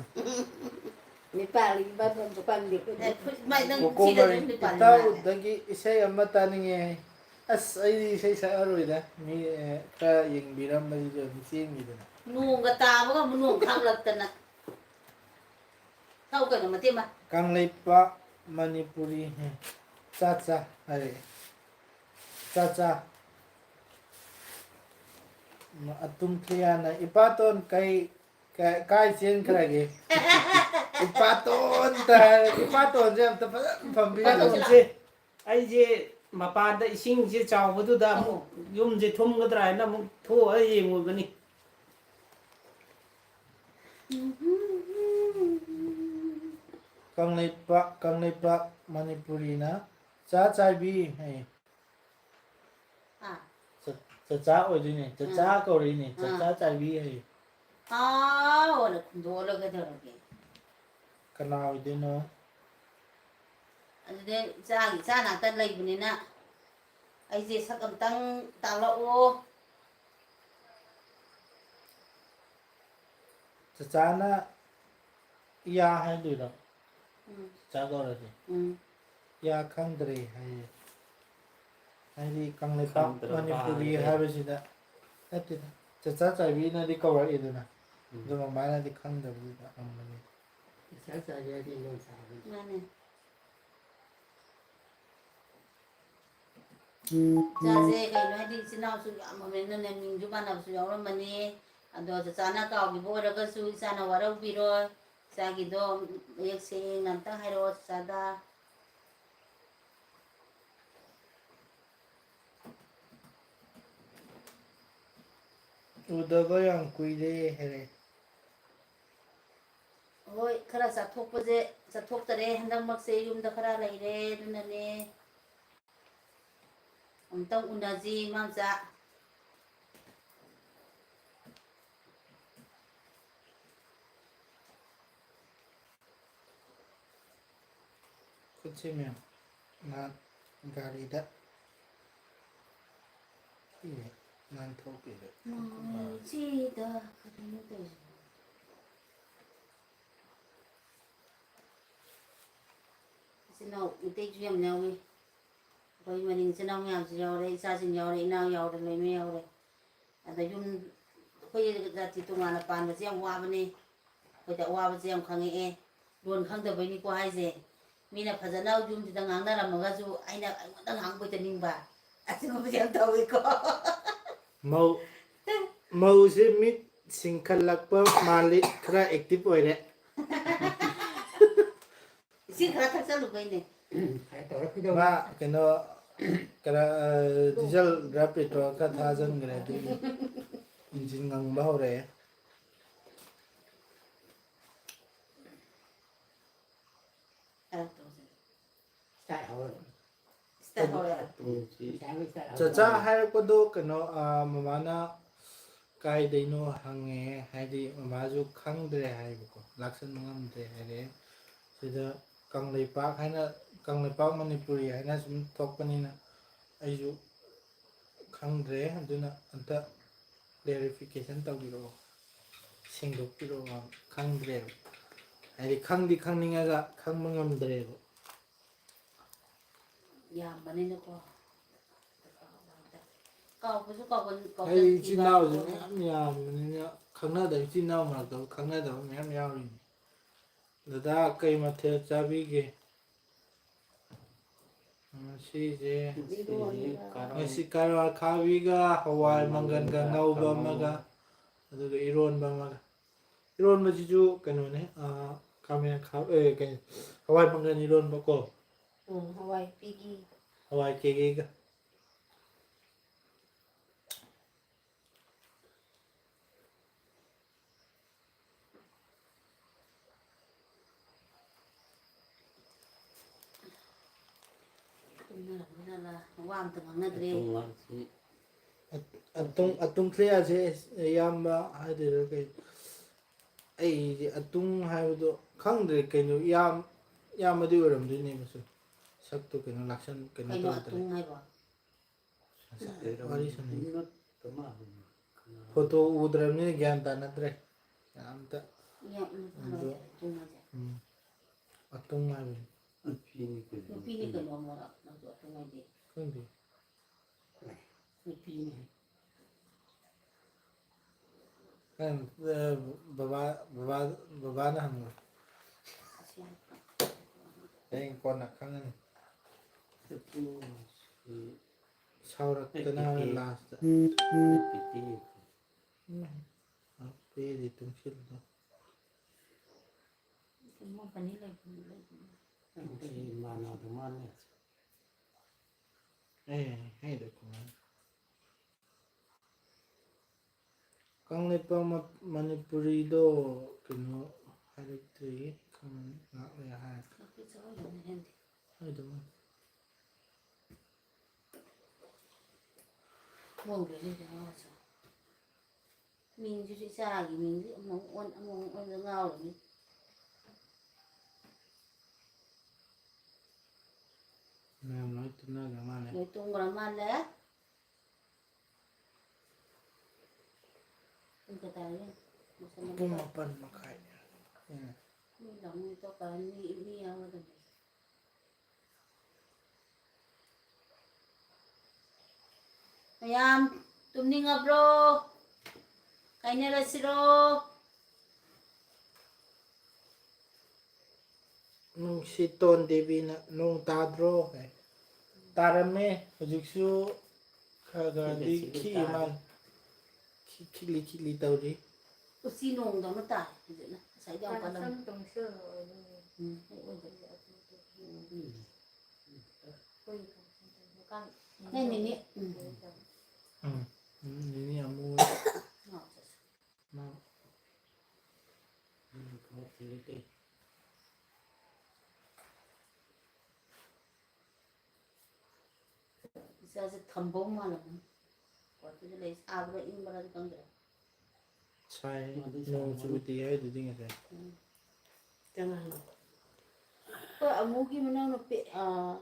ꯅꯤꯄꯥꯜ ꯂꯤꯃꯥ ꯐꯪꯁꯨ ꯐꯪꯗꯦ ꯑꯩꯈꯣꯏꯗꯤ꯫ ꯑꯦ, ꯐꯨꯠ-, ꯃꯥꯏ ꯅꯪ ꯀꯣꯀꯣ ꯁꯤꯗ ꯃꯔꯤꯟ ꯅꯪ ꯅꯤꯄꯥꯜ ꯂꯤꯃꯥ꯫ ꯏꯇꯥꯎꯗꯒꯤ ꯏꯁꯩ ꯑꯃ ꯇꯥꯅꯤꯡꯉꯦ꯫ ꯑꯁ, ꯑꯩꯗꯤ ꯏꯁꯩ ꯁꯛꯑꯔꯣꯏꯗ꯫ ꯃꯤ, ꯑꯦ, ꯈꯔ ꯌꯦꯡꯕꯤꯔꯝꯕꯁꯤꯁꯨ ꯑꯗꯨꯝ ꯆꯦꯟꯈꯤꯗꯅ꯫ ꯅꯣꯡꯒ ꯇꯥꯕꯒ ꯑꯃꯨꯛ ꯅꯣꯡ ꯈꯥꯛꯂꯛꯇꯅ꯫ ꯊꯧ ꯀꯩꯅꯣ ꯃꯇꯦꯛ ꯑꯃ꯫ ꯀꯪꯂꯩꯄꯥꯛ ꯃꯅꯤꯄꯨꯔꯤ ꯆꯥ ꯆꯥ ꯍꯥꯏꯔꯛꯑꯦ꯫ ꯆꯥ ꯆꯥ꯫ ꯑꯇꯨꯝ ꯈꯤꯌꯥꯅ, "ꯏꯄꯥꯇꯣꯟ ꯀꯩ, ꯀ-, ꯀꯥꯏ ꯆꯦꯟꯈ꯭ꯔꯒꯦ?" ꯏꯄꯥꯇꯣꯟ ꯇ-, ꯏꯄꯥꯇꯣꯟꯁꯦ ꯑꯝꯇ ꯐꯖꯅ ꯐꯝꯕꯤꯌꯨ꯫ ꯏꯄꯥꯇꯣꯟꯁꯦ ꯑꯩꯁꯦ ꯃꯄꯥꯟꯗ ꯏꯁꯤꯡꯁꯦ ꯆꯥꯎꯕꯗꯨꯗ ꯑꯃꯨꯛ ꯌꯨꯝꯁꯦ ꯊꯨꯝꯒꯗ꯭ꯔꯥ ꯍꯥꯏꯅ ꯑꯃꯨꯛ ꯊꯣꯛꯑ ꯌꯦꯡꯉꯨꯕꯅꯤ꯫ ꯀꯪꯂꯩꯄꯥꯛ, ꯀꯪꯂꯩꯄꯥꯛ ꯃꯅꯤꯄꯨꯔꯤꯅ ꯆꯥ ꯆꯥꯏꯕꯤ ꯍꯥꯏꯌꯦ꯫ ꯑꯥ꯫ ꯆ-, ꯆꯆꯥ ꯑꯣꯏꯗꯣꯏꯅꯦ꯫ ꯆꯆꯥ ꯑꯥ꯫ ꯀꯧꯔꯛꯏꯅꯦ꯫ ꯑꯥ꯫ ꯆꯆꯥ ꯆꯥꯏꯕꯤ ꯍꯥꯏꯌꯦ꯫ ꯑꯥ, ꯑꯣꯅ ꯈꯨꯝꯗꯣꯛꯑ ꯂꯣꯏꯔꯦ ꯀꯩꯗꯧꯔꯒꯦ? ꯀꯅꯥ ꯑꯣꯏꯗꯣꯏꯅꯣ? ꯑꯗꯨꯗꯤ ꯏꯆꯥꯒꯤ ꯏꯆꯥ ꯉꯥꯛꯇ ꯂꯩꯕꯅꯤꯅ ꯑꯩꯁꯦ ꯁꯛ ꯑꯝꯇꯪ ꯇꯥꯛꯂꯛꯑꯣ꯫ ꯆꯆꯥꯅ ꯏꯌꯥ ꯍꯥꯏꯗꯣꯏꯔꯣ? ꯎꯝ꯫ ꯆꯆꯥ ꯀꯧꯔꯗꯤ? ꯎꯝ꯫ ꯏꯌꯥ ꯈꯪꯗ꯭ꯔꯦ ꯍꯥꯏꯌꯦ꯫ ꯍꯥꯏꯗꯤ ꯀꯪꯂꯩꯄꯥꯛ ꯈꯪꯗ꯭ꯔꯕ ꯃꯅꯤꯄꯨꯔꯤ ꯍꯥꯏꯔꯦ꯫ ꯍꯥꯏꯕꯁꯤꯗ ꯅꯠꯇꯦꯗ꯫ ꯆꯆꯥ ꯆꯥꯏꯕꯤꯅꯗꯤ ꯀꯧꯔꯛꯑꯦꯗꯅ꯫ ꯎꯝ꯫ ꯑꯗꯨ ꯃꯃꯥꯅꯗꯤ ꯈꯪꯗꯕꯗꯨꯗ ꯍꯪꯕꯅꯤ꯫ ꯆꯆꯥ ꯆꯥꯏꯕꯤ ꯍꯥꯏꯗꯤ ꯏꯟꯗꯣꯝꯆꯥ ꯍꯥꯏꯕꯅꯤ꯫ ꯃꯥꯅꯦ꯫ ꯏꯆꯥꯁꯦ ꯀꯩꯅꯣ ꯍꯥꯏꯗꯤ ꯏꯆꯤꯟ ꯏꯅꯥꯎꯁꯨ ꯌꯥꯝꯃꯕꯅꯤꯅꯅꯦ, ꯃꯤꯡꯁꯨ ꯃꯥꯟꯅꯕꯁꯨ ꯌꯥꯎꯔꯝꯃꯅꯤ꯫ ꯑꯗꯣ ꯆꯆꯥꯅ ꯀꯥꯎꯈꯤꯕ ꯑꯣꯏꯔꯒꯁꯨ ꯏꯆꯥꯅ ꯋꯥꯔꯧꯕꯤꯔꯣꯏ꯫ ꯏꯆꯥꯒꯤꯗꯣ ꯃꯌꯦꯛ ꯁꯦꯡꯅ ꯑꯝꯇꯪ ꯍꯥꯏꯔꯛꯑꯣ, ꯆꯥꯗꯥ꯫ ꯎꯗꯕ ꯌꯥꯝ ꯀꯨꯏꯔꯦ ꯍꯥꯏꯔꯦ꯫ ꯍꯣꯏ, ꯈꯔ ꯆꯠꯊꯣꯛꯄꯁꯦ, ꯆꯠꯊꯣꯛꯇꯔꯦ ꯍꯟꯗꯛꯃꯛꯁꯦ, ꯌꯨꯝꯗ ꯈꯔ ꯂꯩꯔꯦ, ꯑꯗꯨꯅꯅꯦ꯫ ꯑꯃꯨꯛꯇꯪ ꯎꯅꯁꯤ, ꯏꯃꯥꯝꯆꯥ꯫ ꯈꯨꯠꯁꯦ ꯃꯌꯥꯝ ꯅꯍꯥꯟ ꯒꯥꯔꯤꯗ ꯁꯤꯅꯦ ꯅꯥꯟꯊꯣꯛꯄꯤꯔꯦ꯫ ꯃꯥꯏꯁꯤꯗ ꯀꯔꯤꯅꯣ ꯇꯧꯔꯤꯁꯤꯕꯣ? ꯏꯆꯤꯟ ꯏꯅꯥꯎ ꯃꯩꯇꯩꯁꯨ ꯌꯥꯝ ꯌꯥꯎꯏ꯫ ꯑꯩꯈꯣꯏ ꯃꯅꯤꯡ ꯏꯆꯤꯟ ꯏꯅꯥꯎ ꯃꯌꯥꯝꯁꯨ ꯌꯥꯎꯔꯦ, ꯏꯆꯥꯁꯤꯡ ꯌꯥꯎꯔꯦ, ꯏꯅꯥꯎ ꯌꯥꯎꯔꯦ, ꯂꯣꯏꯅ ꯌꯥꯎꯔꯦ꯫ ꯑꯗ ꯌꯨꯝ, ꯑꯩꯈꯣꯏ ꯖꯥꯇꯤ ꯇꯣꯉꯥꯟꯅ ꯄꯥꯟꯕꯁꯦ ꯌꯥꯝ ꯋꯥꯕꯅꯤ꯫ ꯑꯩꯈꯣꯏꯗ ꯑꯋꯥꯕꯁꯦ ꯌꯥꯝ ꯈꯪꯉꯛꯑꯦ꯫ ꯂꯣꯟ ꯈꯪꯗꯕꯩꯅꯤꯀꯣ ꯍꯥꯏꯁꯦ꯫ ꯃꯤꯅ ꯐꯖꯅ ꯌꯨꯝꯁꯤꯗ ꯉꯥꯡꯅꯔꯝꯃꯒꯁꯨ ꯑꯩꯅ ꯑꯩꯉꯣꯟꯗ ꯉꯥꯡꯕ ꯍꯦꯛꯇ ꯅꯤꯡꯕ꯫ ꯑꯁꯤꯒꯨꯝꯕꯁꯦ ꯌꯥꯝ ꯇꯧꯋꯤꯀꯣ꯫ ꯃꯧ, ꯃꯧꯁꯦ ꯃꯤꯠ ꯁꯤꯡꯈꯠꯂꯛꯄ ꯃꯥꯜꯂꯤ, ꯈꯔ active ꯑꯣꯏꯔꯦ꯫ ꯏꯁꯤꯡ ꯈꯔ ꯊꯛꯆꯜꯂꯨꯕꯩꯅꯦ꯫ ꯈꯔ ꯇꯧꯔꯛꯈꯤꯗꯧꯕ꯫ ꯃꯥ ꯀꯩꯅꯣ, ꯀꯔ-, ꯑ, diesel ꯈꯔ petrol ꯈꯔ ꯊꯥꯖꯟꯈ꯭ꯔꯦ, ꯑꯗꯨꯒꯤ engine ꯉꯪꯕ ꯍꯧꯔꯛꯑꯦ꯫ ꯈꯔ ꯇꯧꯁꯦ꯫ Start ꯍꯧꯔꯦ꯫ Start ꯍꯧꯔꯦ꯫ ꯎꯝ, ꯁꯤ ꯉꯁꯥꯏꯒꯤ start ꯍꯧꯔꯦ꯫ ꯆꯆꯥ ꯍꯥꯏꯔꯛꯄꯗꯣ ꯀꯩꯅꯣ, ꯑ, ꯃꯃꯥꯅ ꯀꯥꯏꯗꯩꯅꯣ ꯍꯪꯉꯦ, ꯍꯥꯏꯗꯤ ꯃꯃꯥꯁꯨ ꯈꯪꯗ꯭ꯔꯦ ꯍꯥꯏꯕꯀꯣ, ꯂꯥꯛꯁꯟꯕ ꯉꯝꯗ꯭ꯔꯦ ꯍꯥꯏꯔꯦ꯫ ꯁꯤꯗ ꯀꯪꯂꯩꯄꯥꯛ ꯍꯥꯏꯅ, ꯀꯪꯂꯩꯄꯥꯛ ꯃꯅꯤꯄꯨꯔꯤ ꯍꯥꯏꯅ ꯁꯨꯝ ꯊꯣꯛꯄꯅꯤꯅ ꯑꯩꯁꯨ ꯈꯪꯗ꯭ꯔꯦ, ꯑꯗꯨꯅ ꯑꯝꯇ clarification ꯇꯧꯕꯤꯔꯛꯑꯣ, ꯁꯦꯡꯗꯣꯛꯄꯤꯔꯛꯑꯣ, ꯈꯪꯗ꯭ꯔꯦꯕ꯫ ꯍꯥꯏꯗꯤ ꯈꯪꯗꯤ ꯈꯪꯅꯤꯡꯉꯒ ꯈꯪꯕ ꯉꯝꯗ꯭ꯔꯦꯕ꯫ ꯌꯥꯝꯕꯅꯤꯅꯀꯣ꯫ ꯀꯥꯎꯕꯁꯨ ꯀꯥꯎꯒꯟ-, ꯍꯥꯏꯗꯤ ꯏꯆꯤꯟ ꯏꯅꯥꯎꯁꯨ ꯀꯥꯎꯒꯟ-, ꯃꯌꯥꯝ ꯌꯥꯝꯕꯅꯤꯅ ꯈꯪꯅꯗꯕ, ꯏꯆꯤꯟ ꯏꯅꯥꯎ ꯃꯔꯛꯇ ꯈꯪꯅꯗꯕ ꯃꯌꯥꯝ ꯌꯥꯎꯔꯤꯅꯤ꯫ ꯗꯗꯥ, ꯀꯩ ꯃꯊꯦꯜ ꯆꯥꯕꯤꯒꯦ? ꯉꯁꯤꯁꯦ ꯏꯔꯣꯟꯕ꯫ ꯉꯁꯤ ꯀꯥꯔꯣꯠ ꯑꯈꯥꯕꯤꯒ ꯍꯋꯥꯏ ꯃꯪꯒꯟꯒ ꯉꯧꯕ ꯑꯃꯒ, ꯑꯗꯨꯒ ꯏꯔꯣꯟꯕ ꯑꯃꯒ꯫ ꯏꯔꯣꯟꯕꯁꯤꯁꯨ ꯀꯩꯅꯣꯅꯦ, ꯑ, ꯈꯥꯃꯦꯟ ꯈꯥ-, ꯑꯦ, ꯀꯩꯅꯣ, ꯍꯋꯥꯏ ꯃꯪꯒꯜ ꯏꯔꯣꯟꯕꯀꯣ꯫ ꯎꯝ, ꯍꯋꯥꯏ ꯄꯤꯒꯤ꯫ ꯍꯋꯥꯏ ꯀꯦꯒꯦꯒ꯫ ꯇꯨꯝꯅꯔꯕꯅꯤꯅ ꯋꯥ ꯑꯝꯇ ꯉꯥꯡꯅꯗ꯭ꯔꯦ꯫ ꯑꯇꯨꯡ ꯂꯥꯛꯁꯤ꯫ ꯑꯠ-, ꯑꯇꯨꯡ, ꯑꯇꯨꯡ clear ꯁꯦ ꯏꯌꯥꯝꯕ ꯍꯥꯏꯗꯣꯏꯔꯥ ꯀꯩ? ꯑꯩꯁꯦ ꯑꯇꯨꯡ ꯍꯥꯏꯕꯗꯣ ꯈꯪꯗ꯭ꯔꯦ, ꯀꯩꯅꯣ, ꯏꯌꯥꯝ-, ꯏꯌꯥꯝꯕꯗꯤ ꯑꯣꯏꯔꯝꯗꯣꯏꯅꯦ ꯃꯁꯨ꯫ ꯁꯛꯇꯣ ꯀꯩꯅꯣ ꯂꯥꯛꯁꯟ-, ꯀꯩꯅꯣ ꯀꯩꯅꯣ ꯇꯧꯗ꯭ꯔꯦ꯫ ꯑꯇꯨꯡ ꯍꯥꯏꯕꯣ? ꯉꯁꯥꯏ ꯋꯥꯔꯤ ꯁꯥꯟꯅꯩ꯫ ꯐꯣꯇꯣ ꯎꯗ꯭ꯔꯕꯅꯤꯅ ꯒ꯭ꯌꯥꯟ ꯇꯥꯅꯗ꯭ꯔꯦ ꯑꯝꯇ꯫ ꯌꯥꯝ ꯑꯗꯣ, ꯎꯝ꯫ ꯑꯇꯨꯡ ꯍꯥꯏꯕꯅꯤ꯫ ꯅꯨꯄꯤꯅꯤ ꯀꯩꯅꯣ꯫ ꯅꯨꯄꯤꯅꯤ ꯀꯩꯅꯣ, ꯑꯃꯨꯛ ꯅꯪꯁꯨ ꯑꯇꯨꯡ ꯍꯥꯏꯗꯤ꯫ ꯈꯪꯗꯦ꯫ ꯅꯨꯄꯤꯅꯤ꯫ ꯅꯪ, ꯑ, ꯕꯕꯥ, ꯕꯕꯥ, ꯕꯕꯥꯅ ꯍꯪꯉꯨ꯫ ꯑꯁꯤ ꯌꯥꯝ ꯍꯌꯦꯡ ꯀꯣꯟꯅ ꯈꯪꯉꯅꯤ꯫ ꯅꯨꯄꯤꯅꯤ꯫ ꯁꯥꯎꯔꯛꯇꯅ ꯅꯠꯇꯦ꯫ Last꯫ ꯅꯠꯇꯦ꯫ ꯎꯝ꯫ ꯑꯄꯦꯗꯤ ꯇꯨꯡꯁꯤꯜꯂꯣ꯫ ꯏꯃꯨꯡ ꯑꯅꯤ ꯂꯩꯕꯅꯤ, ꯂꯩꯕꯅꯤ꯫ ꯅꯪꯁꯤ ꯏꯃꯥꯟꯅꯕꯗꯣ ꯃꯥꯜꯂꯦ꯫ ꯑꯦ, ꯍꯩꯗ ꯀꯃꯥꯏꯅ? ꯀꯪꯂꯩꯄꯥꯛ ꯃ-, ꯃꯅꯤꯄꯨꯔꯤꯗꯣ ꯀꯩꯅꯣ ꯍꯥꯏꯔꯛꯇ꯭ꯔꯤ, ꯈꯪ-, ꯉꯥꯛ ꯂꯩꯔ ꯍꯥꯏꯔꯛꯀꯦ꯫ ꯅꯨꯄꯤ ꯆꯠꯂꯝꯒꯅꯤ ꯍꯦꯟꯗꯤ꯫ ꯍꯥꯏꯗꯧ ꯃꯥꯜꯂꯦ꯫ ꯈꯪꯗꯦꯅꯦ ꯀꯩꯅꯣꯁꯦ꯫ ꯃꯤꯡꯁꯤꯁꯨ ꯏꯆꯥꯒꯤ ꯃꯤꯡꯁꯤ ꯑꯃꯨꯛ ꯑꯣꯟ-, ꯑꯃꯨꯛ ꯑꯣꯟꯗ ꯉꯥꯎꯔꯤꯅꯤ꯫ ꯃꯌꯥꯝ ꯂꯣꯏ ꯇꯨꯝꯅꯈ꯭ꯔ ꯃꯥꯜꯂꯦ꯫ ꯂꯣꯏ ꯇꯨꯝꯈ꯭ꯔ ꯃꯥꯜꯂꯦ꯫ ꯄꯨꯡ ꯀꯌꯥ ꯇꯥꯔꯒꯦ? ꯃꯥꯄꯟ ꯃꯈꯥꯏ꯫ ꯄꯨꯡ ꯃꯥꯄꯟ ꯃꯈꯥꯏ꯫ ꯎꯝ꯫ ꯃꯤ ꯂꯥꯎꯅ ꯇꯧꯀꯥꯟ ꯃꯤ, ꯃꯤ ꯌꯥꯎꯔꯗꯕꯅꯦ꯫ ꯃꯌꯥꯝ ꯇꯨꯝꯅꯤꯡꯉꯕ꯭ꯔꯣ? ꯀꯥꯏꯅꯔꯁꯤꯔꯣ? ꯅꯨꯡꯁꯤꯇꯣꯟ ꯗꯦꯕꯤꯅ, "ꯅꯣꯡ ꯇꯥꯗ꯭ꯔꯣ?" ꯍꯥꯏ꯫ ꯇꯥꯔꯝꯃꯦ, ꯍꯧꯖꯤꯛꯁꯨ ꯈꯔ ꯈꯔꯗꯤ ꯈꯤꯛꯂꯤ ꯈꯤꯛꯂꯤ ꯈꯤꯛꯏ ꯇꯥꯔꯤ꯫ ꯃꯥꯜꯂꯦ꯫ ꯈꯤ-, ꯈꯤꯛꯂꯤ ꯈꯤꯛꯂꯤ ꯇꯧꯔꯤ꯫ ꯎꯆꯤ ꯅꯣꯡꯗꯧꯅ ꯇꯥꯏ ꯍꯧꯖꯤꯛꯅ꯫ ꯉꯁꯥꯏꯗꯤ ꯌꯥꯝ ꯀꯜꯂꯝꯃꯤ꯫ ꯁꯝ ꯇꯣꯡꯁꯤꯜꯂꯣ ꯑꯗꯨꯒꯤ ꯎꯝ꯫ ꯍꯦꯛ ꯑꯣꯏꯗꯕ꯫ ꯎꯝ꯫ ꯑꯩꯈꯣꯏꯒꯤ ꯀꯥꯡꯁꯟ ꯇꯣꯡꯕ ꯀꯥꯟ-, ꯅꯪ ꯅꯤꯅꯤ꯫ ꯎꯝ꯫ ꯎꯝ꯫ ꯎꯝ, ꯅꯤꯅꯤ ꯑꯃꯨꯛ꯫ ꯉꯥꯎ ꯆꯠꯁꯤ꯫ ꯃꯥ꯫ ꯎꯝ, ꯈꯔ ꯊꯤꯔꯛꯀꯦ꯫ ꯏꯆꯥꯁꯦ ꯊꯝꯕꯧ ꯃꯥꯜꯂꯕꯅꯤ꯫ ꯀ꯭ꯋꯥꯇꯔꯗ ꯂꯩ, ꯁꯥꯕ꯭ꯔꯥ ꯏꯪꯕ꯭ꯔꯥꯗꯤ ꯈꯪꯗ꯭ꯔꯦ꯫ ꯁꯥꯏ, ꯃꯥꯗꯤ ꯅꯣꯡ ꯁꯥꯔꯝꯒꯅꯤ꯫ ꯆꯨꯗꯦ ꯍꯥꯏꯗꯨꯗꯤ ꯉꯁꯥꯏ꯫ ꯎꯝ꯫ ꯆꯪꯉꯛꯑꯅꯨ꯫ ꯑꯩꯈꯣꯏ ꯑꯃꯨꯒꯤ ꯃꯅꯥꯎꯅꯨꯄꯤ, ꯑꯥ,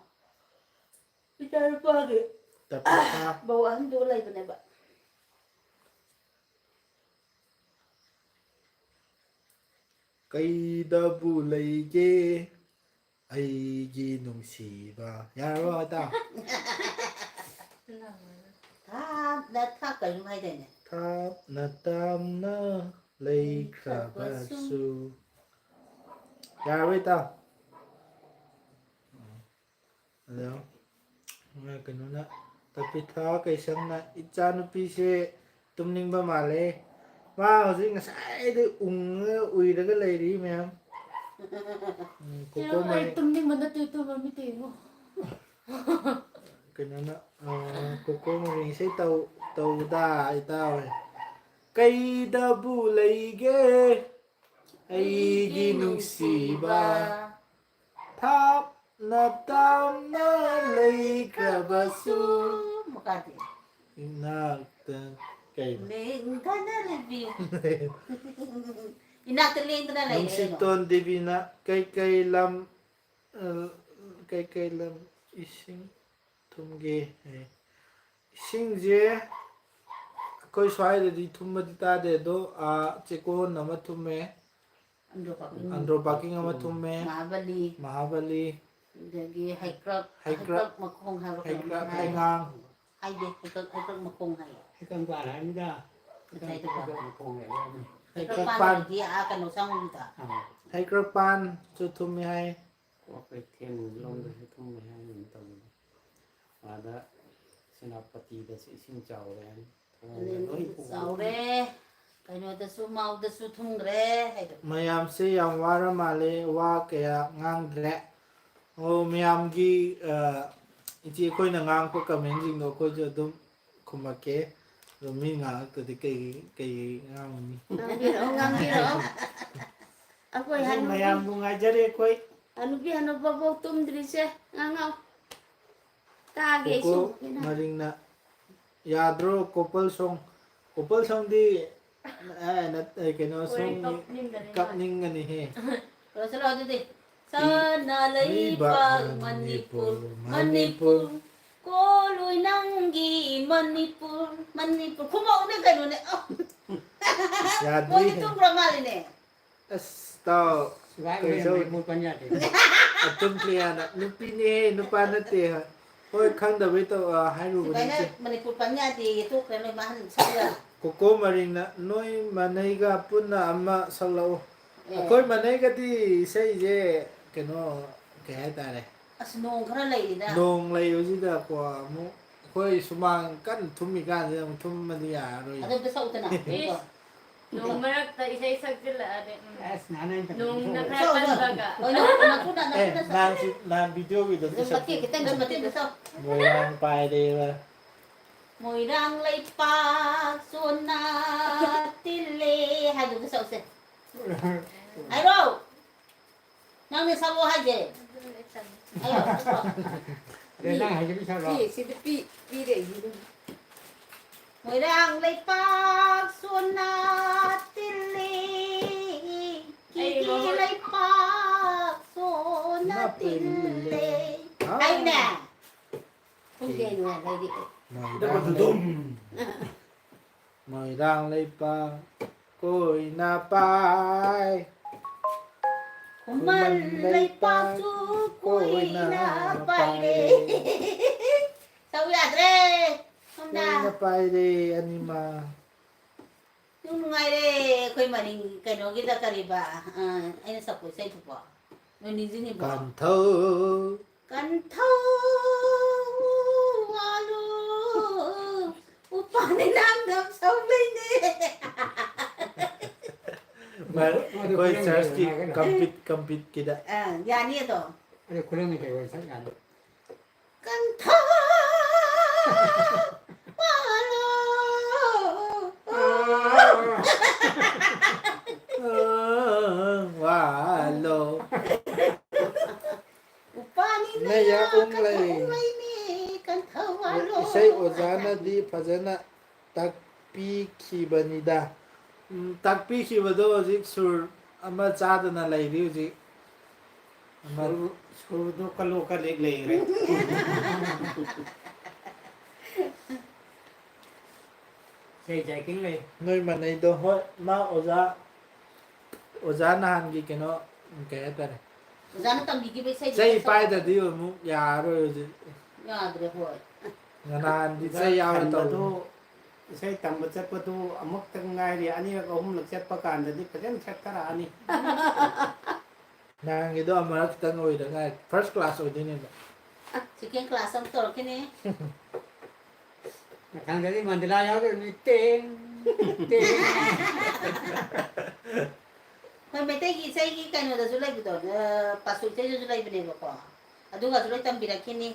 ꯏꯆꯥꯅꯨꯄꯥꯒꯤ ꯇꯄꯤꯇꯥ꯫ ꯕꯧ ꯑꯍꯟꯗꯨꯒ ꯂꯩꯕꯅꯦꯕ꯫ ꯀꯩꯗꯕꯨ ꯂꯩꯒꯦ ꯑꯩꯒꯤ ꯅꯨꯡꯁꯤꯕ? ꯌꯥꯔꯕꯣ, ꯏꯇꯥꯎ? ꯊꯥꯞꯅ ꯊꯥꯞ ꯀꯩꯅꯣꯝ ꯍꯥꯏꯗꯥꯏꯅꯦ? ꯊꯥꯞꯅ ꯇꯥꯝꯅ ꯂꯩꯈ꯭ꯔꯕꯁꯨ꯫ ꯌꯥꯔꯕꯣ, ꯏꯇꯥꯎ? ꯑꯗꯣ, ꯀꯩꯅꯣꯅ, ꯇꯄꯤꯊꯥ ꯀꯩꯁꯝꯅ, "ꯏꯆꯥꯅꯨꯄꯤꯁꯦ ꯇꯨꯝꯅꯤꯡꯕ ꯃꯥꯜꯂꯦ꯫ ꯃꯥ ꯍꯧꯖꯤꯛ ꯉꯁꯥꯏꯗꯩ ꯎꯪꯉꯒ ꯎꯏꯔꯒ ꯂꯩꯔꯤ ꯃꯌꯥꯝ꯫" ꯎꯝ, ꯀꯣꯀꯣ ꯌꯦꯡꯉꯣ, ꯑꯩ ꯃꯔꯤ-, ꯇꯨꯝꯅꯤꯡꯕ ꯅꯠꯇꯦ, ꯇꯨꯝꯕ ꯃꯤꯠꯇ ꯌꯦꯡꯉꯣ꯫ ꯀꯩꯅꯣꯅ, ꯑ, ꯀꯣꯀꯣ ꯃꯔꯤ ꯏꯁꯩ ꯇꯧ-, ꯇꯧꯗ ꯏꯇꯥꯎ꯫ ꯀꯩꯗꯕꯨ ꯂꯩꯒꯦ ꯑꯩꯒꯤ ꯅꯨꯡꯁꯤꯕ? ꯊꯥꯞꯅ ꯇꯥꯝꯅ ꯂꯩꯈ꯭ꯔꯕꯁꯨ꯫ ꯃꯈꯥꯗꯤ꯫ ꯏꯅꯥꯛꯇ ꯀꯩꯅꯣ? ꯂꯦꯡꯗꯅ ꯂꯩꯕꯤ꯫ ꯏꯅꯥꯛꯇ ꯂꯦꯡꯗꯅ ꯂꯩꯔꯦ ꯀꯩꯅꯣ? ꯅꯨꯡꯁꯤꯇꯣꯟ ꯗꯦꯕꯤꯅ ꯀꯩꯀꯩ ꯂꯝ, ꯑ, ꯀꯩꯀꯩ ꯂꯝ ꯏꯁꯤꯡ ꯊꯨꯝꯒꯦ ꯍꯥꯏ꯫ ꯏꯁꯤꯡꯁꯦ ꯑꯩꯈꯣꯏ ꯁ꯭ꯋꯥꯏꯗꯗꯤ ꯊꯨꯝꯕꯗꯤ ꯇꯥꯗꯦ, ꯑꯗꯣ, ꯑꯥ, ꯆꯦꯛꯀꯣꯟ ꯑꯃ ꯊꯨꯝꯃꯦ, ꯑꯟꯗ꯭ꯔꯣ ꯄꯥꯔꯀꯤꯡ꯫ ꯑꯟꯗ꯭ꯔꯣ ꯄꯥꯔꯀꯤꯡ ꯑꯃ ꯊꯨꯝꯃꯦ, ꯃꯍꯥꯕꯂꯤ꯫ ꯃꯍꯥꯕꯂꯤ꯫ ꯑꯗꯒꯤ ꯍꯩꯀ꯭ꯔꯛ, ꯍꯩꯀ꯭ꯔꯛ, ꯍꯩꯀ꯭ꯔꯛ ꯃꯈꯣꯡ ꯍꯥꯏꯕ꯭ꯔꯥ ꯀꯩꯅꯣꯝ ꯍꯩꯀ꯭ꯔꯛ ꯍꯥꯏ꯫ ꯍꯩꯉꯥꯡ꯫ ꯍꯥꯏꯗꯦ, ꯍꯩꯀ꯭ꯔꯛ, ꯍꯩꯀ꯭ꯔꯛ ꯃꯈꯣꯡ ꯍꯥꯏꯌꯦ꯫ ꯍꯩꯀ꯭ꯔꯛ ꯄꯥꯟ ꯍꯥꯏꯕꯅꯤꯗ꯫ ꯉꯁꯥꯏꯗꯨꯕꯣ꯫ ꯍꯩꯀ꯭ꯔꯛ ꯃꯈꯣꯡ ꯍꯥꯏꯕ꯫ ꯍꯩꯀ꯭ꯔꯛ ꯍꯩꯀ꯭ꯔꯛ ꯄꯥꯟ ꯄꯥꯟ꯫ ꯍꯥꯏꯗꯤ ꯑꯥ ꯀꯩꯅꯣ ꯆꯪꯕꯗ꯫ ꯑꯥ꯫ ꯍꯩꯀ꯭ꯔꯛ ꯄꯥꯟꯁꯨ ꯊꯨꯝꯃꯦ ꯍꯥꯏ꯫ ꯀ꯭ꯋꯥꯀꯩꯊꯦꯜ ꯂꯣꯝꯗꯁꯨ ꯊꯨꯝꯃꯦ ꯍꯥꯏꯅ ꯑꯗꯨꯝ ꯇꯧꯕꯅꯦ꯫ ꯑꯥꯗ ꯁꯦꯅꯥꯄꯇꯤꯗꯁꯨ ꯏꯁꯤꯡ ꯆꯥꯎꯔꯦ ꯍꯥꯏꯅ꯫ ꯊꯣꯡꯗ ꯂꯣꯏ ꯄꯨꯈ꯭ꯔꯦ꯫ ꯆꯥꯎꯔꯦ꯫ ꯀꯩꯅꯣꯗꯁꯨ, ꯃꯥꯎꯗꯁꯨ ꯊꯨꯡꯈ꯭ꯔꯦ ꯍꯥꯏꯗꯣ꯫ ꯃꯌꯥꯝꯁꯦ ꯌꯥꯝ ꯋꯥꯔ ꯃꯥꯜꯂꯦ, ꯋꯥ ꯀꯌꯥ ꯉꯥꯡꯗ꯭ꯔꯦ꯫ ꯑꯣ, ꯃꯌꯥꯝꯒꯤ, ꯑ, ꯏꯆꯦ ꯑꯩꯈꯣꯏꯅ ꯉꯥꯡꯉꯛꯄ comment ꯁꯤꯡꯗꯣ ꯑꯩꯈꯣꯏꯁꯨ ꯑꯗꯨꯝ ꯈꯨꯝꯃꯛꯀꯦ꯫ ꯑꯗꯣ ꯃꯤ ꯉꯥꯡꯉꯛꯇꯗꯤ ꯀꯩ, ꯀꯩ ꯉꯥꯡꯉꯨꯅꯤ? ꯉꯥꯡꯕꯤꯔꯛꯑꯣ, ꯉꯥꯡꯕꯤꯔꯛꯑꯣ꯫ ꯑꯩꯈꯣꯏ ꯑꯗꯨ ꯍꯅꯨꯕꯤ, ꯃꯌꯥꯝꯕꯨ ꯉꯥꯏꯖꯔꯦ ꯑꯩꯈꯣꯏ꯫ ꯍꯅꯨꯕꯤ ꯍꯅꯨꯕꯐꯥꯎ ꯇꯨꯝꯗ꯭ꯔꯤꯁꯦ, ꯉꯥꯡꯉꯛꯑꯣ꯫ ꯇꯥꯒꯦ ꯑꯩꯁꯨ꯫ ꯀꯣꯀꯣ ꯃꯔꯤꯡꯅ ꯌꯥꯗ꯭ꯔꯣ couple song? Couple song ꯗꯤ, ꯑꯦ, ꯅꯠ-, ꯑꯦ, ꯀꯩꯅꯣ, ꯍꯣꯏ, song ꯀꯞꯅꯤꯡꯒꯅꯤ ꯃꯥ꯫ ꯀꯞꯅꯤꯡꯒꯅꯤꯍꯦ꯫ ꯂꯣꯏꯁꯤꯜꯂꯣ ꯑꯗꯨꯗꯤ꯫ ꯁꯅꯥ ꯂꯩꯕꯥꯛ ꯃꯅꯤꯄꯨꯔ, ꯃꯅꯤꯄꯨꯔ, ꯀꯣꯂꯣꯏ ꯅꯪꯒꯤ ꯃꯅꯤꯄꯨꯔ, ꯃꯅꯤꯄꯨꯔ꯫ ꯈꯨꯝꯃꯛꯎꯅꯦ ꯀꯩꯅꯣꯅꯦ꯫ ꯑ꯫ ꯌꯥꯗ꯭ꯔꯦꯍꯦ꯫ ꯃꯣꯏꯗꯤ ꯇꯨꯝꯈ꯭ꯔ ꯃꯥꯜꯂꯤꯅꯦ꯫ ꯑꯁ, ꯇꯥꯎ, ꯁꯤꯚꯥꯏ ꯑꯣꯏꯔꯦ, ꯀꯩꯗꯧ-, ꯃꯅꯤꯄꯨꯔ ꯄꯟ ꯌꯥꯗꯦ꯫ ꯑꯇꯨꯝ ꯄ꯭ꯂꯦꯌꯥꯅ, "ꯅꯨꯄꯤꯅꯦ, ꯅꯨꯄꯥ ꯅꯠꯇꯦ" ꯍꯥꯏ꯫ ꯍꯣꯏ, ꯈꯪꯗꯕꯩ ꯇꯧ-, ꯑ, ꯍꯥꯏꯔꯨꯕꯅꯤ ꯁꯤꯚꯥꯏꯅ ꯏꯆꯦ꯫ ꯃꯅꯤꯄꯨꯔ ꯄꯟ ꯌꯥꯗꯦꯌꯦ, ꯇꯣꯛꯈ꯭ꯔꯦ ꯅꯣꯏ ꯃꯥꯍꯟ ꯁꯛꯂ꯫ ꯀꯣꯀꯣ ꯃꯔꯤꯡꯅ, "ꯅꯣꯏ ꯃꯅꯩꯒ ꯄꯨꯟꯅ ꯑꯃ ꯁꯛꯂꯛꯎ"꯫ ꯑꯦ꯫ ꯑꯩꯈꯣꯏ ꯃꯅꯩꯒꯗꯤ ꯏꯁꯩꯁꯦ, ꯀꯩꯅꯣ, ꯀꯩ ꯍꯥꯏꯇꯥꯔꯦ? ꯑꯁ, ꯅꯣꯡ ꯈꯔ ꯂꯩꯔꯤꯗ꯫ ꯅꯣꯡ ꯂꯩꯕꯁꯤꯗꯀꯣ ꯑꯃꯨꯛ ꯑꯩꯈꯣꯏ ꯁꯨꯃꯥꯡ ꯀꯟꯅ ꯊꯨꯝꯃꯤ ꯀꯥꯟꯁꯤꯗ ꯑꯃꯨꯛ ꯊꯨꯝꯃꯗꯤ ꯌꯥꯔꯔꯣꯏ꯫ ꯑꯗꯨ ꯑꯝꯇ ꯁꯛꯎꯗꯅ꯫ ꯏꯁ, ꯅꯣꯡ ꯃꯔꯛꯇ ꯏꯁꯩ ꯁꯛꯆꯤꯜꯂꯛꯑꯗꯤ, ꯎꯝ꯫ ꯑꯁ, ꯅꯍꯥꯟ ꯑꯩꯅ ꯇꯧꯕꯗꯣ ꯅꯣꯡꯅ ꯈꯔ ꯁꯛꯎꯗꯅ꯫ ꯀꯟꯕꯒ꯫ ꯍꯣꯏ, ꯅꯣꯡ ꯃꯇꯨꯅ, ꯑꯦ, ꯅꯇꯨꯅ ꯁꯛꯎ꯫ ꯅꯍꯥꯟ ꯁꯤ-, ꯅꯍꯥꯟ video ꯒꯤꯗꯣ ꯑꯗꯨꯝ ꯃꯇꯦꯛ ꯁꯛꯄꯤ-, ꯈꯤꯇꯪ, ꯑꯗꯨꯝ ꯃꯇꯦꯛ ꯈꯤꯇꯪ ꯁꯛꯎ꯫ ꯃꯣꯏꯔꯥꯡ ꯄꯥꯏꯔꯦꯕ꯫ ꯃꯣꯏꯔꯥꯡ ꯂꯩꯄꯥꯛ ꯆꯣꯟꯅ ꯇꯤꯜꯂꯦ ꯍꯥꯏꯗꯨꯒ ꯁꯛꯎꯁꯦ꯫ ꯍꯥꯏꯔꯣ꯫ ꯅꯪꯅ ꯁꯛꯂꯣ ꯍꯥꯏꯁꯦ꯫ ꯑꯩ ꯁꯛꯂꯣ? ꯑꯦ, ꯅꯪ ꯍꯥꯏꯖꯕꯤ ꯁꯛꯂꯣ? ꯄꯤ, ꯁꯤꯗ ꯄꯤ, ꯄꯤꯔꯦ ꯑꯩꯒꯤ ꯑꯗꯨꯝ꯫ ꯃꯣꯏꯔꯥꯡ ꯂꯩꯄꯥꯛ ꯁꯣꯟꯅ ꯇꯤꯜꯂꯤ, ꯀꯤꯀꯤ ꯑꯩ ꯃꯍꯨꯠ꯫ ꯂꯩꯄꯥꯛ ꯁꯣꯟꯅ ꯏꯃꯥ ꯇꯤꯜꯂꯤ꯫ ꯄꯦꯝꯃ꯫ ꯍꯥꯏꯅꯦ꯫ ꯄꯨꯡ ꯀꯌꯥ ꯅꯨꯡꯉꯥꯏ ꯂꯩꯔꯤ? ꯃꯣꯏꯔꯥꯡ ꯂꯩ-, ꯃꯣꯏꯔꯥꯡ ꯂꯩꯄꯥꯛ ꯀꯣꯏꯅ ꯄꯥꯏ꯫ ꯈꯨꯃꯟ ꯈꯨꯃꯟ ꯂꯩꯄꯥꯛꯁꯨ ꯂꯩꯄꯥꯛ ꯀꯣꯏꯅ ꯀꯣꯏꯅ ꯄꯥꯏꯔꯦ꯫ ꯄꯥꯏꯔꯦ꯫ ꯁꯛꯎ ꯌꯥꯗ꯭ꯔꯦ꯫ ꯁꯣꯝꯗ꯫ ꯀꯣꯏꯅ ꯄꯥꯏꯔꯦ ꯑꯅꯤꯃꯛ꯫ ꯌꯥꯝ ꯅꯨꯡꯉꯥꯏꯔꯦ ꯑꯩꯈꯣꯏ ꯃꯅꯤꯡ ꯀꯩꯅꯣꯒꯤꯗ ꯀꯔꯤꯕ, ꯑ, ꯑꯩꯅ ꯁꯛꯄ ꯏꯁꯩꯗꯨꯕꯣ? ꯅꯣꯏ ꯅꯤꯡꯁꯤꯡꯉꯤꯕꯣ? ꯀꯟꯊꯧ꯫ ꯀꯟꯊꯧ ꯋꯥꯂꯨ ꯎꯄꯥꯅꯤ ꯅꯥꯝꯗꯝ ꯁꯧꯂꯩꯅꯦ꯫ ꯑꯩꯈꯣꯏ ꯆꯔꯆꯀꯤ ꯀꯝꯄꯤꯠ ꯀꯝꯄꯤꯠꯀꯤꯗ꯫ ꯑꯥ, ꯌꯥꯅꯤ ꯑꯗꯣ꯫ ꯑꯗꯣ ꯈꯨꯂꯪꯒꯤ ꯀꯩ ꯑꯣꯏ ꯁꯛ ꯌꯥꯅꯤ꯫ ꯀꯟꯊ ꯋꯥꯂꯣ꯫ ꯋꯥꯂꯣ꯫ ꯎꯄꯥꯅꯤ ꯅꯌꯥ ꯅꯌꯥ ꯎꯪꯂꯩ꯫ ꯀꯟꯊꯧ ꯎꯪꯂꯩꯅꯤ, ꯀꯟꯊꯧ ꯋꯥꯂꯣ꯫ ꯏꯁꯩ ꯑꯣꯖꯥꯅꯗꯤ ꯐꯖꯅ ꯇꯥꯛꯄꯤꯈꯤꯕꯅꯤꯗ꯫ ꯎꯝ, ꯇꯥꯛꯄꯤꯈꯤꯕꯗꯣ ꯍꯧꯖꯤꯛ ꯁꯨꯔ ꯑꯃ ꯆꯥꯗꯅ ꯂꯩꯔꯤ ꯍꯧꯖꯤꯛ꯫ ꯑꯃ ꯁꯨꯔ-, ꯁꯨꯔꯗꯣ ꯀꯂꯣ ꯀꯂꯤꯛ ꯂꯩꯈ꯭ꯔꯦ꯫ ꯏꯁꯩ ꯖꯥꯏꯀꯤꯡ ꯂꯩ꯫ ꯅꯣꯏ ꯃꯥꯟꯅꯩꯗꯣ, ꯍꯣꯏ, ꯃꯥ ꯑꯣꯖꯥ, ꯑꯣꯖꯥ ꯅꯍꯥꯟꯒꯤ ꯀꯩꯅꯣ, ꯀꯩ ꯍꯥꯏꯇꯥꯔꯦ? ꯑꯣꯖꯥꯅ ꯇꯝꯕꯤꯈꯤꯕ ꯏꯁꯩꯗꯨ ꯆꯩ ꯁꯛꯄ ꯄꯥꯏꯗ꯭ꯔꯗꯤ ꯑꯃꯨꯛ ꯌꯥꯔꯔꯣꯏ ꯍꯧꯖꯤꯛ꯫ ꯌꯥꯗ꯭ꯔꯦ, ꯍꯣꯏ꯫ ꯅꯍꯥꯟꯗꯤ ꯑꯣꯖꯥ ꯆꯩ ꯌꯥꯎꯔ ꯈꯟꯕꯗꯨ, ꯇꯧꯕꯅꯤ꯫ ꯏꯁꯩ ꯇꯝꯕ ꯆꯠꯄꯗꯨ ꯑꯃꯨꯛꯇꯪ ꯉꯥꯏꯔꯤ, ꯑꯅꯤꯔꯛ ꯑꯍꯨꯝꯂꯛ ꯆꯠꯄ ꯀꯥꯟꯗꯗꯤ ꯐꯖꯅ ꯁꯛꯊꯔꯛꯑꯅꯤ꯫ ꯅꯍꯥꯟꯒꯤꯗꯣ ꯑꯃꯔꯛ ꯈꯤꯇꯪ ꯑꯣꯏꯗ ꯉꯥꯏꯔꯤ꯫ First class ꯑꯣꯏꯗꯣꯏꯅꯦꯕ꯫ Second class ꯑꯃꯨꯛ ꯇꯧꯔꯛꯈꯤꯅꯤ꯫ ꯃꯊꯪꯗꯗꯤ ꯃꯟꯗꯤꯂꯥ ꯌꯥꯎꯗꯣꯏꯅꯤ꯫ ꯇꯦꯡ, ꯇꯦꯡ꯫ ꯑꯩꯈꯣꯏ ꯃꯩꯇꯩꯒꯤ ꯏꯁꯩꯒꯤ ꯀꯩꯅꯣꯗꯁꯨ ꯂꯩꯕꯗꯣ, ꯑ, ꯄꯥꯁꯨ ꯏꯁꯩꯗꯁꯨ ꯂꯩꯕꯅꯦꯕꯀꯣ꯫ ꯑꯗꯨꯒꯁꯨ ꯂꯣꯏ ꯇꯝꯕꯤꯔꯛꯈꯤꯅꯤ꯫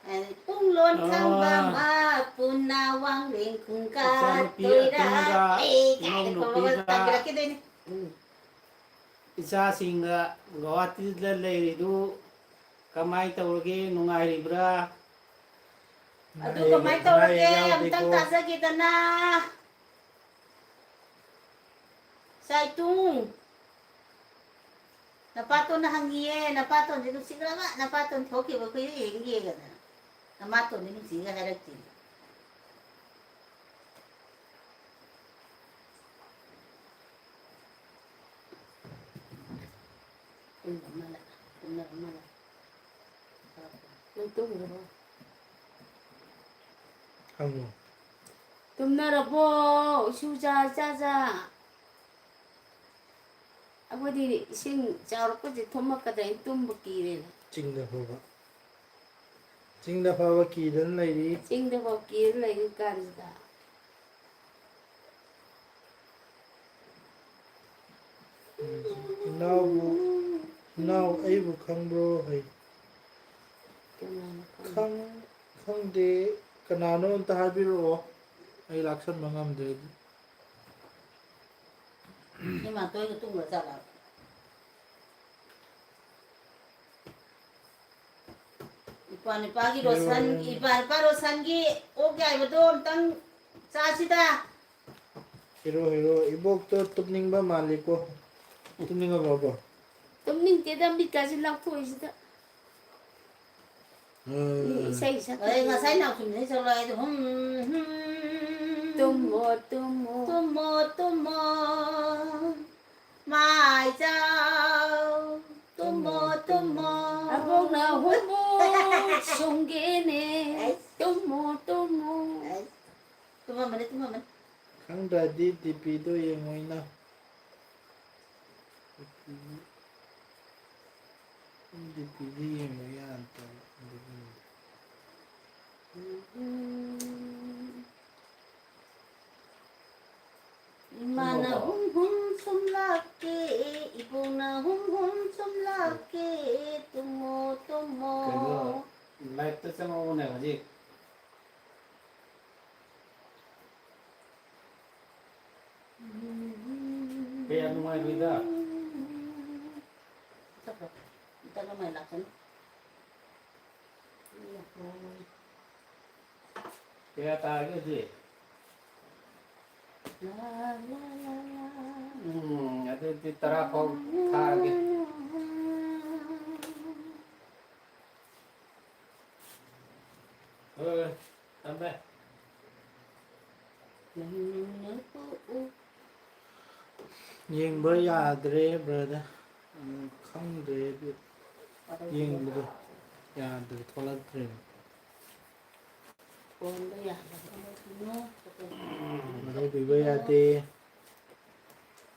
ꯑ, ꯄꯨꯡꯂꯣꯟ ꯈꯪꯕ ꯑꯥ꯫ ꯃꯄꯨꯅ ꯋꯥꯡꯂꯦꯟ ꯈꯨꯡꯒꯥ ꯏꯆꯥꯅꯨꯄꯤ ꯇꯣꯏꯔꯥ ꯑꯇꯣꯝꯕ, ꯑꯦ ꯀꯥꯏꯅ ꯏꯅꯥꯎꯅꯨꯄꯤꯒ ꯈꯣꯠꯂꯒ ꯇꯝꯕꯤꯔꯛꯈꯤꯗꯣꯏꯅꯤ꯫ ꯎꯝ꯫ ꯏꯆꯥꯁꯤꯡꯒ ꯒꯧꯍꯥꯇꯤꯗ ꯂꯩꯔꯤꯗꯨ ꯀꯃꯥꯏ ꯇꯧꯔꯒꯦ? ꯅꯨꯡꯉꯥꯏꯔꯤꯕ꯭ꯔꯥ? ꯑꯗꯨ ꯀꯃꯥꯏ ꯇꯧꯔꯒꯦ? ꯃꯥꯏ ꯌꯥꯎꯗꯦꯀꯣ꯫ ꯑꯝꯇꯪ ꯇꯥꯖꯒꯦꯗꯅ꯫ ꯆꯥꯏꯇꯨꯡ꯫ ꯅꯄꯥꯇꯣꯟꯅ ꯍꯪꯉꯤꯌꯦ, ꯅꯄꯥꯇꯣꯟꯁꯦ ꯅꯨꯡꯁꯤꯈ꯭ꯔꯕ? ꯅꯄꯥꯇꯣꯟ ꯊꯣꯛꯈꯤꯕ ꯀꯨꯏꯔꯦ ꯌꯦꯡꯒꯦꯗꯅ꯫ ꯅꯃꯥꯇꯣꯟꯗꯤ ꯅꯨꯡꯁꯤꯒ ꯍꯥꯏꯔꯛꯇꯦ꯫ ꯇꯨꯝꯅꯕ ꯃꯥꯜꯂꯦ, ꯇꯨꯝꯅꯕ ꯃꯥꯜꯂꯦ꯫ ꯅꯪ ꯇꯨꯝꯈ꯭ꯔꯕꯣ? ꯍꯪꯉꯣ꯫ ꯇꯨꯝꯅꯔꯕꯣ? ꯏꯁꯨ ꯆꯥ, ꯆꯥ, ꯆꯥ꯫ ꯑꯩꯈꯣꯏꯗꯤ ꯏꯁꯤꯡ ꯆꯥꯎꯔꯛꯄꯁꯦ ꯊꯨꯝꯃꯛꯀꯗ꯭ꯔꯥ ꯍꯥꯏꯅ ꯇꯨꯝꯕ ꯀꯤꯔꯦꯅ꯫ ꯆꯤꯡꯗ ꯐꯥꯎꯕ꯫ ꯆꯤꯡꯗ ꯐꯥꯎꯕ ꯀꯤꯗꯅ ꯂꯩꯔꯤ꯫ ꯆꯤꯡꯗ ꯐꯥꯎ ꯀꯤꯗꯅ ꯂꯩꯔꯤ ꯀꯥꯟꯁꯤꯗ꯫ ꯏꯅꯥꯎꯕꯨ, ꯏꯅꯥꯎ ꯑꯩꯕꯨ ꯈꯪꯕ꯭ꯔꯣ? ꯍꯩ꯫ ꯀꯅꯥꯅ ꯈꯪꯕ꯭ꯔꯣ? ꯈꯪ-, ꯈꯪꯗꯦ꯫ ꯀꯅꯥꯅꯣ ꯑꯝꯇ ꯍꯥꯏꯕꯤꯔꯛꯑꯣ꯫ ꯑꯩ ꯂꯥꯛꯁꯟꯕ ꯉꯝꯗ꯭ꯔꯦ꯫ ꯏꯃꯥꯇꯣꯟꯒ ꯇꯨꯝꯒ꯭ꯔ ꯖꯥꯠꯂ? ꯏꯄ꯭ꯋꯥ ꯅꯨꯄꯥꯒꯤ ꯔꯣꯁꯟ, ꯎꯝ꯫ ꯏꯄ꯭ꯋꯥ ꯅꯨꯄꯥ ꯔꯣꯁꯟꯒꯤ ꯑꯣꯛ ꯌꯥꯏꯕꯗꯣ ꯑꯝꯇꯪ ꯆꯥꯁꯤꯗ꯫ ꯍꯦꯔꯣ, ꯍꯦꯔꯣ, ꯏꯕꯣꯛꯇꯣ ꯇꯨꯝꯅꯤꯡꯕ ꯃꯥꯜꯂꯤꯀꯣ꯫ ꯇꯨꯝꯅꯤꯡꯉꯕꯣ? ꯇꯨꯝꯅꯤꯡꯗꯦꯗ, ꯃꯤꯠꯀꯥꯁꯤ ꯂꯥꯎꯊꯣꯛꯏꯁꯤꯗ꯫ ꯎꯝ꯫ ꯃꯤ ꯏꯁꯩ ꯁꯛ-, ꯑꯩ ꯉꯁꯥꯏ ꯅꯥꯎꯁꯨꯝ ꯏꯁꯩ ꯁꯛꯂꯛꯑꯣ ꯍꯥꯏꯗꯣ, ꯍꯨꯝ, ꯍꯨꯝ꯫ ꯇꯨꯝꯃꯣ, ꯇꯨꯝꯃꯣ꯫ ꯇꯨꯝꯃꯣ, ꯇꯨꯝꯃꯣ꯫ ꯃꯥꯏꯖꯥꯎ, ꯇꯨꯝꯃꯣ, ꯇꯨꯝꯃꯣ꯫ ꯑꯕꯣꯛꯅ ꯍꯨꯝꯐꯨ ꯁꯨꯝꯒꯦꯅꯦ꯫ ꯑꯩꯁ꯫ ꯇꯨꯝꯃꯣ, ꯇꯨꯝꯃꯣ꯫ ꯑꯩꯁ꯫ ꯇꯨꯝꯃꯝꯃꯅꯤ, ꯇꯨꯝꯃꯝꯃꯅꯤ꯫ ꯈꯪꯗ꯭ꯔꯗꯤ ꯗꯤ ꯄꯤꯗꯣ ꯌꯦꯡꯉꯣꯏꯅ꯫ ꯗꯤ ꯄꯤꯗꯤ ꯌꯦꯡꯕ ꯌꯥꯗꯕ ꯑꯗꯨꯒꯤꯅꯤꯗ꯫ ꯏꯃꯥꯅ ꯇꯨꯝꯃꯕꯣ? ꯍꯨꯝ ꯍꯨꯝ ꯁꯨꯝ ꯂꯥꯛꯀꯦ, ꯏꯕꯣꯛꯅ ꯍꯨꯝ ꯍꯨꯝ ꯁꯨꯝ ꯂꯥꯛꯀꯦ, ꯇꯨꯝꯃꯣ, ꯇꯨꯝꯃꯣ꯫ ꯀꯩꯅꯣ, ꯂꯥꯏꯞꯇ ꯆꯪꯉꯛꯑꯣꯅꯦ ꯍꯧꯖꯤꯛ꯫ ꯀꯌꯥ ꯅꯨꯡꯉꯥꯏꯔꯣꯏꯗ꯫ ꯆꯠꯈ꯭ꯔꯣ꯫ ꯆꯠꯂꯣ, ꯃꯥꯏ ꯂꯥꯛꯀꯅꯤ꯫ ꯀꯌꯥ ꯇꯥꯔꯒꯦ ꯍꯧꯖꯤꯛ? ꯎꯝ, ꯑꯗꯨꯗꯤ ꯇꯔꯥ ꯐꯥꯎ ꯊꯥꯔꯒꯦ꯫ ꯍꯣꯏ, ꯍꯣꯏ, ꯊꯝꯃꯦ꯫ ꯌꯦꯡꯕ ꯌꯥꯗ꯭ꯔꯦ, brother꯫ ꯎꯝ, ꯈꯪꯗ꯭ꯔꯦ ꯑꯗꯨ꯫ ꯌꯦꯡꯕꯗꯣ ꯌꯥꯗ꯭ꯔꯦ, ꯊꯣꯛꯂꯛꯇ꯭ꯔꯦ꯫ ꯐꯣꯟꯗꯣ ꯌꯥꯗꯕ꯫ ꯃꯔꯧꯕꯤꯕ ꯌꯥꯗꯦ꯫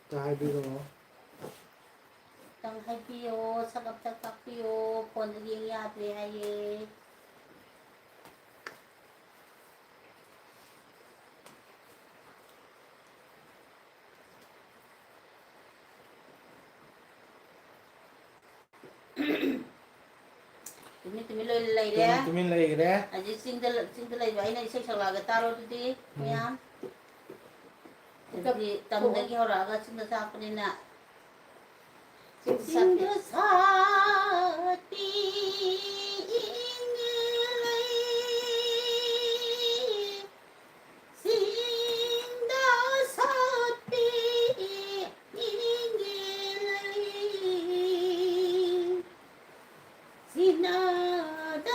ꯑꯝꯇ ꯍꯥꯏꯕꯤꯔꯛꯑꯣ꯫ ꯈꯤꯇꯪ ꯍꯥꯏꯕꯤꯌꯣ, ꯁꯛ ꯑꯝꯇ ꯇꯥꯛꯄꯤꯌꯣ, ꯐꯣꯟꯗ ꯌꯦꯡ ꯌꯥꯗ꯭ꯔꯦ ꯍꯥꯏꯌꯦ꯫ ꯇꯨꯃꯤꯟ ꯇꯨꯃꯤꯟ ꯂꯣꯏ ꯂꯩꯔꯦ꯫ ꯇꯨꯃꯤꯟ ꯇꯨꯃꯤꯟ ꯂꯩꯈ꯭ꯔꯦ꯫ ꯍꯧꯖꯤꯛ ꯆꯤꯡꯗ ꯆꯤꯡꯗ ꯂꯩꯕ ꯑꯩꯅ ꯏꯁꯩ ꯁꯛꯂꯛꯑꯒ ꯇꯥꯔꯣ ꯑꯗꯨꯗꯤ ꯎꯝ꯫ ꯃꯌꯥꯝ꯫ ꯑꯗꯨꯗꯤ ꯇꯝꯗꯒꯤ ꯍꯧꯔꯛꯑꯒ ꯆꯤꯡꯗ ꯆꯥꯛꯄꯅꯤꯅ꯫ ꯆꯤꯡꯗ ꯆꯥꯛꯄꯤ꯫ ꯆꯤꯡꯗ ꯁꯥꯠꯄꯤ ꯏꯪꯉꯦ ꯂꯩ꯫ ꯆꯤꯡꯗ ꯁꯥꯠꯄꯤ ꯏꯪꯉꯦ ꯂꯩ꯫ ꯁꯤꯅꯗꯅ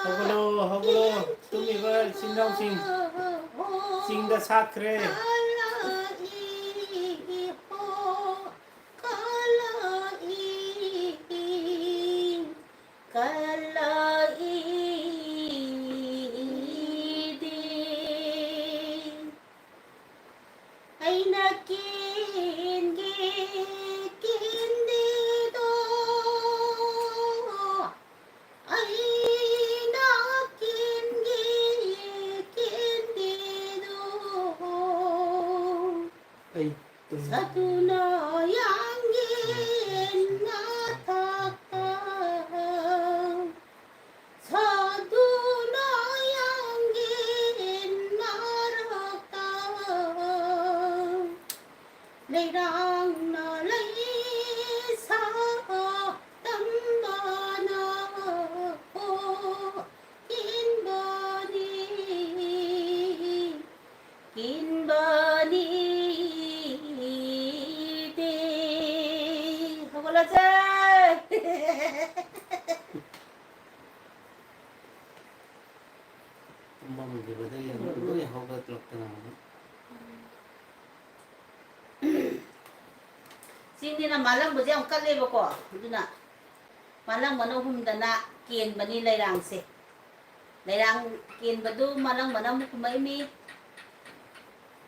ꯍꯧꯒꯠꯂꯣ, ꯍꯧꯒꯠꯂꯣ, ꯇꯨꯝꯃꯤꯕ ꯏꯆꯤꯟ ꯏꯅꯥꯎꯁꯤꯡ꯫ ꯆꯤꯡꯗ ꯁꯥꯠꯈ꯭ꯔꯦ꯫ ꯀꯂꯛꯏ ꯍꯣ, ꯀꯂꯛꯏ, ꯀꯂꯛꯏ ꯗꯤ꯫ ꯑꯩꯅ ꯀꯦꯟꯒꯦ ꯀꯦꯟꯗꯦꯗꯣ, ꯑꯩꯅ ꯀꯦꯟꯒꯦ ꯀꯦꯟꯗꯦꯗꯣ꯫ ꯑꯩ ꯇꯨꯝ- ꯁꯥꯗꯨꯅ ꯌꯥꯡꯂꯦꯟ ꯃꯊꯛꯇ꯫ ꯁꯥꯗꯨꯅ ꯌꯥꯡꯂꯦꯟ ꯃꯔꯛꯇ ꯂꯩꯔꯥꯡꯅ ꯂꯩ ꯁꯥꯇꯝꯕꯅ ꯀꯤꯟꯕꯅꯤ, ꯀꯤꯟꯕꯅꯤ ꯗꯦ꯫ ꯍꯧꯒꯠꯂꯁꯦ꯫ ꯇꯨꯝꯐꯝꯒꯤꯕꯗꯒꯤ ꯑꯃꯨꯛ ꯂꯣꯏ ꯍꯧꯒꯠꯂꯛꯇꯅ ꯑꯃꯨꯛ꯫ ꯆꯤꯡꯅꯤꯅ ꯃꯥꯂꯪꯕꯁꯦ ꯌꯥꯝ ꯀꯜꯂꯦꯕꯀꯣ, ꯑꯗꯨꯅ ꯃꯥꯂꯪꯕꯅ ꯍꯨꯝꯗꯅ ꯀꯦꯟꯕꯅꯤ ꯂꯩꯔꯥꯡꯁꯦ꯫ ꯂꯩꯔꯥꯡ ꯀꯦꯟꯕꯗꯨ ꯃꯥꯂꯪꯕꯅ ꯑꯃꯨꯛ ꯍꯨꯝꯃꯛꯏꯃꯤ꯫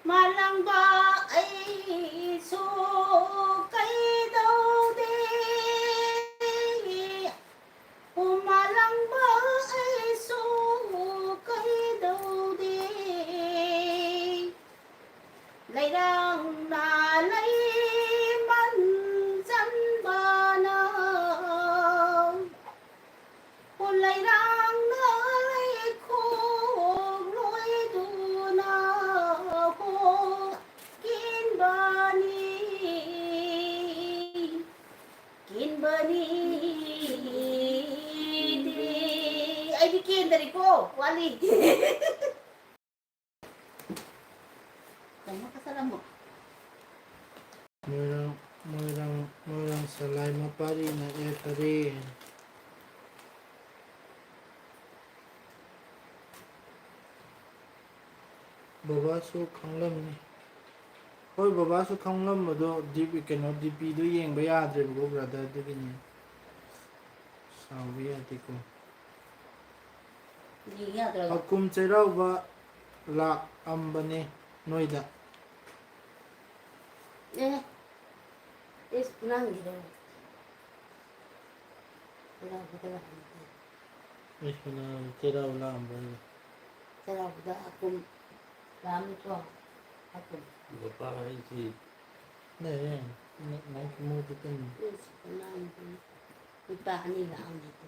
ꯃꯥꯂꯪꯕ ꯑꯩꯁꯨ ꯀꯩꯗꯧꯗꯦ꯫ ꯎꯃꯥꯂꯪꯕ ꯑꯩꯁꯨ ꯀꯩꯗꯧꯗꯦ꯫ ꯂꯩꯔꯥꯡꯅ ꯂꯩꯃꯟ ꯆꯟꯕꯅ ꯀꯔꯤꯀꯣ ꯋꯥꯠꯂꯤ꯫ ꯀꯩꯅꯣ ꯀꯁꯔ ꯑꯃꯨꯛ꯫ ꯃꯣꯏꯔꯥꯡ, ꯃꯣꯏꯔꯥꯡ, ꯃꯣꯏꯔꯥꯡ ꯁꯂꯥꯏ ꯃꯄꯥꯔꯤꯅ ꯑꯦ ꯐꯔꯦ꯫ ꯕꯕꯥꯁꯨ ꯈꯪꯂꯝꯅꯤ꯫ ꯍꯣꯏ, ꯕꯕꯥꯁꯨ ꯈꯪꯂꯝꯕꯗꯣ ꯗꯤ ꯄꯤ, ꯀꯩꯅꯣ, ꯗꯤ ꯄꯤꯗꯣ ꯌꯦꯡꯕ ꯌꯥꯗ꯭ꯔꯦꯕꯀꯣ, ꯕ꯭ꯔꯗꯔ, ꯑꯗꯨꯒꯤꯅꯤ꯫ ꯁꯥꯎꯕ ꯌꯥꯗꯦꯀꯣ꯫ ꯌꯦꯡ ꯌꯥꯗ꯭ꯔꯕ? ꯍꯀꯨꯝ ꯆꯩꯔꯥꯎꯕ ꯂꯥꯛꯑꯝꯕꯅꯦ ꯅꯣꯏꯗ꯫ ꯑꯦ, ꯏꯁ, ꯅꯪꯒꯤꯗꯣ꯫ ꯆꯩꯔꯥꯎꯕꯗ ꯂꯥꯛꯑꯝꯕꯅꯦ꯫ ꯏꯁ, ꯅꯪ ꯆꯩꯔꯥꯎꯕ ꯂꯥꯛꯑꯝꯕꯅꯦ꯫ ꯆꯩꯔꯥꯎꯕꯗ ꯍꯀꯨꯝ ꯂꯥꯛꯑꯝꯃꯤꯀꯣ? ꯍꯀꯨꯝ꯫ ꯂꯨꯄꯥ ꯍꯥꯏꯁꯤ꯫ ꯂꯩꯔꯦ꯫ ꯅ-, ꯅꯪ ꯈꯨꯃꯨꯗꯨ ꯀꯩꯅꯣ? ꯏꯁ, ꯅꯪꯒꯤ ꯅꯨꯄꯥ ꯑꯅꯤ ꯂꯥꯛꯑꯝꯃꯤꯀꯣ?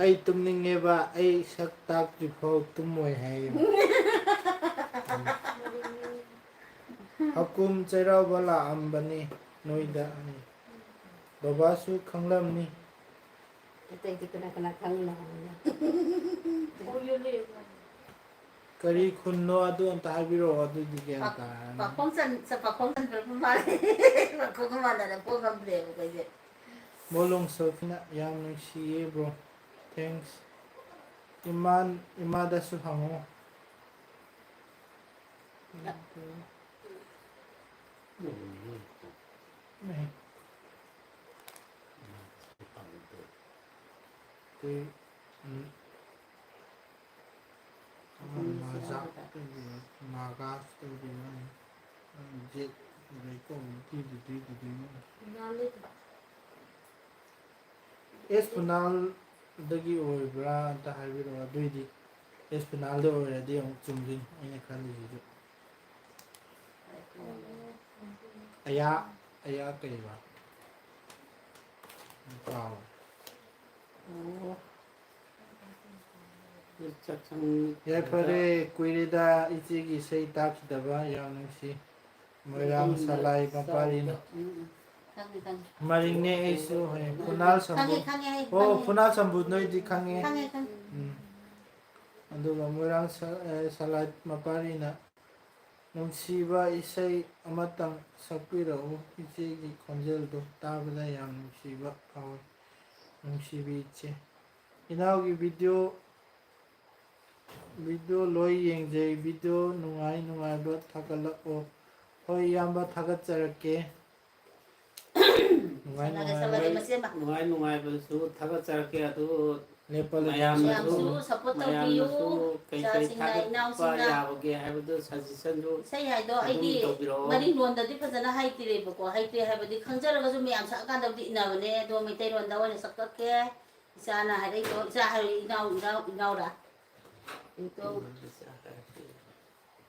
ꯑꯩ ꯇꯨꯝꯅꯤꯡꯉꯦꯕ, ꯑꯩ ꯁꯛ ꯇꯥꯛꯇ꯭ꯔꯤꯐꯥꯎ ꯇꯨꯝꯃꯣꯏ ꯍꯥꯏꯌꯦꯕ꯫ ꯍꯀꯨꯝ ꯆꯩꯔꯥꯎꯕ ꯂꯥꯛꯑꯝꯕꯅꯤ ꯅꯣꯏꯗ꯫ ꯕꯕꯥꯁꯨ ꯈꯪꯂꯝꯅꯤ꯫ ꯑꯇꯩꯗꯤ ꯀꯅꯥ ꯀꯅꯥ ꯈꯪꯉꯤꯅꯣ ꯍꯪꯉꯨꯅꯦ꯫ ꯀꯔꯤ ꯈꯨꯟꯅꯣ ꯑꯗꯨ ꯑꯝꯇ ꯍꯥꯏꯕꯤꯔꯛꯑꯣ, ꯑꯗꯨꯗꯤ ꯒ꯭ꯌꯥꯟ ꯄꯥꯛ-, ꯇꯥꯔꯅꯤ꯫ ꯄꯥꯛꯐꯝ ꯆꯟ-, ꯆ-, ꯄꯥꯛꯐꯝ ꯆꯟꯗ꯭ꯔꯕ ꯃꯥꯜꯂꯦ꯫ ꯄꯥꯛꯐꯝꯒ ꯃꯥꯟꯅꯔꯦ, ꯄꯣꯛ ꯉꯝꯗ꯭ꯔꯦꯕ ꯑꯩꯈꯣꯏꯁꯦ꯫ ꯃꯣꯂꯣꯡ ꯁꯣꯐꯤꯅ ꯌꯥꯝ ꯅꯨꯡꯁꯤꯌꯦ bro, thanks꯫ ꯏꯃꯥꯟ-, ꯏꯃꯥꯗꯁꯨ ꯍꯪꯉꯣ꯫ ꯎꯝ꯫ ꯃꯥꯖꯥꯛ ꯇꯧꯕꯤꯕ, ꯃꯥꯒꯥꯁ ꯇꯧꯕꯤꯕ, ꯖꯦꯠ ꯂꯩꯀꯣꯜ ꯊꯤꯗꯨꯗꯤ ꯗꯨꯗꯤ꯫ ꯑꯦꯁ ꯄꯨꯅꯥꯜꯗꯒꯤ ꯑꯣꯏꯕ꯭ꯔꯥ ꯑꯝꯇ ꯍꯥꯏꯕꯤꯔꯛꯑꯣ, ꯑꯗꯨꯏꯗꯤ꯫ ꯑꯦꯁ ꯄꯨꯅꯥꯜꯗ ꯑꯣꯏꯔꯗꯤ ꯑꯃꯨꯛ ꯆꯨꯝꯗꯣꯏꯅꯤ ꯑꯩꯅ ꯈꯜꯂꯤꯁꯤꯁꯨ꯫ ꯑꯌꯥ, ꯑꯌꯥ ꯀꯩꯕ? ꯀꯥꯎꯔꯦ꯫ ꯑꯣ꯫ ꯌꯥꯏꯐꯔꯦ, ꯀꯨꯏꯔꯦꯗ ꯏꯆꯦꯒꯤ ꯏꯁꯩ ꯇꯥꯈꯤꯗꯕ, ꯌꯥꯝ ꯅꯨꯡꯁꯤ꯫ ꯃꯣꯏꯔꯥꯡ ꯁꯂꯥꯏ ꯃꯄꯥꯔꯤꯅ꯫ ꯎꯝ, ꯎꯝ꯫ ꯈꯪꯉꯦ, ꯈꯪꯉꯦ꯫ ꯃꯔꯤꯡꯅꯦ ꯑꯩꯁꯨ ꯍꯥꯏ꯫ ꯈꯨꯅꯥꯜ ꯁꯝꯕꯨ꯫ ꯈꯪꯉꯦ, ꯈꯪꯉꯦ, ꯑꯩ ꯑꯣ, ꯈꯪꯉꯦ꯫ ꯈꯨꯅꯥꯜ ꯁꯝꯕꯨ ꯅꯣꯏꯗꯤ ꯈꯪꯉꯦ꯫ ꯈꯪꯉꯦ, ꯈꯪꯉꯦ꯫ ꯎꯝ꯫ ꯑꯗꯨꯒ ꯃꯣꯏꯔꯥꯡ ꯁ-, ꯑꯦ, ꯁꯂꯥꯏ ꯃꯄꯥꯔꯤꯅ, "ꯅꯨꯡꯁꯤꯕ ꯏꯁꯩ ꯑꯃꯇꯪ ꯁꯛꯄꯤꯔꯛꯎ, ꯏꯆꯦꯒꯤ ꯈꯣꯟꯖꯦꯜꯗꯣ ꯇꯥꯕꯗ ꯌꯥꯝ ꯅꯨꯡꯁꯤꯕ ꯐꯥꯎꯏ, ꯅꯨꯡꯁꯤꯕꯤ ꯏꯆꯦ꯫" ꯏꯅꯥꯎꯒꯤ ꯚꯤꯗꯤꯑꯣ, ꯚꯤꯗꯤꯑꯣ ꯂꯣꯏ ꯌꯦꯡꯖꯩ, ꯚꯤꯗꯤꯑꯣ ꯅꯨꯡꯉꯥꯏ ꯅꯨꯡꯉꯥꯏꯕ ꯊꯥꯒꯠꯂꯛꯑꯣ꯫ ꯍꯣꯏ ꯏꯌꯥꯝꯕ, ꯊꯥꯒꯠꯆꯔꯛꯀꯦ꯫ ꯅꯨꯡꯉꯥꯏ ꯁꯂꯥꯒ ꯅꯨꯡꯉꯥꯏꯕ꯫ ꯁꯂꯥꯒ ꯃꯆꯦ ꯑꯃ꯫ ꯅꯨꯡꯉꯥꯏ ꯅꯨꯡꯉꯥꯏꯕꯗꯁꯨ ꯊꯥꯒꯠꯆꯔꯛꯀꯦ꯫ ꯑꯗꯨ ꯂꯦꯞꯄ ꯂꯩ꯫ ꯃꯌꯥꯝꯅꯁꯨ, ꯃꯌꯥꯝꯁꯨ support ꯇꯧꯕꯤꯌꯨ꯫ ꯃꯌꯥꯝꯅꯁꯨ ꯀꯩ ꯀꯩ ꯏꯆꯥꯁꯤꯡꯅ, ꯊꯥꯒꯠꯄ ꯏꯅꯥꯎꯁꯤꯡꯅ꯫ ꯌꯥꯕꯒꯦ ꯍꯥꯏꯕꯗꯨ suggestion ꯁꯨ ꯏꯁꯩ ꯍꯥꯏꯗꯣ ꯑꯗꯨꯝ ꯑꯩꯗꯤ ꯇꯧꯕꯤꯔꯛꯑꯣ꯫ ꯃꯔꯤꯡꯂꯣꯟꯗꯗꯤ ꯐꯖꯅ ꯍꯩꯇꯦꯕꯀꯣ꯫ ꯍꯩꯇꯦ ꯍꯥꯏꯕꯗꯤ ꯈꯪꯖꯔꯒꯁꯨ ꯃꯌꯥꯝ ꯁꯛꯑꯀꯥꯟꯗꯕꯨꯗꯤ ꯏꯟꯅꯕꯅꯦ꯫ ꯑꯗꯣ ꯃꯩꯇꯩꯂꯣꯟꯗ ꯑꯣꯏꯅ ꯁꯛꯂꯛꯀꯦ꯫ ꯏꯆꯥꯅ ꯍꯥꯏꯔꯛꯏꯗꯣ, ꯏꯆꯥ ꯍꯥꯏꯔꯣ, ꯏꯅꯥꯎ, ꯏꯅꯥꯎ, ꯏꯅꯥꯎꯔꯥ? ꯏꯇꯣ꯫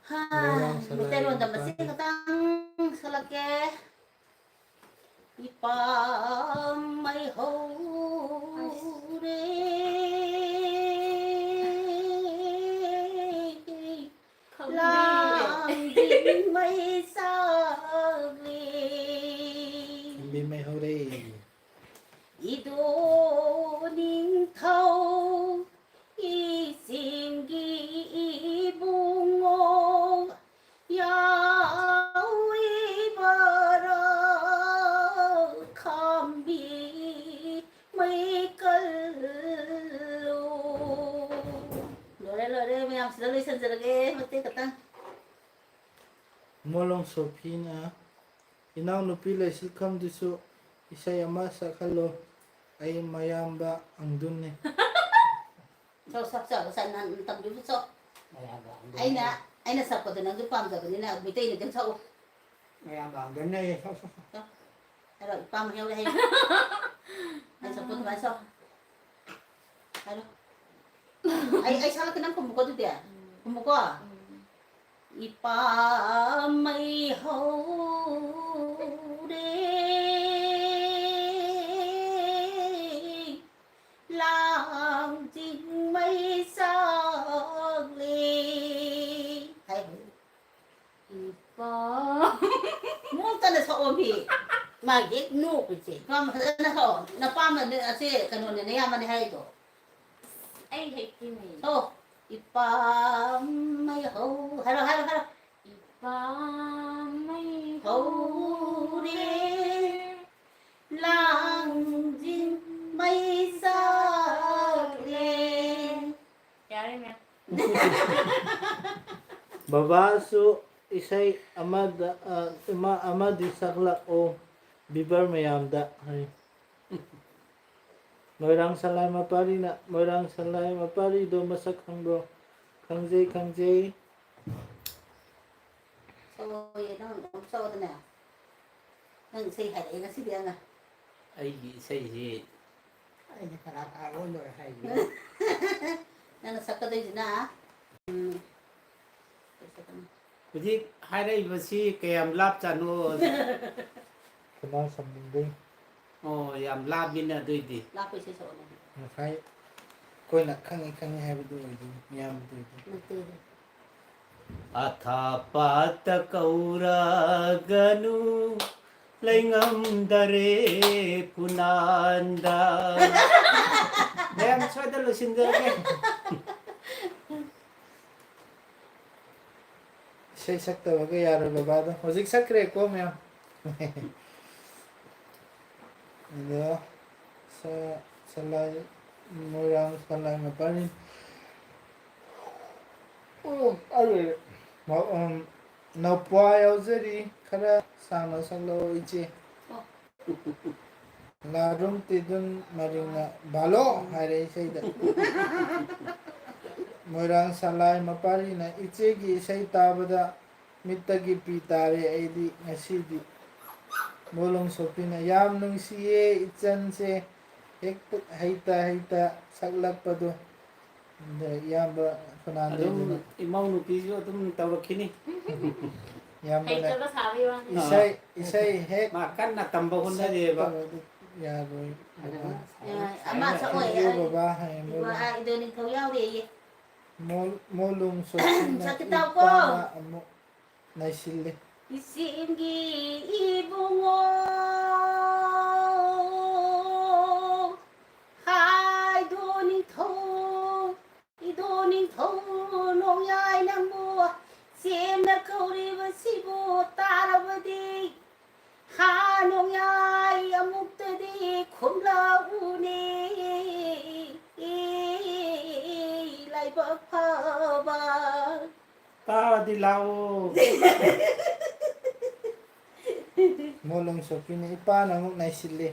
ꯍꯥ, ꯃꯣꯏꯔꯥꯡ ꯁꯂꯥꯏ ꯃꯩꯇꯩꯂꯣꯟꯗ ꯃꯆꯦ ꯃꯄꯥꯒꯤ ꯈꯇꯪ ꯁꯛꯂꯛꯀꯦ꯫ ꯏꯄꯥꯝ ꯃꯩ ꯍꯧꯔꯦ, ꯈꯪꯗꯦ꯫ ꯂꯥꯡꯖꯤꯡ ꯃꯩ ꯆꯥꯛꯂꯤ꯫ ꯈꯝꯕꯤ ꯃꯩ ꯍꯧꯔꯦ꯫ ꯏꯗꯣ ꯅꯤꯡꯊꯧ ꯏꯁꯤꯡꯒꯤ ꯏꯕꯨꯡꯉꯣ ꯌꯥꯎꯏꯕꯔꯥ ꯈꯥꯝꯕꯤ ꯃꯩ ꯀꯜꯂꯨ꯫ ꯂꯣꯏꯔꯦ, ꯂꯣꯏꯔꯦ, ꯃꯌꯥꯝꯁꯤꯗ ꯂꯣꯏꯁꯟꯖꯔꯒꯦ ꯃꯇꯦꯛ ꯈꯛꯇꯪ꯫ ꯃꯣꯂꯣꯡ ꯁꯣꯐꯤꯅ, "ꯏꯅꯥꯎꯅꯨꯄꯤ ꯂꯩꯁꯤꯜꯈꯝꯗꯨꯁꯨ ꯏꯁꯩ ꯑꯃ ꯁꯛꯍꯜꯂꯣ, ꯑꯩ ꯃꯌꯥꯝꯕ ꯑꯪꯗꯨꯟꯅꯤ꯫" ꯁꯛ-, ꯁꯛꯆꯕ ꯁꯛ-, ꯅꯪ ꯇꯝꯕꯤꯕ ꯁꯛ-, ꯃꯌꯥꯝꯕ ꯑꯪꯗꯨꯟꯅꯤ꯫ ꯑꯩꯅ, ꯑꯩꯅ ꯁꯛꯄꯗꯣ ꯅꯪꯁꯨ ꯄꯥꯝꯖꯕꯅꯤꯅ ꯃꯩꯇꯩꯅ ꯑꯗꯨꯝ ꯁꯛꯎ꯫ ꯃꯌꯥꯝꯕ ꯑꯪꯗꯨꯟꯅꯤ, ꯁꯛ-, ꯁꯛ-, ꯁꯛ꯫ ꯍꯥꯏꯔꯣ, ꯏꯄꯥꯝ ꯃꯩ ꯍꯧꯔꯦ ꯍꯥꯏꯌꯨ꯫ ꯑꯩ ꯁꯛꯄ ꯑꯗꯨꯃꯥꯏꯅ ꯁꯛꯑꯣ꯫ ꯍꯥꯏꯔꯣ꯫ ꯑꯩ, ꯑꯩ ꯁꯛꯂꯛꯀꯦ, ꯅꯪ ꯈꯨꯝꯃꯨꯀꯣ ꯑꯗꯨꯗꯤ꯫ ꯎꯝ꯫ ꯈꯨꯝꯃꯨꯀꯣ꯫ ꯎꯝ꯫ ꯏꯄꯥꯝ ꯃꯩ ꯍꯧꯔꯦ, ꯂꯥꯡꯖꯤꯡ ꯃꯩ ꯆꯥꯛ ꯅꯣꯛꯇꯅ ꯁꯛꯑꯣꯃꯤ꯫ ꯃꯥꯒꯤ ꯍꯦꯛ ꯅꯣꯛꯄꯁꯦ꯫ ꯀꯌꯥꯝ ꯐꯖꯅ ꯁꯛꯑꯣ꯫ ꯅꯄꯥꯝꯕꯅꯦ, ꯑꯁꯦ ꯀꯩꯅꯣꯅꯦ, ꯅꯌꯥꯝꯕꯅꯦ ꯍꯥꯏꯗꯣ꯫ ꯑꯩ ꯍꯩꯇꯦꯅꯦ꯫ ꯁꯛꯑꯣ꯫ ꯏꯄꯥꯝ ꯃꯩ ꯍꯧ-, ꯍꯥꯏꯔꯣ, ꯍꯥꯏꯔꯣ, ꯍꯥꯏꯔꯣ꯫ ꯏꯄꯥꯝ ꯃꯩ ꯍꯧꯔꯦ, ꯂꯥꯡꯖꯤꯡ ꯃꯩ ꯆꯥꯛꯂꯦ꯫ ꯌꯥꯔꯦ, ꯃꯦꯝ꯫ ꯕꯕꯥꯁꯨ ꯏꯁꯩ ꯑꯃꯗ, ꯑ, ꯑꯃ, ꯑꯃꯗꯤ ꯁꯛꯂꯛꯑꯣ ꯚꯤꯚꯔ ꯃꯌꯥꯝꯗ ꯍꯥꯏ꯫ ꯃꯣꯏꯔꯥꯡ ꯁꯂꯥꯏ ꯃꯄꯥꯔꯤꯅ, ꯃꯣꯏꯔꯥꯡ ꯁꯂꯥꯏ ꯃꯄꯥꯔꯤꯗꯣ ꯃꯁꯛ ꯈꯪꯕ꯭ꯔꯣ? ꯈꯪꯖꯩ, ꯈꯪꯖꯩ꯫ ꯁꯛꯑꯣꯌꯦ, ꯅꯪ ꯑꯗꯨꯝ ꯁꯛꯑꯣꯗꯅ꯫ ꯅꯪ ꯏꯁꯩ ꯍꯥꯏꯔꯛꯑꯦ ꯉꯁꯤꯗꯤ ꯑꯉꯥꯡ꯫ ꯑꯩꯒꯤ ꯏꯁꯩꯁꯤ ꯑꯩꯅ ꯀꯅꯥ ꯀꯅꯥ ꯂꯣꯏ ꯂꯣꯏ ꯍꯥꯏꯒꯦ? ꯅꯪꯅ ꯁꯛꯀꯗꯣꯏꯁꯤꯅ, ꯎꯝ, ꯀꯩ ꯁꯛꯀꯅꯤ? ꯍꯧꯖꯤꯛ ꯍꯥꯏꯔꯛꯏꯕꯁꯤ ꯀꯌꯥꯝ ꯂꯥꯞꯆꯥꯠꯅꯣ? ꯈꯨꯅꯥ ꯁꯝꯕꯨꯡꯗꯩ꯫ ꯑꯣ, ꯌꯥꯝ ꯂꯥꯞꯃꯤꯅ ꯑꯗꯨꯏꯗꯤ꯫ ꯂꯥꯞꯄ ꯏꯁꯩ ꯁꯛꯑꯣꯅꯦ꯫ ꯉꯁꯥꯏ ꯑꯩꯈꯣꯏꯅ ꯈꯪꯉꯤ ꯈꯪꯉꯤ ꯍꯥꯏꯕꯗꯨ ꯑꯣꯏꯗꯣꯏꯅꯤ, ꯃꯌꯥꯝꯗꯨ ꯑꯣꯏꯗꯣꯏꯅꯤ꯫ ꯅꯠꯇꯦ꯫ ꯑꯊꯥꯞꯄꯇ ꯀꯧꯔꯒꯅꯨ, ꯂꯩꯉꯝꯗꯔꯦ ꯐꯨꯅꯥꯟꯗ꯫ ꯃꯌꯥꯝ ꯁ꯭ꯋꯥꯏꯗ ꯂꯣꯏꯁꯤꯟꯖꯔꯒꯦ꯫ ꯏꯁꯩ ꯁꯛꯇꯕꯒ ꯌꯥꯔꯣꯏ ꯕꯕꯥꯗꯣ꯫ ꯍꯧꯖꯤꯛ ꯁꯛꯈ꯭ꯔꯦꯀꯣ ꯃꯌꯥꯝ꯫ ꯑꯗꯣ ꯁ-, ꯁꯂꯥꯏ, ꯃꯣꯏꯔꯥꯡ ꯁꯂꯥꯏ ꯃꯄꯥꯅꯤ꯫ ꯎꯝ, ꯑꯗꯨ, ꯎꯝ, ꯅꯧꯄ꯭ꯋꯥ ꯌꯥꯎꯖꯔꯤ, ꯈꯔ ꯁꯥꯡꯅ ꯁꯛꯂꯛꯑꯣ ꯏꯆꯦ꯫ ꯂꯥꯔꯨꯝ ꯇꯤꯗꯨꯟ ꯃꯔꯤꯡꯅ "ꯚꯥꯂꯣ" ꯍꯥꯏꯔꯦ ꯏꯁꯩꯗ꯫ ꯃꯣꯏꯔꯥꯡ ꯁꯂꯥꯏ ꯃꯄꯥꯔꯤꯅ "ꯏꯆꯦꯒꯤ ꯏꯁꯩ ꯇꯥꯕꯗ ꯃꯤꯠꯇꯒꯤ ꯄꯤ ꯇꯥꯔꯦ ꯑꯩꯗꯤ ꯉꯁꯤꯗꯤ"꯫ ꯃꯣꯂꯣꯡ ꯁꯣꯐꯤꯅ "ꯌꯥꯝ ꯅꯨꯡꯁꯤꯌꯦ ꯏꯆꯟꯁꯦ, ꯍꯦꯛꯇ ꯍꯩꯇ ꯍꯩꯇ ꯁꯛꯂꯛꯄꯗꯣ"꯫ ꯑꯗ ꯏꯌꯥꯝꯕ ꯑꯗꯨꯝ ꯐꯔꯅꯥꯟꯗꯦꯗꯨꯅ ꯏꯃꯧ ꯅꯨꯄꯤꯁꯨ ꯑꯗꯨꯝ ꯇꯧꯔꯛꯈꯤꯅꯤ꯫ ꯏꯌꯥꯝꯕꯅ ꯍꯩꯇꯕ ꯁꯥꯕꯒꯤ ꯋꯥꯅꯤ꯫ ꯏꯁꯩ, ꯏꯁꯩ ꯍꯦꯛ ꯃꯥ ꯀꯟꯅ ꯇꯝꯕ ꯍꯣꯠꯅꯔꯤꯑꯕ꯫ ꯁꯛꯇꯕꯗꯤ ꯌꯥꯔꯣꯏ꯫ ꯑꯗꯨꯝ ꯑ, ꯑꯃ ꯁꯛꯑꯣꯏ, ꯊꯤꯕꯤꯌꯨ ꯑ, ꯕꯕꯥ ꯍꯥꯏꯌꯦ ꯃꯣꯂꯣꯡ꯫ ꯑ, ꯏꯗꯣ ꯅꯤꯡꯊꯧ ꯌꯥꯎꯔꯦꯌꯦ꯫ ꯃꯣꯜ-, ꯃꯣꯂꯣꯡ ꯁꯣꯐꯤꯅ ꯁꯛꯇꯤ ꯇꯥꯎꯀꯣ꯫ ꯏꯄꯥꯅ ꯑꯃꯨꯛ ꯅꯩꯁꯤꯜꯂꯤ꯫ ꯏꯆꯦꯝꯒꯤ ꯏꯕꯨꯡꯉꯣ, ꯍꯥꯏꯗꯣ ꯅꯤꯡꯊꯧ, ꯏꯗꯣ ꯅꯤꯡꯊꯧ ꯅꯣꯡꯌꯥꯏ ꯅꯪꯕꯨ ꯆꯦꯝꯅ ꯀꯧꯔꯤꯕꯁꯤꯕꯨ ꯇꯥꯔꯕꯗꯤ, ꯍꯥ ꯅꯣꯡꯌꯥꯏ ꯑꯃꯨꯛꯇꯗꯤ ꯈꯨꯝꯂꯛꯎꯅꯦ, ꯂꯥꯏꯕꯛ ꯐꯕ꯫ ꯇꯥꯔꯗꯤ ꯂꯥꯛꯑꯣ꯫ ꯃꯣꯂꯣꯡ ꯁꯣꯛꯄꯤꯅ ꯏꯄꯥꯅ ꯑꯃꯨꯛ ꯅꯩꯁꯤꯜꯂꯤ꯫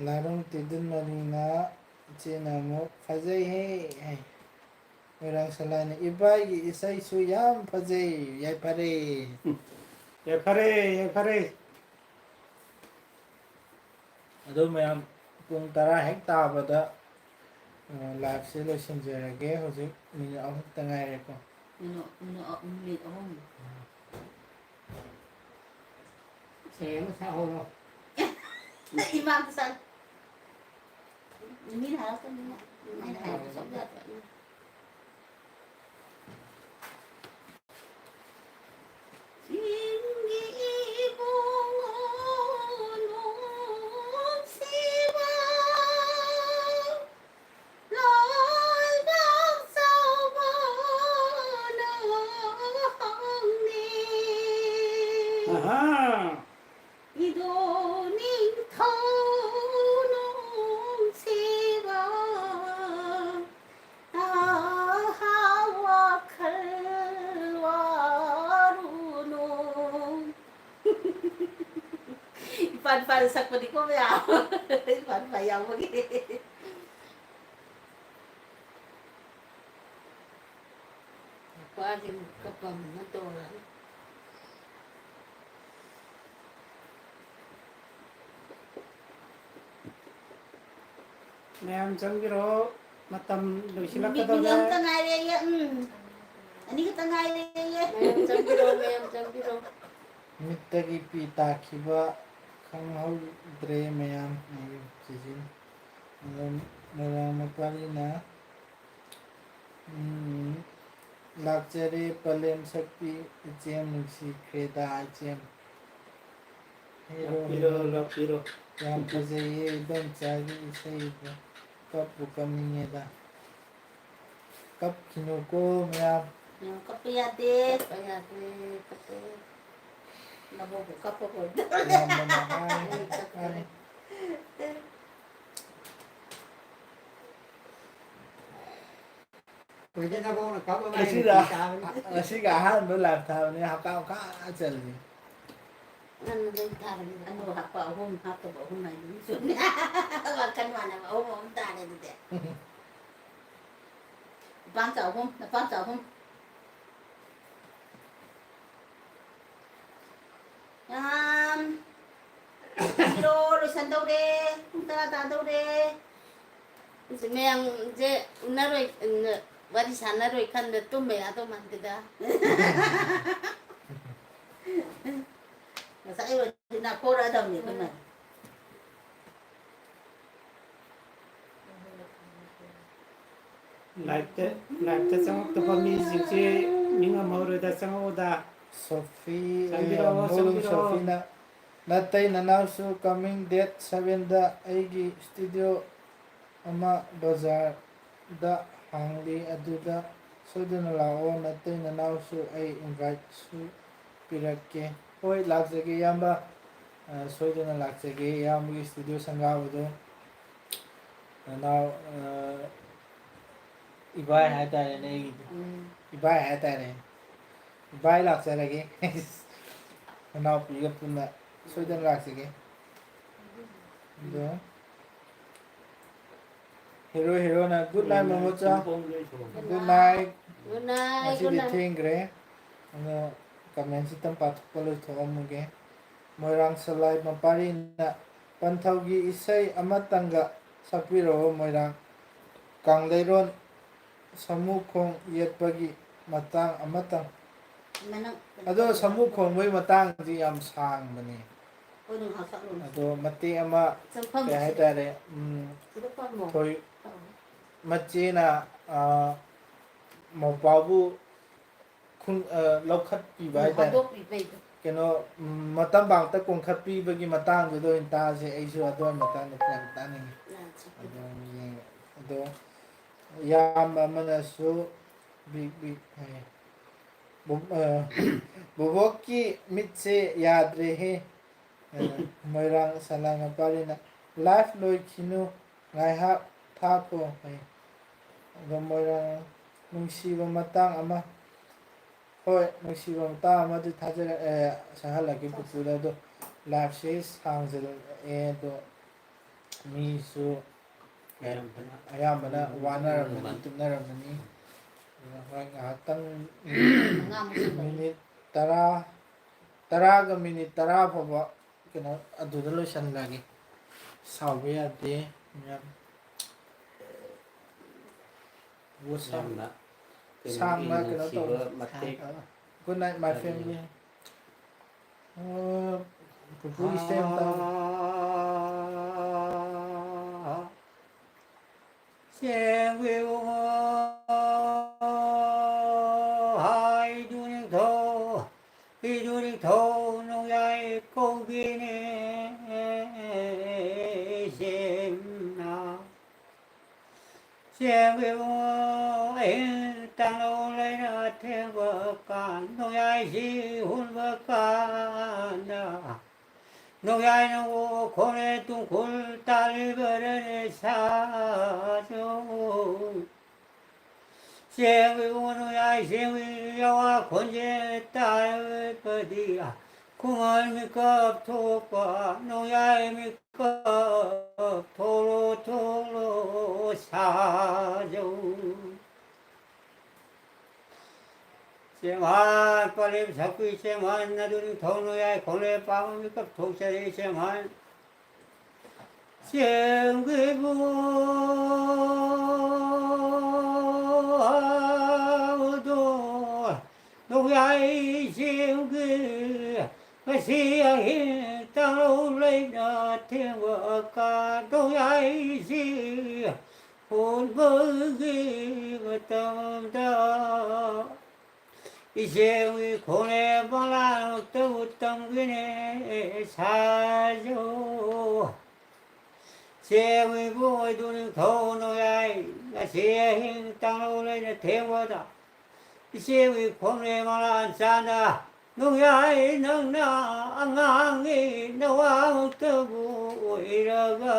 ꯂꯥꯔꯣꯡ ꯇꯤꯗꯨꯟ ꯃꯔꯤꯅ ꯏꯆꯦꯅ ꯑꯃꯨꯛ ꯐꯖꯩꯍꯦ ꯍꯥꯏ꯫ ꯃꯣꯏꯔꯥꯡ ꯁꯂꯥꯏꯅ ꯏꯕꯥꯏꯒꯤ ꯏꯁꯩꯁꯨ ꯌꯥꯝ ꯐꯖꯩ꯫ ꯌꯥꯏꯐꯔꯦ꯫ ꯌꯥꯏꯐꯔꯦ, ꯌꯥꯏꯐꯔꯦ꯫ ꯑꯗꯣ ꯃꯌꯥꯝ, ꯄꯨꯡ ꯇꯔꯥ ꯍꯦꯛ ꯇꯥꯕꯗ, ꯑ, liveꯁꯦ ꯂꯣꯏꯁꯤꯟꯖꯔꯒꯦ꯫ ꯍꯧꯖꯤꯛ ꯃꯤꯅꯤꯠ ꯑꯍꯨꯝ ꯈꯛꯇ ꯉꯥꯏꯔꯦꯀꯣ꯫ ꯃꯤꯅꯤꯠ, ꯃꯤꯅꯤꯠ ꯑ-, ꯃꯤꯅꯤꯠ ꯑꯍꯨꯝ꯫ ꯏꯁꯩ ꯑꯃ ꯁꯛꯍꯧꯔꯣ꯫ ꯏꯃꯥꯗ ꯆꯠꯂꯨ꯫ ꯃꯤꯅ ꯍꯥꯏꯔꯛꯀꯅꯤꯅ꯫ ꯑꯩꯅ ꯍꯥꯏꯔꯛꯄ ꯁꯛꯎ ꯌꯥꯗ꯭ꯔꯣ? ꯆꯤꯡꯒꯤ ꯏꯕꯨꯡꯉꯣ ꯅꯨꯡꯁꯤꯕ, ꯂꯥꯏꯕꯛ ꯆꯥꯎꯕ ꯅꯪꯅꯤ꯫ ꯑꯍꯥ꯫ ꯏꯗꯣ ꯅꯤꯡꯊꯧ ꯅꯨꯡꯁꯤꯕ, ꯑꯍꯥ, ꯋꯥꯈꯜ ꯋꯥꯔꯨꯅꯨ꯫ ꯏꯄꯥꯟ ꯄꯥꯟ ꯁꯛꯄꯅꯤꯀꯣ ꯃꯌꯥꯝ꯫ ꯏꯄꯥꯟ ꯄꯥꯟ ꯌꯥꯎꯕꯒꯤ꯫ ꯅꯨꯄꯥꯁꯤꯡ ꯀꯞꯄ ꯑꯃ ꯇꯧꯔꯦ꯫ ꯃꯌꯥꯝ ꯆꯪꯕꯤꯔꯣ, ꯃꯇꯝ ꯂꯣꯏꯁꯤꯜꯂꯛꯀꯗꯧꯔꯦ꯫ ꯃꯤ ꯑꯃꯇ ꯉꯥꯏꯔꯦꯌꯦ, ꯎꯝ꯫ ꯑꯅꯤꯈꯛꯇ ꯉꯥꯏꯔꯦꯌꯦ꯫ ꯃꯌꯥꯝ ꯆꯪꯕꯤꯔꯣ, ꯃꯌꯥꯝ ꯆꯪꯕꯤꯔꯣ꯫ ꯃꯤꯠꯇꯒꯤ ꯄꯤ ꯇꯥꯈꯤꯕ ꯈꯪꯍꯧꯗ꯭ꯔꯦ ꯃꯌꯥꯝ꯫ ꯑꯩ ꯆꯦꯆꯦ ꯃꯣꯏꯔꯥꯡ, ꯃꯣꯏꯔꯥꯡ ꯃꯄꯥꯜꯂꯤꯅ, ꯎꯝ, ꯂꯥꯛꯆꯔꯦ ꯄꯂꯦꯝ ꯁꯛꯄꯤ ꯏꯆꯦꯝ, ꯅꯨꯡꯁꯤꯈ꯭ꯔꯦꯗ ꯏꯆꯦꯝ꯫ ꯍꯦꯔꯣ, ꯂꯥꯛꯄꯤꯔꯣ, ꯍꯦꯔꯣ꯫ ꯂꯥꯛꯄꯤꯔꯣ꯫ ꯌꯥꯝ ꯐꯖꯩꯌꯦ ꯏꯗꯣꯝꯆꯥꯒꯤ ꯏꯁꯩꯗꯣ꯫ ꯀꯞꯄꯨ ꯀꯞꯅꯤꯡꯉꯦꯗ꯫ ꯀꯞꯈꯤꯅꯨꯀꯣ ꯃꯌꯥꯝ꯫ ꯌꯥꯝ ꯀꯞꯄ ꯌꯥꯗꯦ꯫ ꯀꯞꯄ ꯌꯥꯗꯦ, ꯀꯞꯄ ꯌꯥꯗꯦ꯫ ꯅꯕꯣꯛꯄꯨ ꯀꯞꯄ ꯍꯧꯔꯗꯤ꯫ ꯌꯥꯝꯅ ꯅꯨꯡꯉꯥꯏ꯫ ꯑꯩ ꯀꯞꯄ ꯍꯥꯏꯇꯥꯔꯦ꯫ ꯍꯧꯖꯤꯛ ꯅꯕꯣꯛꯅ ꯀꯞꯄ ꯃꯥꯏ ꯑꯁꯤꯗ ꯅꯨꯄꯤ ꯇꯥꯕꯅꯤ꯫ ꯑꯁꯤꯒ ꯑꯍꯥꯟꯕ live ꯊꯥꯕꯅꯤ, ꯍꯞꯇꯥ ꯃꯈꯥ ꯆꯜꯂꯤ꯫ ꯉꯟꯅ ꯂꯣꯏ ꯊꯥꯕꯅꯤ꯫ ꯑꯅꯧꯕ ꯍꯥꯞꯄ ꯑꯍꯨꯝ, ꯍꯥꯞꯇꯕ ꯑꯍꯨꯝ ꯍꯥꯏꯗꯨꯅꯤ ꯆꯨꯝꯃꯤ꯫ ꯋꯥꯈꯜ ꯃꯥꯟꯅꯕ ꯑꯍꯨꯝ ꯑꯍꯨꯝ ꯇꯥꯔꯦ ꯑꯗꯨꯗꯤ꯫ ꯅꯨꯄꯥꯝꯆꯥ ꯑꯍꯨꯝ, ꯅꯨꯄꯥꯝꯆꯥ ꯑꯍꯨꯝ꯫ ꯌꯥꯝ ꯂꯣꯏꯁꯤꯜꯂꯣ, ꯂꯣꯏꯁꯤꯟꯗꯧꯔꯦ꯫ ꯄꯨꯡ ꯇꯔꯥ ꯇꯥꯗꯧꯔꯦ꯫ ꯑꯁ, ꯃꯌꯥꯝꯁꯦ ꯎꯅꯔꯣꯏ, ꯎꯅ-, ꯋꯥꯔꯤ ꯁꯥꯟꯅꯔꯣꯏ ꯈꯟꯗ ꯇꯨꯝꯕ ꯌꯥꯗꯧ ꯃꯥꯟꯗꯦꯗ꯫ ꯉꯁꯥꯏ ꯑꯣꯏꯔꯗꯤ ꯅꯥꯈꯣꯔꯛꯑꯗꯕꯅꯤ ꯑꯩꯈꯣꯏꯅ꯫ Live-ꯇ, live-ꯇ ꯆꯪꯉꯛꯇꯕ ꯃꯤꯁꯤꯡꯁꯤ ꯅꯤꯡꯉꯝꯃꯔꯣꯏꯗ, ꯆꯪꯉꯛꯎꯗ꯫ ꯁꯣꯐꯤ, ꯆꯪꯕꯤꯔꯛꯑꯣ, ꯑꯦ, ꯃꯣꯂꯨ ꯆꯪꯕꯤꯔꯛꯑꯣ꯫ ꯁꯣꯐꯤꯅ, "ꯅꯇꯩ ꯅꯅꯥꯎꯁꯨ coming date seven-ꯗ ꯑꯩꯒꯤ studio ꯑꯃ ꯕꯖꯥꯔꯗ ꯍꯥꯡꯂꯤ, ꯑꯗꯨꯗ ꯁꯣꯏꯗꯅ ꯂꯥꯛꯑꯣ, ꯅꯇꯩ ꯅꯅꯥꯎꯁꯨ ꯑꯩ invite-ꯁꯨ ꯄꯤꯔꯛꯀꯦ"꯫ ꯍꯣꯏ, ꯂꯥꯛꯆꯒꯦ ꯏꯌꯥꯝꯕ꯫ ꯑ, ꯁꯣꯏꯗꯅ ꯂꯥꯛꯆꯒꯦ ꯏꯌꯥꯝꯕꯒꯤ studio ꯁꯪꯒꯥꯕꯗꯣ꯫ ꯅꯅꯥꯎ, ꯑ, ꯏꯕꯥꯏ ꯍꯥꯏꯇꯥꯔꯦꯅꯦ ꯑꯩꯒꯤꯗꯤ꯫ ꯎꯝ꯫ ꯏꯕꯥꯏ ꯍꯥꯏꯇꯥꯔꯦ꯫ ꯏꯕꯥꯏ ꯂꯥꯛꯆꯔꯒꯦ꯫ ꯅꯅꯥꯎꯄꯤꯒ ꯄꯨꯟꯅ ꯁꯣꯏꯗꯅ ꯂꯥꯛꯆꯒꯦ꯫ ꯑꯗꯣ ꯍꯦꯔꯣ ꯍꯦꯔꯣꯅ good night ꯃꯃꯣꯆꯥ꯫ Good night꯫ Good night, ꯉꯁꯤꯗꯤ good night꯫ ꯊꯦꯡꯈ꯭ꯔꯦ꯫ ꯑꯗꯣ comment-ꯁꯤ ꯇꯞ ꯄꯥꯊꯣꯛꯄ ꯂꯣꯏꯊꯣꯛꯑꯝꯃꯒꯦ꯫ ꯃꯣꯏꯔꯥꯡ ꯁꯂꯥꯏ ꯃꯄꯥꯔꯤꯅ ꯄꯟꯊꯧꯒꯤ ꯏꯁꯩ ꯑꯃꯇꯪꯒ ꯁꯛꯄꯤꯔꯛꯑꯣ ꯃꯣꯏꯔꯥꯡ꯫ ꯀꯪꯂꯩꯔꯣꯟ ꯁꯃꯨꯈꯣꯡ ꯌꯦꯠꯄꯒꯤ ꯃꯇꯥꯡ ꯑꯃꯇꯪ꯫ ꯃꯅꯪ-, ꯑꯗꯣ ꯁꯃꯨ ꯈꯣꯡꯕꯒꯤ ꯃꯇꯥꯡꯗꯤ ꯌꯥꯝ ꯁꯥꯡꯕꯅꯦ꯫ ꯍꯣꯏ, ꯑꯗꯨꯝ ꯍꯥꯞꯀꯠꯂꯣ꯫ ꯑꯗꯣ ꯃꯇꯦꯛ ꯑꯃ, ꯆꯪꯐꯝꯁꯦ꯫ ꯀꯩ ꯍꯥꯏꯇꯥꯔꯦ, ꯎꯝ, ꯁꯤꯗ ꯐꯝꯃꯣ꯫ ꯑꯩꯈꯣꯏ ꯃꯆꯦꯅ, ꯑ, ꯃꯧꯄꯥꯕꯨ ꯑ, ꯂꯧꯈꯠꯄꯤꯕ ꯎꯝ, ꯍꯥꯏꯇꯥꯔꯦ꯫ ꯍꯥꯠꯇꯣꯛꯄꯤꯕꯩꯗꯣ꯫ ꯀꯩꯅꯣ, ꯎꯝ, ꯃꯇꯝ ꯄꯥꯛꯇ ꯀꯣꯟꯈꯠꯄꯤꯕꯒꯤ ꯃꯇꯥꯡꯗꯨꯗ ꯑꯣꯏꯅ ꯇꯥꯁꯦ꯫ ꯑꯩꯁꯨ ꯑꯗꯨꯒꯤ ꯃꯇꯥꯡꯗ ꯈꯔ ꯇꯥꯅꯤꯡꯉꯤ꯫ ꯑꯗꯣ ꯌꯦꯡ-, ꯑꯗꯣ ꯏꯌꯥꯝꯕ ꯑꯃꯅꯁꯨ ꯕꯤꯛ ꯕꯤꯛ ꯍꯥꯏꯌꯦ꯫ ꯕꯣ-, ꯑ, ꯕꯣꯕꯣꯛꯀꯤ ꯃꯤꯠꯁꯦ ꯌꯥꯗ꯭ꯔꯦꯍꯦ꯫ ꯑ, ꯃꯣꯏꯔꯥꯡ ꯁꯂꯥꯏ ꯃꯄꯥꯔꯤꯅ, "Live ꯂꯣꯏꯈꯤꯅꯨ, ꯉꯥꯏꯍꯥꯛ ꯊꯥꯈꯣ" ꯍꯥꯏ꯫ ꯑꯗꯣ ꯃꯣꯏꯔꯥꯡ ꯅꯨꯡꯁꯤꯕ ꯃꯇꯥꯡ ꯑꯃ, ꯍꯣꯏ, ꯅꯨꯡꯁꯤꯕ ꯃꯇꯥꯡ ꯑꯃꯗꯤ ꯊꯥꯖꯔꯛ-, ꯑꯦ, ꯁꯛꯍꯜꯂꯛꯀꯦ ꯄꯨꯄꯨꯗ꯫ ꯑꯗꯣ liveꯁꯦ ꯁꯥꯡꯖꯜꯂꯛꯑꯦ, ꯑꯗꯣ ꯃꯤꯁꯨ ꯑꯌꯥꯝꯕꯅ ꯑꯌꯥꯝꯕꯅ ꯎꯝ, ꯋꯥꯅꯔꯝꯃꯅꯤ, ꯎꯝ, ꯇꯨꯝꯅꯔꯝꯃꯅꯤ꯫ ꯑꯗꯨꯅ ꯍꯣꯏ, ꯉꯥꯏꯍꯥꯛꯇꯪ ꯃꯉꯥꯃꯨꯛ ꯆꯠꯄꯅꯤ꯫ ꯃꯤꯅꯤꯠ ꯇꯔꯥ, ꯇꯔꯥꯒ ꯃꯤꯅꯤꯠ ꯇꯔꯥ ꯐꯥꯎꯕ ꯀꯩꯅꯣ ꯑꯗꯨꯗ ꯂꯣꯏꯁꯤꯜꯂꯒꯦ꯫ ꯁꯥꯎꯕ ꯌꯥꯗꯦ ꯃꯌꯥꯝ꯫ ꯌꯥꯝꯅ ꯀꯩꯅꯣꯒꯤ ꯁꯥꯡꯅ ꯀꯩꯅꯣ ꯅꯨꯡꯁꯤꯕ ꯇꯧꯔꯦ꯫ ꯃꯇꯦꯛ꯫ Good night, my ꯀꯔꯤ? Family꯫ ꯑꯣ, ꯄꯨꯄꯨꯒꯤ ꯁ꯭ꯇꯦꯝ ꯇꯧꯔꯦ꯫ ꯆꯦꯡꯒꯤ ꯎꯃꯣ ꯍꯥꯏꯗꯨ ꯅꯤꯡꯊꯧ, ꯏꯗꯨ ꯅꯤꯡꯊꯧ ꯅꯣꯡꯌꯥꯏ ꯀꯧꯕꯤꯅꯦ ꯆꯦꯡꯅ꯫ ꯆꯦꯡꯒꯤ ꯎꯃꯣ ꯑꯍꯤꯡ ꯇꯥꯡꯂꯧ ꯂꯩꯅ ꯊꯦꯡꯕ ꯀꯥꯟ, ꯅꯣꯡꯌꯥꯏꯁꯤ ꯍꯨꯟꯕ ꯀꯥꯟꯗ, ꯅꯣꯡꯌꯥꯏꯅ ꯎꯈꯣꯡꯅꯦ ꯇꯨꯡꯈꯨꯜ ꯇꯥꯜꯂꯤꯕꯔꯅꯦ ꯁꯥꯖꯧ꯫ ꯆꯦꯡꯒꯤ ꯎꯃꯣ ꯅꯣꯡꯌꯥꯏ ꯆꯦꯡꯒꯤ ꯌꯥꯋꯥ ꯈꯣꯟꯖꯦꯜ ꯇꯥꯔꯕꯗꯤ, ꯈꯨꯃꯟ ꯃꯤꯀꯞ ꯊꯣꯛꯄ, ꯅꯣꯡꯌꯥꯏ ꯃꯤꯀꯞ ꯊꯣꯛꯂꯣ, ꯊꯣꯛꯂꯣ ꯁꯥꯖꯧ꯫ ꯆꯦꯝꯍꯥꯟ ꯄꯂꯦꯝ ꯁꯛꯄꯤ ꯆꯦꯝꯍꯥꯟ ꯑꯗꯨ ꯅꯤꯡꯊꯧ ꯅꯣꯡꯌꯥꯏ ꯈꯣꯡꯂꯦ ꯄꯥꯝꯕ ꯃꯤꯀꯞ ꯊꯣꯛꯆꯔꯤ ꯆꯦꯝꯍꯥꯟ꯫ ꯆꯦꯡꯒꯤꯕꯨ ꯍꯥꯎꯗꯣ ꯅꯣꯡꯌꯥꯏ ꯆꯦꯡꯒꯤ ꯉꯁꯤ ꯑꯍꯤꯡ ꯇꯥꯡꯂꯧ ꯂꯩꯅ ꯊꯦꯡꯕ ꯀꯥꯟ ꯅꯣꯡꯌꯥꯏꯁꯤ ꯍꯨꯟꯕꯒꯤ ꯃꯇꯝꯗ ꯏꯆꯦꯒꯤ ꯈꯣꯡꯂꯦ ꯃꯂꯥꯃꯛꯇꯕꯨ ꯇꯝꯒꯅꯤ ꯁꯥꯖꯧ꯫ ꯆꯦꯡ ꯏꯕꯨꯡ ꯑꯣꯏꯗꯨ ꯅꯤꯡꯊꯧ ꯅꯣꯡꯌꯥꯏ ꯉꯁꯤ ꯑꯍꯤꯡ ꯇꯥꯡꯂꯧ ꯂꯩꯅ ꯊꯦꯡꯕꯗ ꯏꯆꯦꯒꯤ ꯈꯣꯡꯂꯦ ꯃꯂꯥ ꯆꯥꯅ ꯅꯣꯡꯌꯥꯏ ꯅꯪꯅ ꯑꯉꯥꯡꯒꯤ ꯅꯋꯥꯃꯛꯇꯕꯨ ꯑꯣꯏꯔꯒ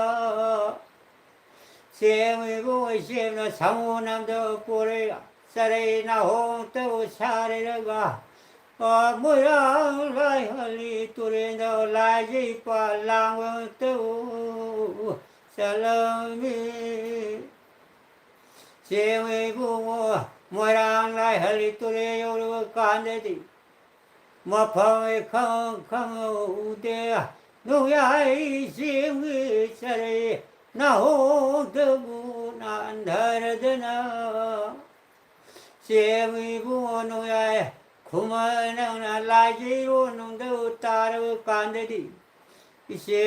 ꯆꯦꯡ ꯏꯕꯨꯡ ꯏꯆꯦꯝꯅ ꯁꯥꯃꯨ ꯅꯝꯗ ꯄꯨꯔꯦ ꯆꯔꯩ ꯅꯥꯍꯣꯡꯇꯕꯨ ꯁꯥꯔꯤꯔꯒ ꯃꯣꯏꯔꯥꯡ ꯂꯥꯏꯍꯜꯂꯤ ꯇꯨꯔꯦꯟꯗ ꯂꯥꯏꯖꯩ ꯄꯥ ꯂꯥꯡꯕꯇꯕꯨ ꯆꯠꯂꯝꯃꯤ꯫ ꯆꯦꯡ ꯏꯕꯨꯡꯉꯣ ꯃꯣꯏꯔꯥꯡ ꯂꯥꯏꯍꯜꯂꯤ ꯇꯨꯔꯦꯟ ꯌꯧꯔꯕ ꯀꯥꯟꯗꯗꯤ ꯃꯐꯝ ꯏꯈꯪ ꯈꯪꯍꯧꯗꯦ ꯅꯣꯡꯌꯥꯏ ꯆꯦꯡꯒꯤ ꯆꯔꯩ ꯅꯥꯍꯣꯡꯗꯕꯨ ꯅꯥꯟꯊꯔꯗꯅ ꯆꯦꯡ ꯏꯕꯨꯡꯉꯣ ꯅꯣꯡꯌꯥꯏ ꯈꯨꯃꯟ ꯅꯪꯅ ꯂꯥꯏꯖꯩꯔꯣ ꯅꯨꯡꯗꯧ ꯇꯥꯔꯕ ꯀꯥꯟꯗꯗꯤ ꯏꯆꯦ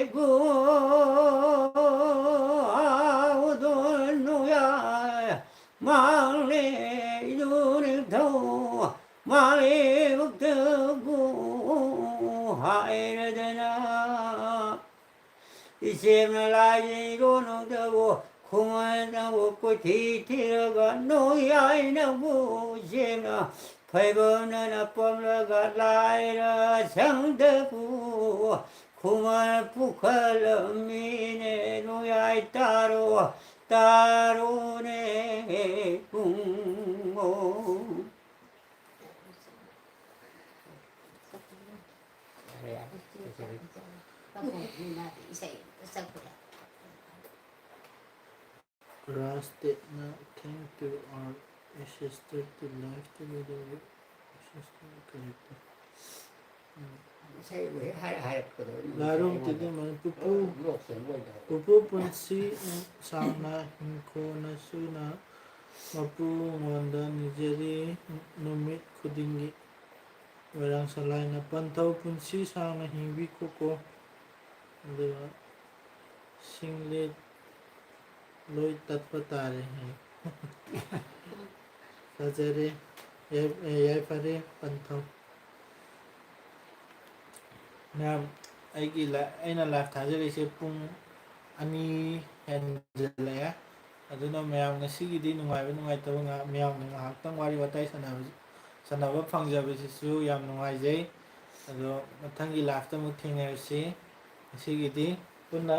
ꯏꯕꯨꯡꯉꯣ ꯅꯣꯡꯌꯥꯏ ꯃꯥꯡꯂꯦ ꯏꯗꯨ ꯅꯤꯡꯊꯧ ꯃꯥꯂꯦꯕꯛꯇꯕꯨ ꯍꯥꯏꯔꯗꯅ ꯏꯆꯦꯝꯅ ꯂꯥꯏꯖꯩꯔꯣ ꯅꯪꯗꯕꯨ ꯈꯨꯃꯟꯅꯕꯨ ꯀꯣꯏꯊꯤ ꯊꯤꯔꯒ ꯅꯣꯡꯌꯥꯏꯅꯕꯨ ꯏꯆꯦꯝꯅ ꯐꯩꯕꯝꯅꯅ ꯄꯝꯂꯒ ꯂꯥꯏꯔ ꯁꯪꯗꯕꯨ ꯈꯨꯃꯟ ꯄꯨꯈꯠꯂꯝꯃꯤꯅꯦ ꯅꯣꯡꯌꯥꯏ ꯇꯥꯔꯣ ꯇꯥꯔꯣꯅꯦ ꯏꯕꯨꯡꯉꯣ꯫ ꯔꯥꯖꯇꯦꯠꯅ thank to our ancestor to life together with ancestor character. ꯏꯁꯩꯗꯨ ꯍꯦꯛ ꯍꯥꯏꯔ ꯍꯥꯏꯔꯛꯄꯗꯣ ꯑꯩꯅ ꯂꯥꯔꯣꯡ ꯑꯩꯉꯣꯟꯗ ꯇꯤꯗꯤꯃ ꯄꯨꯄꯨ, ꯂꯣꯛ ꯆꯦꯟꯕ ꯑꯣꯏꯗꯕ꯫ ꯄꯨꯄꯨ ꯄꯨꯟꯁꯤ ꯁꯥꯡꯅ ꯍꯤꯡꯈꯣꯅꯁꯨꯅ ꯃꯄꯨꯉꯣꯟꯗ ꯅꯤꯖꯔꯤ ꯅꯨꯃꯤꯠ ꯈꯨꯗꯤꯡꯒꯤ꯫ ꯃꯣꯏꯔꯥꯡ ꯁꯂꯥꯏꯅ ꯄꯟꯊꯧ ꯄꯨꯟꯁꯤ ꯁꯥꯡꯅ ꯍꯤꯡꯕꯤꯈꯣꯀꯣ꯫ ꯑꯗꯨꯒ ꯁꯤꯡꯂꯤꯠ ꯂꯣꯏ ꯇꯠꯄ ꯇꯥꯔꯦ꯫ ꯐꯖꯔꯦ꯫ ꯌꯥꯏ-, ꯌꯥꯏꯐꯔꯦ ꯄꯟꯊꯧ꯫ ꯃꯌꯥꯝ, ꯑꯩꯒꯤ ꯂꯥ-, ꯑꯩꯅ ꯂꯥꯏꯚ ꯊꯥꯖꯔꯤꯁꯦ ꯄꯨꯡ ꯑꯅꯤ ꯍꯦꯟꯖꯜꯂꯛꯑꯦ꯫ ꯑꯗꯨꯅ ꯃꯌꯥꯝ ꯉꯁꯤꯒꯤꯗꯤ ꯅꯨꯡꯉꯥꯏꯕ ꯅꯨꯡꯉꯥꯏꯇꯕ ꯉꯥꯏꯍꯥꯛ, ꯃꯌꯥꯝꯒ ꯉꯥꯏꯍꯥꯛꯇꯪ ꯋꯥꯔꯤ ꯋꯥꯇꯥꯏ ꯁꯥꯟꯅꯕ, ꯁꯥꯟꯅꯕ ꯐꯪꯖꯕꯁꯤꯁꯨ ꯌꯥꯝ ꯅꯨꯡꯉꯥꯏꯖꯩ꯫ ꯑꯗꯣ ꯃꯊꯪꯒꯤ ꯂꯥꯏꯐꯇ ꯑꯃꯨꯛ ꯊꯦꯡꯅꯔꯁꯤ꯫ ꯉꯁꯤꯒꯤꯗꯤ ꯄꯨꯟꯅ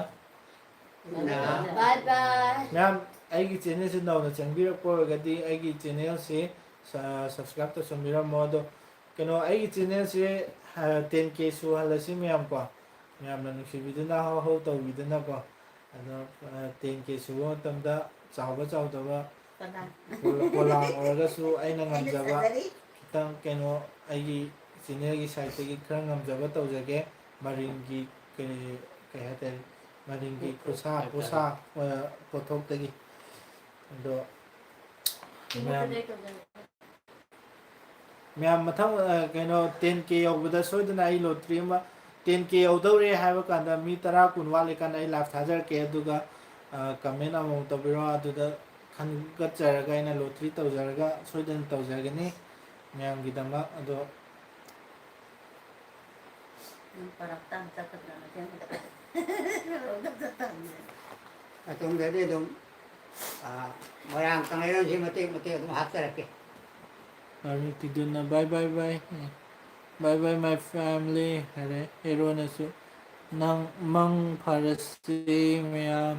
ꯕꯥꯏ ꯕꯥꯏ꯫ ꯃꯌꯥꯝ, ꯑꯩꯒꯤ ꯆꯦꯅꯦꯜꯁꯤ ꯅꯧꯅ ꯆꯪꯕꯤꯔꯛꯄ ꯑꯣꯏꯔꯒꯗꯤ ꯑꯩꯒꯤ ꯆꯦꯅꯦꯜꯁꯤ ꯁ-, ꯁꯕꯁꯀ꯭ꯔꯥꯏꯕ ꯇꯧꯁꯟꯕꯤꯔꯝꯃꯣ꯫ ꯑꯗꯣ ꯀꯩꯅꯣ, ꯑꯩꯒꯤ ꯆꯦꯅꯦꯜꯁꯤ, ꯑ, ꯇꯦꯟ ꯀꯦ ꯁꯨꯍꯜꯂꯁꯤ ꯃꯌꯥꯝ ꯀꯣ꯫ ꯃꯌꯥꯝꯅ ꯅꯨꯡꯁꯤꯕꯤꯗꯨꯅ ꯍꯧ ꯍꯧ ꯇꯧꯕꯤꯗꯨꯅꯀꯣ꯫ ꯑꯗꯣ, ꯑ, ꯇꯦꯟ ꯀꯦ ꯁꯨꯕ ꯃꯇꯝꯗ ꯆꯥꯎꯕ ꯆꯥꯎꯗꯕ ꯄꯣꯂꯥꯡ꯫ ꯄꯣꯂꯥꯡ ꯑꯣꯏꯔꯒꯁꯨ ꯑꯩꯅ ꯑꯩꯅ ꯉꯝꯖꯕ ꯁꯥꯖꯔꯤ꯫ ꯈꯤꯇꯪ ꯀꯩꯅꯣ, ꯑꯩꯒꯤ ꯆꯦꯅꯦꯜꯒꯤ ꯁꯥꯏꯠꯇꯒꯤ ꯈꯔ ꯉꯝꯖꯕ ꯇꯧꯖꯒꯦ꯫ ꯃꯔꯤꯡꯒꯤ ꯀꯩ, ꯀꯩ ꯍꯥꯏꯇꯥꯔꯦ, ꯃꯔꯤꯡꯒꯤ ꯈꯨꯠꯁꯥ, ꯄꯣꯠꯁꯥ, ꯑ, ꯄꯣꯠꯊꯣꯛꯇꯒꯤ꯫ ꯑꯗꯣ ꯃꯌꯥꯝ, ꯃꯌꯥꯝ ꯃꯊꯪ, ꯑ, ꯀꯩꯅꯣ, ꯇꯦꯟ ꯀꯦ ꯌꯧꯕꯗ ꯁꯣꯏꯗꯅ ꯑꯩ ꯂꯣꯇ꯭ꯔꯤ ꯑꯃ, ꯇꯦꯟ ꯀꯦ ꯌꯧꯗꯧꯔꯦ ꯍꯥꯏꯕ ꯀꯥꯟꯗ ꯃꯤ ꯇꯔꯥ ꯀꯨꯟ ꯋꯥꯠꯂꯤꯀꯥꯟꯗ ꯑꯩ ꯂꯥꯏꯚ ꯊꯥꯖꯔꯛꯀꯦ꯫ ꯑꯗꯨꯒ, ꯑ, ꯀꯃꯦꯟ ꯑꯃꯃꯝ ꯇꯧꯕꯤꯔꯣ꯫ ꯑꯗꯨꯗ ꯈꯟꯒꯠꯆꯔꯒ ꯑꯩꯅ ꯂꯣꯇ꯭ꯔꯤ ꯇꯧꯖꯔꯒ ꯁꯣꯏꯗꯅ ꯇꯧꯖꯒꯅꯤ ꯃꯌꯥꯝꯒꯤꯗꯃꯛ꯫ ꯑꯗꯣ ꯅꯪ ꯐꯔꯛ ꯇꯥꯅ ꯆꯠꯀꯗ꯭ꯔꯥ ꯃꯊꯦꯜ ꯈꯛꯇ? ꯐꯔꯛ ꯇꯥꯅ ꯆꯠꯇꯕꯅꯤꯅ꯫ ꯃꯇꯨꯡꯗꯗꯤ ꯑꯗꯨꯝ, ꯑ, ꯃꯣꯏꯔꯥꯡ ꯀꯪꯂꯩꯔꯣꯟꯁꯤ ꯃꯇꯦꯛ ꯃꯇꯦꯛ ꯑꯗꯨꯝ ꯍꯥꯞꯆꯔꯛꯀꯦ꯫ ꯄꯥꯔꯃꯤꯇꯤꯗꯨꯅ bye bye bye꯫ Bye bye my family ꯍꯥꯏꯔꯦ꯫ ꯍꯦꯔꯣꯅꯁꯨ ꯅꯪ ꯃꯪ ꯐꯔꯁꯤ ꯃꯌꯥꯝ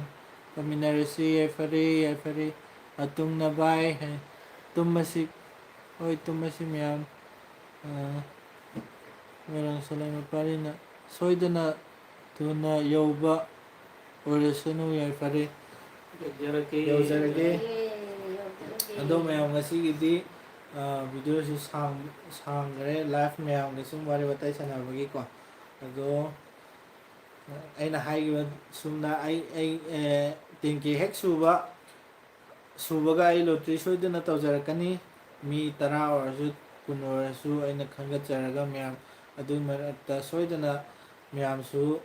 ꯇꯧꯃꯤꯟꯅꯔꯁꯤ꯫ ꯌꯥꯏꯐꯔꯦ, ꯌꯥꯏꯐꯔꯦ꯫ ꯑꯇꯨꯝꯅ bye ꯍꯥꯏ꯫ ꯇꯨꯝꯃꯁꯤ, ꯍꯣꯏ, ꯇꯨꯝꯃꯁꯤ ꯃꯌꯥꯝ꯫ ꯑ, ꯃꯣꯏꯔꯥꯡ ꯁꯂꯥꯏ ꯃꯄꯥꯔꯤꯅ ꯁꯣꯏꯗꯅ ꯊꯨꯅ ꯌꯧꯕ ꯑꯣꯏꯔꯁꯅꯨ꯫ ꯌꯥꯏꯐꯔꯦ꯫ ꯌꯧꯖꯔꯒꯦ꯫ ꯌꯧꯖꯔꯒꯦ꯫ ꯑꯦ, ꯌꯧꯖꯔꯒꯦ꯫ ꯑꯗꯣ ꯃꯌꯥꯝ ꯉꯁꯤꯒꯤꯗꯤ, ꯑ, ꯚꯤꯗꯤꯑꯣꯁꯤ ꯁꯥꯡ-, ꯁꯥꯡꯈ꯭ꯔꯦ꯫ ꯂꯥꯏꯐ ꯃꯌꯥꯝꯒ ꯁꯨꯝ ꯋꯥꯔꯤ ꯋꯥꯇꯥꯏ ꯁꯥꯟꯅꯕꯒꯤꯀꯣ꯫ ꯑꯗꯣ ꯑꯩꯅ ꯍꯥꯏꯈꯤꯕ ꯁꯨꯝꯅ ꯑꯩ, ꯑꯩ, ꯑꯦ, ꯇꯦꯟ ꯀꯦ ꯍꯦꯛ ꯁꯨꯕ, ꯁꯨꯕꯒ ꯑꯩ ꯂꯣꯇ꯭ꯔꯤ ꯁꯣꯏꯗꯅ ꯇꯧꯖꯔꯛꯀꯅꯤ꯫ ꯃꯤ ꯇꯔꯥ ꯑꯣꯏꯔꯁꯨ, ꯀꯨꯟ ꯑꯣꯏꯔꯁꯨ ꯑꯩꯅ ꯈꯟꯒꯠꯆꯔꯒ ꯃꯌꯥꯝ ꯑꯗꯨꯒꯤ ꯃꯔꯛꯇ ꯁꯣꯏꯗꯅ ꯃꯌꯥꯝꯁꯨ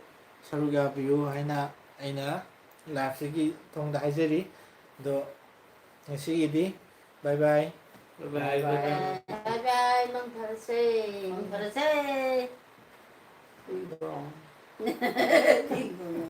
ꯁꯔꯨꯛ ꯌꯥꯕꯤꯌꯨ ꯍꯥꯏꯅ ꯑꯩꯅ ꯂꯥꯏꯐꯁꯤꯒꯤ ꯊꯣꯡꯗ ꯍꯥꯏꯖꯔꯤ꯫ ꯑꯗꯣ ꯉꯁꯤꯒꯤꯗꯤ bye bye꯫ Bye bye. Bye bye. Bye bye. ꯃꯪ ꯐꯔꯁꯦ. ꯃꯪ ꯐꯔꯁꯦ. ꯀꯨꯏꯕ꯭ꯔꯣ? ꯀꯨꯏꯕ꯭ꯔꯣ?